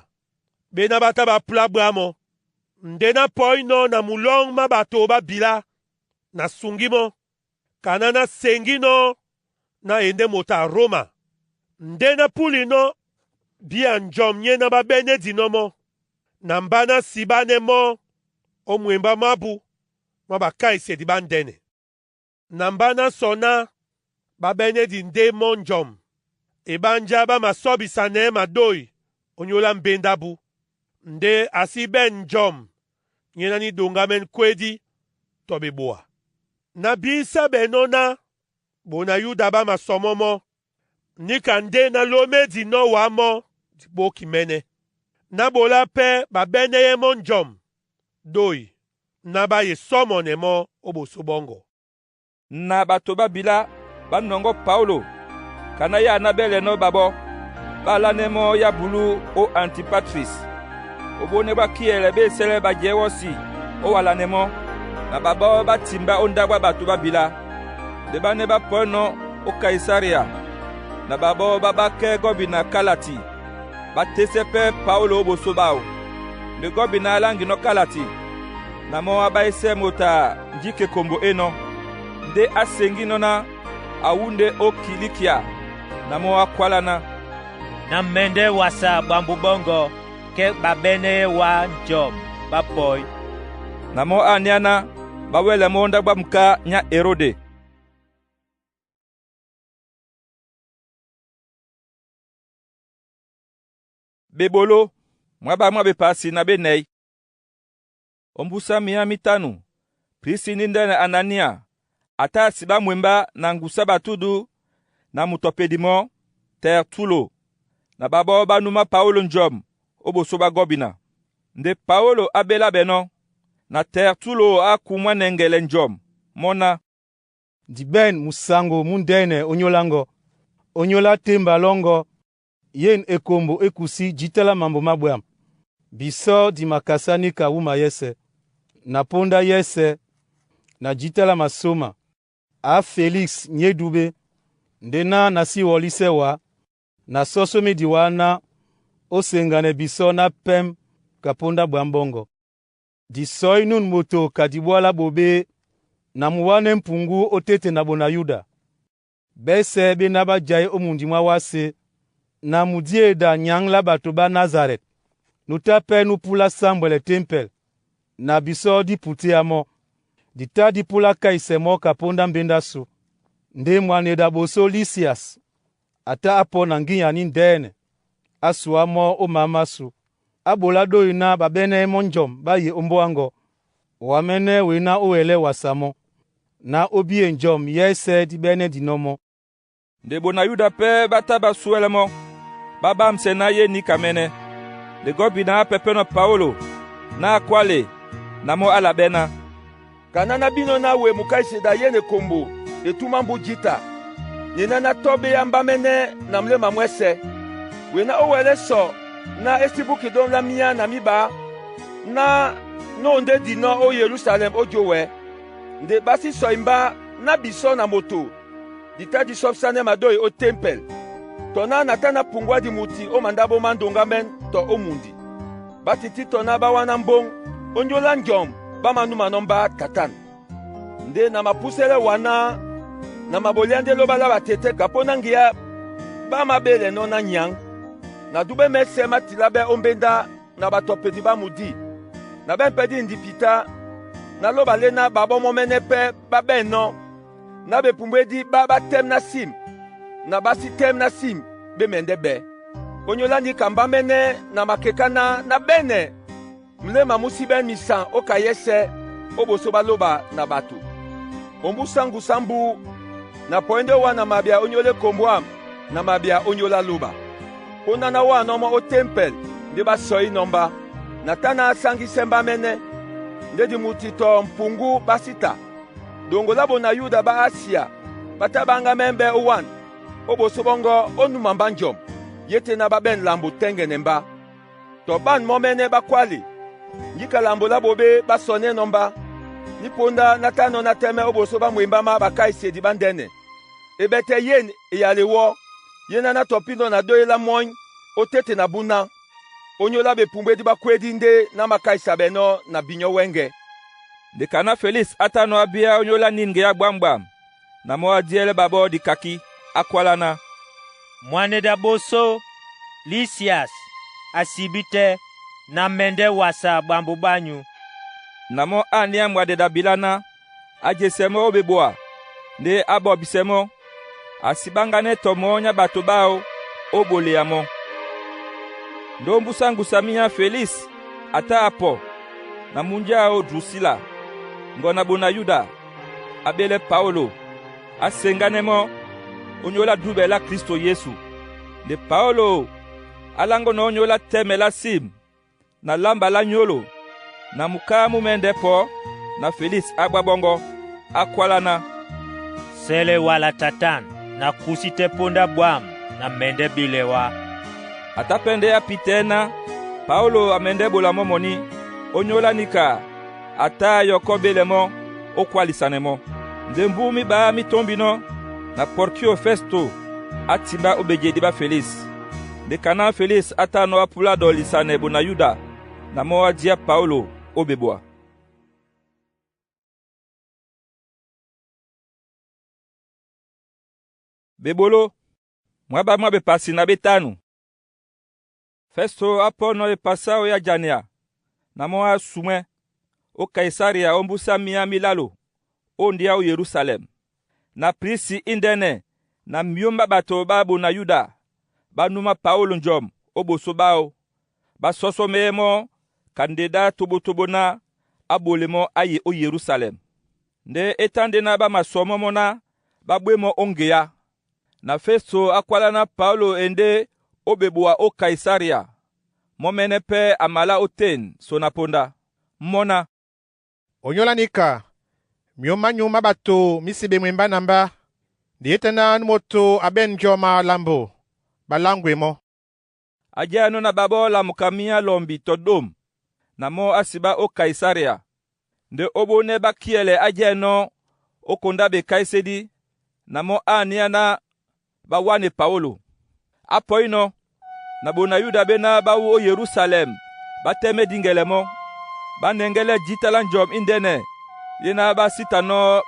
[SPEAKER 18] bena ɓá tá ɓá pula ɓwǎmɔ́. Nde nápɔínɔ̄ na mulɔ́ŋ má bato ba bila, na sungí mɔ́, ka ná ná seŋgínɔ́ ná e ndé moto a Roma. Ndé ná púlinɔ́ bíá njɔm nyé ná ɓá ɓɛ́nɛ́ dinɔ́ mɔ́, na mbá ná sibánɛ́ mɔ́ ó mwembá mwábū mwá bakáisedi ɓá ndɛ́nɛ. Na mbá ná sɔ ná ɓá ɓɛ́nɛ́ di ndé mɔ́ njɔm eɓánjá ɓá masɔ́bisanɛɛ́ madói ónyólá mbéndá ábū. Ndé a sí ɓɛ̂n njɔm nyé ná ní ɗoŋgámɛ́n kwédí tɔ ɓeboa. Ná bísá ɓɛnɔ́ ná bona Yuda ɓá masɔmɔ́ mɔ́, níka ndé ná lómedinɔ́ wǎ mɔ́ dibókimɛ́nɛ́. Ná ɓolá pɛ́ ɓá ɓɛ́nɛ́yɛ́ mɔ́ njɔm dói ná ɓá ye sɔmɔnɛ mɔ́ ó ɓosó ɓɔ́ŋgɔ.
[SPEAKER 1] Na bato ba bila ba nɔŋgɔ́ Paulo ka na ya na bɛ́lɛnɔ́ ɓaɓɔ́, ɓá alánɛ́ mɔ́ ya bulú ó Antipatris. Obonɛ bwa kíɛlɛ ɓé esɛ́lɛ́ bajɛ̌ wɔ́si ó walanɛ mɔ́, na ɓaɓɔ́ ɓá timbá ó ndáɓo á bato ba bila. Nde ɓánɛ́ ɓá pɔ́inɔ́ ó Kaisaria, na ɓaɓɔ́ ɓá ɓákɛ́ gɔbina kálati, ɓá tésɛ́ pɛ́ Paulo ó ɓosó ɓáō. Nde gɔbina a láŋginɔ́ kálati, na mɔ́ á ɓáísɛ́ moto a njíka ekombo énɔ́. Ndé á seŋgínɔ́ ná a wúndé ó Kilikia, na mɔ́ á kwáláná.
[SPEAKER 8] Na mɛndɛ́ wasa ɓwambò ɓɔ́ŋgɔ kɛ́ ɓá ɓɛ́nɛ́yɛ́ wá njɔm ɓá pɔí.
[SPEAKER 1] Na mɔ́ á aníáná ɓá wɛlɛ mɔ́ ó ndáɓo á muká nyá Erode. Beɓoló, mwá ɓá mwá bepasi na benɛy. Ó mbúsá miyá mítánu, prisi ní ndɛ́nɛ Anania a tá a siɓá mwembá na ŋgusá batudu na mutɔpedi mɔ́, Tɛrtulo, na ɓaɓɔ́ ɓá númá Paúlo njɔm ó ɓosó ɓá gɔbina. Nde Paúlo á ɓélá ɓɛnɔ́, na Tɛrtulo á kumwánɛŋgɛlɛ njɔm mɔ́ ná,
[SPEAKER 17] Di ɓɛ̂n musango mú ndɛ́nɛ ónyólá ŋgɔ́. Ónyólá témba lɔ́ŋgɔ́, yen ekombo ékusí jǐta lá mambo má bwâm. Bisɔ́ di makasá níka wúma yɛ́sɛ̄, na póndá yɛ́sɛ̄, na jǐta lá masóma. Á Félix nyédúbɛ́, ndé ná na sí wɔlísɛ́ wá, na sɔ́sɔ́ mɛ́ di wá ná ó seŋganɛ bisɔ́ ná pɛ́m ka póndá bwǎm bɔ́ŋgɔ. Di sɔí nun moto ka dibwá lá ɓoɓé na muwánɛ́ mpuŋgú ótéte na bona Yuda. Bɛ́sɛ̄ ɓéná ɓá jǎí ó mundi mwá wásē, na mu diéda nyǎŋ lá ɓato ɓá Nazaret. Nu tá pɛ́ nú púlá sámbwɛlɛ tempɛl, na bisɔ́ dí putéá mɔ́. Di tá dí púlá káisɛ mɔ́ ka póndá mbéndá sú. Ndé mwaneda ɓosó Lisias a tá á pɔ̄ na ŋgínya ní ndɛ́nɛ, á suá mɔ́ ó maá másū. Á ɓolá dói ná ɓá ɓɛ́nɛ́yɛ́ mɔ́ njɔm ɓá ye ó mbóa áŋgɔ́. Wamɛ́nɛ́ wena ó wɛlɛ́ wasa mɔ́, ná ó bíe njɔm yɛ́sɛ̄ dí ɓɛ́nɛ́ dinɔ́ mɔ́.
[SPEAKER 1] Nde bona Yuda pɛ́ ɓá tá ɓá súɛ́lɛ́ mɔ́, ɓá ɓámsɛ ná ye níka mɛ́nɛ́. Nde gɔbina á pɛpɛ́nɔ Paulo ná a kwále, na mɔ́ á laɓɛ́ ná,
[SPEAKER 14] Ka ná ná bínɔ́ ná we mukáiseda yén ekombo e túmá mbú jǐta, ne ná ná tɔ́ béá mbámɛ́nɛ́ na mléma mwɛ́sɛ̄. We ná ó wɛlɛ́ sɔ ná é sí búki dóm lá míá na míɓaá ná nóndé dinɔ́ ó Yerusalɛm ó jówɛ. Nde ɓá sí sɔi mbá ná bisɔ́ na moto di tá di sɔ́bsánɛ́ madói ó tempɛl, tɔ ná na tá ná puŋgwá dimuti ó mandáɓo má ndoŋgámɛ́n tɔ ó mundi. Ɓá tití tɔ ná ɓá wáná mbóŋ ónyólá njɔm ɓá manúmanɔ́ mbá tatân. Nde na mapúsɛ́lɛ́ wa ná na maɓoliá ndé lóɓa lá ɓatetɛ́ ka póndá ŋgeá ɓá māɓélenɔ́ ná nyǎŋ. Na dúɓɛ́ mɛ́sɛ̄ má tilá ɓɛ́ ó mbéndá na ɓatɔpedi ɓá mudí. Na ɓɛ̂n pɛ́ dí ndipitá na lóɓa lé ná ɓaɓɔ́ mɔ́mɛ́nɛ́ pɛ́ ɓá ɓɛ̂nnɔ́, ná ɓepumbwédí ɓá ɓá tɛ́m ná sim na ɓá sí tɛ́m ná sim ɓé mɛndɛ́ ɓɛ̌. Ónyólá níka mbámɛ́nɛ́ na makeká ná ná ɓɛ́nɛ mléma mú síɓɛ́ misan ó ka yɛ́sɛ̄ ó ɓosó ɓá lóɓa na ɓato. Ombúsá ŋgusá mbú na pɔí ndé wa na mabya ónyólá ekombo ám na mabya ónyólá lóɓa. Póndá ná wánɔ́ mɔ́ ó tempɛl ndé ɓá sɔínɔ̄ mbá, na tá ná sáŋgísɛ́ mbámɛ́nɛ́, ndé dimuti tɔ mpuŋgú ɓá sí ta. Ɗoŋgo lá bona Yuda ɓá Asia ɓá tá ɓá áŋgámɛ́ ɓɛ́ ó wân ó ɓosó ɓɔ́ŋgɔ́ ó núma mbá njɔm, yé tɛ́ ná ɓá ɓɛ̂n lambo tɛ́ŋgɛnɛ mbá. Tɔ ɓân mɔ́mɛ́nɛ́ ɓá kwále, ŋgíka lambo lá ɓoɓé ɓá sɔnɛ́nɔ̄ mbá, ní póndá ná tánɔ̄ ná tɛ́mɛ́ ó ɓosó ɓá mwembá má bakáisedi ɓá ndɛ́nɛ. E ɓɛtɛ yen eyale wɔ́, Ye na natɔpí nɔ na dóhi lá mɔ́ny ó tete na búná, ó nyóla bepumbwedi bá kwedi ndé ná makáisa bɛnɔ́ na binyɔ́ wɛ́ŋgɛ.» Nde kana Felis a tá nɔ a bíá ónyólá nîŋgea gbwǎmgbwâm, na mɔ́ á díɛlɛ́ ɓaɓɔ́ dikakí. A kwala na,
[SPEAKER 8] “Mwaneda boso Lisias asibi tɛ́ na mɛndɛ́ wasa ɓwambò ɓányu.”
[SPEAKER 1] Na mɔ́ á níá mwadeda bilá ná, a jesɛ mɔ́ ó bebwa ndé á ɓɔbisɛ mɔ́. A sí ɓáŋgánɛ́ tɔ mɔɔ́ nyá ɓato ɓáō ó ɓolea mɔ́. Ndé ó mbúsá ŋgusa mínyá Felis a tá a pɔ na múnja áō Drusila, ŋgɔ na bona Yuda, a ɓélɛ́ Paólo, á seŋgánɛ́ mɔ́ ónyólá dúɓɛ lá Klísto Yesu. Nde Paólo á láŋgɔnɔ́ ónyólá tɛ́mɛ lá sim na lâmba lá nyólo, na muká mú mɛ́ndɛ́ pɔ na Felis á ɓwá ɓɔ́ŋgɔ́. Á kwálá ná,
[SPEAKER 8] “Sɛlɛ wala tatan na kusi tɛ́ póndá ɓwǎm̀ na mɛndɛ́ ɓílɛ wá.”
[SPEAKER 1] A tá pɛ́ ndé á pitɛɛ́ ná Paólo a mɛndɛ́ ɓola mɔ́ mɔní, ónyólá nika a tá a yɔkɔ́ ɓélɛ mɔ́ ó kwálisanɛ mɔ́. Nde mbú mí ɓaá mí tɔ́mbinɔ́, na Pɔrkio Fɛsto á timbá ó bejedí ɓá Felis. Nde kaná Felis á tá nɔ́ á púlá-dɔlisanɛ bona Yuda, na mɔ́ á díá Paólo ó bebwa. Beboló, mwá ɓá mwá bepasi na bétánu. Fɛsto á pɔ́nɔ́ epasá áō á jania, na mɔ́ á sumwɛ́ ó Kaisaria ó mbúsá míá mílálo ó ndíá ó Yerusalɛm. Na prisi índɛ́nɛ na myǒm má ɓato ɓá bona Yuda ɓá númá Paólo njɔm ó ɓosó ɓáō. Ɓá sɔ́sɔ́mɛ́ɛ́ mɔ́ ka nde ɗá tobotobo ná á ɓole mɔ́ á ye ó Yerusalɛm. Ndé é tá ndé ná ɓá masɔ mɔ́ mɔ́ ná ɓá ɓwé mɔ́ ó ŋgeá. Na Festo á kwálá ná Paólo e ndé ó bebwa ó Kaisaria, mɔ́ mɛ́nɛ́ pɛ́ a malá ótên so na ponda. Mɔ́ ná,
[SPEAKER 4] “Onyóla nika, myǒm mányu má ɓato mí sí ɓe mwembá na mbá, nde yé tɛ́ ná nú moto a ɓɛ̂n njɔm a lambo, ɓaláŋgwe mɔ́.”
[SPEAKER 1] A jɛ́nɔ́ na ɓaɓɔ́ lamuka mínyá lɔmbi tɔ ɗôm, na mɔ́ á sibá ó Kaisaria. Nde ó ɓónɛ́ ɓá kíɛlɛ á jɛ́nɔ́ ó kondá bekáísédí, na mɔ́ á níá ná ɓá wáne Paólo. Á pɔínɔ́, na bona Yuda ɓéná ɓá wú ó Yerusalɛm ɓá tɛ́mɛ́ díŋgɛlɛ mɔ́. Ɓá nɛŋgɛ́lɛ́ jǐta lá njɔm índɛ́nɛ yé ná ɓá sí tanɔ́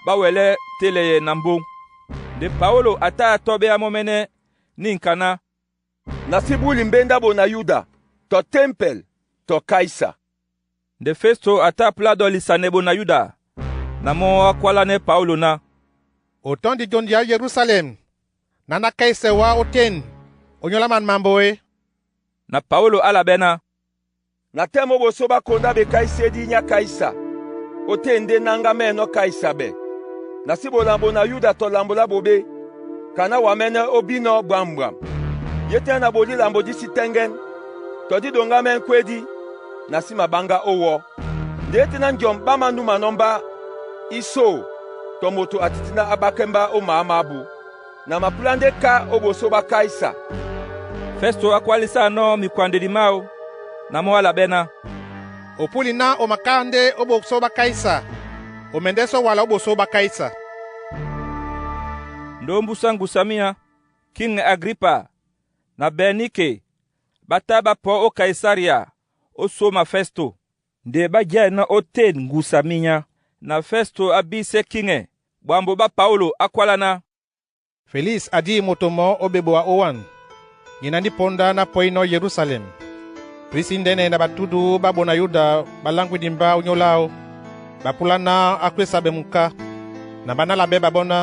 [SPEAKER 1] ɓá wɛlɛ́ télɛyɛ na mbóŋ. Nde Paólo a tá a tɔ́ɓɛ́á mɔ́ mɛ́nɛ́ nînka ná,
[SPEAKER 14] “Na sí búli mbéndá bona Yuda, tɔ tempɛl, tɔ Kaisa.”
[SPEAKER 1] Nde Festo a tá a púlá-dɔlisanɛ bona Yuda, na mɔ́ á kwálánɛ́ Paólo ná,
[SPEAKER 4] “O tɔ́ndi jondi á Yerusalɛm na ná Kaisɛ wá ótên onyóla man mambo é?”
[SPEAKER 1] Na Paólo á labɛ́ ná,
[SPEAKER 14] “Na tɛ́m ó ɓosó ɓá kondá bekáísédí nyá Kaisa, ótên ndé náŋgá mɛ́nɔ́ Kaisa ɓɛ. Na sí bola bona Yuda tɔ lambo lá boɓé, ka ná wa mɛ́nɛ́ ó bínɔ́ bwǎm̀bwǎm. Yé tɛ́ na bolí lambo dí sí tɛ́ŋgɛ́n, tɔ dí ɗoŋgámɛ́ ŋkwédí, na sí maɓáŋgá ó wɔ́. Nde yé tɛ́ ná njɔm ɓá manúmanɔ́ mbá ísô tɔ moto a titi ná á ɓákɛ́ mbá ó maá mábū. Na mapúlá ndé ká ó ɓosó ɓá Kaisa.”
[SPEAKER 1] Festo á kwálisáanɔ́ mikwandedi máō, na mɔ́ á labɛ́ ná,
[SPEAKER 4] “O púli ná o maká ndé ó ɓosó ɓá Kaisa, o mɛndɛ́ sɔ́ wala ó ɓosó ɓá Kaisa.”
[SPEAKER 1] Nde ó mbúsá ŋgusa mínyá, Kiŋɛ Agripa na Bɛnike ɓá tá ɓá pɔ ó Kaisaria ó sóma Fɛsto. Nde ɓá jɛ́nɔ́ ótên ŋgusa mínyá. Na Fɛsto á bísɛ́ kiŋɛ ɓwambò ɓá Paólo á kwálá ná,
[SPEAKER 4] “Felis a dí moto mɔɔ́ ó ɓebwa ówan, nyina ndí póndá ná pɔínɔ́ Yerusalɛm. Prisi índɛ́nɛ na batudu ɓá bona Yuda ɓaláŋgwidi mbá ónyólá áō. Ɓapúlá ná á kwésa ɓɛ muká. Na ɓá nálabɛ́ ɓaɓɔ́ ná,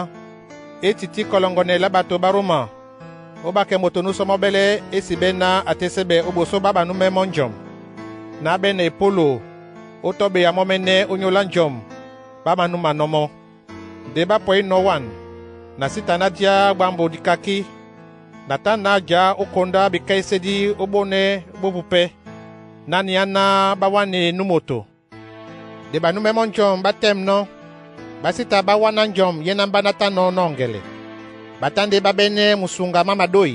[SPEAKER 4] é tití kɔlɔŋgɔnɛ lá ɓato ɓá Roma ó ɓákɛ moto nú sɔmɔ́ ɓɛ́lɛ́ é si ɓɛ́ ná a tɛ́ sɛ́ ɓɛ ó ɓosó ɓá ɓanúmɛ́ mɔ́ njɔm. Ná á ɓɛ́nɛ epólo ó tɔ́ ɓeya mɔ́ mɛ́nɛ́ ónyólá njɔm ɓá manúmanɔ́ mɔ́. Nde ɓá pɔínɔ̄ wan, na sí ta ná díá ɓwǎm̀bo dikakí, na tá na já ó kondá bekáísédí ó ɓónɛ́ ɓópupɛ́, ná níá ná ɓá wáne nú moto. Nde ɓanúmɛ́ mɔ́ njɔm ɓá tɛ́mnɔ́, ɓá sí ta ɓá wáná njɔm yé ná mbá nátánɔ̄ nɔ́ŋgɛlɛ. Ɓa tá ndé ɓá ɓɛ́nɛ́ musuŋga má maɗói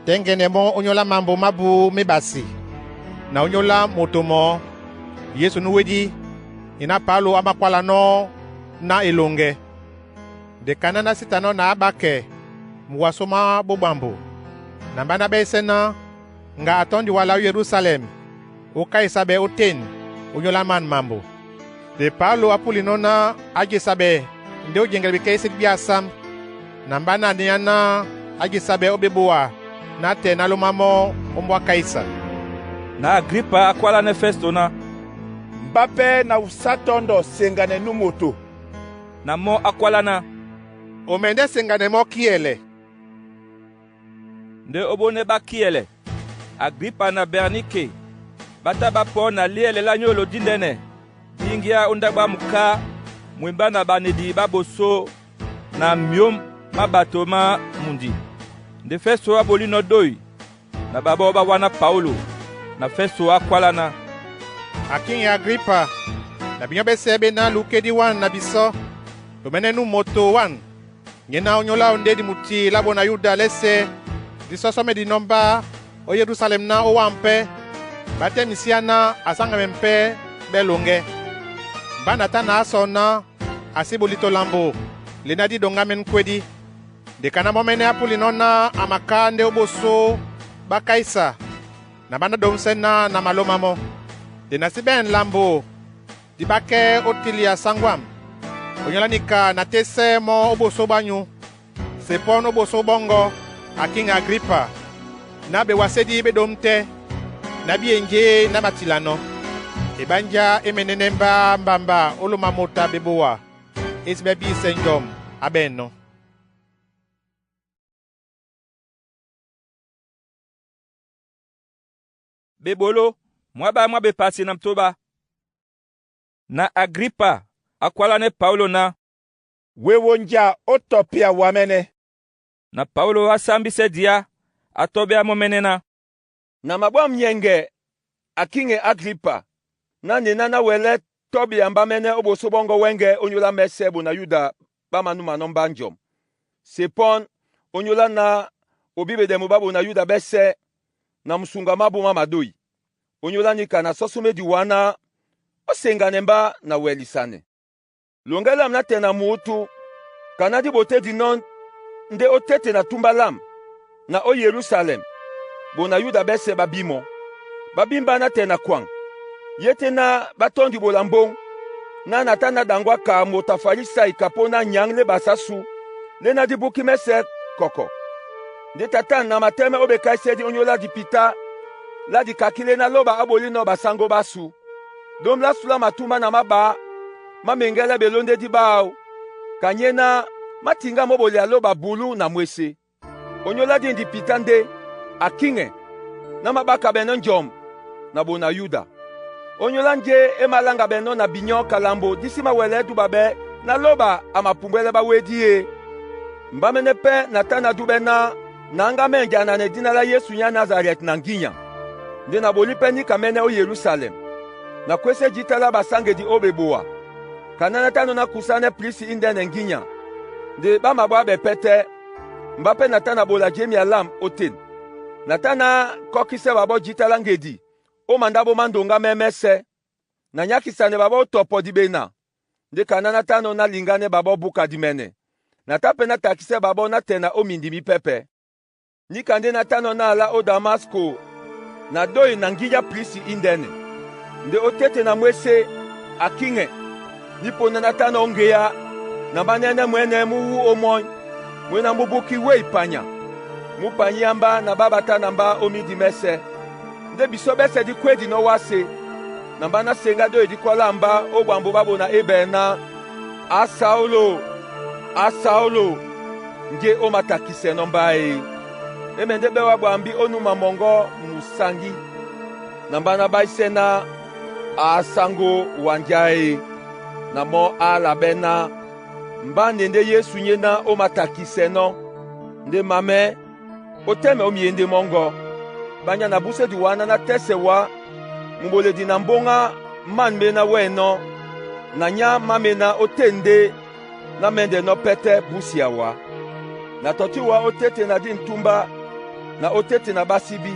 [SPEAKER 4] tɛ́ŋgɛnɛ mɔ́ ónyólá mambo mábū má eɓasi, na ónyólá moto mɔɔ́. Yesu nú wédí, nyina Paólo á makwálanɔ́ ná eloŋgɛ. Nde kaná ná sí tanɔ́ na á ɓákɛ Muwaso má bobwambo. Na mba na bɛ́ isɛ náh nga a tɔ́ndi wa la ó Yerusalɛm ó Kaisa ɓɛ́ ótên ónyólá man mambo. Nde Paulo a puli nɔ́ ná a jesa ɓɛ́ ndé ó jɛŋgɛlɛ bekáísɛ bí asámb, na mba na aneá ná a jesa ɓɛ́ ó beboa nátɛɛ ná lóma mɔ́ ó mbúá Kaisa.”
[SPEAKER 1] Na Agripa a kwálánɛ́ Fɛsto ná,
[SPEAKER 13] “Mba pɛ́ na wusa tɔ́ndɔ seŋganɛ nú moto.”
[SPEAKER 1] Na mɔ́ á kwálá ná,
[SPEAKER 4] “O mɛndɛ́ seŋganɛ mɔ́ kíɛlɛ.”
[SPEAKER 1] Ndé óbónɛ́ ɓá kíɛlɛ, Agripa na Berniké ɓá tá ɓá pɔ́ na lɩ́ɛlɛ lá nyólo díndɛ́nɛ díŋgíá ó ndáɓo ámu ká mwembá na banedi ɓá ɓosó na myǒm má bato má mundi. Nde Fɛsto a ɓolínɔ̄ dói na ɓaɓɔ́ ɓá wáná Paúlo. Na Fɛsto a kwálá ná,
[SPEAKER 4] “Akiŋɛ Agripa na binyɔ́ ɓɛ́sɛ̄ ɓé ná lukédí wan na bisɔ́, lo mɛ́nɛ́ nú moto wan nyé ná ónyólá ondé dimuti lá bona Yuda lɛ́sɛ̄ dí sɔ́sɔ́ mɛ́ dinɔ́ mbá ó Yerusalɛm ná ówam pɛ́, ɓá tɛ́m isíá ná a sáŋga mɛ pɛ́ ɓɛ́ loŋgɛ́. Mba na tá na á sɔɔ ná a sí boli tɔ lambo lé ná dí ɗoŋɡá mɛ́ ŋkwédí. Nde ka ná mɔ́ mɛ́nɛ́ á púlinɔ́ ná a maká ndé ó ɓosó ɓá Kaisa na mba ná ɗomsɛ́ ná na malóma mɔ́. Nde na sí ɓɛ̂n lambo di ɓákɛ́ ó tilia sáŋgó ám. Onyólá nika na tésɛ́ mɔ́ ó ɓosó ɓá nyū. Se pɔ́ ó ɓosó ɓɔ́ŋgɔ́, Akiŋɛ Agripa, ná bewasédí ɓé ɗǒm tɛ́, ná bí enjé ná ɓá tilanɔ́. Eɓánjá e mɛnɛ́nɛ́ mbá mbamba ó loma moto a beboa é sí ɓɛ́ bísɛ njɔm á ɓɛ̂nnɔ́.
[SPEAKER 1] Beɓoló, mwá ɓá mwá bepasi na mtóɓá. Na Agripa a kwálánɛ́ Paúlo ná,
[SPEAKER 13] “We wonja ó tɔpia wa mɛ́nɛ́.”
[SPEAKER 1] Na Paúlo á sámbísɛ́ diá, á tɔ́ɓɛ́ á mɔ́ mɛ́nɛ́ ná,
[SPEAKER 14] “Na mabwâm nyɛŋgɛ, Akiŋɛ Agripa, ná nde ná náwɛlɛ́ tɔ́bia mbá mɛ́nɛ́ ó ɓosó ɓɔ́ŋgɔ́ wɛ́ŋgɛ̄ ónyólá mɛ́sɛ̄ bona Yuda ɓá manúmanɔ́ mbá njɔm. Se pɔ́n ónyólá ná o bí ɓedɛmo ɓá bona Yuda ɓɛ́sɛ̄ na musunga mábū má madói. Ónyólá níka na sɔ́sɔ́ médi wá ná ó seŋganɛ mbá na wɛlisanɛ. Loŋgɛ́ lâmu nátɛɛ na mǔtú ka ná dí ɓoté dinɔ́ ndé ó téte na túmbá lâmu na ó Yerusalɛm, bona Yuda ɓɛ́sɛ̄ ɓá bí mɔ́. Ɓá bí mbá nátɛɛ na kwaŋ, yé tɛ́ ná ɓá tɔ́ndi ɓola mbóŋ, ná na tá ná ɗaŋgwá ka moto a Farisai kapó ná nyǎŋ lé basá sú lé ná dí búkí mɛ́sɛ̄ kɔkɔ. Ndé tatân na matɛ́mɛ́ ó bekáísɛ́dí ónyólá dipitá lá dikakí lé ná lóba á ɓolínɔ̄ basáŋgó ɓásū. Ɗóm lá sú lá matúmbá na máɓǎ má meŋgɛ́lɛ́ ɓelóndédí báō, ka nyé ná má tiŋgá mɔ́ ɓolia lóba bulú na mwesé. Onyólá dîn dipitá ndé, Akiŋɛ, ná máɓáka ɓɛnɔ́ njɔm na bona Yuda. Ónyólá njé é maláŋga ɓɛnɔ́ na binyɔ́ ka lambo dí sí mawɛlɛɛ́ duba ɓɛ́ ná lóba a mapumbwɛlɛ́ ɓá wédí e. Mbá mɛ́nɛ́ pɛ́ na tá na dúɓɛ́ ná na ŋgámɛ́ njananɛ dina lá Yesu nyá Nazarɛt na ŋgínya. Nde na ɓolí pɛ́ níka mɛ́nɛ́ ó Yerusalɛm, na kwésé jǐta lá basáŋgedi ó beboa, ka ná ná tánɔ̄ ná kusánɛ́ prisi índɛ́nɛ ŋgínya, nde ɓá maɓwá ɓɛ̀ pɛ́tɛ́, mbá pɛ́ na tá na ɓola jemia lâmu ótên. Na tá ná kɔ́kísɛ́ ɓaɓɔ́ jǐta lá ŋgedi ó mandáɓo má ndoŋgá mɛ́ mɛ́sɛ̄, na nyákisanɛ ɓaɓɔ́ ó tɔpɔ diɓena, ndé ka ná ná tánɔ̄ ná liŋgánɛ́ ɓaɓɔ́ búka dimɛnɛ, na tá pɛ́ ná takísɛ́ ɓaɓɔ́ nátɛɛ na ó mindi mípɛ́pɛ̄. Níka ndé ná tánɔ̄ ná alá ó Damasko na dói na ŋgínya prisi índɛ́nɛ. Nde ó téte na mwésé, Akiŋɛ, nípóndá ná tánɔ̄ ó ŋgeá, na mbá nɛ́nɛ́ mwɛ̌nɛ̄ mú wú ómɔ́ny, mwé ná mú búkí wéi panya, mú panyíá mbá na ɓá ɓatá na mbá ó mídi mɛ́sɛ̄. Ndé bisɔ́ ɓɛ́sɛ̄ dí kwédinɔ́ wásē, na mbá ná seŋgá dói dí kwálá mbá ó ɓwambo ɓá ɓona Ebɛɛ ná, ‘Á Saúlo, á Saúlo, njé ó mātakisɛnɔ́ mbá e?’ E mɛndɛ́ ɓɛ́ wá ɓwambí ó núma mɔŋgɔ́ musaŋgí, na mbá ná ɓáísɛ́ ná a sáŋgó wanjá e? Na mɔ́ á ála ɓɛ́ ná, ‘Mbá nde ndé Yesu nyé ná ó mātakisɛnɔ́. Ndé mamɛ́, ó tɛ́mɛ ó myěndé mɔ́ŋgɔ́.’ Banya na búsédi wǎ ná ná tɛ́sɛ wá muɓoledi na mbóŋá mân méná wɛ́nɔ́ na nyá má mená ótên ndé ná mɛ́ndɛnɔ́ pɛ́tɛ́ búsia wá. Na tɔtí wá ó téte na dí ntúmbá na ó téte na ɓásíbí.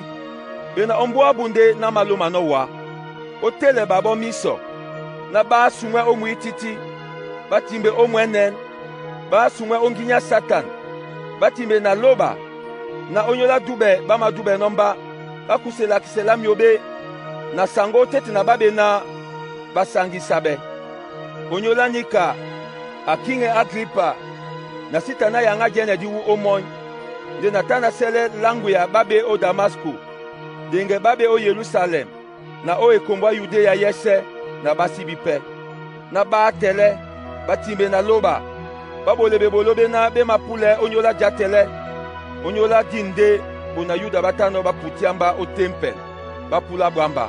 [SPEAKER 14] Ɓena ó mbóa ábū ndé ná málómanɔ́ wá, ó télɛ ɓaɓɔ́ mísɔ, ná ɓá sumwɛ́ ó mwǐtítí, ɓá timbe ó mwɛ̌nɛ̄n, ɓá sumwɛ́ ó ŋgínya Satan, Ɓá timbe na lóba na ónyólá dúbɛ ɓá madúbɛnɔ́ mbá, ɓá kuse lakisɛ lá myō ɓé, na saŋgó tete na ɓá ɓená ɓasaŋgisabɛ. Onyólá níka, a kiŋɛ Agripa, na sí ta ná yaŋá jɛ́nɛ dí wu ómɔ́ny, nde na tá na sɛlɛ láŋgwea ɓá ɓe ó Damasko, ɗeŋgɛ ɓá ɓe ó Yerusalɛm na ó ekombo á Yudéa yɛ́sɛ́ na ɓá síbí pɛ́. Ná ɓátɛlɛ́ ɓá timbe na lóba, ɓá ɓole ɓeɓoló ɓéná ɓé mapúlɛɛ́ ónyólá játɛlɛ́, ónyólá dí ndé bona Yuda ɓá tánɔ́ ɓá putiá mbá ó tempɛl ɓá púlá ɓwǎm̀ba.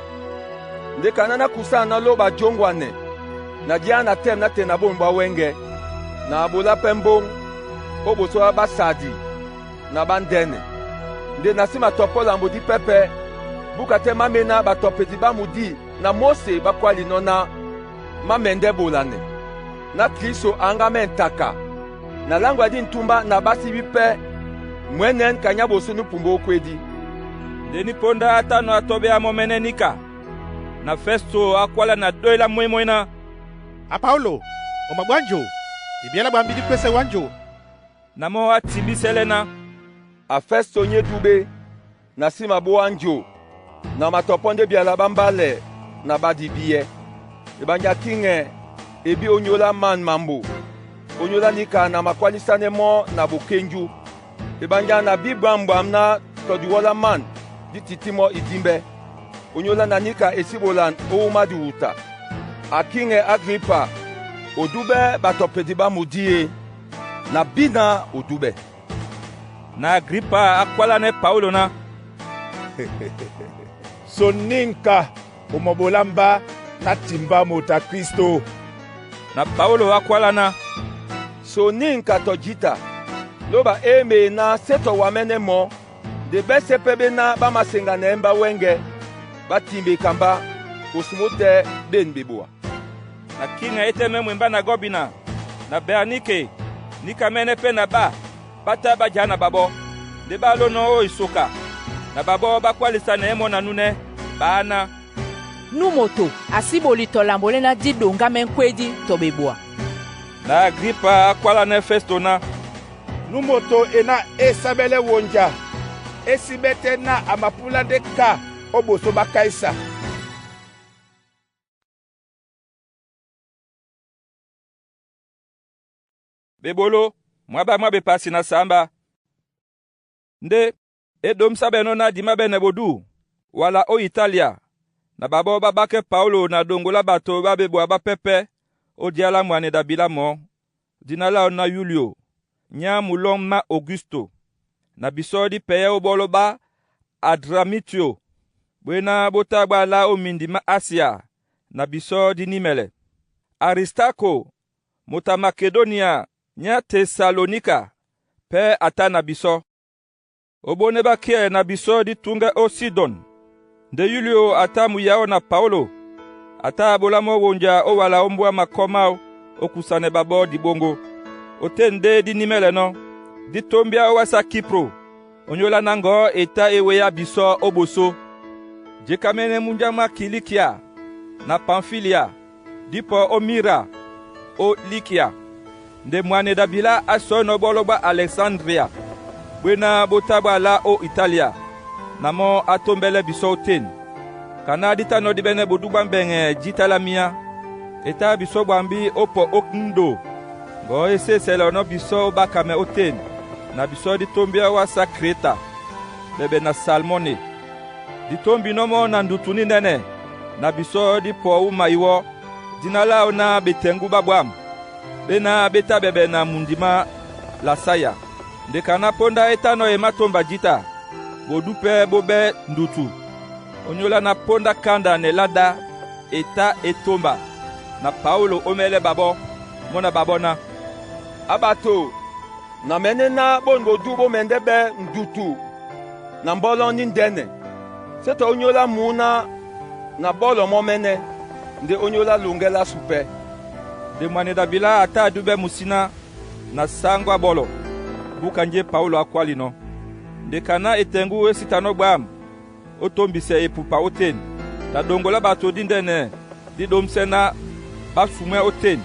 [SPEAKER 14] Nde ka ná nákusánɔ lóba jǒŋgwanɛ, na diá na tɛ́m nátɛɛ na bôn ɓwá wɛ́ŋgɛ̄, na a ɓolá pɛ́ mbóŋ ó ɓosó á ɓásadi na ɓándɛ́nɛ. Nde na sí matɔpɔ́ lambo dí pɛ́pɛ́, búka tɛ́ má mená ɓatɔpedi ɓá mudi na Móse ɓá kwálinɔ́ ná má mɛndɛ́ bolanɛ, ná Klísu a ŋgámɛ́ ntaka, na láŋgwea dí ntúmbá na ɓá síbí pɛ́ mwɛ̌nɛ́n ka nyá ɓosó nú pumbu ókwédí.
[SPEAKER 1] Nde ní póndá á tánɔ̄ á tɔ́ɓɛ́ á mɔ́mɛ́nɛ́ níka. Na Fɛsto á kwála na ɗói lá mwɛ́mwɛ́ ná,
[SPEAKER 4] “A Paólo, o mabwá njo! Dibyɛ́ lá ɓwambí díkwésɛ́ wá njo!”
[SPEAKER 1] Na mɔ́ á timbísɛ́lɛ́ ná,
[SPEAKER 14] “A Fɛsto nyé dúɓé, na sí mabówá njo, na matɔpɔ́ ndé byala ɓá mbálɛ na ɓá dibíɛ́. Eɓanja kiŋɛ e bí ónyólá man mambo, ónyólá níka na makwálísánɛ́ mɔ́ na bokénjú. Eɓanja na bí ɓwǎmɓwam ná tɔ diwɔ́lá man dí tití mɔ́ idímbɛ́. Ónyólá na níka e sí ɓolan ó wúma diwuta. A kiŋɛ Agripa, o dúɓɛ́ ɓatɔpedi ɓá mudí e? Na bí náh o dúɓɛ́.”
[SPEAKER 1] Na Agripa á kwálánɛ́ Paólo ná,
[SPEAKER 13] “So nínka o mɔɓolá mbá ná timba moto a Klísto.”
[SPEAKER 1] Na Paólo á kwála ná,
[SPEAKER 14] “So nínka tɔ jǐta, lóba é mee ná sé tɔ wamɛ́nɛ́ mɔ́ nde ɓɛ́sɛ̄ pɛ́ ɓéná ɓá maseŋganɛɛ́ mbá wɛ́ŋgɛ̄, ɓá timbe ka mbá, osumó tɛ́ ɓên ɓeboa.”
[SPEAKER 1] Na kiŋɛ é tɛ́mɛ́ mwembá na gɔ́bina, na Bernike, níkamɛ́nɛ́ pɛ́ na ɓá ɓá tá ɓá já na ɓaɓɔ́. Ndé ɓá lónɔ́ ó esoka, na ɓaɓɔ́ ɓá kwálisanɛɛ́ mɔ́ na núnɛ́. Ɓá ná,
[SPEAKER 7] “Nu moto a sí ɓoli tɔ lambo léná dí ɗoŋgámɛ́ ŋkwédí tɔ ɓeboa.”
[SPEAKER 1] Na Agripa á kwálánɛ́ Festo ná,
[SPEAKER 13] “Nu moto e na e sáɓɛlɛ́ wonja é síɓɛ́ tɛ́ na a mapúlá ndé ka ó ɓosó ɓá Kaisa.”
[SPEAKER 1] Ɓeɓoló, mwá ɓá mwá ɓepasi na sǎmbá. Ndé é ɗomsáɓɛnɔ́ ná di máɓɛ́nɛ ɓodû wala ó Italia, na ɓaɓɔ́ ɓá ɓákɛ́ Paólo na ɗoŋgo lá ɓato ɓá ɓeboa ɓá pɛ́pɛ́ ó día lá mwane dabila mɔɔ́, dina láō ná Yúlio, nyá mulɔ́ŋ má Ogusto. Na bisɔ́ dí pɛyɛ́ ó ɓɔ́lɔ́ ɓá Adramítio, bwéná bó tá ɓá lá ó mindi má Asia na bisɔ́ dí nímɛlɛ. Aristarko, moto a Makedonia nyá Tesalonika pɛ́ a tá na bisɔ́. Óbónɛ́ ɓá kíɛ na bisɔ́ dí túŋgɛ́ ó Sidɔn. Nde Yúlio a tá muyáó na Paólo, a tá a ɓolá mɔ́ wonja ó wala ó mbúá makɔ́ máō ó kusanɛ ɓaɓɔ́ diɓóŋgó. Oten ndé dí nímɛ́lɛnɔ́, dí tómbíá ó wásē á Kipro, onyólá ná ŋgɔ̌ e tá e wéá bisɔ́ ó ɓosó. Jekámɛ́nɛ́ múnja má Kilikia na Pamfilia, dí pɔ ó Mira ó Likia. Nde mwane dabila á sɔ́nɔ̄ ɓɔ́lɔ́ ɓá Alɛsaŋdria, bwéná bó tá ɓá lá ó Italia, na mɔ́ á tómbɛlɛ́ bisɔ́ ótên. Ka ná dí tánɔ̄ díɓɛ́nɛ́ ɓodú ɓwá mbɛŋɛ jǐta lá míá, e tá bisɔ́ ɓwambí ó pɔ ó Knido. Ŋgɔ̌ é sí e sɛlɛnɔ́ bisɔ́ ó ɓákamɛ ótên, na bisɔ́ dí tómbíá ó wásē á Kreta, ɓɛɓɛ na Salmɔne. Di tómbinɔ́ mɔ́ na ndutu ní nɛ́nɛ, na bisɔ́ dí pɔ wúma iwɔ́, dina láō ná ɓetɛŋgú ɓá ɓwǎm̀, ɓéná ɓé tá ɓɛɓɛ na mundi má Lasaya. Nde ka ná póndá é tánɔ̄ e mátómba jǐta, ɓodú pɛ́ ɓó ɓɛ́ ndutu, ónyólá ná póndá kánda nɛ ládá e tá e tómba. Na Paólo ómɛ́lɛ́ ɓaɓɔ́, mɔ́ na ɓaɓɔ́ ná,
[SPEAKER 14] “A ɓato, na mɛ̌nɛ́ ná bôn ɓodú ɓó mɛndɛ́ ɓɛ́ ndutu na mbɔ́lɔ́ ní ndɛ́nɛ. Sé tɔ ónyólá mǔná na ɓɔ́lɔ mɔ́mɛ́nɛ́, nde ónyólá loŋgɛ́ lásu pɛ́.”
[SPEAKER 1] Nde mwane dabila a tá a dúɓɛ́ mu síná na sáŋgó á ɓɔ́lɔ, búka njé Paólo á kwálinɔ́. Nde ka ná etɛŋgú é sí tanɔ́ ɓwǎm̀ ó tómbisɛ epupa ótên, na ɗoŋgo lá ɓato díndɛ́nɛ dí ɗómsɛ́ ná ɓá sumwɛ́ ótên,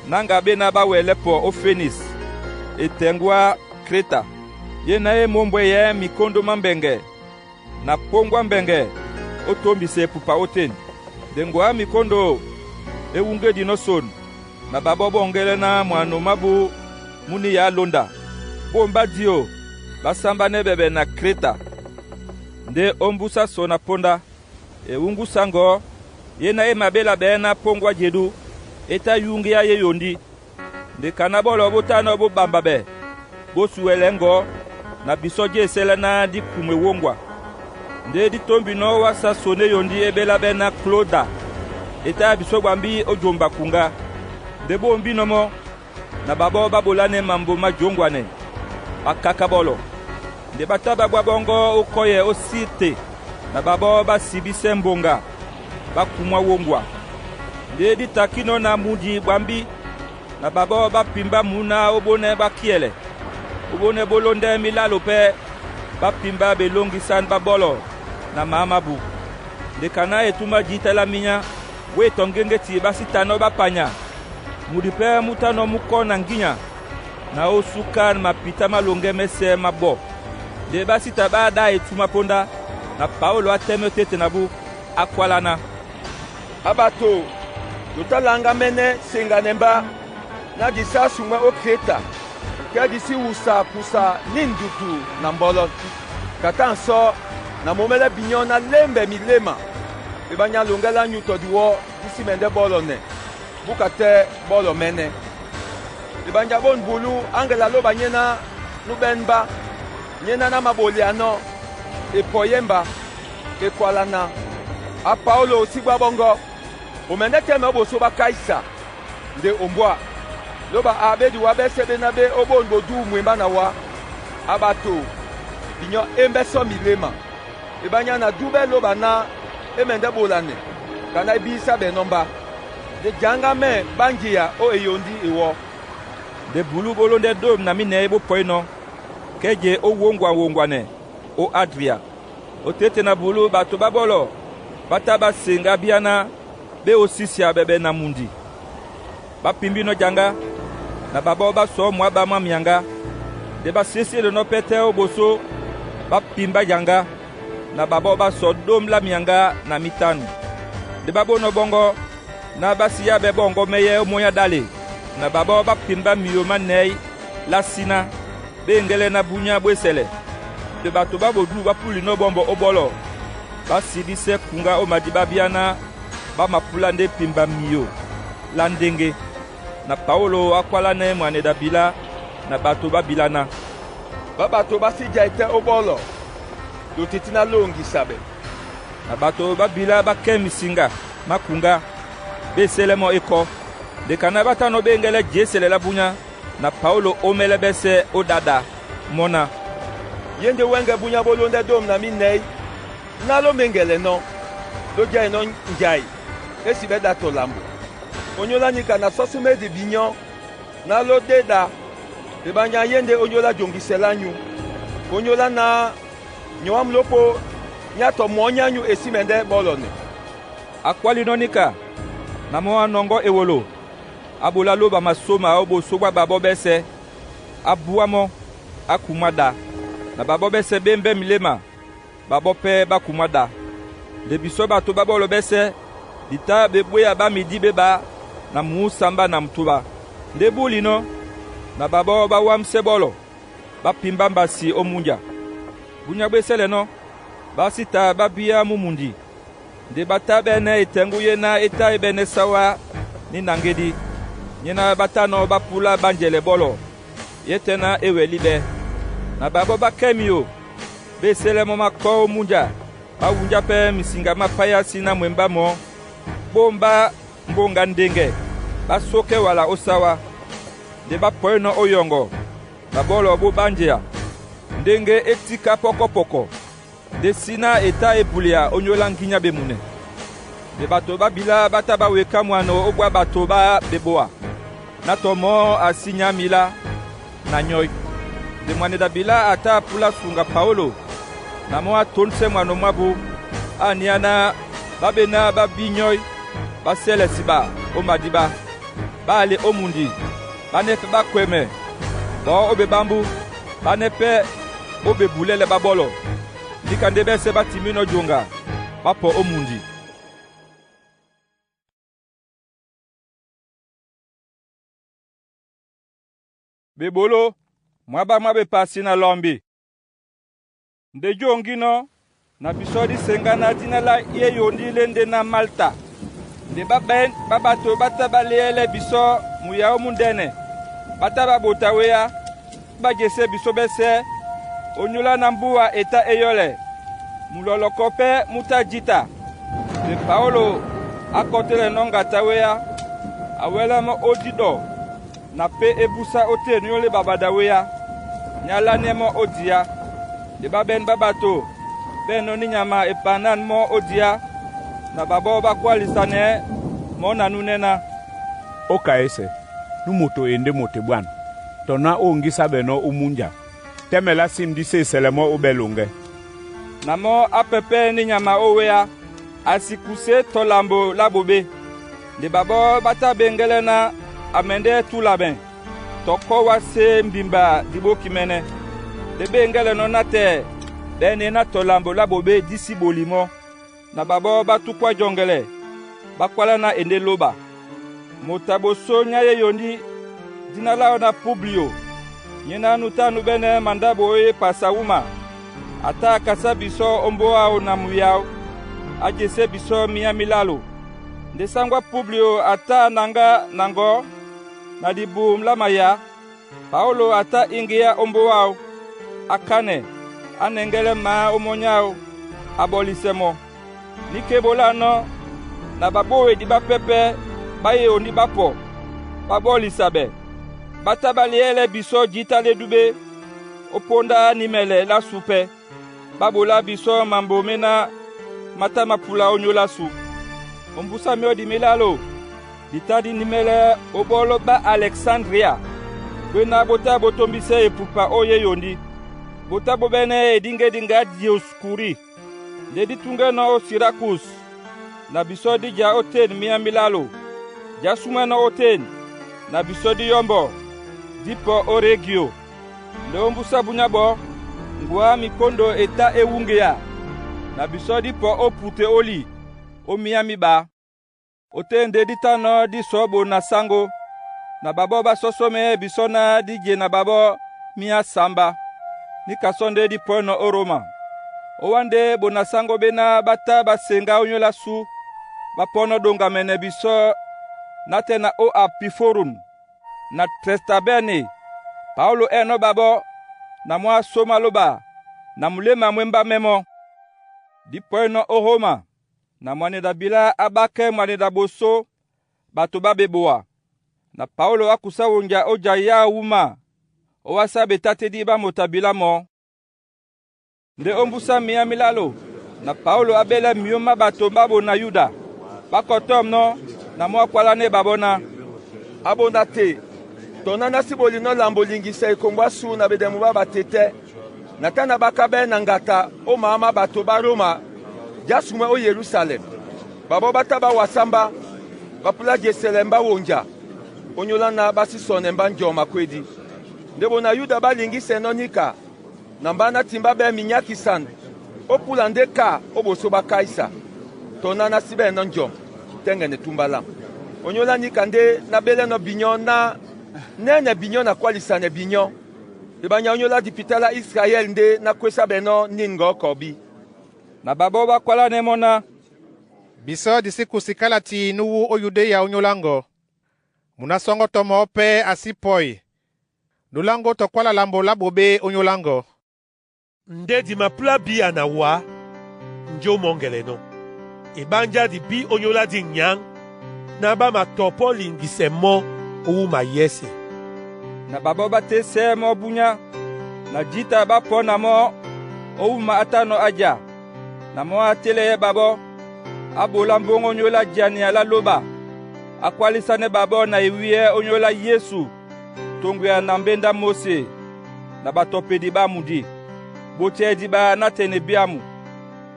[SPEAKER 1] náŋga ɓéná ɓá wɛlɛ́ pɔ ó Fenis, etɛŋgú á Kreta. Ye na e mómbwɛ́yɛ́ mikóndó má mbɛŋgɛ na póŋgwá mbɛŋgɛ ó tómbisɛ epupa ótên. Nde ŋgua mikóndo é wúŋgédinɔ́ son na ɓaɓɔ́ ɓɔ́ŋgɛ́lɛ́ ná mwano mábú mú níya lónda. Bômbá dio ɓá sámbánɛ́ ɓɛɓɛ na Kreta. Ndé ómbúsá son na póndá, e wúŋgúsá ŋgɔ̌, yé ná e maɓéla ɓɛɛ́ ná póŋgwá jedú, é tá yúŋgíá yé yondí. Nde kana ɓɔlɔ ɓó tánɔ́ bó ɓambabɛ, bó suɛlɛɛ́ ŋgɔ̌, na bisɔ́ jé esɛ́lɛ́ ná dí kumwe wóŋgwa. Ndé dí tómbinɔ́ wásá son éyondí é ɓéláɓɛ́ ná Kloda, e tá bisɔ́ ɓwambí ó jomba kuŋgá. Nde ɓó ombínɔ́ mɔ́, na ɓaɓɔ́ ɓá ɓolánɛ́ mambo má jǒŋgwanɛ, ɓá káká ɓɔ́lɔ. Nde ɓá tá ɓá ɓwá ɓɔ́ŋgɔ́ ó kɔ́yɛ ó Sîrte na ɓaɓɔ́ ɓá sibísɛ́ mboŋga ɓá kumwá wóŋgwa. Ndé dí takínɔ́ na mudi ɓwambí, na ɓaɓɔ́ ɓá pimbá mǔná ó ɓónɛ́ ɓá kíɛlɛ. Ó ɓónɛ́ ɓó lóndɛ́ milálo pɛ́, ɓá pimbá ɓelóŋgisán ɓá ɓɔ́lɔ na maá mábū. Nde kaná etúmá jǐta lá minyá, wé tɔ ŋgéŋgéti ɓá sí tanɔ́ ɓá panya. Mudi pɛ́ mú tánɔ́ mú kɔ́ na ŋgínya, na ó súkân mapitá má loŋgɛ́ mɛ́sɛ̄ má ɓɔ́. Nde ɓá sí ta ɓá ɗá etúmá póndá, na Paólo á tɛ́mɛ́ ótéte na bú, á kwálá ná,
[SPEAKER 14] “A ɓato, lo tá laŋgámɛ́nɛ́ seŋganɛ mbá ná di sá sumwɛ́ ó Kreta, kɛ́ di sí wusa pusa ní ndutu na mbɔ́lɔ́. Ka tá nsɔ́ na momɛ́lɛ́ binyɔ́ ná lémbɛ miléma e ɓá nyá loŋgɛ́ lányu tɔ diwɔ́ dí sí mɛndɛ́ bɔ́lɔnɛ, búka tɛ́ bɔ́lɔmɛ́nɛ́. Eɓanja ɓôn bulú áŋgela lóba nyéná nú ɓɛ́n mbá, nyéná ná maɓolianɔ́, e pɔyɛ́ mba. E kwala na, ‘A Paólo o sí ɓwá ɓɔ́ŋgɔ́! O mɛndɛ́ tɛ́mɛ ó ɓosó ɓá Kaisa, nde o mbwá. Lóba a aɓédi wá ɓɛ́sɛ̄ ɓéná ɓé ó ɓôn ɓodú mwembá na wá.’ A ɓato, binyɔ́ é mbɛ́ sɔ́ miléma. E ɓanya na dúbɛ́ lóba ná é mɛndɛ́ ɓolanɛ, kana é bísá ɓɛ̀ nɔ́ mbá. Nde jaŋgámɛ́ ɓá njeya ó eyondí ewɔ́.”
[SPEAKER 1] Nde bulú ɓó lóndɛ́ dôm na mínɛ̌ ɓó pɔínɔ́, kɛ́ je ó wóŋgwa-woŋgwanɛ ó Adria. Ótéte na bulú ɓato ɓá ɓɔ́lɔ ɓá tá ɓá seŋgá bíáná ɓé osísia ɓɛɓɛ na mundi. Ɓá pimbínɔ́ jaŋgá, na ɓaɓɔ́ ɓá sɔ̌ mwǎ ɓá mwá myaŋgá. Nde ɓá siésíélenɔ́ pɛ́ tɛ́ ó ɓosó, ɓá pimbá jaŋgá, na ɓaɓɔ́ ɓá sɔ ɗôm lá myaŋgá na mítánu. Nde ɓá ɓónɔ́ ɓɔ́ŋgɔ́ ná ɓá síábɛ́ ɓɔŋgɔ́ mɛ́yɛ́ ó mónyá ɗále, na ɓaɓɔ́ ɓá pimbá miyo má nɛ̌y lá síná, ɓé eŋgɛ́lɛ́ ná búnyá ɓó esɛlɛ. Nde ɓato ɓá ɓodú ɓá púlinɔ́ ɓɔ́mbɔ ó ɓɔ́lɔ, ɓá sibísɛ́ kuŋgá ó madíɓá bíáná ɓá mapúlá ndé pimba miyo lá ndéŋgé. Na Paólo á kwálánɛ́ mwaneda-bilá na ɓato ɓá bilá ná,
[SPEAKER 14] “Bá ɓato ɓá sí jai tɛ́ ó ɓɔ́lɔ, lo tití ná lôŋgisa ɓɛ.”
[SPEAKER 1] Na ɓato ɓá bilá ɓá kɛ́ misiŋga má kuŋgá, ɓé esɛ́lɛ́ mɔ́ ékɔ́. Nde kaná ɓá tánɔ́ ɓé eŋgɛ́lɛ́ jěsɛlɛ lá búnyá, na Paólo ómɛ́lɛ́ ɓɛ́sɛ̄ ó ɗáɗa mɔ́ ná,
[SPEAKER 14] “Ye ndé wɛ́ŋgɛ̄ búnyá ɓó lóndɛ́ dôm na mínɛ̌ ná ló méŋgɛlɛnɔ́, ló jɛ́ɛnɔ́ njai é si ɓɛ́ ɗá tɔ lambo. Onyóla níka na sɔ́sí médi binyɔ́ ná ló dé ɗá, e ɓanya ye ndé ónyólá joŋgisɛ lányu. Ónyólá náh nyɔ wám lópó nyá tɔ mwɔ̌ nyányu e sí mɛndɛ́ ɓɔ́lɔnɛ.”
[SPEAKER 1] A kwálinɔ́ níka, na mɔ́ á nɔŋgɔ́ ewolo, á ɓolá lóba masóma ó ɓosó ɓwá ɓaɓɔ́ ɓɛ́sɛ̄, á búá mɔ́, á kumwá ɗá. Na ɓaɓɔ́ ɓɛ́sɛ̄ ɓé mbɛ́ miléma, ɓaɓɔ́ pɛ́ ɓá kumwá ɗá. Nde bisɔ́ ɓato ɓá ɓɔ́lɔ ɓɛ́sɛ̄, di tá ɓebwéya ɓá midí ɓé ɓá na mǔ sambá na mutúba. Ndé búlinɔ́, na ɓaɓɔ́ ɓá wámsɛ́ ɓɔ́lɔ, ɓá pimbá mbasi ó múnja. Búnyá ɓó esɛ́lɛnɔ́, ɓá sí ta ɓá bíá mú mundi. Nde ɓá tá ɓɛ́nɛ́ etɛŋgú yé ná é tá e ɓɛ́nɛ́ sáwá ní naŋgédí. Nyéná ɓá tánɔ́ ɓá púlá ɓánjɛlɛ ɓɔ́lɔ, yé tɛ́ ná é wɛlí ɓɛ́. Na ɓaɓɔ́ ɓá kɛ́ miyo, ɓé esɛ́lɛ́ mɔ́ mákɔ́ ó múnja, ɓá wunjá pɛ́ misiŋga má páyá sí ná mwembá mɔ̌, ɓómbá mbóŋga ndéŋgɛ, ɓá sókɛ́ wala ó sáwá. Nde ɓá pɔínɔ́ ó yɔŋgɔ, na ɓɔ́lɔ ɓó ɓánjea. Ndéŋgé é tíká pɔ́kɔ́pɔkɔ, ndé síná e tá e bulea ónyólá ŋgínya ɓemunɛ. Nde ɓato ɓá bilá ɓá tá ɓá weká mwano ó ɓwá ɓato ɓá ɓeboa, ná tɔ mɔ́ a sí nyá milá na nyɔ́í. Nde mwaneda-bilá a tá a púlá sunga Paólo, na mɔ́ á tónsɛ́ mwano mwábú, á níá ná ɓá ɓéná ɓá bí nyɔ́í, ɓá sɛ́lɛ siɓa ó madíɓá. Ɓá ale ó mundi, ɓánɛ́ pɛ́ ɓá kwɛmɛ ɓɔɔ́ ó ɓeɓámbú, ɓánɛ́ pɛ́ ó bebulɛ́lɛ ɓá ɓɔ́lɔ. Níka ndé ɓɛ́sɛ̄ ɓá timbínɔ́ joŋga, ɓá pɔ ó mundi. Beboló, mwá ɓá mwá bepasi na lɔmbi. Nde jóŋgínɔ́, na bisɔ́ dí seŋgá ná dina lá yé yondí lé ndé ná Malta. Nde ɓá ɓɛ̌n ɓá ɓato ɓá tá ɓá léɛ́lɛ́ bisɔ́ muyáó múndɛ́nɛ. Ɓá tá ɓá ɓota wéá, ɓá jesé bisɔ́ ɓɛ́sɛ́ onyólá na mbúa e tá é yɔ́lɛ. Mulɔlɔkɔ pɛ́ mú tá jǐta. Nde Paólo á kɔtɛ́lɛnɔ́ ŋgata wéá, a wɛlɛ́ mɔ́ ó díɗɔ na pé é búsá ótên nyólo ɓaɓada wéá, ní á lánɛ́ mɔ́ ó diá. Nde ɓá ɓɛ́n ɓá ɓato ɓɛ́nɔ̄ ní nyama e panan mɔ́ ó diá, na ɓaɓɔ́ ɓá kwálisanɛɛ́ mɔ́ na núnɛ́ ná,
[SPEAKER 13] “Ó Kaésɛ, nú moto e ndé moto ebwân, tɔ ná ó ŋgísá ɓɛnɔ́ ó múnja, tɛ́mɛ lá sîm dí sí esɛlɛ mɔ́ ó ɓɛ́ loŋgɛ́.”
[SPEAKER 1] Na mɔ́ á pɛpɛ́ ní nyama ó wéá, a si kusé tɔ lambo lá ɓoɓé. Nde ɓaɓɔ́ ɓá tá ɓeŋgɛ́lɛ́ ná a mɛndɛ́ túlamɛ tɔ kɔ́ wásē mbimba di ɓókímɛ́nɛ́. Nde ɓéŋgɛ́lɛnɔ́ nátɛɛ ɓɛ́nɛ̄ ná tɔ lambo lá ɓoɓé dí sí ɓoli mɔ́. Na ɓaɓɔ́ ɓá túkwá jɔŋgɛlɛ, ɓá kwálá ná e ndé lóɓa. Moto a ɓosó nyá é yondí, dína láō ná Públio, nyéná nú tá núɓɛ́nɛ́ mandáɓo ó epasa wúma. A tá a kasá bisɔ́ ó mbóa áō na muyáó, á jesé bisɔ́ míá mílálo. Nde sáŋgó á Públio a tá a naŋgá na ŋgɔ̌ na dibum lá mayǎ. Paólo a tá íŋgíá ó mbóa áō, á kánɛ, á nɛŋgɛ́lɛ́ maá ó mɔ́ nyáō, a ɓɔlisɛ mɔ. Níka e ɓolánɔ́, na ɓaɓówedi ɓápɛ́pɛ́ ɓá yé yondí ɓá pɔ, ɓá ɓɔ́lisa ɓɛ. Ɓá tá ɓá lɛ́ɛ́lɛ́ bisɔ́ jǐta lá edúɓé ó póndá nímɛlɛ lá sú pɛ́. Ɓá ɓolá bisɔ́ mambo méná má tá māpúlá ónyólá sú. Ó mbúsá myɔ́di mílálo, di tá dí nímɛ́lɛ́ ó ɓɔ́lɔ́ ɓá Alɛksandria, gwéná ɓó tá ɓó tómbísɛ́ epupa ó yé yondí. Ɓo tá ɓó ɓɛ́nɛ́ eɖíŋgéɖíŋgá Dioskuri. Nde dí túŋgɛ́nɔ́ ó Sirakus, na bisɔ́ dí ja ótên míá mílálo. Dí súmwɛ́nɔ́ ótên, na bisɔ́ dí yɔ́mbɔ, dí pɔ ó Régio. Nde ó mbúsá bunyá ɓɔ̌, ŋgoá mikóndo e tá é wúŋgea, na bisɔ́ dí pɔ ó Puteoli ó míá míɓā. Ótên nde dí tánɔ́ dí sɔɔ́ ɓo na sáŋgó, na ɓaɓɔ́ ɓá sɔ́sɔ́mɛ́ bisɔ́ ná dí je na ɓaɓɔ́ míá sǎmbá. Níka sɔ́ ndé dí pɔ́ɛnɔ́ ó Roma. Ó wá ndé ɓo na sáŋgó ɓéná ɓá tá ɓá seŋgá ónyólá sú, ɓá pɔ́nɔ́ ɗoŋgamɛnɛ bisɔ́ nátɛ́ na ó Apiforun na Trɛstabɛɛne. Paólo ɛ́nɔ́ ɓaɓɔ́, na mɔ́ á só malóɓa na muléma mwémbámɛ́ mɔ́. Dí pɔ́ɛnɔ́ ó Roma, na mwaneda-bilá á ɓákɛ́ mwaneda-ɓosó ɓato ɓá ɓeboa. Na Paólo á kusá wonja ó ja yáo wúma ó wásá betátédí ɓá moto-abilá mɔ̄. Nde ó mbúsá míá mílálo, na Paólo á ɓélɛ́ myǒ má ɓato ɓá bona Yuda. Ɓá kɔtɔ̂mnɔ́, na mɔ́ á kwálánɛ́ ɓaɓɔ́ ná,
[SPEAKER 14] “A bona te, tɔ ná ná sí bolinɔ́ lambo liŋgisɛ ekombo ásu na ɓedɛmu ɓá ɓatetɛ́, na tá na ɓákáɓɛ́ na ŋgata ó maá má ɓato ɓá Roma já sumwɛ́ ó Yerusalem. Ɓaɓɔ́ ɓá tá ɓá wasá mbá, ɓá púlá jesɛlɛ mbá wonja, ónyólá ná ɓá sí sɔnɛ mbá njɔŋ makwédí. Nde bona Yuda ɓá liŋgísɛnɔ́ níka na mbá ná timbá ɓɛ́ minyákisan ó púla ndé ka ó ɓosó ɓá Kaisa, tɔ ná ná sí ɓɛ̂nɔ́ njɔm tɛ́ŋgɛnɛ túmbá lâm. Onyólá níka ndé náɓélɛ́nɔ̄ binyɔ́ ná nɛ́nɛ binyɔ́ na kwálisanɛ binyɔ́, e ɓanya ónyólá dipitá lá Israyɛl ndé nákwésá ɓɛnɔ́ nîn ŋgɔ̌ kɔbí.”
[SPEAKER 1] Na ɓaɓɔ́ ɓá kwálánɛ́ mɔ́ ná,
[SPEAKER 4] “Bisɔ́ di sí kusi kálati nú wú ó Yudeya ónyólá ŋgɔ. Munu á sɔŋgɔ́ tɔ mɔɔ́ pɛ́ a sí pɔi nú láŋgó tɔ kwála lambo lá ɓoɓé ónyólá ŋgɔ.”
[SPEAKER 18] Ndé di mapúlá bíya na wǎ, njé ó mɔ́ŋgɛlɛnɔ́. Eɓánjá di bí ónyólá dí ŋ̀nyáŋ ná ɓá matɔpɔ́ liŋgisɛ mɔ́ ó wúma yɛ́sɛ̄.
[SPEAKER 1] Na ɓaɓɔ́ ɓá tésɛ́ mɔ́ búnyá, na jǐta ɓá pɔ́ na mɔ́ ó wúma á tánɔ́ á ja. Na mɔ́ á télɛ́ɛ́ ɓaɓɔ́, á ɓolá mbóŋgó ónyólá jania lá lóɓa, á kwálísánɛ́ ɓaɓɔ́ na ewíɛ́ ónyólá Yesu toŋgoya na mbéndá Mósé na ɓatɔpedi ɓá mudí. Ɓotiɛ diɓa nátɛɛ na ebyámu.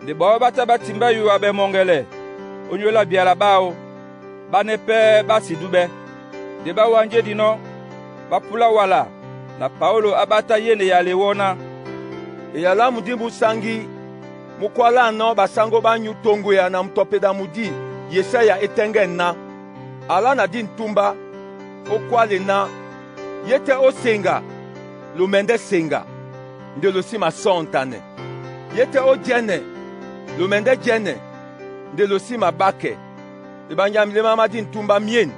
[SPEAKER 1] Nde ɓɔɔ́ ɓá tá ɓá timbá yoa ɓɛ mɔŋgɛlɛ ónyólá byala ɓáō, ɓánɛ́ pɛ́ ɓá si dúɓɛ́. Nde ɓá wánjédinɔ́, ɓá púlá wala na Paólo á ɓátá yé na eyale wɔ́ ná,
[SPEAKER 14] Eyala mudi musangi mu kwalaanɔ basango ba nyu tongweya na mutɔpeda mudi Yesaya e tɛ́ŋgɛ̂ ná: “Ala na di ntúmbá, ó kwále ná, ‘Yé tɛ́ ó seŋga, lomɛndɛ́ seŋga, nde lo sí masɔ́ŋtanɛ. Yé tɛ́ ó jɛ́nɛ, lomɛndɛ́ jɛ́nɛ, nde lo sí mabákɛ. Eɓanja milémá má dí ntúmbá myên,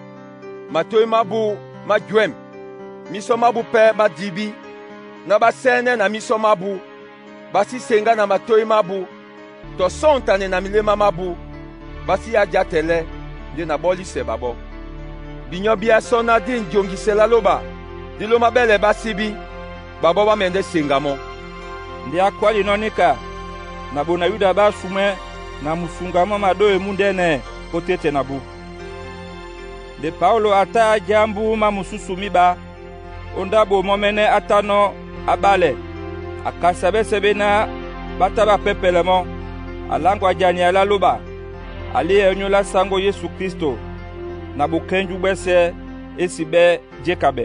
[SPEAKER 14] matôy mábū má jwɛ̂m, mísɔ mábū pɛ́ má dibí, ná ɓá sɛ́nɛ́ na mísɔ mábū, ɓá sí seŋgá na matôy mábū, tɔ sɔ́ŋtanɛ na milémá mábū, ɓá sí yá játɛlɛ́, nde na ɓɔ́lísɛ ɓaɓɔ́.’” Binyɔ́ bí asɔ ná dí njoŋgisɛ lá lóba, dí lómá ɓɛ́lɛ ɓá síbí, ɓaɓɔ́ ɓá mɛndɛ́ seŋga mɔ́.
[SPEAKER 1] Nde a kwálinɔ́ níka, na bona Yuda ɓá sumwɛ́ na musuŋga mú maɗóe múndɛ́nɛ ótéte na bú. Nde Paolo a tá a já mbú má mususu míɓá, ó ndáɓo mɔ́mɛ́nɛ́ á tánɔ́ á ɓálɛ. A kasa ɓɛ́sɛ̄ ɓéná ɓá tá ɓá pɛ́pɛlɛ mɔ́. A láŋgwa jania lá lóɓa, a léɛ ónyólá sáŋgó Yesu Klísto na bokɛ́njú ɓwɛ́sɛ̄ é sí ɓɛ́ jékabɛ.